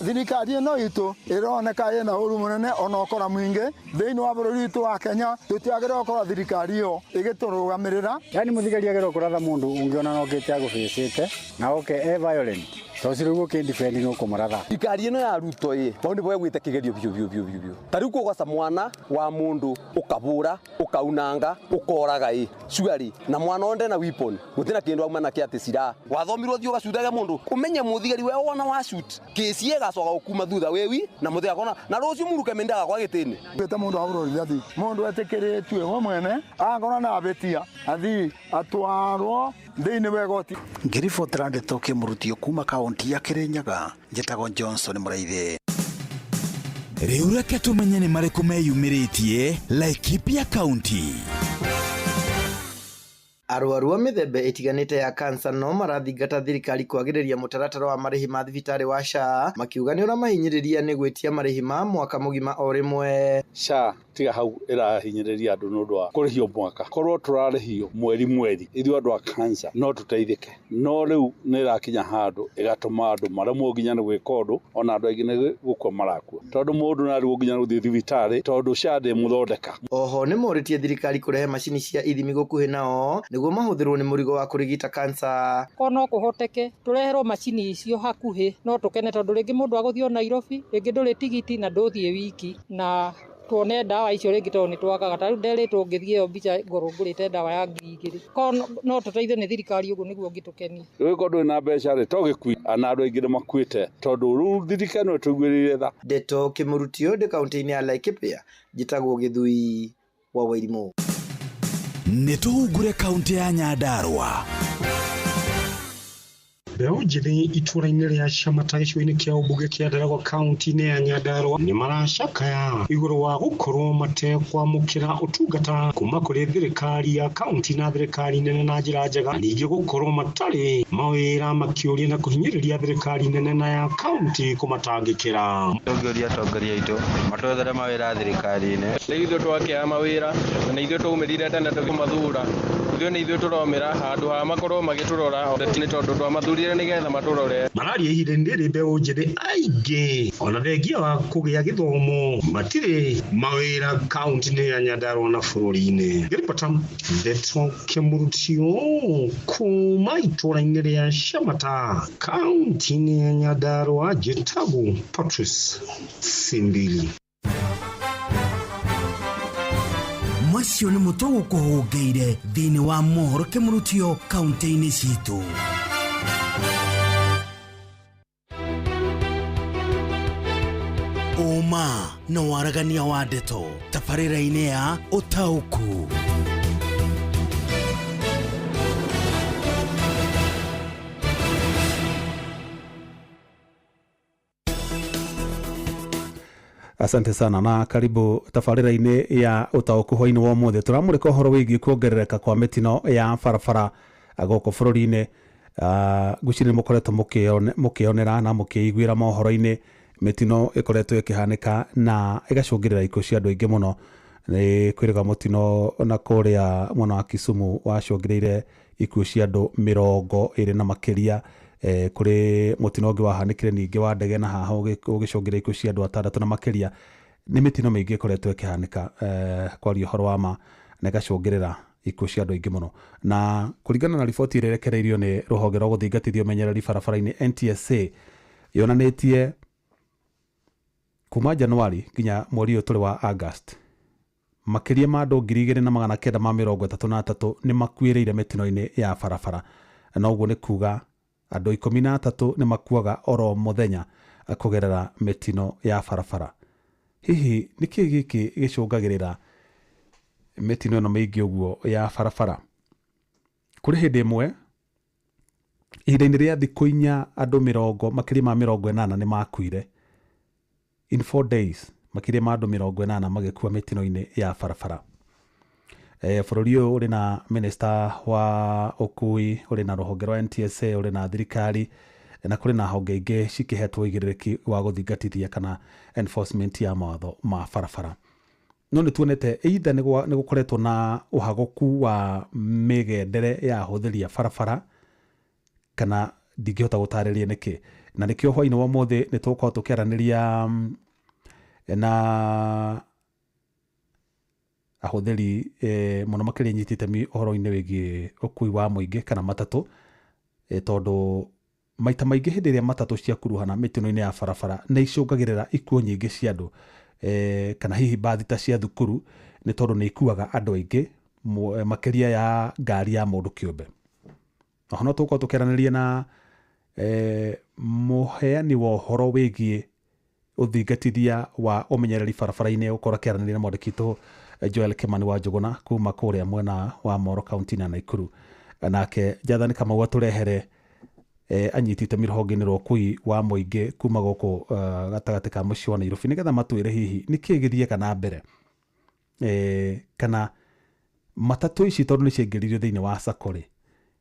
Thirikari ĩno itũ ĩroneka ĩna ũru mũnene ona ũkora mũingĩ thĩinĩ wa bũrũri witũ wa Kenya. Tũtiagĩrĩirwo gũkorwo thirikari ĩyo ĩgĩtũrũgamĩrĩra. Yani mũthigari agĩrĩirwo kũratha mũndũ Ungiona no gite agubicite na oke e violent to ciri guo kindefend no kumuratha. Thirikari ino ya Ruto ĩ bau nĩ bwegwĩte kĩgerio biũ biũ biũ biũ. Ta rĩu kũgoca mwana wa mũndũ ũkabũra ũkaunanga ũkoraga ĩ cuari na mwana onde na weapon gũtirĩ na kĩndũ auma nakĩ atĩ cira wathomirwo thiĩ ũgacuthage mũndũ ũmenye mũthigari we wona wa shoot kĩci ĩgacoka gũkuma thutha wĩwi na mũthĩ akona na rũciũ muruke mendaga kwa gĩtĩ-inĩ. Gwĩta mũndũ ahũrwo rithathi mũndũ etĩkĩrĩtue we mwene akorwo na abĩtia athii atwarwo thĩinĩ wa igoti. Ngĩribotera ndeto kĩmũrutio kuma kaunti ya Kirinyaga, njĩtagwo Johnson Mũraithi. Rĩu reke tũmenye nĩ marĩkũ meyumĩrĩtie Laikipia County. Arwaru a mĩthemba ĩtiganĩte ya kansa no marathingata thirikari kwagĩrĩria mũtaratara wa marĩhi ma thibitarĩ wa SHA, makiuga nĩ ũramahinyĩrĩria nĩ gwĩtia marĩhi ma mwaka mũgima o rĩmwe. SHA tiga hau ĩrahinyĩrĩria andũ nĩ ũndũ wa kũrĩhio mwaka, korwo tũrarĩhio mweri mweri ithuĩ andũ a kansa no tũteithĩke, no rĩu nĩ ĩrakinya handũ ĩgatũma andũ maremwo nginya nĩ gwĩka ũndũ, ona andũ aingĩ nĩ gũkua marakua tondũ mũndũ nĩ arigwo nginya gũthiĩ thibitarĩ tondũ SHA ndĩmũthondeka. Oho nĩ morĩtie thirikari kũrehe macini cia ithimi gũkuhĩ nao nĩguo mahũthĩrwo nĩ mũrigo wa kũrigita kansa. Ko no kũhoteke tũreherwo macini icio hakuhĩ no tũkene tondũ rĩngĩ mũndũ agũthiĩ o Nairobi, rĩngĩ ndũrĩ tigiti na ndũthiĩ wiki na tuone ndawa icio rĩngĩ tondũ nĩ twagaga. Ta rĩu nderĩtwo ngĩthiĩ ĩyo mbica ngorwo ngũrĩte ndawa ya 2,000. Ko no tũteithio nĩ thirikari ũguo nĩguo ũngĩtũkenia. Rĩu korwo ndũrĩ na mbeca rĩ to gĩkui na andũ aingĩ nĩ makuĩte tondũ rĩu thirikari no ĩtũiguĩrĩire tha. Ndeto Kĩmũrutio ndĩ kaunti-inĩ ya Laikipia, njĩtagwo Gĩthui wa Wairimũ. Nĩ tũhungure kaunti ya Nyandarua. Mbeũ njĩthĩ itũũra-inĩ rĩa Shamata gĩcigo-inĩ kĩa ũmbunge kĩa Ndaragwa kaunti-inĩ ya Nyandarua nĩ maracakaya igũrũ wa gũkorwo matekwamũkĩra ũtungata kuma kũrĩ thirikari ya kaunti na thirikari nene na njĩra njega, ningĩ gũkorwo matarĩ mawĩra makĩũria na kũhinyĩrĩria thirikari nene na ya kaunti kũmatangĩkĩra. Tũngĩũria atongoria aitũ matwethere mawĩra thirikari-inĩ. Rĩu ithuĩ twakĩaga mawĩra na nĩ ithuĩ twaumĩrire tene tũkĩmathura, ithuĩ nĩ ithuĩ tũromĩra handũ ha makorwo magĩtũrora nĩ tondũ twamathurire nĩgetha matũrore. Mararia ihinda-inĩ rĩrĩ mbeũ njĩthĩ aingĩ ona thengia wa kũgĩa gĩthomo matirĩ mawĩra kaunti-inĩ ya Nyandarua na bũrũri-inĩ. Ngĩribota Ndeto Kĩmũrutio kuma itũũra-inĩ rĩa Shamata kaunti-inĩ ya Nyandarua, njĩtagwo Patrice Simbili. Macio nĩ mũtwe gũkũhũngĩire thĩinĩ wa mohoro Kĩmũrutio kaunti-inĩ citũ. Ũma na waragania wa ndeto tabarĩra-inĩ ya Ũtaũku. Asante sana na karibu tabarĩra-inĩ ya Ũtaũku hwainĩ wa ũmũthĩ. Tũramũrĩka ũhoro wĩgiĩ kuongerereka kwa mĩtino ya barabara gũkũ bũrũri-inĩ. Ngwĩciria nĩ mũkoretwo mũkĩonera na mũkĩiguĩra mohoro-inĩ mĩtino ĩkoretwo ĩkĩhanĩka na ĩgacũngĩrĩra ikuũ cia andũ aingĩ mũno. Nĩ kwĩrĩga mũtino na kũrĩa mwena wa Kisumu wacũngĩrĩire ikuũ cia andũ 20 na makĩria. Kũrĩ mũtino ũngĩ wahanĩkire ningĩ wa ndege na haha ũgĩcũngĩrĩra ikuũ cia andũ 6 na makĩria. Nĩ mĩtino mĩingĩ ĩkoretwo ĩkĩhanĩka kwaria ũhoro wa ma na ĩgacũngĩrĩra ikuũ cia andũ aingĩ mũno. Na kũringana na riboti ĩrĩa ĩrekereirio nĩ rũhonge rwa gũthingatithia ũmenyereri barabara-inĩ NTSA, yonanĩtie kuma Januari nginya mweri ũyũ tũrĩ wa August makĩria ma andũ 2,933 nĩ makuĩrĩire mĩtino-inĩ ya barabara. Na ũguo nĩ kuga andũ 13 nĩ makuaga oro mũthenya kũgerera mĩtino ya barabara. Hihi nĩ kĩĩ gĩkĩ gĩcũngagĩrĩra mĩtino ĩno mĩingĩ ũguo ya barabara? Kũrĩ hĩndĩ ĩmwe ihinda-inĩ rĩa thikũ 4 andũ makĩria ma 80 nĩ makuire. In 4 days makĩria ma andũ 80 magĩkua mĩtino-inĩ ya barabara. Bũrũri ũyũ ũrĩ na minister wa ũkui, ũrĩ na rũhonge rwa NTSA, ũrĩ na thirikari na kũrĩ na honge ingĩ cikĩhetwo ũigĩrĩrĩki wa gũthingatithia kana enforcement ya mawatho ma barabara. No nĩ tuonete either nĩ gũkoretwo na ũhagũku wa mĩgendere ya ahũthĩri a barabara kana ndingĩhota gũtarĩria nĩkĩ. Na nĩkĩo hwainĩ wa ũmũthĩ nĩ tũgũkorwo tũkĩaranĩria na Ahũthĩri mũno makĩria nyiti itemi ũhoro-inĩ wĩgiĩ ũkui wa mũingĩ kana matatũ, tondũ maita maingĩ hĩndĩ ĩrĩa matatũ ciakuruhana mĩtino-inĩ ya barabara nĩ icũngagĩrĩra ikuũ nyingĩ cia andũ, kana hihi mbathi ta cia thukuru, nĩ tondũ nĩ ikuaga andũ aingĩ makĩria ya ngari ya mũndũ kĩũmbe. Oho no tũgũkorwo tũkĩaranĩria na mũheani wa ũhoro wĩgiĩ ũthingatithia wa ũmenyereri barabara-inĩ, ũkorwo akĩaranĩria na mwandĩki witũ Joel Kimani wa Njũgũna kuma kũrĩa mwena wa Moro kaunti-inĩ ya Nakuru. Nake Jathani Kamau atũrehere anyiti itemi rũhonge-inĩ rwa ũkui wa mũingĩ kuma gũkũ gatagatĩ ka mũciĩ wa Nairobi, nĩgetha matwĩre hihi nĩkĩĩ gĩthiaga na mbere, kana matatũ ici tondũ nĩ ciaingĩririo thĩinĩ wa sacco rĩ,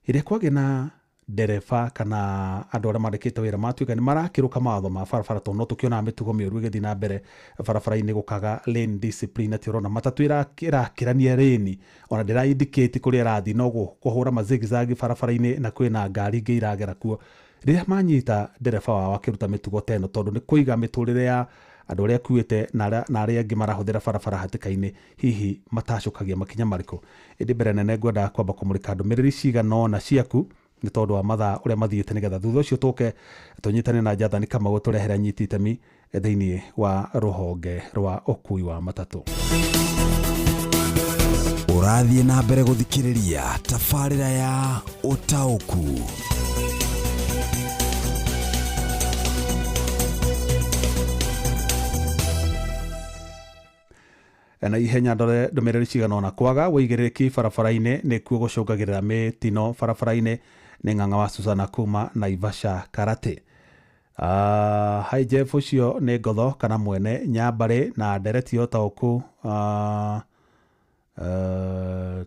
ĩrĩa kwagĩa na ndereba kana andũ arĩa mandĩkĩte wĩra matuĩka nĩ marakĩrũka mawatho ma barabara, tondũ no tũkĩonaga mĩtugo mĩũru ĩgĩthiĩ na mbere barabara-inĩ, gũkaga lane discipline, atĩ ũrona matatũ ĩrakĩrania lane, ona ndĩra indicate kũrĩa ĩrathiĩ, no kũhũra ma zigzag barabara-inĩ, na kwĩna ngari ingĩ iragera kuo. Rĩrĩa manyita ndereba wao akĩruta mĩtugo ta ĩno, tondũ nĩ kũiga mĩtũrĩre ya andũ arĩa akuĩte na arĩa angĩ marahũthĩra barabara hatĩka-inĩ, hihi matacũkagia makinya marĩkũ? Ĩndĩ mbere nene ngwenda kwamba kũmũrĩka ndũmĩrĩri cigana ũna ciaku nĩ tondũ wa mathaa ũrĩa mathiĩte, nĩgetha thutha ũcio tũke tũnyitane na Jathani Kamau tũrehere anyiti itemi thĩinĩ wa rũhonge rwa ũkui wa matatũ. Ũrathiĩ na mbere gũthikĩrĩria tabarĩra ya Ũtaũku. Na ihenya ndore ndũmĩrĩri cigana ũna. Kwaga wĩigĩrĩrĩki barabara-inĩ nĩkuo gũcũngagĩrĩra mĩtino barabara-inĩ, nĩ Ng'ang'a wa Susana kuma Naivasha Karate. Hi Jeff, ũcio nĩ ngotho kana mwene Nyambarĩ na ndereti ya ũtaũku,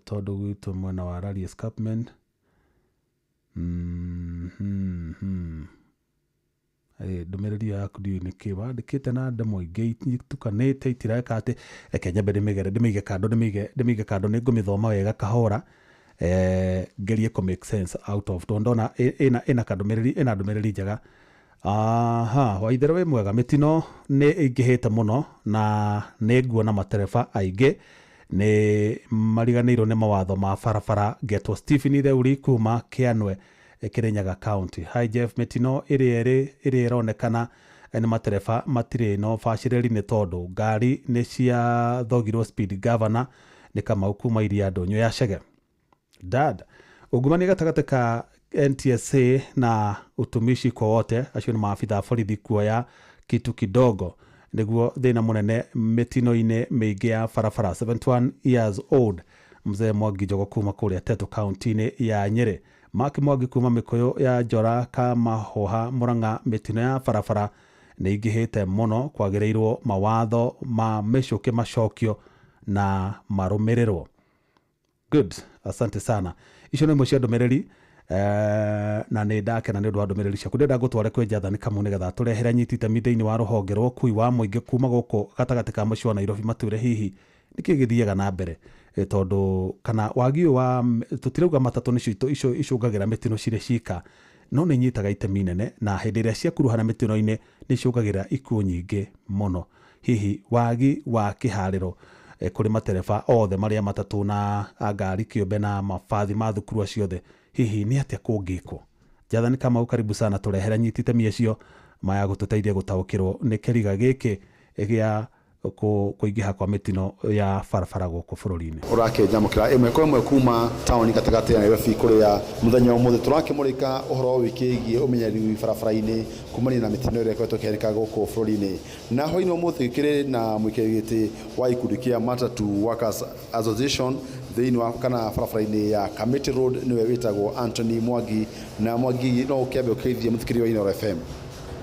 tondũ gwitũ mwena wa Rari Escarpment. Ndũmĩrĩri ĩyo yaku ndiũĩ nĩkĩ wandĩkĩte na ndemwa ingĩ itukanĩte itireka atĩ, reke nyambe ndĩmĩgere, ndĩmĩige kando, ndĩmĩige kando, nĩ ngũmĩthoma wega kahora, ngerie kũ make sense out of, tondũ ndona ĩna kandũmĩrĩri, ĩna ndũmĩrĩri njega. Aha, Waitherũ wĩ mwega, mĩtino nĩ ĩingĩhĩte mũno na nĩ nguona matereba aingĩ nĩ mariganĩirwo nĩ mawatho ma barabara. Ngetwo Stephen Theuri kuma Kĩanwe, Kirinyaga County. Hi Jeff, mĩtino ĩrĩa ĩronekana nĩ matereba matirĩ na ũbacĩrĩri nĩ tondũ ngari nĩ ciathogirwo speed governor, nĩ Kamau kuma Iria Ndũnyũ ya Chege. Dad, ungumania gatagatĩ ka NTSA na utumishi kwa wote, acio nĩ maabitha a borithi kuoya kitu kidogo nĩguo thĩna mũnene mĩtino-inĩ mĩingĩ ya barabara. 71 years old mzee Mwangi Njogo kuma kũrĩa Tetu kaunti-inĩ ya Nyĩrĩ. Mark Mwangi kuma Mĩkũyũ ya Njora Kamahoha Murang'a, mĩtino ya barabara nĩ ingĩhĩte mũno, kwagĩrĩirwo mawatho ma mĩcũkĩ macokio na marũmĩrĩrwo. Good, asante sana. Icio nĩ imwe cia ndũmĩrĩri, na nĩ ndakena nĩ ũndũ wa ndũmĩrĩri ciaku. Ndĩrenda ngũtware kwĩ Jathani Kamau nĩgetha tũrehere anyiti itemi thĩinĩ wa rũhonge rwa ũkui wa mũingĩ kuma gũkũ gatagatĩ ka mũciĩ wa Nairobi, matwĩre hihi nĩkĩ gĩthiaga na mbere, tondũ kana wagi ũyũ wa tũtirauga matatũ nĩcio icio icũngagĩra mĩtino cirĩ cika, no nĩ inyitaga itemi nene, na hĩndĩ ĩrĩa ciakuruhana mĩtino-inĩ nĩ icũngagĩrĩra ikuũ nyingĩ mũno. Hihi wagi wa kĩharĩro kũrĩ matereba othe marĩa matatũ na ngari kĩũmbe na mabathi ma thukuru acio othe, hihi nĩ atĩa kũngĩkwo? Jathani Kamau, karibu sana, tũrehere anyiti itemi acio maya gũtũteithia gũtaũkĩrwo nĩ kĩriga gĩkĩ gĩa kũingĩha kwa mĩtino ya barabara gũkũ bũrũri-inĩ. Ũrakĩnjamũkĩra ĩmwe kwa ĩmwe kuma taũni gatagatĩ ya Nairobi, kũrĩa mũthenya wa ũmũthĩ tũrakĩmũrĩka ũhoro wĩkĩgiĩ ũmenyereri barabara-inĩ kumania na mĩtino ĩrĩa ĩkoretwo ĩkĩhanĩka gũkũ bũrũri-inĩ. Na hwaĩ-inĩ wa ũmũthĩ kĩrĩ na mũikarĩri gĩtĩ wa ikundi kĩa Matatu Workers Association thĩinĩ wa kana barabara-inĩ ya Kamiti Road, nĩwe wĩtagwo Anthony Mwangi. Na Mwangi, no ũkĩambe ũkĩgeithie mũthikĩrĩria wa Inooro FM.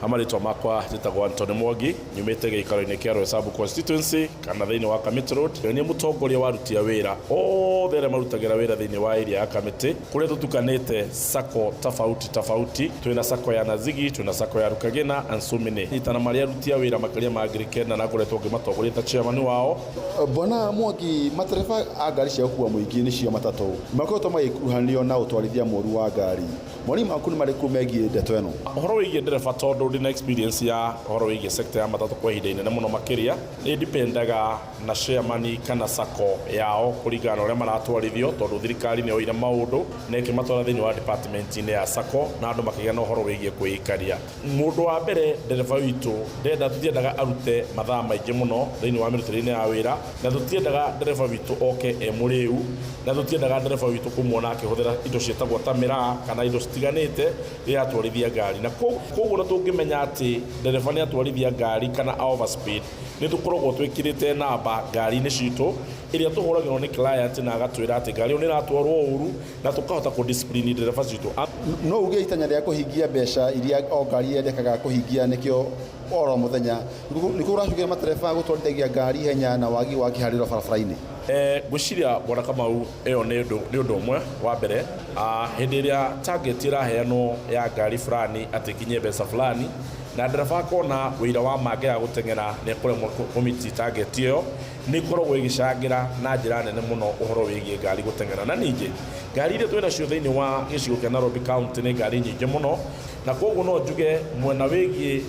Amarĩtwa makwa njĩtagwo Anthony Mwangi, nyumĩte gĩikaro-inĩ kĩa Roysambu constituency kana thĩinĩ wa Kamiti Road. Nĩ mũtongoria wa aruti a wĩra othe arĩa marutagĩra wĩra thĩinĩ wa area ya Kamiti, kũrĩa tũtukanĩte sacco tofauti tofauti. Twĩna sacco ya Nazigi, twĩna sacco ya Rukagina and so many. Nyitana marĩa aruti a wĩra makĩria ma 9,000 na ngoretwo ngĩmatongoria ta chairman wao. Bwana Mwangi, matereba a ngari cia gũkua mũingĩ nĩcio matatũ makoretwo magĩkuruhanio na ũtwarithia mũru wa ngari, mawoni maku nĩ marĩkũ megiĩ ndeto ĩno? Ũhoro wĩgiĩ ndereba, tondũ Tondũ ndĩna experience ya ũhoro wĩgiĩ sector ya matatũ kwa ihinda inene mũno makĩria, nĩ dipendaga na chairman kana sacco yao kũringana na ũrĩa maratwarithio, tondũ thirikari nĩ yoire maũndũ na ĩkĩmatwara thĩinĩ wa department-inĩ ya sacco na andũ makĩgĩa na ũhoro wĩgiĩ kwĩikaria. Mũndũ wa mbere, ndereba witũ ndenda, tũtiendaga arute mathaa maingĩ mũno thĩinĩ wa mĩrutĩre-inĩ ya wĩra, na tũtiendaga ndereba witũ oke e mũrĩu, na tũtiendaga ndereba witũ kũmuona akĩhũthĩra indo ciĩtagwo ta mĩraa kana indo citiganĩte rĩrĩa atwarithia ngari. Na koguo na tũngĩmenya atĩ ndereba nĩ atwarithia ngari kana overspeed, nĩ tũkoragwo twĩkĩrĩte namba ngari-inĩ citũ ĩrĩa tũhũragĩrwo nĩ client na agatwĩra atĩ ngari ĩyo nĩ ĩratwarwo ũru, na tũkahota kũ discipline ndereba citũ. No uge itanya rĩa kũhingia mbeca iria o ngari yendekaga kũhingia nĩkĩo oro mũthenya nĩkuo ũracũngĩra matereba gũtwarithagia ngari ihenya na wagi wa kĩharĩro barabara-inĩ? Ngwĩciria Bwana Kamau, ĩyo nĩ ũndũ ũmwe wa mbere. Hĩndĩ ĩrĩa target ĩraheanwo ya ngari fulani atĩ ĩkinyie mbeca fulani, na ndereba akona wĩira wa mangĩaga gũteng'era nĩ ekũremwo kũmiti target ĩyo, nĩ ĩkoragwo ĩgĩcangĩra na njĩra nene mũno ũhoro wĩgiĩ ngari gũteng'era. Na ningĩ ngari iria twĩ nacio thĩinĩ wa gĩcigo kĩa Nairobi County nĩ ngari nyingĩ mũno, na koguo no njuge mwena wĩgiĩ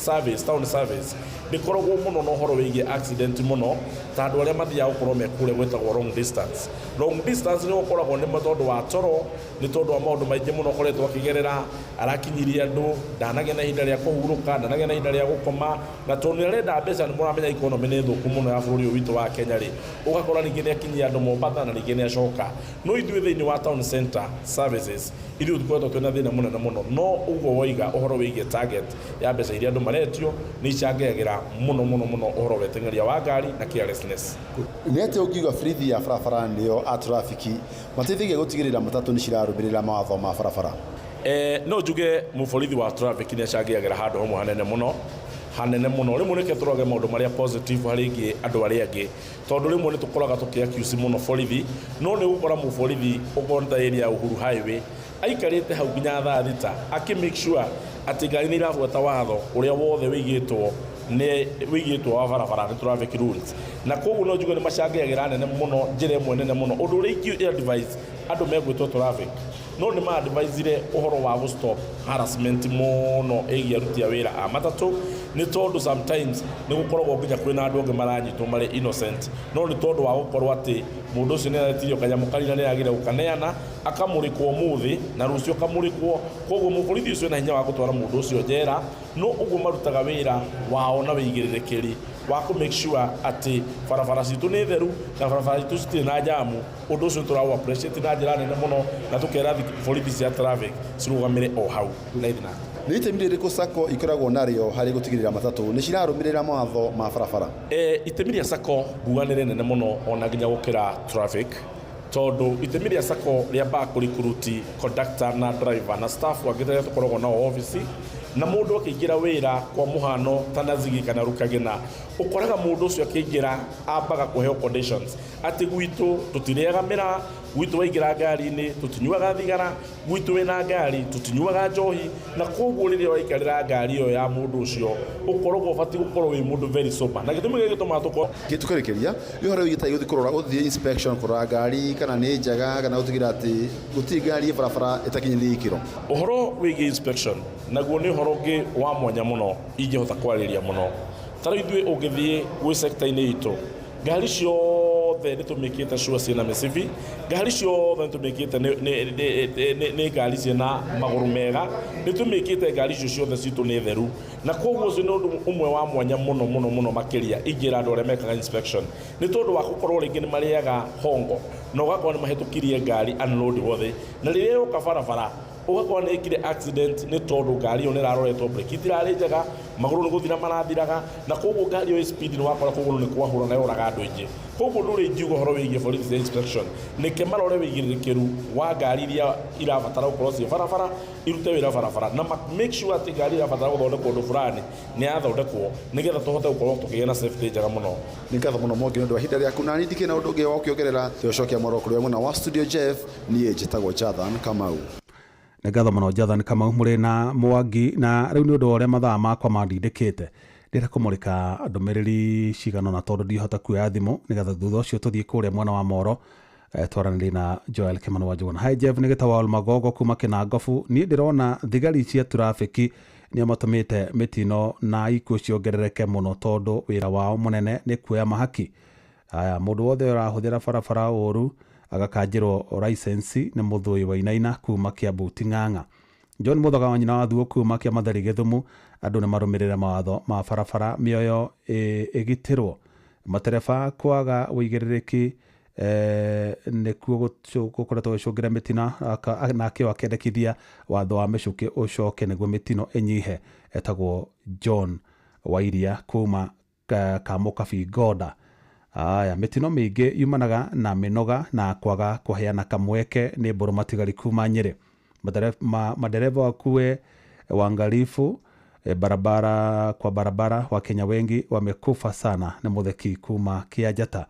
service, town service, ndĩkoragwo mũno na ũhoro wĩgiĩ accident mũno ta andũ arĩa mathiaga gũkorwo me kũrĩa gwĩtagwo long distance. Long distance nĩ gũkoragwo nĩ tondũ wa toro, nĩ tondũ wa maũndũ maingĩ mũno ũkoretwo akĩgerera, arakinyiria andũ, ndanagĩa na ihinda rĩa kũhurũka, ndanagĩa na ihinda rĩa gũkoma, na tondũ nĩ arenda mbeca, nĩ mũramenya economy nĩ thũku mũno ya bũrũri ũyũ witũ wa Kenya rĩ, ũgakora ningĩ nĩ akinyia andũ Mombatha na ningĩ nĩ acoka. No ithuĩ thĩinĩ wa town center services, ithuĩ tũkoretwo twĩna thĩna mũnene mũno. No ũguo woiga ũhoro wĩgiĩ target ya mbeca iria andũ maretio nĩ icangagĩra mũno mũno mũno ũhoro wa ũteng'eria wa ngari na carelessness. Nĩ atĩa ũngiuga borithi ya barabara nĩo a trafiki mateithagia gũtigĩrĩra matatũ nĩ cirarũmĩrĩra mawatho ma barabara? No njuge mũborithi wa traffic nĩ acangagĩra handũ hamwe hanene mũno, hanene mũno. Rĩmwe nĩkĩo tũrorage maũndũ marĩa positive harĩ ingĩ andũ arĩa angĩ, tondũ rĩmwe nĩ tũkoraga tũkĩ accuse mũno borithi, no nĩ ũgũkora mũborithi ũkorwo nĩ ta area ya Uhuru Highway aikarĩte hau nginya thaa 6 akĩ make sure atĩ ngari nĩ irabuata watho ũrĩa wothe wĩigĩtwo nĩ wĩigĩtwo wa barabara, nĩ traffic rules. Na koguo no njuge nĩ macangagĩra nene mũno, njĩra ĩmwe nene mũno. Ũndũ ũrĩa ingĩ advise andũ megwĩtwo traffic, no nĩ ma advisire ũhoro wa gũ stop harassment mũno ĩgiĩ aruti a wĩra a matatũ, nĩ tondũ sometimes nĩ gũkoragwo nginya kwĩna andũ angĩ maranyitwo marĩ innocent, no nĩ tondũ wa gũkorwo atĩ mũndũ ũcio nĩ aretirio kanyamũ karina nĩ agire gũkaneana, akamũrĩkwo ũmũthĩ na rũciũ akamũrĩkwo. Koguo mũborithi ũcio ena hinya wa gũtwara mũndũ ũcio njera. No ũguo marutaga wĩra wao na wĩigĩrĩrĩkĩri wa kũ make sure atĩ barabara citũ nĩ theru na barabara citũ citirĩ na jamu. Ũndũ ũcio tũraũ appreciate na njĩra nene mũno, na tũkera borithi cia traffic cirũgamĩre o hau na ithiĩ na Nĩ itemi rĩrĩkũ sacco ikoragwo narĩo harĩ gũtigĩrĩra matatũ nĩ cirarũmĩrĩra mawatho ma barabara? Itemi rĩa sacco nguga nĩ rĩnene mũno ona nginya gũkĩra traffic, tondũ itemi rĩa sacco rĩambaga kũrikuruti conductor na driver na staff angĩ arĩa tũkoragwo nao obici. Na mũndũ akĩingĩra wĩra, kwa mũhano ta Nazigi kana Rukagĩna, ũkoraga mũndũ ũcio akĩingĩra ambaga kũheo conditions atĩ gwitũ tũtirĩaga mĩraa, gwitũ waingĩra ngari-inĩ tũtinyuaga thigara, gwitũ wĩna ngari tũtinyuaga njohi. Na koguo rĩrĩa waikarĩra ngari ĩyo ya mũndũ ũcio, ũkoragwo ũbatiĩ gũkorwo wĩ mũndũ very sober, na gĩtũmi gĩkĩ gĩtũmaga tũkorwo Tukĩrĩkĩria, nĩ ũhoro wĩgiĩ ta gũthiĩ kũrora, gũthiĩ inspection, kũrora ngari kana nĩ njega, kana gũtigĩrĩra atĩ gũtirĩ ngari ĩ barabara ĩtakinyanĩirie ikĩro? Ũhoro wĩgiĩ inspection naguo nĩ ũhoro ũngĩ wa mwanya mũno ingĩhota kwarĩria mũno. Ta rĩu ithuĩ ũngĩthiĩ gwĩ sector-inĩ itũ, ngari ciothe nĩ tũmĩkĩte sure ciĩna mĩcibi, ngari ciothe nĩ tũmĩkĩte nĩ ngari ciĩna magũrũ mega, nĩ tũmĩkĩte ngari icio ciothe citũ nĩ theru. Na koguo ũcio nĩ ũndũ ũmwe wa mwanya mũno mũno mũno makĩria ingĩra andũ arĩa mekaga inspection, nĩ tondũ wa gũkorwo rĩngĩ nĩ marĩaga hongo na ũgakorwo nĩ mahĩtũkirie ngari unroadworthy, na rĩrĩa yoka barabara ũgakorwo nĩ ĩkire accident, nĩ tondũ ngari ĩyo nĩ ĩraroretwo, breki itirarĩ njega, magũrũ nĩ gũthira marathiraga, na koguo ngari ĩyo ĩ speed, nĩ wakora kũgũrũ nĩ kwahũra na yoraga andũ aingĩ. Koguo ũndũ ũrĩa ingiuga ũhoro wĩgiĩ borithi cia inspection, nĩke marore wĩigĩrĩrĩkĩru wa ngari iria irabatara gũkorwo ciĩ barabara, irute wĩra barabara, na make sure atĩ ngari irabatara gũthondekwo ũndũ fulani nĩ yathondekwo, nĩgetha tũhote gũkorwo tũkĩgĩa na safety njega mũno. Nĩ ngatho mũno, Mwangi, nĩ ũndũ wa ihinda rĩaku, na niĩ ndikĩrĩ na ũndũ ũngĩ wa gũkĩongerera. Tũcokia mwaro kũrĩ mwena wa studio Jeff. Niĩ njĩtagwo Jathan Kamau. Nĩ ngatho mũno, Jathan Kamau, mũrĩ na Mwangi. Na rĩu nĩ ũndũ wa ũrĩa mathaa makwa mandindĩkĩte, ndĩrenda kũmũrĩka ndũmĩrĩri cigana ũna, tondũ ndihota kuoya thimũ, nĩgetha thutha ũcio tũthiĩ kũrĩa mwena wa Moro, twaranĩrie na Joel Kimani wa Njuguna. Hi Jeff, nĩ gĩtagwo Magogo kuma Kĩnangobu. Niĩ ndĩrona thigari cia trafiki Nĩo matũmĩte mĩtino na ikuũ ciongerereke mũno tondũ wĩra wao mũnene nĩ kuoya mahaki. Aya, mũndũ wothe ũrahũthĩra barabara ũru agakanjĩrwo license nĩ Mũthũi Wainaina kuma Kiambu Ting'ang'a. John Muthoga wa nyina wa Thuo kuma Kĩamatheri Gĩthumu, andũ nĩ marũmĩrĩre mawatho ma barabara mĩoyo ĩgitĩrwo. Matereba kwaga ũigĩrĩrĩki nĩkuo gũkoretwo gũcũngĩra mĩtino, nake akĩendekithia watho wa mĩcũkĩ ũcoke nĩguo mĩtino ĩnyihe. Etagwo John Wairia kuma Kamũkabi Ngoda. Aya, mĩtino mĩingĩ yumanaga na mĩnoga na kwaga kũheana kamweke nĩ Mbũrũ Matigari kuma Nyĩrĩ. Madereva wakuwe waangalifu barabara kwa barabara, Wakenya wengi wamekufa sana nĩ Mũtheki kuma Kĩanjata.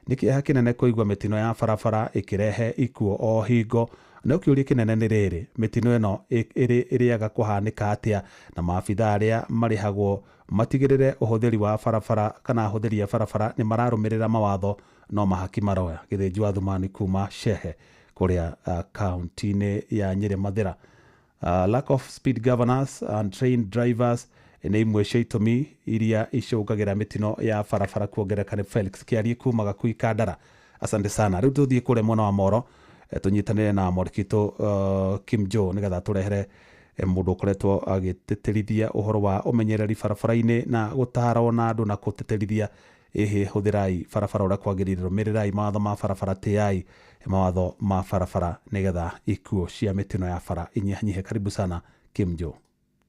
Nĩ kĩeha kĩnene kũigua mĩtino ya barabara ĩkĩrehe ikuũ o hingo, no kĩũria kĩnene nĩ rĩrĩ, mĩtino ĩno ĩrĩaga kũhanĩka atĩa, na maabitha arĩa marĩhagwo matigĩrĩre ũhũthĩri wa barabara kana ahũthĩri a barabara nĩ mararũmĩrĩra mawatho no mahaki maroya. Gĩthĩnji wa Thumani kuma Shehe kũrĩa kaunti-inĩ ya Nyĩrĩ Mathĩra. Lack of speed governors and trained drivers nĩ imwe cia itũmi iria icũngagĩra mĩtino ya barabara kuongerereka nĩ Felix Kĩarie kuma Gakui Kandara. Asante sana. Rĩu tũthiĩ kũrĩa mwena wa Moro, tũnyitanĩre na Morikito Kim Jo nĩgetha tũrehere mũndũ ũkoretwo agĩtĩtĩrithia ũhoro wa ũmenyereri barabara-inĩ na gũtarwo na andũ na gũtĩtĩrithia ĩhĩ hũthĩrai barabara ũrĩa kwagĩrĩire, rũmĩrĩrai mawatho ma barabara, tĩai mawatho ma barabara nĩgetha ikuũ cia mĩtino ya bara inyihanyihe. Karibu sana Kim Jo.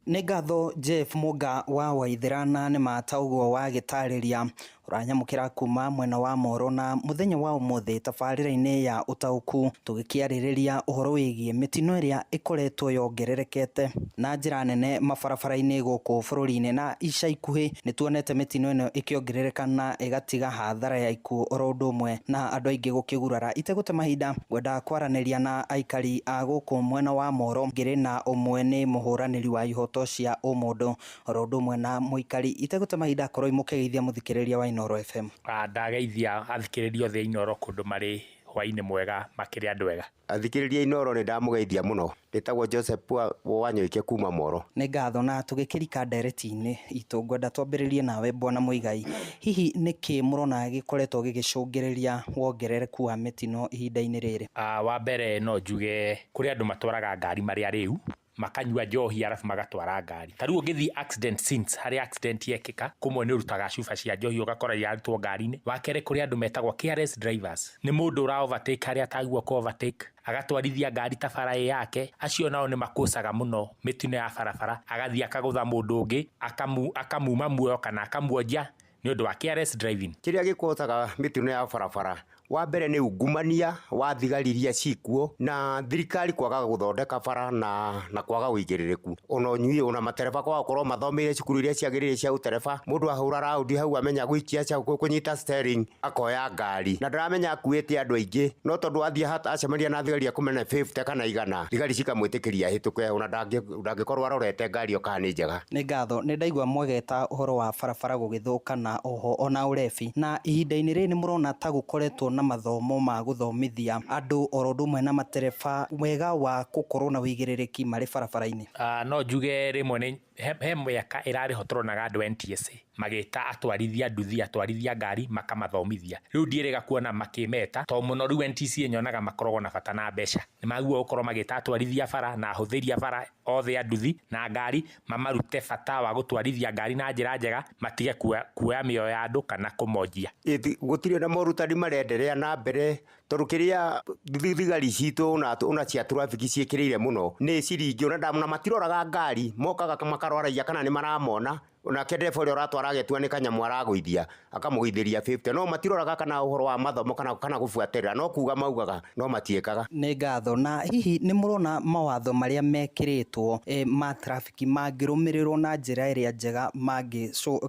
Nĩ ngatho Jeff Mũga wa Waithĩra, na nĩ mata ũguo wagĩtarĩria ũranyamũkĩra kuma mwena wa Moro. Na mũthenya wa ũmũthĩ tabarĩra-inĩ ya ũtaũku tũgĩkĩarĩrĩria ũhoro wĩgiĩ mĩtino ĩrĩa ĩkoretwo yongererekete na njĩra nene mabarabara-inĩ gũkũ bũrũri-inĩ, na ica ikuhĩ nĩ tuonete mĩtino ĩno ĩkĩongerereka na ĩgatiga hathara ya ikuũ oro ũndũ ũmwe na andũ aingĩ gũkĩgurara. Itegũte mahinda, ngwenda kwaranĩria na aikari a gũkũ mwena wa Moro, ngĩrĩ na ũmwe nĩ mũhũranĩri wa ihoto cia ũmũndũ oro ũndũ ũmwe na mũikari. Itegũte mahinda, korwo imũkĩgeithia mũthikĩrĩria wa Inooro FM. Ndageithia athikĩrĩria othe Inooro kũndũ marĩ, hwainĩ mwega, makĩrĩ andũ ega. Athikĩrĩria Inooro, nĩ ndamũgeithia mũno. Ndĩtagwo Joseph Wanyoike kuma Moro. Nĩ ngatho. Na tũgĩkĩrika ndereti-inĩ itũ, ngwenda twambĩrĩrie nawe bwana Mũigai. Hihi nĩkĩ mũrona gĩkoretwo gĩgĩcũngĩrĩria wongerereku wa mĩtino ihinda-inĩ rĩrĩ? Wa mbere no njuge kũrĩ andũ matwaraga ngari marĩ arĩu, makanyua njohi arabu magatwara ngari. Ta rĩu ũngĩthiĩ accident scenes, harĩa accident yekĩka, kũmwe nĩ ũrutaga cuba cia njohi ũgakora irarutwo ngari-inĩ. Wa kerĩ, kũrĩ andũ metagwo careless drivers, nĩ mũndũ ũra overtake harĩa atagĩrĩirwo kũ overtake, agatwarithia ngari ta bara ĩ yake. Acio nao nĩ makũcaga mũno mĩtino ya barabara, agathiĩ akagũtha mũndũ ũngĩ, akamuma muoyo kana akamuonjia nĩ ũndũ wa careless driving. Kĩrĩa gĩkosaga mĩtino ya barabara, wa mbere nĩ ungumania wa thigari iria cikuo na thirikari kwaga gũthondeka bara na kwaga ũigĩrĩrĩku, ona ũnyui, ona matereba kwaga gũkorwo mathomeire cukuru iria ciagĩrĩire cia ũtereba. Mũndũ ahũra raundi hau amenya gũikia kũnyita steering, akoya ngari na ndaramenya akuĩte andũ aingĩ, no tondũ athiĩ acemania na thigari akumene 50 kana 100, thigari cikamwĩtĩkĩria ahĩtũke, ona ndangĩkorwo arorete ngari ĩyo kana nĩ njega. Nĩ ngatho. Nĩ ndaigua mwegeta ũhoro wa barabara gũgĩthũka na oho ona ũrebi, na ihinda-inĩ rĩrĩ nĩ mũrona ta gũkoretwo na mathomo ma gũthomithia andũ oro ũndũ ũmwe na matereba wega wa gũkorwo na ũigĩrĩrĩki marĩ barabara-inĩ? No njuge rĩmwe nĩ he mĩaka ĩrarĩ ho tũronaga andũ NTSA magĩta atwarithia nduthi, atwarithia ngari, makamathomithia. Rĩu ndiĩrĩga kuona makĩmeta to mũno. Rĩu NTSA nyonaga makoragwo na bata na mbeca, nĩ magua gũkorwo magĩta atwarithia bara na ahũthĩri a bara othe a nduthi na ngari, mamarute bata wa gũtwarithia ngari na njĩra njega, matige kuoya mĩoyo ya andũ kana kũmonjia. Gũtirĩ na morutani marenderea na mbere, tondũ kĩrĩa thigari citũ ona cia traffic ciĩkĩrĩire mũno nĩ ciringi, ona matiroraga ngari, mokaga makarwaragia kana nĩ maramona, onake ndereba ũrĩa ũratwara agetua nĩ kanyamũ aragũithia, akamũgũithĩria 50, no matiroraga kana ũhoro wa mathomo kana gũbuatĩrĩra, no kuga maugaga no matiĩkaga. Nĩ ngatho. Na hihi nĩ mũrona mawatho marĩa mekĩrĩtwo ma trafiki mangĩrũmĩrĩrwo na njĩra ĩrĩa njega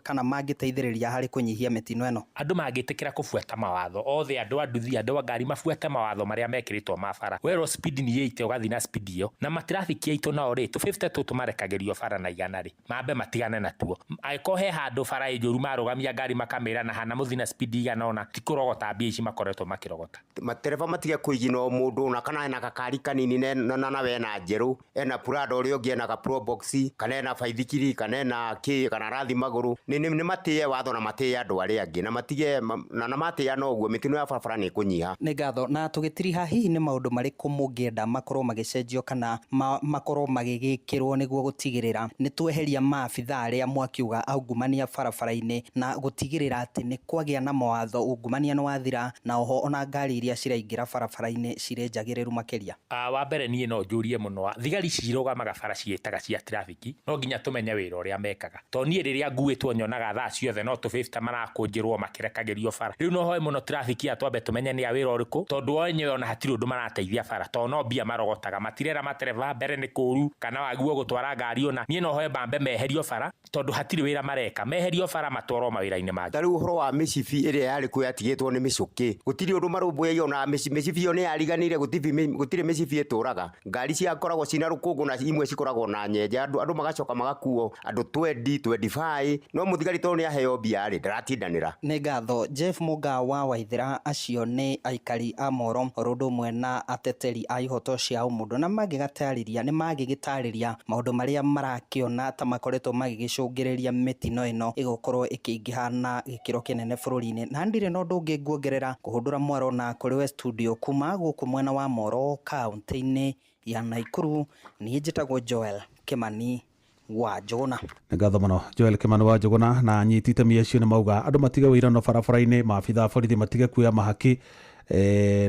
kana mangĩteithĩrĩria harĩ kũnyihia mĩtino ĩno? Andũ mangĩtĩkĩra kũbuata mawatho othe, andũ a nduthi, andũ a ngari mabuate mawatho marĩa mekĩrĩtwo ma bara, werwo speed nĩ 80 ũgathiĩ na speed ĩyo, na matrafiki aitũ nao rĩ, tũ 50 tũtũ marekagĩrio bara na 100 rĩ, mambe matigane natuo. Angĩkorwo he handũ bara ĩ njũru, marũgamia ngari makamĩra na hana mũthi na speed igana ũna, ti kũrogota mbia ici makoretwo makĩrogota. Matereba matige kũigina o mũndũ na kana ena gakari kanini na wena njerũ, ena Prado, ũrĩa ũngĩ ena ga Probox, kana ena baithikiri, kana ena kĩ, kana arathi magũrũ. Nĩ matĩe watho na matĩe andũ arĩa angĩ, na matige na matĩana ũguo mĩtino ya barabara nĩ ĩkũnyiha. Nĩ ngatho. Na tũgĩtiriha, hihi nĩ maũndũ marĩkũ mũngĩenda makorwo magĩcenjio kana makorwo magĩgĩkĩrwo nĩguo gũtigĩrĩra nĩ tweheria maabitha arĩa mwakiuga aungumania barabara-inĩ, na gũtigĩrĩra atĩ nĩ kwagĩa na mawatho, ungumania nĩ wathira, na oho ona ngari iria ciraingĩra barabara-inĩ cirĩ njagĩrĩru makĩria? Wa mbere niĩ no njũrie mũno, thigari ici irũgamaga bara ciĩtaga cia trafiki, no nginya tũmenye wĩra ũrĩa mekaga, tondũ niĩ rĩrĩa nguĩtwo nyonaga thaa ciothe no tũ 50 marakũnjĩrwo makĩrekagĩrio bara. Rĩu no hoe mũno trafiki aya twambe tũmenye nĩ a wĩra ũrĩkũ, tondũ o enyewe ona hatirĩ ũndũ marateithia bara, tondũ no mbia marogotaga, matirera matereba mbere nĩ kũru kana wagio gũtwara ngari ona. Niĩ no hoe mambe meherio bara, tondũ hatirĩ wĩra mareka, meherio bara matwarwo mawĩra-inĩ mangĩ. Ta rĩu ũhoro wa mĩcibi ĩrĩa yarĩ kuo yatigĩtwo nĩ mĩcũkĩ, gũtirĩ ũndũ marũmbũyagia, ona mĩcibi ĩyo nĩ yariganĩire, gũtirĩ mĩcibi ĩtũraga. Ngari ciakoragwo cina rũkũngũ na imwe cikoragwo na nyenje, andũ magacoka magakuo andũ 20 25, no mũthigari tondũ nĩ aheo mbia rĩ, ndaratindanĩra. Nĩ ngatho Jeff Mũgaa wa Waithera. Acio nĩ aikari a Moro oro ũndũ ũmwe na ateteri a ihoto cia ũmũndũ, na magĩgatarĩria nĩ magĩgĩtarĩria maũndũ marĩa marakĩona ta makoretwo magĩgĩcũngĩrĩria mĩtino ĩno ĩgũkorwo ĩkĩingĩha na gĩkĩro kĩnene bũrũri-inĩ. Na ndirĩ na ũndũ ũngĩ nguongerera kũhũndũra mwaro na kũrĩ we studio kuma gũkũ mwena wa Moro kaũntĩ-inĩ ya Naikuru. Niĩ njĩtagwo Joel Kimani wa Njũgũna. Nĩ ngatho mũno Joel Kimani wa Njũgũna. Na anyiti itemi acio nĩ mauga andũ matige wĩirano barabara-inĩ, maabitha a borithi matige kuoya mahaki,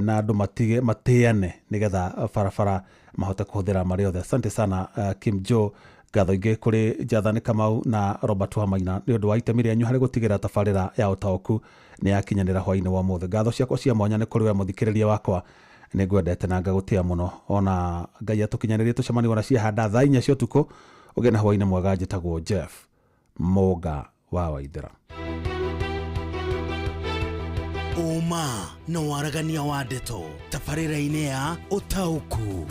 na andũ matige matĩane nĩgetha barabara mahote kũhũthĩra marĩ othe. Asante sana Kim Joe. Ngatho ingĩ kũrĩ Jathani Kamau na Robert Wamaina nĩ ũndũ wa itemi rĩanyu harĩ gũtigĩrĩra tabarĩra ya ũtaũku nĩ yakinyanĩra hwaĩ-inĩ wa ũmũthĩ. Ngatho ciakwa cia mwanya nĩ kũrĩ we mũthikĩrĩria wakwa, nĩ ngwendete na ngagũtĩa mũno. Ona Ngai atũkinyanĩrie tũcemanie ona ciahanda thaa 4 cia ũtukũ. Ũgĩe na hwaĩ-inĩ mwega. Njĩtagwo Jeff Mũga wa Waithera. Ũma na waragania wa ndeto tabarĩra-inĩ ya ũtaũku.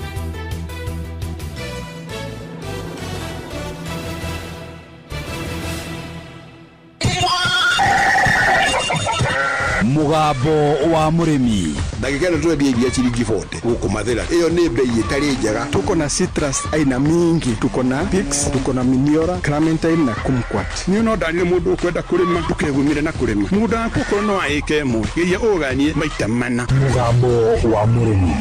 Mũgambo wa mũrĩmi. Ndagĩka ĩno tũrendia iria ciringi 40 gũkũ Mathĩra, ĩyo nĩ bei ĩtarĩ njega. Tuko na citrus aina mingi, tuko na Pix, tuko na Miniora, Clementine na Kumquat. Niĩ no ndanire mũndũ ũkwenda kũrĩma ndũkegumire na kũrĩma mũgũnda waku, okorwo no ĩka ĩmwe, geria ũganie maita mana. Mũgambo wa mũrĩmi.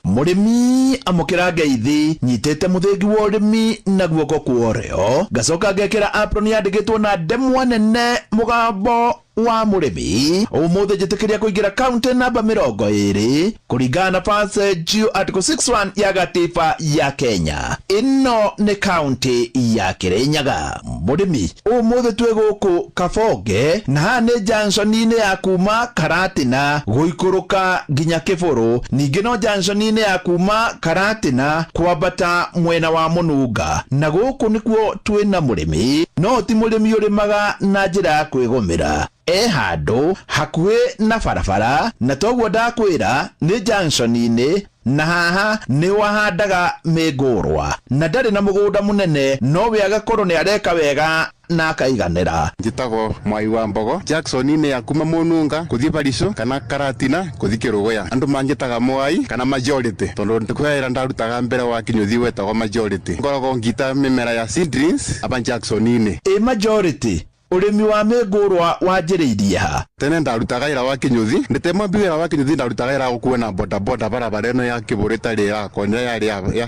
Mũrĩmi amũkĩra ngeithi, nyitĩte mũthĩgi wa ũrĩmi na guoko kwa ũrĩo, ngacoka ngekĩra apron yandĩkĩtwo na ndemwa nene mũgambo wa mũrĩmi. Ũmũthĩ njĩtĩkĩria kũingĩra kaunti namba 20 kũringana na passage article 61 ya gatiba ya Kenya. Ĩno nĩ kaunti ya Kirinyaga. Mũrĩmi, ũmũthĩ twĩ gũkũ Kabonge, na haha nĩ junction-inĩ ya kuma Karatina gũikũrũka nginya Kĩbũrũ, ningĩ no junction-inĩ ya kuma Karatina kwambata mwena wa Mũnunga, na gũkũ nĩkuo twĩna mũrĩmi, no ti mũrĩmi ũrĩmaga na njĩra ya kwĩgũmĩra, e handũ hakuhĩ na barabara, na toguo ndakwĩra nĩ junction-inĩ, na haha nĩ wahandaga mĩngũrwa, na ndarĩ na mũgũnda mũnene, no we agakorwo nĩ areka wega na akaiganĩra. Njĩtagwo Mwai wa Mbogo, Jackson-inĩ ya kuma Mũnunga gũthiĩ Barico kana Karatina gũthiĩ Kĩrũgũya. Andũ manjĩtaga Mwai kana Majority tondũ kwĩ wĩra ndarutaga mbere wa kĩnyũthi wetagwo Majority. Ngoragwo ngita mĩmera ya seedlings aba Jackson-inĩ. Ĩ Majority, ũrĩmi wa mĩngũrwa wanjĩrĩirie ha? Tene ndarutaga wĩra wa kĩnyũthi, ndĩtemwambi wĩra wa kĩnyũthi, ndarutaga wĩra wa gũkuo na bodaboda barabara ĩno ya Kĩbũrũ ĩtarĩ yakwa, ĩrĩa yarĩ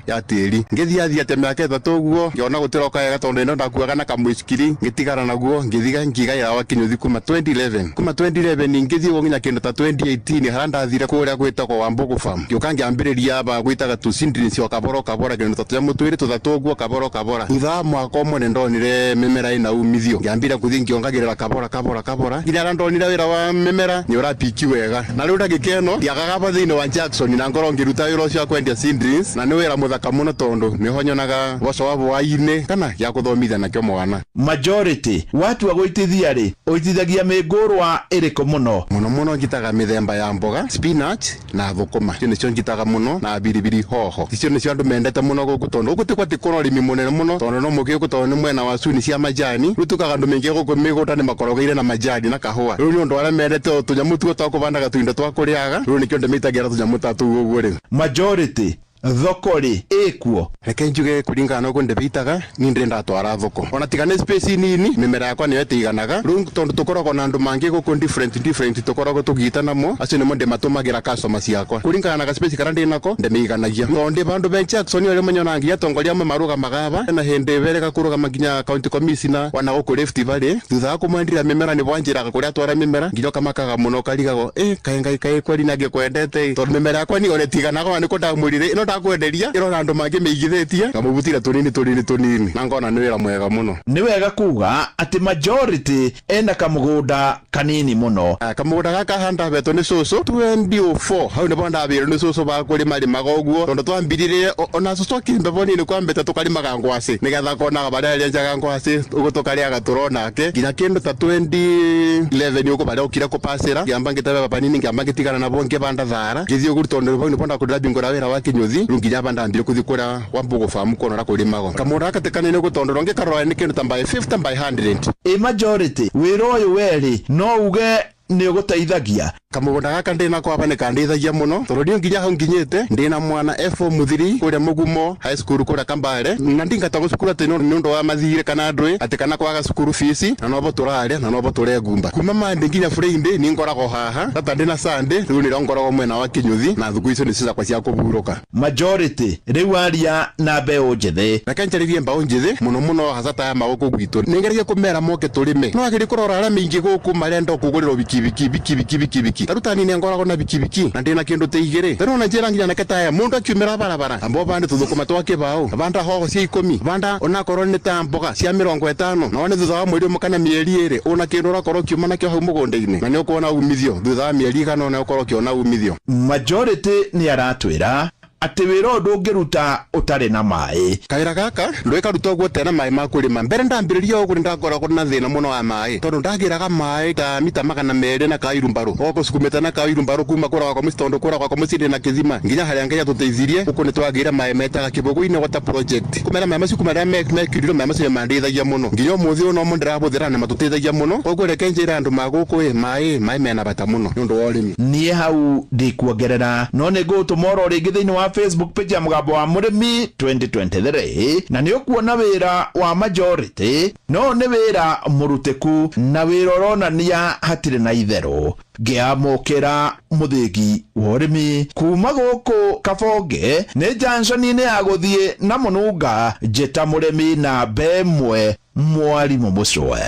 ya tĩri. Ngĩthiathiĩte mĩaka 3 ũguo, ngĩona gũtiroka wega tondũ ĩno ndakuaga na kamũicikiri, ngĩtigana naguo, ngĩthiga ngiga wĩra wa kĩnyũthi kuma 2011. Kuma 2011 ngĩthiĩ ũguo nginya kĩndũ ta 2018 harĩa ndathire kũrĩa gwĩtagwo Wambugu Farm. Ngĩũka ngĩambĩrĩria aba gwĩtaga tũ seedlings o kabora kabora, kĩndũ ta tũnyamũ twĩrĩ tũthatũ ũguo kabora kabora. Thutha wa mwaka ũmwe nĩndonire mĩmera ĩna umithio, ngĩambĩrĩria gũthiĩ ngĩongagĩrĩra kabora kabora kabora nginya harĩa ndonire wĩra wĩra wa mĩmera nĩ ũrapiki wega na rĩu ndagĩka ĩno ndiagaga ba thĩinĩ wa Jackson na ngorwo ngĩruta wĩra ũcio wa kwendia seedlings na nĩ wĩra mũthaka mũno tondũ nĩho nyonaga boco wa hwaĩ-inĩ kana gĩa gũthomithia nakĩo mwana. Majority watua gũitithia rĩ, ũitithagia mĩngũrwa ĩrĩkũ mũno? Mũno mũno njitaga mĩthemba ya mboga, spinach na thũkũma, icio nĩcio njitaga mũno na biribiri hoho, icio nĩcio andũ mendete mũno gũkũ tondũ gũkũ ti kwati kũna ũrĩmi mũnene mũno tondũ no mũkĩ gũkũ tondũ nĩ mwena wa cuni cia majani, rĩu tukaga andũ maingĩ gũkũ mĩgũnda nĩ makorogeire na majani na kahũa, rĩu nĩ ũndũ arĩa mendete o tũnyamũ tuo twa kũbandaga tũindo twa kũrĩaga, rĩu nĩkĩo ndĩmĩitagĩra tũnyamũ ta tũu ũguo rĩu. Majority thoko rĩ ĩkuo? Reke njuge kũringana na ũguo ndĩmĩitaga ni ndĩrĩ ndatwara thoko ona tiga nĩ space nini, mĩmera yakwa nĩyo ĩtiganaga rĩu tondũ tũkoragwo na andũ mangĩ gũkũ different different tũkoragwo tũgĩita namo, acio nĩmo ndĩmatũmagĩra customer ciakwa kũringana na ga space karĩa ndĩnako ndĩmĩiganagia tondũ ndĩ bandũ be Jackson ũrĩa manyonaga nginya atongoria amwe marũgamaga aba na hĩndĩ berega kũrũgama nginya county commissioner wana gũkũ Rift Valley thutha wa kũmwenderia mĩmera nĩ bwanjĩraga kũrĩa atwara mĩmera nginya ũkamakaga mũno ũkarigagwo kaĩ Ngai kaĩ kweri nangĩkwendete tondũ mĩmera yakwa ni ona ĩtiganaga ona nĩkũ ndamwĩrire ĩno ndakwenderia ĩrona andũ mangĩ mĩigithĩtie ngamũbutira tũnini tũnini tũnini na ngona nĩ wĩra mwega mũno. Nĩ wega kuga atĩ majority ena kamũgũnda kanini mũno. Kamũgũnda gaka handa betwo nĩ cũcũ 2004 hau nĩbo ndambĩrĩirio nĩ cũcũ bakũrĩma rĩmaga ũguo tondũ twambiririe ona cũcũ akĩmbe nini kwambĩte tũkarĩmaga ngwacĩ nĩgetha konaga barĩa arĩenjaga ngwacĩ ũguo tũkarĩaga tũronake nginya kĩndũ ta 2011 ũguo barĩa okire kũpacĩra ngĩamba ngĩte baba nini ngĩamba ngĩtigana nabo ngĩbanda thara ngĩthiĩ ũguo tondũ hau nĩbo ndakũrĩra mbingũra wĩra wa kĩnyũthi rĩu nginya bandambire kuthi kuria wa Mbugu Farm kuona kurimagwo kamũgũnda gaka ti kanene ũguo tondũ rongĩkarora nĩ kĩndũ ta by 50 by 100. Ĩ majority wĩra ũyũ werĩ no uge nĩ ũgũteithagia? Kamũgũnda gaka ndĩ nako aba nĩ kandeithagia mũno tondũ niĩ nginya hau nginyĩte ndĩ na mwana F Muthiri kũrĩa Mũgumo High School kũrĩa Kambale na ndingatagwo cukuru atĩ nĩ ũndũ wa mathirĩ kana ndũĩ atĩ kana kwaga cukuru fees na nobo tũrarĩa na nobo tũregumba kuma Monday nginya Friday nĩ ngoragwo haha Saturday na Sunday rĩu nĩrĩo ngoragwo mwena wa Kĩnyũthi na thukũ icio nĩcio ciakwa cia kũhurũka. Majority rĩu aria na mbeũ njĩthĩ. Reke njarĩrie mbeũ njĩthĩ mũno mũno hasa ta aya ma gũkũ gwitũ nĩ ngeragia kũmera moke tũrĩme no wagĩrĩire kũrora arĩa maingĩ gũkũ marenda kũgũrĩrwo bikibiki bikibiki bikibiki ta rĩu ta niĩ nĩ ngoragwo na bikibiki na ndĩna kĩndũ ta igĩrĩ ta rĩu ona njĩra nginya anake ta aya mũndũ akiumĩra barabara amba ũbande tũthũkũma twa kĩbaũ banda hoho cia ikũmi banda onakorwo nĩ ta mboga cia 50 na wone thutha wa mweri ũmwe kana mĩeri ĩrĩ ũna kĩndũ ũrakorwo ũkiuma nakĩo hau mũgũnda-inĩ na nĩ ũkuona umithio thutha wa mĩeri ĩigana ũna ũkorwo ũkĩona umithio. Majority nĩ aratwĩra atĩ wĩra ũyũ ndũngĩruta ũtarĩ na maĩ. Kawĩra gaka ndũĩkaruta ũguo ũtarĩ na maĩ ma kũrĩma mbere ndambĩrĩria ũguo nĩndakoragwo na thĩna mũno wa maĩ tondũ ndagĩraga maĩ ta mita 200 na kairumbarũ gũkũsukumĩte na kairumbarũ kuma kũrĩa gwakwa mũciĩ tondũ kũrĩa gwakwa mũciĩ ndĩna kĩthima nginya harĩa Ngai atũteithirie gũkũ nĩtwagĩire maĩ metaga Kĩbũgũ-inĩ Water Project kũmera maĩ macio kuma rĩrĩa mekĩrirwo maĩ macio nĩmandeithagia mũno nginya ũmũthĩ ũyũ nomo ndĩrahũthĩra na matũteithagia mũno koguo reke njĩre andũ ma gũkũ ĩ maĩ mena bata mũno nĩ ũndũ wa ũrĩmi. Niĩ hau ndikuongerera no nĩ ngũgũtũma oro rĩngĩ thĩinĩ wa Facebook page ya Mũgambo wa Mũrĩmi 2023 na nĩ ũkuona wĩra wa majority no nĩ wĩra mũrutĩku na wĩra ũronania hatirĩ na itherũ. Ngĩamũkĩra mũthĩgi wa ũrĩmi kuma gũkũ Kabonge nĩ junction-inĩ ya gũthiĩ na Mũnunga njĩta mũrĩmi namba ĩmwe mwarimũ Mũcwe.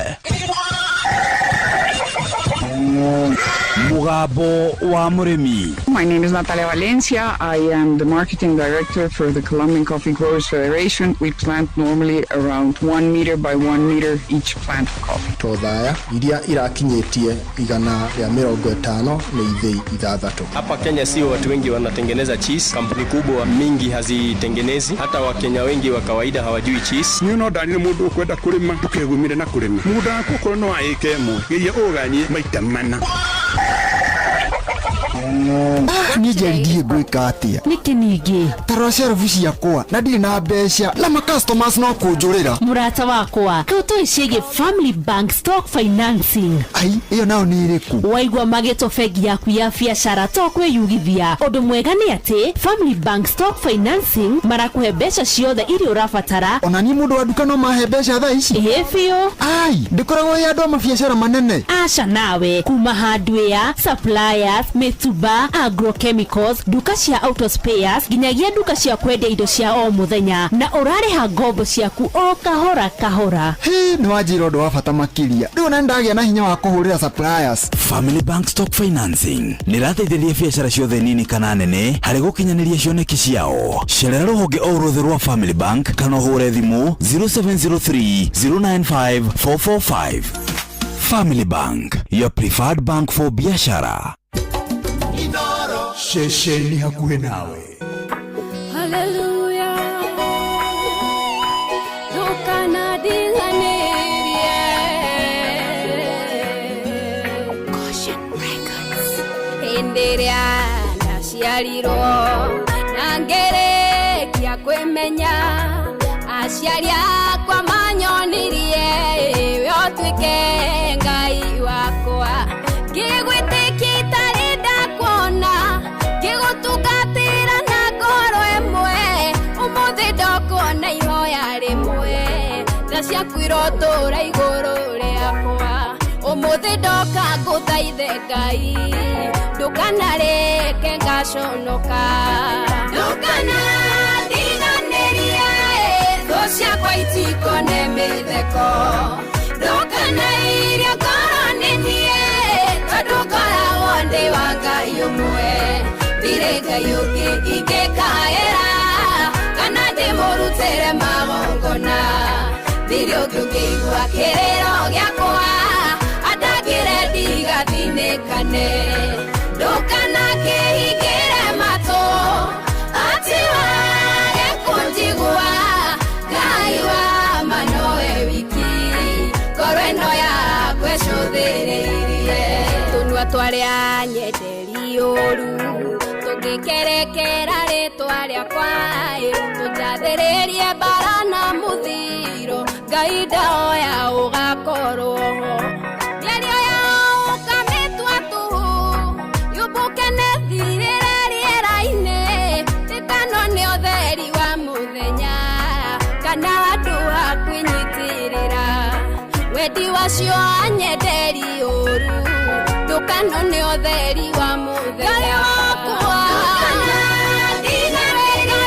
Mũgambo wa Mũrĩmi. My name is Natalia Valencia. I am the marketing director for the Colombian Coffee Growers Federation. We plant normally around 1 meter by 1 meter each plant of coffee. Tothaya iria irakinyĩtie 150 nĩ ithĩi 6. Hapa Kenya sio watu wengi wanatengeneza cheese, kampuni kubwa mingi hazitengenezi, hata Wakenya wengi wa kawaida hawajui cheese. Niĩ no ndanire mũndũ ũkwenda kũrĩma ndũkegumire na kũrĩma mũgũnda waku okorwo no wa ĩka ĩmwe geria ũganie maita mana. Niĩ Njeri ndiĩ ngwĩka atĩa. Nĩkĩ ningĩ? Ta rora shelf ciakwa na ndirĩ na mbeca na ma customers no kũnjũrĩra. Mũrata wakwa kĩu tũĩ ciĩgiĩ Family Bank Stock Financing. Ai, ĩyo nayo nĩ ĩrĩkũ? Waigua magĩtwo bengi yaku ya biacara to kwĩyugithia. Ũndũ mwega nĩ atĩ Family Bank Stock Financing marakũhe mbeca ciothe iria ũrabatara. Ona niĩ mũndũ wa nduka no mahe mbeca thaa ici? Ĩĩ biũ. Ai, ndĩkoragwo ĩ andũ a mabiacara manene? Aca nawe, kuma hardware, suppliers, mĩtumba, agrochemicals, nduka cia auto spares nginyagia nduka cia kwendia indo cia o mũthenya na ũrarĩha ngombo ciaku o kahora kahora. Hĩ, nĩ wanjĩra ũndũ wa bata makĩria. Rĩu ona nĩndagĩa na hinya wa kũhũrĩra suppliers. Family Bank Stock Financing nĩrateithĩrĩria biacara ciothe nini kana nene harĩ gũkinyanĩria cioneki ciao. Cerera rũhonge o rwothe rwa Family Bank kana ũhũre thimũ 0703 095 445. Family Bank, your preferred bank for biashara. Ceceni hakuhĩ nawe. Haleluya Ndũkanandiganĩrie. Goshen Records. Hĩndĩ ĩrĩa ndaciarirwo na ngĩrĩkia kwĩmenya, aciari akwa manyonirie we ũtuĩke Ngai wakwa, ngĩgwĩtĩkia itarĩ ndakuona, ngĩgũtungatĩra na ngoro ĩmwe, ũmũthĩ ndokuona ihoya rĩmwe, tha ciaku irotũra igũrũ rĩakwa, ũmũthĩ ndoka ngũthaithe Ngai, ndũkanareke ngaconoka, ndũkanandiganĩrie, thũ ciakwa itikone mĩtheko, ndũkanairie ngoro nĩ niĩ, tondũ ngoragwo ndĩ wa Ngai ũmwe, ndirĩ Ngai ũngĩ ingĩkaĩra, kana ndĩmũrutĩre magongona, ndirĩ ũngĩ ũngĩigua kĩrĩro gĩakwa, andangĩre ndigathinĩkane, ndũkanakĩhingĩre matũ, atĩ wage kũnjigua, Ngai wa ma nowe wiki, ngoro ĩno yakwa ĩcũthĩrĩirie. Tũnua twarĩa nyenderi ũru, tũngĩkerekera rĩtwa rĩakwa, tũnjathĩrĩrie mbara na mũthiro, Ngai ndahoya ũgakorwo ho. Mĩario yao ũkamĩtua tũhũ, yũmbũke na ĩthirĩre rĩera-inĩ, ĩtano nĩ ũtheri wa mũthenya, kana handũ ha kwĩnyitĩrĩra, wendi wacio anyenderi ũru, ndũkano nĩ ũtheri wa mũthenya. Ngai wakwa, ndũkanandiganĩrie,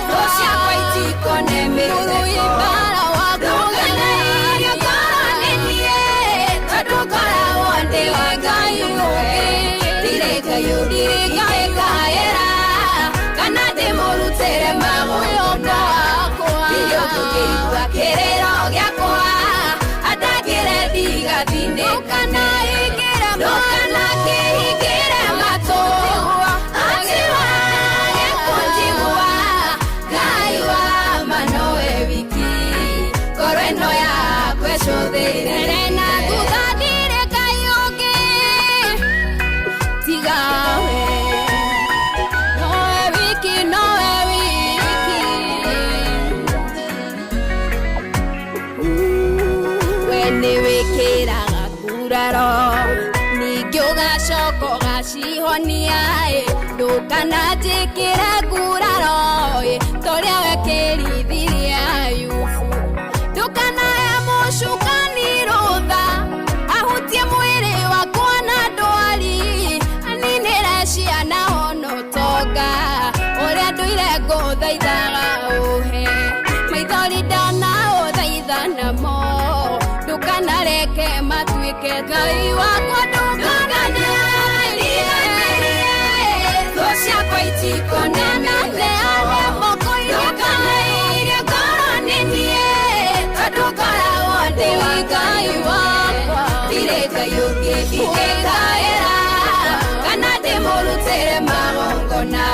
thũ ciakwa itikone mĩtheko, ndũkanairie ngoro nĩ niĩ, tondũ ngoragwo ndĩ wa Ngai ũmwe, ndirĩ Ngai ũngĩ ingĩkaĩra, kana ndĩmũrutĩre magongona, ndirĩ ũngĩ ũngĩigua kĩrĩro gĩakwa, andangĩre ndigathinĩkane, ndũkanakĩhingĩre matũ, atĩ wage kũnjigua, Ngai wa ma nowe wiki, ngoro ĩno yakwa ĩcũthĩrĩrie. Na thutha ndirĩ Ngai ũngĩ tiga we, nowe wiki, nowe wiki. We nĩwĩkĩraga nguraro, ningĩ ũgacoka ũgacihonia, ĩ, ndũkananjĩkĩre nguraro, ĩ, ta ũrĩa wekĩrithirie Ayubu, ndũkanahe mũcukani rũtha ahutie mwĩrĩ wakwa na ndwari, aninĩre ciana ona ũtonga ũrĩa ndũire ngũthaithaga ũhe, maithori ndanaũthaitha namo, ndũkanareke matuĩke Ngai wakwa, ndũkanandiganĩrie, thũ ciakwa itikone mĩtheko, ndũkanairie ngoro nĩ niĩ, tondũ ngoragwo ndĩ wa Ngai wakwa, ndirĩ Ngai ũngĩ ingĩkaĩra, kana ndĩmũrutĩre magongona,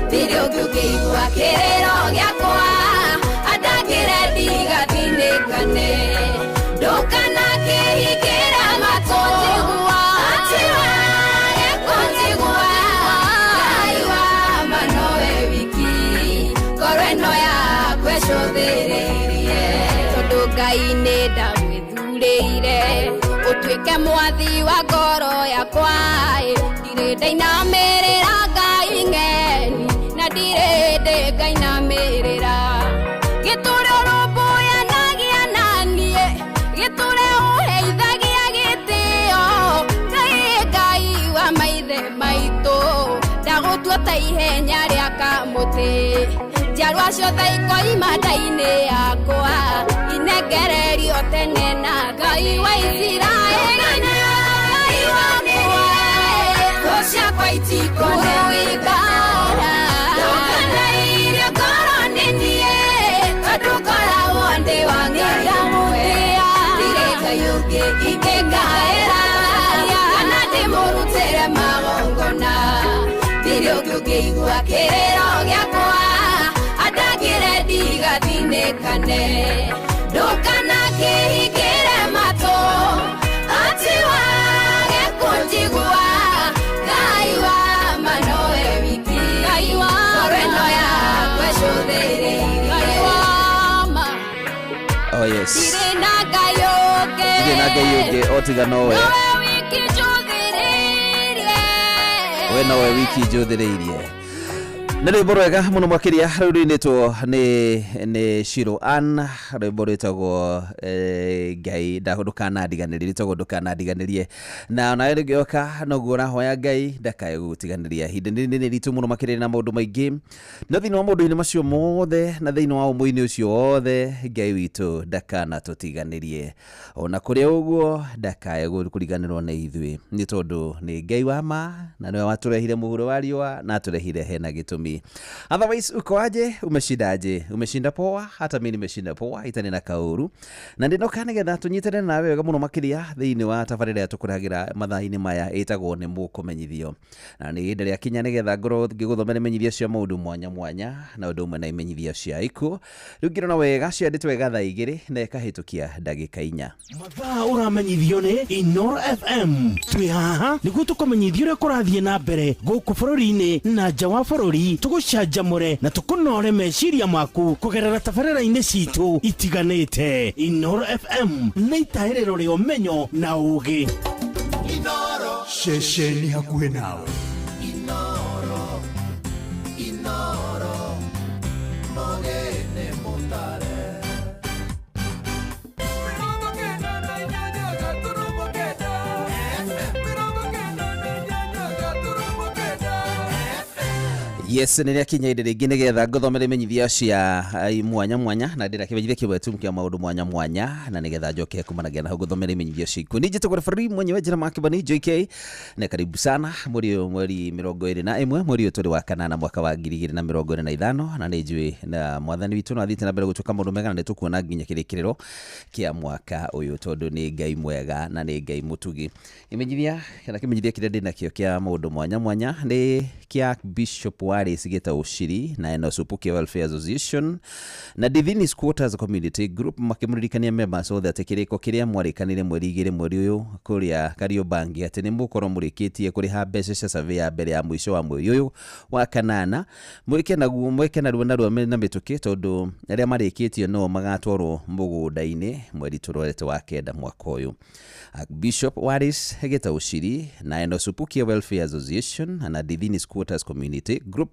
ndirĩ ũngĩ ũngĩigua kĩrĩro gĩakwa, andangĩre ndigathinĩkane, ndũkanakĩhingĩre matũ, atĩ wage kũnjigua, Ngai wa ma nowe wiki, ngoro ĩno yakwa ĩcũthĩrĩirie, tondũ Ngai nĩ ndagwĩthurĩire ũtuĩke mwathi wa ngoro yakwa, ĩ, ndirĩ ndainamĩrĩra Ngai ng'eni, na ndirĩ ndĩ ngainamĩrĩra, gĩtũre ũrũmbũyanagia na niĩ, gĩtũre ũheithagia gĩtĩo, Ngai Ngai wa maithe maitũ, ndagũtua ta ihenya rĩa kamũtĩ, njiarwa ciothe ikoima nda-inĩ yakwa, inengererio tene na Ngai wa Isiraeli, Ngai wakwa, thũ ciakwa itikone wĩkara, ndũkanairie ngoro nĩ niĩ, tondũ ngoragwo ndĩ wa Ngai ũmwe, ndirĩ Ngai ũngĩ ũngĩ ingĩngaĩra kana ndĩmũrutĩre magongona ndirĩ ũngĩ ũngĩigua kĩrĩro gĩakwa andangĩre ndigathinĩkane ndũkanakĩhingĩre matũ atĩ wage kũnjigua Ngai wa ma nowe wiki Ngai wa ngoro ĩno yakwa ĩcũthĩrĩirie Ngai wa ma. Oh yes. Ndirĩ na Ngai ũngĩ. Ndirĩ na Ngai ũngĩ o tiga nowe. Nowe wiki njũthĩrĩirie. We nowe wiki njũthĩrĩirie. Nĩ rwĩmbo rwega mũno makĩria rũu rũinĩtwo nĩ Shiro Ann, rwĩmbo rwĩtagwo Ngai ndũkanandiganĩrie, rwĩtagwo ndũkanandiganĩrie. Na onawe rĩngĩoka noguo ũrahoya Ngai ndakae gũgũtiganĩria. Ihinda rĩrĩ nĩ ritũ mũno makĩria na maũndũ maingĩ, no thĩinĩ wa maũndũ-inĩ macio mothe na thĩinĩ wa ũmũ-inĩ ũcio wothe Ngai witũ ndakanatũtiganĩrie. Ona kũrĩ ũguo ndakae kũriganĩrwo nĩ ithuĩ, nĩ tondũ nĩ Ngai wa ma na nĩwe watũrehire mũhuro wa riũa na atũrehire hena gĩtũmi. Otherwise uko aje? Umeshinda aje? Umeshinda poa? Hata mimi nimeshinda poa, itani na kauru. Na ndinoka nigetha tunyitane nawe wega muno makiria thiini wa tabarĩra ĩrĩa tũkũrehagĩra mathaa-inĩ maya ĩtagwo nĩ mũkũmenyithio. Na nĩ ihinda rĩa kinya nigetha ngorwo ngĩgũthomera imenyithia cia maũndũ mwanya mwanya na ũndũ ũmwe na imenyithia cia ikuũ. Rĩu ngĩrona wega ciandĩtwo wega thaa 2 na ĩkahĩtũkia ndagĩka 4. Mathaa ũramenyithio nĩ Inoro FM. Twĩ haha nĩguo tũkũmenyithia ũrĩa kũrathiĩ na mbere gũkũ bũrũri-inĩ na nja wa bũrũri, tũgũcanjamũre na tũkũnore meciria maku kũgerera tabarĩra-inĩ citũ itiganĩte. Inoro FM nĩ itahĩrĩro rĩa ũmenyo na ũũgĩ. Ceceni hakuhĩ nawe. Inoro, Inoro, mogene mutare. Yes, nĩ rĩakinya ihinda rĩngĩ nĩgetha ngũthomere imenyithia cia mwanya mwanya na ndĩra kĩmenyithia kĩmwe tu kĩa maũndũ mwanya mwanya na nĩgetha njoke kumanagia na hau ngũthomere imenyithia cia ikuũ. Niĩ njĩtagwo referee mwenyewe Njĩra Makĩbani JK na karibu sana mweri ũyũ mweri 21 mweri ũyũ tũrĩ wa kanana mwaka wa 2025 na nĩ njũĩ na mwathani witũ no athiĩte na mbere gũtuĩka maũndũ mega na nĩ tũkuona nginya kĩrĩkĩrĩro kĩa mwaka ũyũ tondũ nĩ Ngai mwega na nĩ Ngai mũtugi. Imenyithia kana kĩmenyithia kĩrĩa ndĩnakĩo kĩa maũndũ mwanya mwanya nĩ kĩa Bishop Wallace Gĩtaũciri na Enos Upuki Welfare Association na Divini Squatters Community Group makĩmũririkania members othe atĩ kĩrĩko kĩrĩa mwarĩkanire mweri 2 mweri ũyũ kũrĩa Kariobangi atĩ nĩ mũgũkorwo mũrĩkĩtie kũrĩha mbeca cia survey ya mbere ya mũico wa mweri ũyũ wa kanana. Mwĩke naguo mwĩke narua narua na mĩtũkĩ tondũ arĩa marĩkĩtie no magatwarwo mũgũnda-inĩ mweri tũrorete wa 9 mwaka ũyũ. Bishop Wallace Gĩtaũciri na Enos Upuki Welfare Association na Divini Squatters Community Group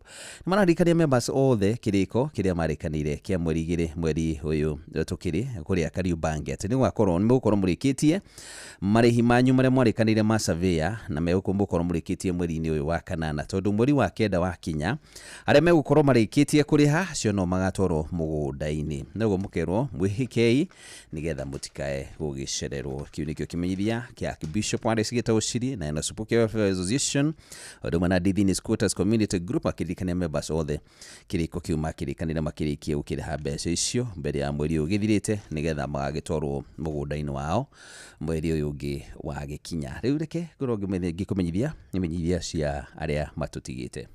nĩmararirikania members othe kĩrĩko kĩrĩa marĩkanĩire kĩa mweri 2 mweri ũyũ tũkĩrĩ kũrĩa Kariobangi atĩ nĩ mũgũkorwo mũrĩkĩtie marĩhi manyu marĩa mwarĩkanĩire ma surveyor na megũkorwo mũrĩkĩtie mweri-inĩ ũyũ wa kanana tondũ mweri wa 9 wakinya arĩa megũkorwo marĩkĩtie kũrĩha acio no magatwarwo mũgũnda-inĩ. Noguo mũkerwo mwĩhĩkei nĩgetha mũtikae gũgĩcererwo. Kĩu nĩkĩo kĩmenyithia kĩa Bishop Wallace Gĩtaũciri na Enos Upuki Welfare Association ũndũ ũmwe na Divini Squatters Community Group makĩririkania members othe kĩrĩko kĩu makĩrĩkanĩra makĩrĩkie gũkĩrĩha mbeca icio mbere ya mweri ũyũ ũgĩthirĩte nĩgetha magagĩtwarwo mũgũnda-inĩ wao mweri ũyũ ũngĩ wagĩkinya. Rĩu reke ngorwo ngĩkũmenyithia imenyithia cia arĩa matũtigĩte.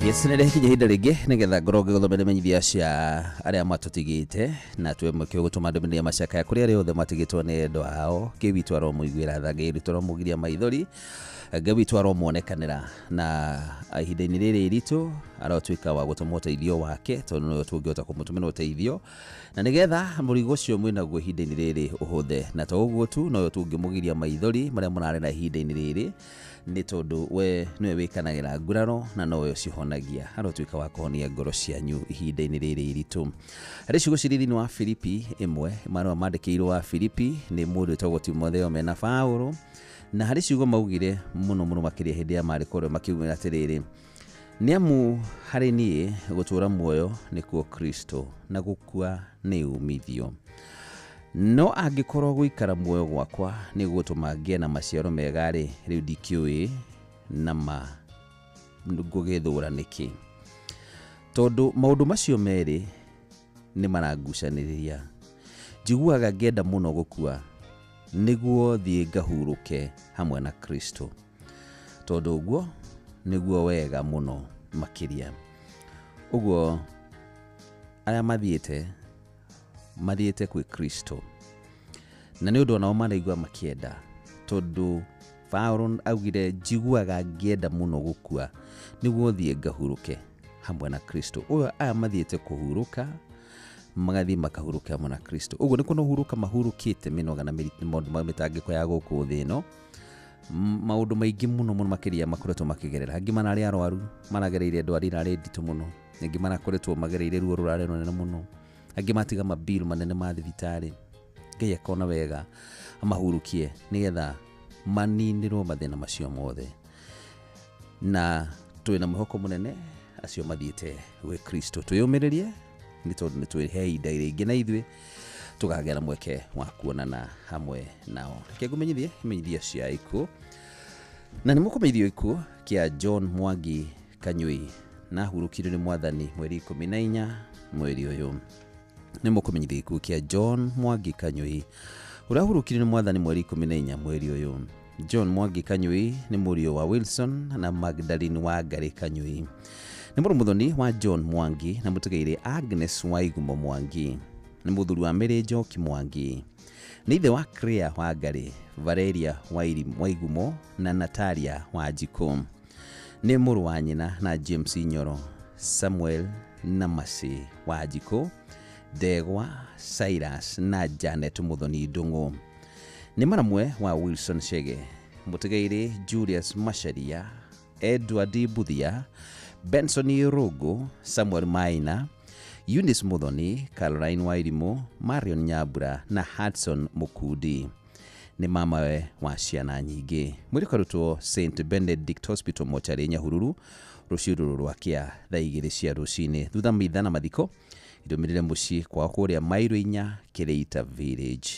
Yes, nĩ rĩkinya ihinda rĩngĩ nĩgetha ngorwo ngĩgũthomera imenyithia cia arĩa matũtigĩte na twĩmũkĩo gũtũma ndũmĩrĩri ya macakaya kũrĩ arĩa othe matigĩtwo nĩ endwa ao. Ngai witũ aromũiguĩra tha, Ngai witũ aromũgiria maithori, Ngai witũ aromuonekanĩra na ihinda-inĩ rĩrĩ iritũ Arotuĩka wa gũtũma ũteithio wake, tondũ nĩwe tũngĩhota kũmũtũmĩra ũteithio na nĩgetha mũrigo ũcio mwĩnaguo ihinda-inĩ rĩrĩ ũhũthe. Na to ũguo tu, nowe tũngĩmũgiria maithori marĩa mũrarĩra ihinda-inĩ rĩrĩ, nĩ tondũ we nĩwe wĩkanagĩra nguraro na nowe ũcihonagia. Arotuĩka wa kũhonia ngoro cianyu ihinda-inĩ rĩrĩ iritũ. Harĩ ciugo cirĩ thĩinĩ wa Filipi ĩmwe, marũa mandĩkĩirwo wa Filipi nĩ mũndũ wĩtagwo Timotheo mena Paũlũ, na harĩ ciugo maugire mũno mũno makĩria hĩndĩ ya marĩ kũrĩa, makiugĩra atĩrĩrĩ: nĩ amu harĩ niĩ gũtũũra muoyo nĩkuo Kristo, na gũkua nĩ umithio. No angĩkorwo gũikara muoyo gwakwa nĩ gũgũtũma ngĩe na maciaro mega-rĩ, rĩu ndikĩũĩ na ma ngũgĩthũra nĩkĩ, tondũ maũndũ macio merĩ nĩ marangucanĩrĩria. Njiguaga ngĩenda mũno gũkua nĩguo thiĩ ngahurũke hamwe na Kristo, tondũ ũguo nĩguo wega mũno makĩria. Ũguo arĩa mathiĩte kwĩ Kristo, na nĩ ũndũ onao maraigua makĩenda, tondũ Paũlũ augire njiguaga ngĩenda mũno gũkua nĩguo thiĩ ngahurũke hamwe na Kristo. Ũyũ aya mathiĩte kũhurũka, magathiĩ makahurũke hamwe na Kristo. Ũguo nĩ kũhurũka mahurũkĩte mĩnoga na maũndũ ma mĩtangĩko ya gũkũ thĩ ĩno, maũndũ maingĩ mũno mũno makĩria makoretwo makĩgerera. Angĩ mararĩ arwaru, maragereire ndwari irarĩ nditũ mũno, angĩ marakoretwo magereire ruo rũrarĩ rũnene mũno, angĩ matiga mabiru manene ma thibitarĩ. Ngai akona wega amahurũkie nĩgetha maninĩrwo mathĩna macio mothe, na twĩna mwĩhoko mũnene acio mathiĩte gwĩ Kristo. Twĩyũmĩrĩrie nĩ tondũ nĩ twĩ he ihinda rĩngĩ na ithuĩ tũkagĩa na mweke wa kuonana hamwe nao. Reke ngũmenyithie imenyithia cia ikuũ, na nĩ mũkũmenyithio ikuũ kĩa John Mwangi Kanyui, na ahurũkirio nĩ Mwathani mweri 14 mweri ũyũ. Nĩ mũkũmenyithio gĩkuũ kĩa John Mwangi Kanyui, ũrĩa ahurũkirio nĩ Mwathani mweri 14 mweri ũyũ. John Mwangi Kanyui nĩ mũriũ wa Wilson na Magdalene Wangari Kanyui. Nĩ mũrũ mũthoni wa John Mwangi na mũtigairĩ Agnes Waigumo Mwangi. Nĩ mũthuri wa Mary Njoki Mwangi. Nĩ ithe wa Crea Wangari, Valeria Waigumo na Natalia Wanjikũ. Nĩ mũrũ wa nyina na James Nyoro, Samuel na Mercy Wanjikũ, Ndegwa, Cyrus na Janet Muthoni Ndung'u. Nĩ maramwe wa Wilson Chege, mũtigairĩ Julius Macharia, Edward Buthia, Benson Rungu, Samuel Maina, Eunice Muthoni, Caroline Wairimu, Marion Nyambura na Hudson Mukundi. Nĩ mamawe wa ciana nyingĩ. Mwĩrĩ ũkarutwo St Benedict Hospital mocarĩ Nyahururu rũciũ rũrũ rwa kĩa thaa 2 cia rũcinĩ, thutha mitha na mathiko irũmĩrĩre mũciĩ kwao kũrĩa Mairo 4 Kĩrĩita Village.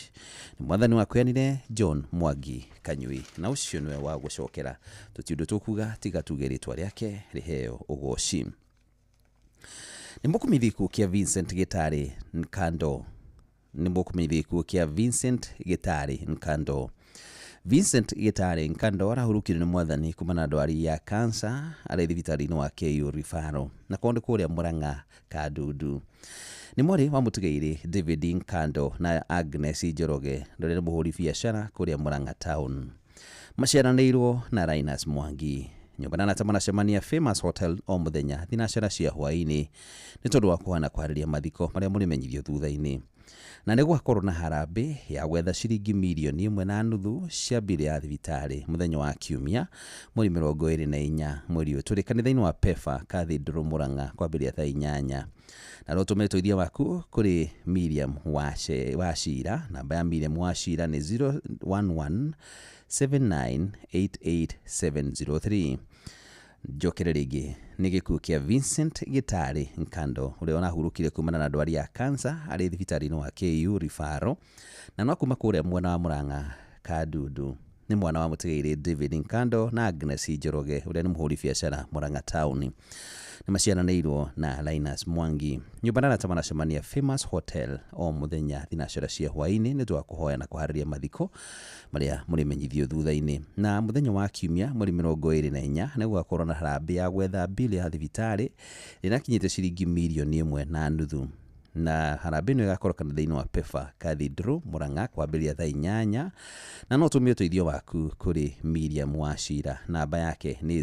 Nĩ Mwathani wakweanire John Mwangi Kanyui, na ũcio nĩwe wa gũcokera. Tũti ũndũ tũkuga tiga tuge rĩtwa rĩake rĩheo ũgoci. Nĩ mũkũmenyithio gĩkuũ kĩa Vincent Gĩtarĩ Nkando. Nĩ mũkũmenyithio gĩkuũ kĩa Vincent Gĩtarĩ Nkando. Vincent Gĩtarĩ Nkando arahurũkirio nĩ Mwathani kumana na ndwari ya kansa arĩ thibitarĩ-inĩ wa KU Referral, na kwao nĩ kũrĩa Murang'a Kandundu. Nĩ mwarĩ wa mũtigairĩ David Nkando na Agnes Njoroge, ũrĩa nĩ mũhũri biacara kũrĩa Murang'a Town. Maciaranĩirwo na Linus Mwangi. Nyũmba na arata maracemania Famous Hotel o mũthenya thinacara cia hwaĩ-inĩ nĩ tondũ wa kũhana kwarĩria mathiko marĩa mũrĩmenyithio thutha-inĩ. Na nĩ gwakorwo na harambĩ ya gwetha ciringi mirioni 1.5 cia mbirũ ya thibitarĩ mũthenya wa Kiumia mweri 24 mweri ũyũ tũrĩ kanitha-inĩ wa Pefa Cathedral Murang'a kwambĩrĩria thaa 8. Na no ũtũme ũteithio waku kũrĩ Miriam Wachira. Namba ya Miriam Wachira nĩ 011 7988703. Njokere rĩngĩ nĩ gĩkuũ kĩa Vincent Gĩtarĩ Nkando, ũrĩa ũrahurũkire kumana na ndwari ya kansa arĩ thibitarĩ-inĩ wa KU Referral, na no kuma kũrĩa mwena wa Murang'a Kandundu. Nĩ mwana wa mũtigairĩ David Nkando na Agnes Njoroge, ũrĩa nĩ mũhũri biacara Murang'a Town. Nĩ maciaranĩirwo na Linus Mwangi. Nyũmba na arata maracemania Famous Hotel o mũthenya thinacara cia hwaĩ-inĩ nĩ ũndũ wa kũhoya na kũharĩria mathiko marĩa mũrĩmenyithio thutha-inĩ. Na mũthenya wa Kiumia mweri 24 nĩ gũgakorwo na harambĩ ya gwetha mbirũ ya thibitarĩ ĩnakinyĩte ciringi mirioni 1.5. Na harambĩ ĩno ĩgakorwo kanitha-inĩ wa Pefa Cathedral Murang'a kwambĩrĩria thaa 8. Na no ũtũme ũteithio waku kũrĩ Miriam Wachira. Namba yake nĩ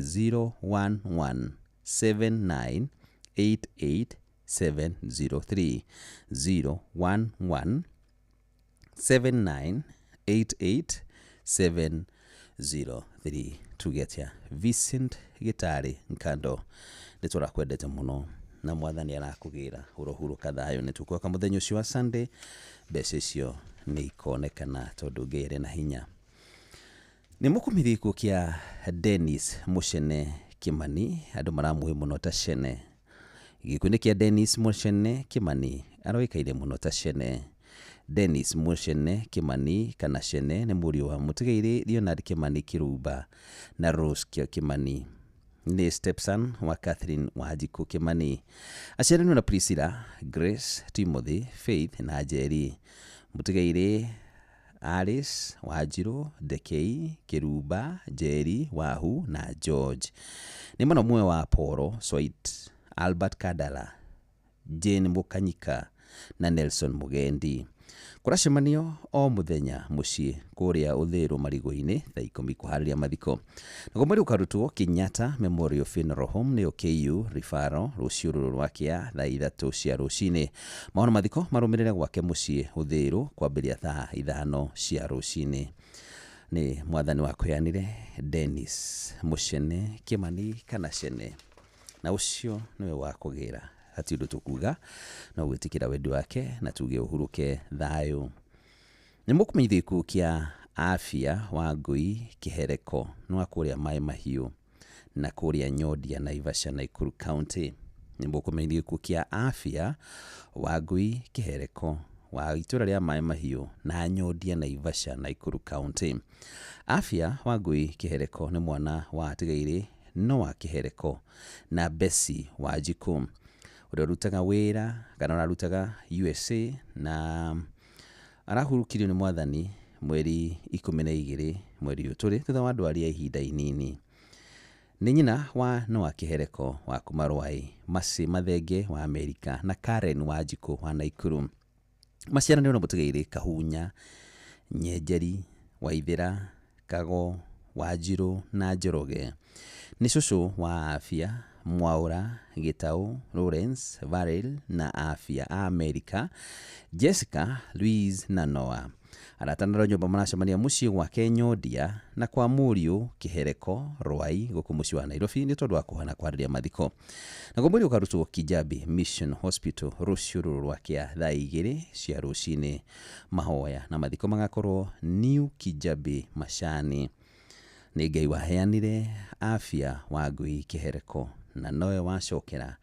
011 79 88 703, 011 79 88 703. Tuge atia, Vincent Gĩtarĩ Nkando, nĩ tũrakwendete mũno na Mwathani arakũgĩra ũrohurũka thayũ. Nĩ tũkuoka mũthenya ũcio wa Sunday, mbeca icio nĩ ikonekana tondũ Ngai arĩ na hinya. Nĩ mũkũmithia gĩkuũ kĩa Dennis Mũcene Kĩmani, andũ maramũĩ mũno ta Cene. Gĩkuũ-inĩ kĩa Dennis Mũcene Kĩmani, aroĩkaine mũno ta Cene. Dennis Mũcene Kĩmani kana Cene nĩ mũriũ wa mũtigairĩ Leonard Kĩmani Kĩrumba na Rose Kĩmani. Nĩ stepson wa Catherine Wanjikũ Kĩmani. Aciaranĩirwo na Priscilla, Grace, Timothy, Faith na Njeri. Mũtigairĩ Alice Wanjirũ, Ndekei, Kĩrumba, Njeri, Wahu na George. Nĩ mwana ũmwe wa Paul Soit, Albert Kadala, Jane Mũkanyika na Nelson Mũgendi. Kũracemanio o mũthenya mũciĩ kũrĩa Ũthĩrũ Marigũ-inĩ thaa 10 kũharĩria mathiko. Naguo mwĩrĩ ũkarutwo Kenyatta Memorial Funeral Home, nĩyo KU Referral, rũciũ rũrũ rwa kĩa thaa 3 cia rũcinĩ. Mahono mathiko marũmĩrĩre gwake mũciĩ Ũthĩrũ kwambĩrĩria thaa 5 cia rũcinĩ. Nĩ Mwathani wakũheanire Dennis Mũcene Kĩmani kana Cene, na ũcio nĩwe wakũgĩra. Hatirĩ ũndũ tũkuga no gwĩtĩkĩra wendi wake na tuge ũhurũke thayũ. Nĩ mũkũmenyithia gĩkuũ kĩa Afia wa Ngui Kĩhereko, nĩ wa kũrĩa Maĩ Mahiũ na kũrĩa Nyondia, Naivasha, Nakuru County. Nĩ mũkũmenyithia gĩkuũ kĩa Afia wa Ngui Kĩhereko wa itũra rĩa Maĩ Mahiũ na Nyondia, Naivasha, Nakuru County. Afia wa Ngui Kĩhereko nĩ mwana wa atigairĩ Noah Kĩhereko na Bessie Wanjikũ, ũrĩa ũrutaga wĩra kana ũrarutaga USA, na arahurũkirio nĩ Mwathani mweri 12 mweri ũyũ tũrĩ, thutha wa ndwari ya ihinda inini. Nĩ nyina wa Noah Kĩhereko wa kuma Rwai, Mercy Mathenge wa Amerika na Karen Wanjikũ wa Naikuru. Maciaranĩirwo na mũtigairĩ Kahunya, Nyenjeri, Waithĩra, Kago, Wanjirũ na Njoroge. Nĩ cũcũ wa Afia, Mwaũra, Gĩtaũ, Lawrence, Varel na Afia a Amerika, Jessica, Louise na Noah. Arata na nyũmba maracemania mũciĩ gwake Nyondia na kwa mũriũ Kĩhereko Rwai gũkũ mũciĩ wa Nairobi nĩ tondũ wa kũhana kwarĩria mathiko. Naguo mwĩrĩ ũkarutwo Kijabi Mission Hospital rũciũ rũrũ rwa kĩa thaa 2 cia rũcinĩ. Mahoya na mathiko magakorwo New Kijabi Macani. Nĩ Ngai waheanire Afia wa Ngui Kĩhereko na nowe wacokera,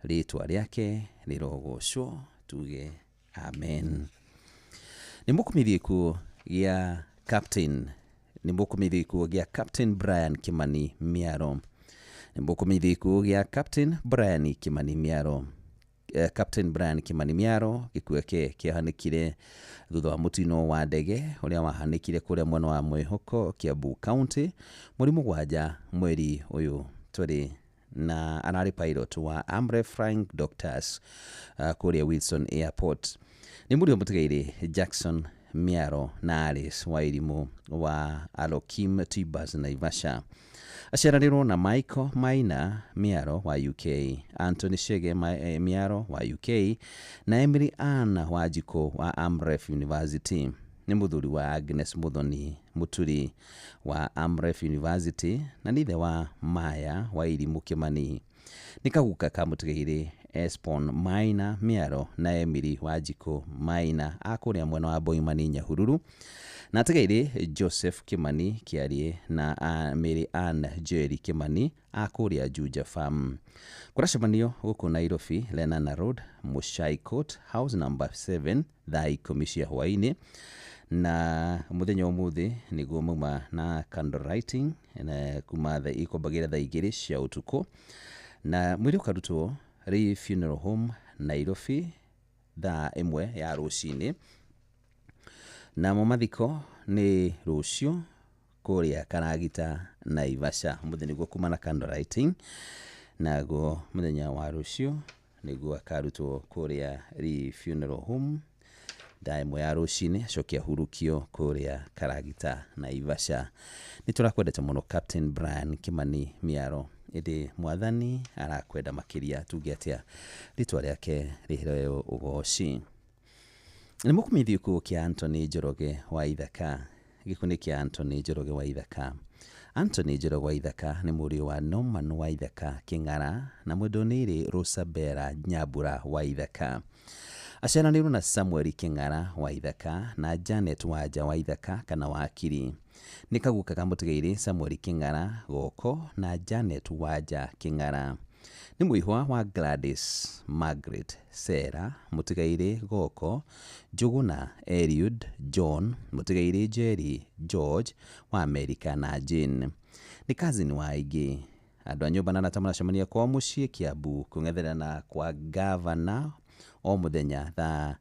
rĩtwa rĩake rĩrogocwo, tuge amen. Nĩ mũkũmithia gĩkuũ gĩa Captain, nĩ mũkũmithia gĩkuũ gĩa Captain Brian Kĩmani Mĩaro. Nĩ mũkũmithia gĩkuũ gĩa Captain Brian Kĩmani Mĩaro. Captain Brian Kĩmani Mĩaro, gĩkuũ gĩake kĩahanĩkire thutha wa mũtino wa ndege ũrĩa wahanĩkire kũrĩa mwena wa Mwĩhoko, Kiambu County, mweri 7 mweri ũyũ tũrĩ, na ararĩ pilot wa Amref Flying Doctors kũrĩa Wilson Airport. Nĩ mũriũ mũtigairĩ Jackson Mĩaro na Alice Wairimũ wa Alokim Tibas, Naivasha. Aciaranĩirwo na Michael Maina Mĩaro wa UK, Anthony Shege Mĩaro wa UK na Emily Ann Wanjikũ wa Amref University. Nĩ mũthuri wa Agnes Muthoni Mũturi wa Amref University na nĩ ithe wa Maya Wairimũ Kĩmani. Nĩ kaguka ka mũtigairĩ Espon Maina Mĩaro na Emily Wanjikũ Maina a kũrĩa mwena wa Boimani, Nyahururu, na atigairĩ Joseph Kĩmani Kĩarie na Mary Ann Jerry Kĩmani a kũrĩa Juja Farm. Kũracemanio gũkũ Nairobi, Lenana Road, Mushai Court, house number 7, thaa 10 cia hwaĩ-inĩ. Na mũthenya ũmũthĩ nĩguo mauma na candle lighting na kuma thaa ikwambagĩra thaa 2 cia ũtukũ, na mwĩrĩ ũkarutwo Ray Funeral Home, Nairobi, thaa 1 ya rũcinĩ. Namo mathiko nĩ rũciũ kũrĩa Karagita, Naivasha. Mũthenya nĩguo kuma na candle lighting, naguo mũthenya wa rũciũ nĩguo akarutwo kũrĩa Lee Funeral Home. Thaa 1 ya rũcinĩ acoke ahurũkio kũrĩa Karagita Naivasha. Nĩ tũrakwendete mũno Captain Brian Kimani Miaro, ĩndĩ mwathani arakwenda makĩria, tuge atĩa, rĩtwa rĩake rĩheo ũgoci. Nĩ mũkũmenyithio gĩkuũ kĩa Anthony Njoroge wa Ithaka. Gĩkuũ nĩ kĩa Anthony Njoroge wa Ithaka. Anthony Njoroge wa Ithaka nĩ mũriũ wa Norman wa Ithaka Kĩng'ara na mwendonĩirĩ Rosabella Nyambura wa Ithaka. Aciaranĩirwo na Samuel Kĩng'ara wa Ithaka na Janet Wanja wa Ithaka kana Wakiri. Nĩ kaguka ka mũtigairĩ Samuel Kĩng'ara Goko na Janet Wanja Kĩng'ara. Nĩ mũihwa wa Gladys Margaret Sarah mũtigairĩ Goko, Njũgũna Eliud John mũtigairĩ Jerry George wa Amerika na Jane. Nĩ cousin wa aingĩ. Andũ a nyũmba na arata maracemania kwao mũciĩ Kiambu kũng'ethanĩra kwa gavana o mũthenya thaa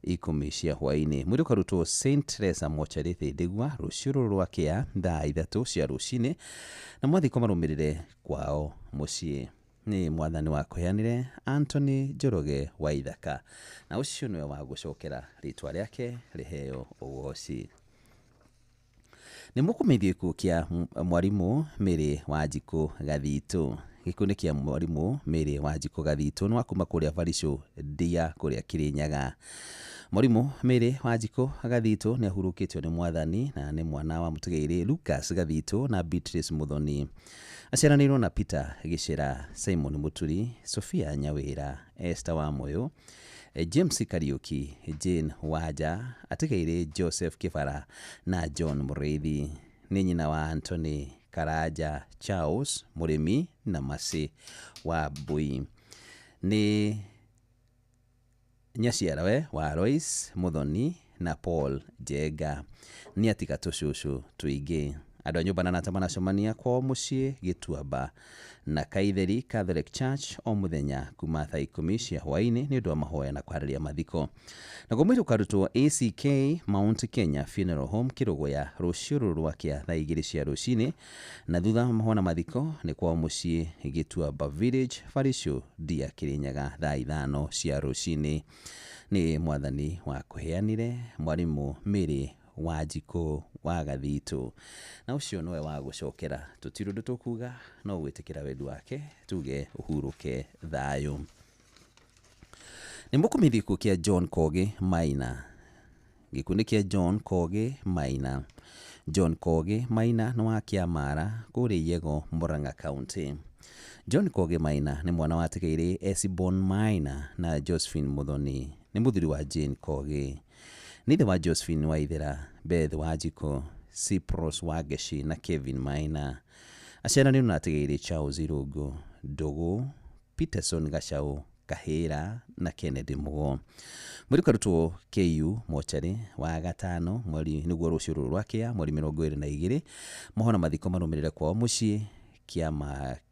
10 cia hwaĩ-inĩ. Mwĩrĩ ũkarutwo St Teresa Mochari Thindigua rũciũ rũrũ rwa kĩa thaa 3 cia rũcinĩ na mwathiko marũmĩrĩre kwao mũciĩ. Nĩ mwathani wa kũheanire Anthony Njoroge wa Ithaka, na ũcio nĩwe wa gũcokera rĩtwa rĩake rĩheo ũgoci. Nĩ mũkũmenyithio gĩkuũ kĩa mwarimũ Mary Wanjikũ Gathitũ. Gĩkuũ nĩ kĩa mwarimũ Mary Wanjikũ Gathitũ, nĩ wa kuma kũrĩa Barisũ Ndia kũrĩa Kĩrĩnyaga. Mwarimũ Mary Wanjikũ Gathitũ nĩ ahurũkĩtio nĩ mwathani na nĩ mwana wa mũtigairĩ Lucas Gathitũ na Beatrice Muthoni. Aciaranĩirwo na Peter Gĩcera, Simon Mũturi, Sophia Nyawĩra, Esther Wamuyu, James Kariuki, Jane Wanja, atigairĩ Joseph Kĩbara na John Mũrĩithi. Nĩ nyina wa Anthony Karanja Charles Mũrĩmi na Mercy wa Mbui. Nĩ nyaciarawe wa Lois Muthoni na Paul Njenga. Nĩ atiga tũcũcũ tũingĩ. Andũ a nyũmba na arata maracemania kwao mũciĩ Gĩtuamba na Kaitheri Catholic Church o mũthenya kuma thaa 10 cia hwaĩ-inĩ nĩ ũndũ wa mahoya na kwarĩrĩria mathiko. Naguo mwĩrĩ ũkarutwo ACK Mount Kenya Funeral Home Kĩrũgũya rũciũ rũrũ rwa kĩa thaa 2 cia rũcinĩ, na thutha wa mahoya na mathiko nĩ kwao mũciĩ Gĩtuamba Village Barisũ Ndia Kĩrĩnyaga thaa 5 cia rũcinĩ. Nĩ mwathani wa kũheanire mwarimũ Mary Wanjikũ wa Gathitũ, na ũcio nĩwe wa gũcokera. Tũtirĩ ũndũ tũkuga no gwĩtĩkĩra wendi wake, tuge ũhurũke thayũ. Nĩ mũkũmenyithio gĩkuũ kĩa John Kogi Maina. Gĩkuũ nĩ kĩa John Kogi Maina. John Kogi Maina nĩ wa Kĩamara kũrĩa Yego, Murang'a County. John Kogi Maina nĩ mwana wa atigairĩ Esibon Maina na Josephine Muthoni. Nĩ mũthuri wa Jane Kogi. Nĩ ithe wa Josephine Waithera, Beth Wanjikũ, Cyprus Wangeci na Kevin Maina. Aciaranĩirwo na atigairĩ Charles Irũngũ, Ndũgũ, Peterson Gacau Kahĩra na Kennedy Mugo. Mwĩrĩ ũkarutwo KU Mochari wa gatano mweri nĩguo rũciũ rũrũ rwa kĩa mweri 22. Mahoya na mathiko marũmĩrĩre kwao mũciĩ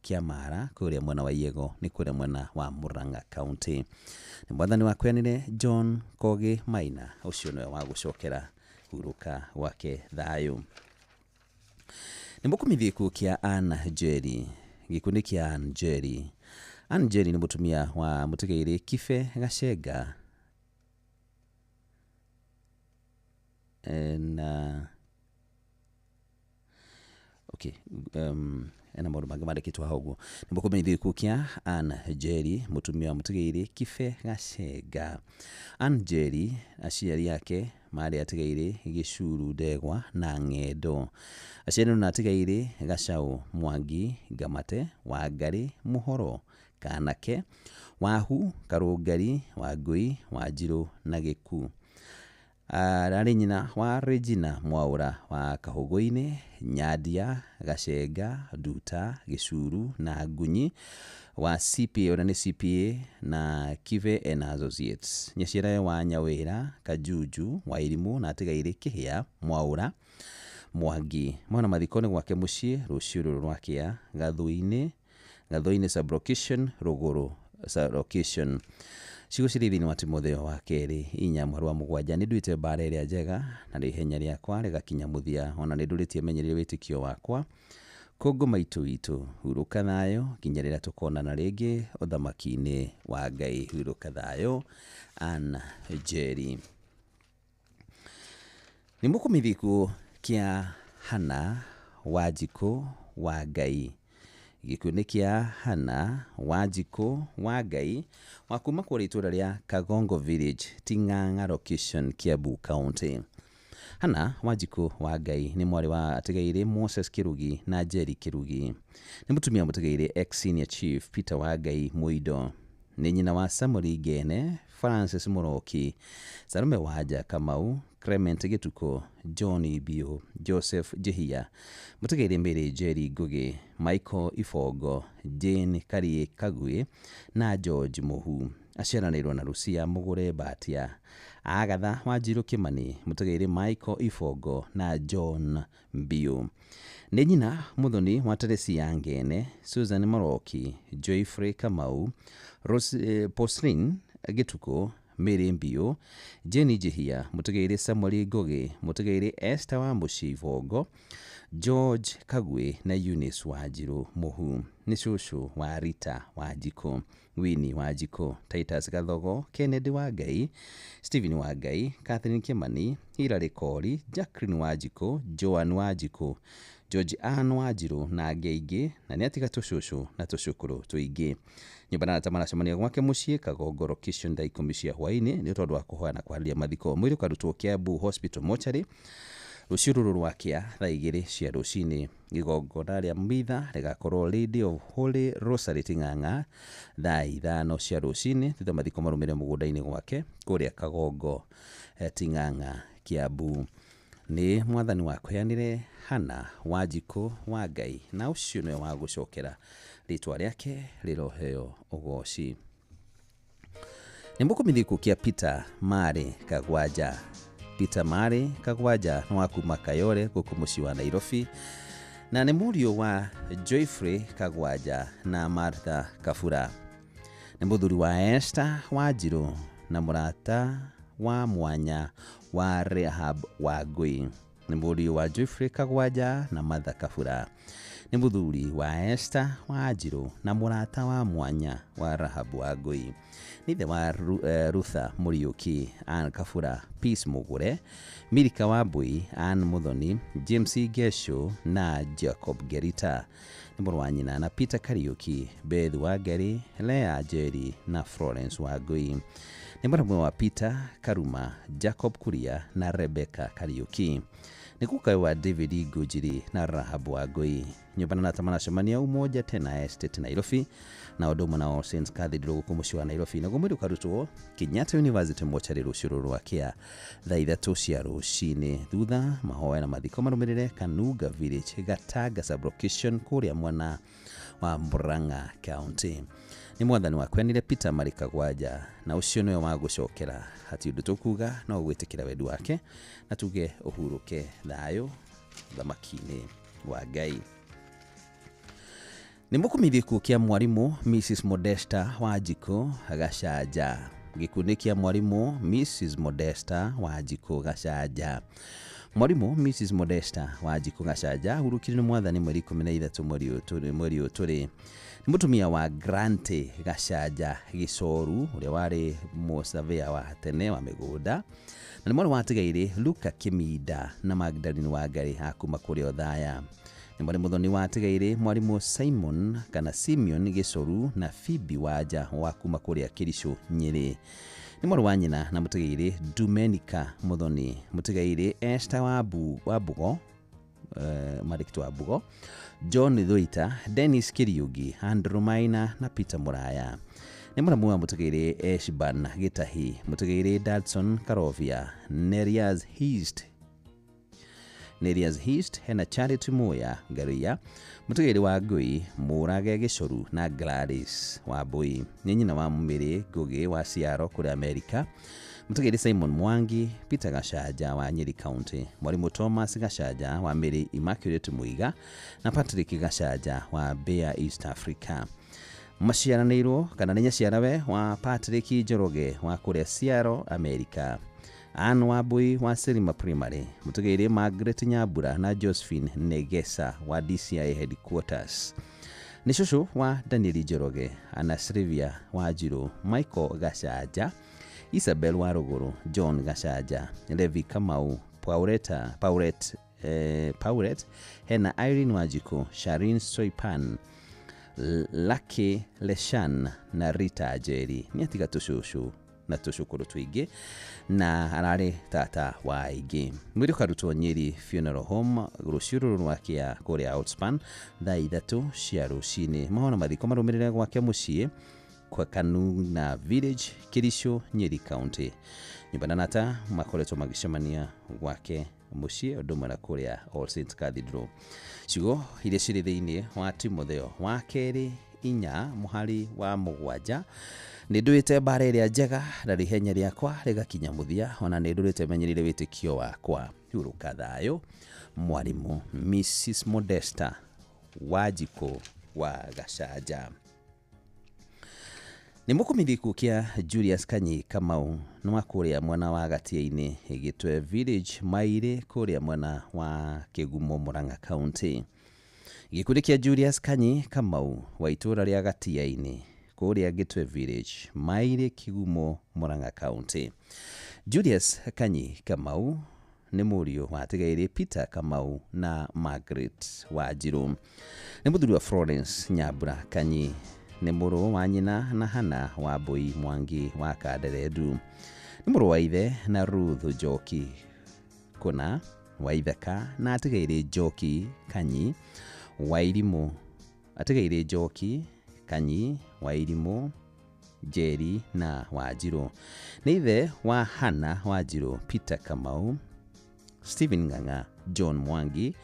Kĩamara kũrĩa mwena wa Yego nĩ kũrĩa mwena wa Murang'a County. Nĩ mwathani wa kũheanire John Kogi Maina, ũcio nĩwe wa gũcokera hurũka gwake thayũ. Nĩ mũkũmenyithio gĩkuũ kĩa Ann Njeri. Gĩkuũ nĩ kĩa Ann Njeri. Ann Njeri nĩ mũtumia wa mũtigairĩ Kibe Gacenga na okay, ena maũndũ mangĩ mandĩkĩtwo hau ũguo. Nĩ mũkũmenyithio gĩkuũ kĩa Ann Njeri, mũtumia wa mũtigairĩ Kibe Gacenga. Ann Njeri aciari ake marĩ atigairĩ Gĩcuru Ndegwa na Ng'endo. Aciaranĩirwo na atigairĩ Gacau Mwangi Ngamate, Wangarĩ Mũhoro Kanake, Wahu Karũngari, Wangũi Wanjirũ na Gĩku. Ararĩ nyina wa Regina Mwaũra wa Kahũgũ-inĩ, Nyandia Gacenga, Nduta Gĩcuru na Ngunyi wa CPA, ũrĩa nĩ CPA na Kibe and Associates. Nyaciarawe wa Nyawĩra Kajunju wa Irimũ na atigairĩ Kĩhĩa Mwaũra Mwangi. Mwana mathiko nĩ gwake mũciĩ rũciũ rũrũ rwa kĩa Gathũinĩ sublocation Rũgũrũ sublocation. Ciugo cirĩ thĩinĩ wa Timotheo wa kerĩ 4 mweri wa 7. Nĩ nduĩte mbara ĩrĩa njega na rĩu ihenya rĩakwa rĩgakinya mũthia, ona nĩ ndũrĩtie menyerere wĩtĩkio wakwa. Kũngũ maitũ witũ, hurũka thayũ nginya rĩrĩa tũkonana rĩngĩ ũthamaki-inĩ wa Ngai. Hurũka thayũ, Ann Njeri. Nĩ mũkũmithia kĩa Hana Wanjikũ wa Ngai. Gĩkuũ nĩ kĩa Hana Wanjikũ wa Ngai wa kuma kũrĩa itũũra rĩa Kagongo Village, Ting'ang'a Location, Kiambu County. Hana Wanjikũ wa Ngai nĩ mwarĩ wa atigairĩ Moses Kĩrugi na Jerry Kĩrugi. Nĩ mũtumia mũtigairĩ ex senior chief Peter wa Ngai Mũindo. Nĩ nyina wa Samuel Ngene, Francis Mũroki, Salome Wanja Kamau, Clement Gĩtukũ, John Biũ, Joseph Njihia, mũtigairĩ Mary Njeri Ngũgĩ, Michael Ibongo, Jane Kariĩ Kagwĩ na George Mũhu. Aciaranĩirwo na Lucia Mũgũre Mbatia, Agatha Wanjirũ Kĩmani, mũtigairĩ Michael Ibongo na John Mbiũ. Nĩ nyina mũthoni wa Teresia Ngene, Susan Mũroki, Joyfrey Kamau, Poslin Gĩtukũ, Mary Mbiũ, Jane Njihia, mũtigairĩ Samuel Ngũgĩ, mũtigairĩ Esther wa Mũciĩ Ibongo, George Kagwĩ na Eunice Wanjirũ Mũhu. Nĩ cũcũ wa Rita Wanjikũ, Winnie Wanjikũ, Titus Gathogo, Kennedy Wangai, Stephen Wangai, Catherine Kimani, Hilary Kori, Jacqueline Wanjikũ, Joan Wanjikũ, George Ann Wanjirũ na angĩ aingĩ, na nĩ atiga tũcũcũ na tũcũkũrũ tũingĩ. Nyũmba na arata maracemania gwake mũciĩ Kagongo Location thaa 10 cia hwaĩ-inĩ nĩ tondũ wa kũhoya na kwarĩria mathiko. Mwĩrĩ ũkarutwo Kiambu Hospital Mortuary rũciũ rũrũ rwa kĩa thaa 2 cia rũcinĩ. Igongona rĩa mitha rĩgakorwo Lady of Holy Rosary Ting'ang'a thaa 5 cia rũcinĩ, thutha mathiko marũmĩrĩre mũgũnda-inĩ gwake kũrĩa Kagongo Ting'ang'a Kiambu. Nĩ mwathani wakũheanire Hana Wanjikũ wa Ngai, na ũcio nĩwe wa gũcokera rĩtwa rĩake rĩroheo ũgoci. Nĩ mũkũmithia kĩa Peter Marĩ Kagwanja. Peter Marĩ Kagwanja nĩ wa kuma Kayore gũkũ mũciĩ wa Nairobi, na nĩ mũriũ wa Joyfrey Kagwanja na Martha Kabura. Nĩ mũthuri wa Esther Wanjirũ na mũrata wa mwanya wa Rehab Wangui. Nĩ mũriũ wa Joyfrey Kagwanja na Martha Kabura. Nĩ mũthuri wa Esther Wanjirũ na mũrata wa mwanya wa Rahab Wangui. Nĩ ithe wa Rutha Mũriũki, Ann Kabura, Peace Mũgũre, Milika Wambui, Ann Muthoni, James Gesho na Jacob Gerita. Nĩ mũrũ wa nyina na Peter Kariũki, Beth Wangari, Lea Njeri na Florence Wangui. Nĩ mũramwe wa Peter Karuma, Jacob Kuria na Rebecca Kariũki. Nĩ gukawe wa David Ngũnjiri na Rahab Wangui. Nyũmba na arata maracemania Umoja Tena Estate Nairobi, na ũndũ ũmwe na All Saints Cathedral gũkũ mũciĩ wa Nairobi. Naguo mwĩrĩ ũkarutwo Kenyatta University Mortuary rũciũ rũrũ rwa kĩa thaa 3 cia rũcinĩ. Thutha mahoya na mathiko marũmĩrĩre Kanunga Village, Gatanga Sub-Location kũrĩa mwena wa Murang'a County. Nĩ mwathani wakwenire Peter Marĩ Kagwanja, na ũcio nĩwe wa gũcokera. Hati ũndũ tũkuga no gwĩtĩkĩra wendi wake na tuge ũhurũke thayũ thamaki-inĩ wa Ngai. Nĩ mũkũmithia gĩkuũ kĩa mwarimũ Mrs Modesta Wanjikũ Gacanja. Gĩkuũ nĩ kĩa mwarimũ Mrs Modesta Wanjikũ Gacanja. Mwarimũ Mrs Modesta Wanjikũ Gacanja ahurũkire nĩ mwathani mweri 13 mweri ũyũ tũrĩ. Nĩ mũtumia wa Grante Gacanja Gĩcoru ũrĩa warĩ mũsavĩa wa tene wa mĩgũnda, na nĩ mwarĩ wa atigairĩ Luka Kĩminda na Magdalene Wangari a kuma kũrĩa Othaya. Nĩ mwarĩ mũthoni wa atigairĩ mwarimũ Simon kana Simeon Gĩcoru na Phoebe Wanja wa kuma kũrĩa Kĩricũ Nyĩrĩ. Nĩ mwarĩ wa nyina na mũtigairĩ Dumenica Mũthoni, mũtigairĩ Esther wa Mbugo, Marĩkĩtũ wa Mbugo, John Thuita, Dennis Kĩriũngi, Andrew Maina na Peter Mũraya. Nĩ mũramu wa mũtigairĩ Eshban Gĩtahi, mũtigairĩ Dadson Karovia, Nerias Hist hena Charity Muya Ngaruiya, mũtigairĩ wa Ngui Mũrage Gĩcoru na Gladys Wambui. Nĩ nyina wa Mĩrĩ Ngũgĩ wa Ciaro kũrĩa Amerika, mũtigairĩ Simon Mwangi, Peter Gacanja wa Nyeri County, mwarimũ Thomas Gacanja wa Mĩrĩ Immaculate Muiga na Patrick Gacanja wa Bear East Africa. Maciaranĩirwo kana nĩ nyaciarawe wa Patrick Njoroge wa kũrĩa Ciaro Amerika, Ann Wambui wa Selima Primary, mũtigairĩ Margaret Nyambura na Josephine Negesa wa DCI Headquarters. Nĩ cũcũ wa Daniel Njoroge, Anna Sylvia Wanjirũ, Michael Gacanja, Isabel wa Rũgũrũ, John Gacanja, Levi Kamau, Pauleta Paulet Paulet, hena Irene Wanjiku, Sharin Soipan, Lucky Leshan na Rita Njeri. Nĩ atiga tũcũcũ na tũcũkũrũ tũingĩ na ararĩ tata wa aingĩ. Mwĩrĩ ũkarutwo Nyeri Funeral Home rũciũ rũrũ rwa kĩa kũrĩa Outspan thaa 3 cia rũcinĩ. Mahona mathiko marũmĩrĩre gwake mũciĩ kwa Kanuna Village, Kericho, Nyeri County. Nyũmba na nata makoretwo magĩcemania gwake mũciĩ ũndũ ũmwe na kũrĩa All Saints Cathedral. Ciugo iria cirĩ thĩinĩ wa Timotheo wa kerĩ 4 mũhari wa 7: nĩ ndũĩte mbara ĩrĩa njega na ihenya rĩakwa rĩgakinya mũthia, ona nĩ ndũrĩte menyereire wĩtĩkio wakwa. Hurũka thayũ, mwarimũ Mrs Modesta Wanjikũ wa Gacanja. Nĩ mũkũmithia gĩkuũ kĩa Julius Kanyi Kamau nĩ wa kũrĩa mwena wa Gatia-inĩ Gĩtwe Village Mairĩ kũrĩa mwena wa Kĩgumo Murang'a County. Gĩkundi kĩa Julius Kanyi Kamau wa itũũra rĩa Gatia-inĩ kũrĩa Gĩtwe Village Mairĩ Kĩgumo Murang'a County. Julius Kanyi Kamau nĩ mũriũ wa Atigaire Peter Kamau na Margaret Wanjirũ. Nĩ mũthuri wa Florence Nyambura Kanyi. Nĩ mũrũ wa nyina na Hana wa Mbui Mwangi wa Kanderendu. Nĩ mũrũ wa ithe na Ruth Njoki Kũna wa Ithaka na Atigaire Njoki Kanyi wa Irimũ. Atigaire Njoki Kanyi wa Irimũ Njeri na Wanjirũ. Nĩ ithe wa Hana Wanjirũ, Peter Kamau, Stephen Ng'ang'a, John Mwangi,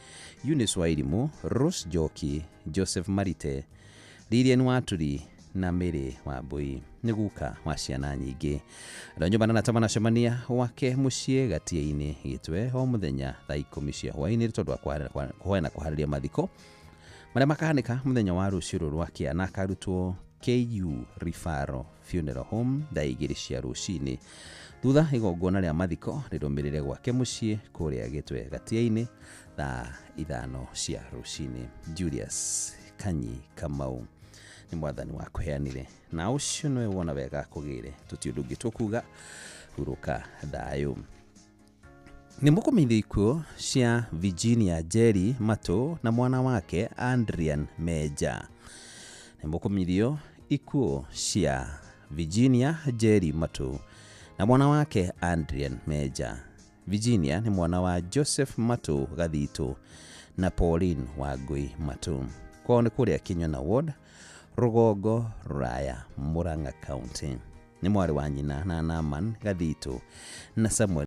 Eunice Wairimũ, Rose Njoki, Joseph Marite, Lilian Waturi na Mary Wambui. Nĩ guka wa ciana nyingĩ. Andũ a nyũmba na nata manacemania gwake mũciĩ Gatia-inĩ Gĩtwe o mũthenya thaa 10 cia hwaĩ-inĩ tondũ wa kũhoya na kũharĩria mathiko marĩa makahanĩka mũthenya wa rũciũ rũrũ rwa kĩa, na akarutwo KU Referral Funeral Home thaa 2 cia rũcinĩ. Thutha igongona rĩa mathiko rĩrũmĩrĩre gwake mũciĩ kũrĩa Gĩtwe Gatia-inĩ thaa 5 cia rũcinĩ. Julius Kanyi Kamau nĩ mwathani wa kũheanire na ũcio nĩwe wona wega akũgĩre, tũti ũndũ ũngĩ tũkuga, hurũka thayũ. Nĩ mũkũmenyithia ikuũ cia Virginia Njeri Matũ na mwana wake Adrian Meja. Nĩ mũkũmenyithio ikuũ cia Virginia Njeri Matũ na mwana wake Adrian Meja. Virginia nĩ mwana wa Joseph Matũ Gathitũ na Pauline Wangui Matũ. Kwao nĩ kũrĩa Kinyona Ward, Rũgongo Rũraya, Murang'a County. Nĩ mwarĩ wa nyina na Naman Gathitũ na Samuel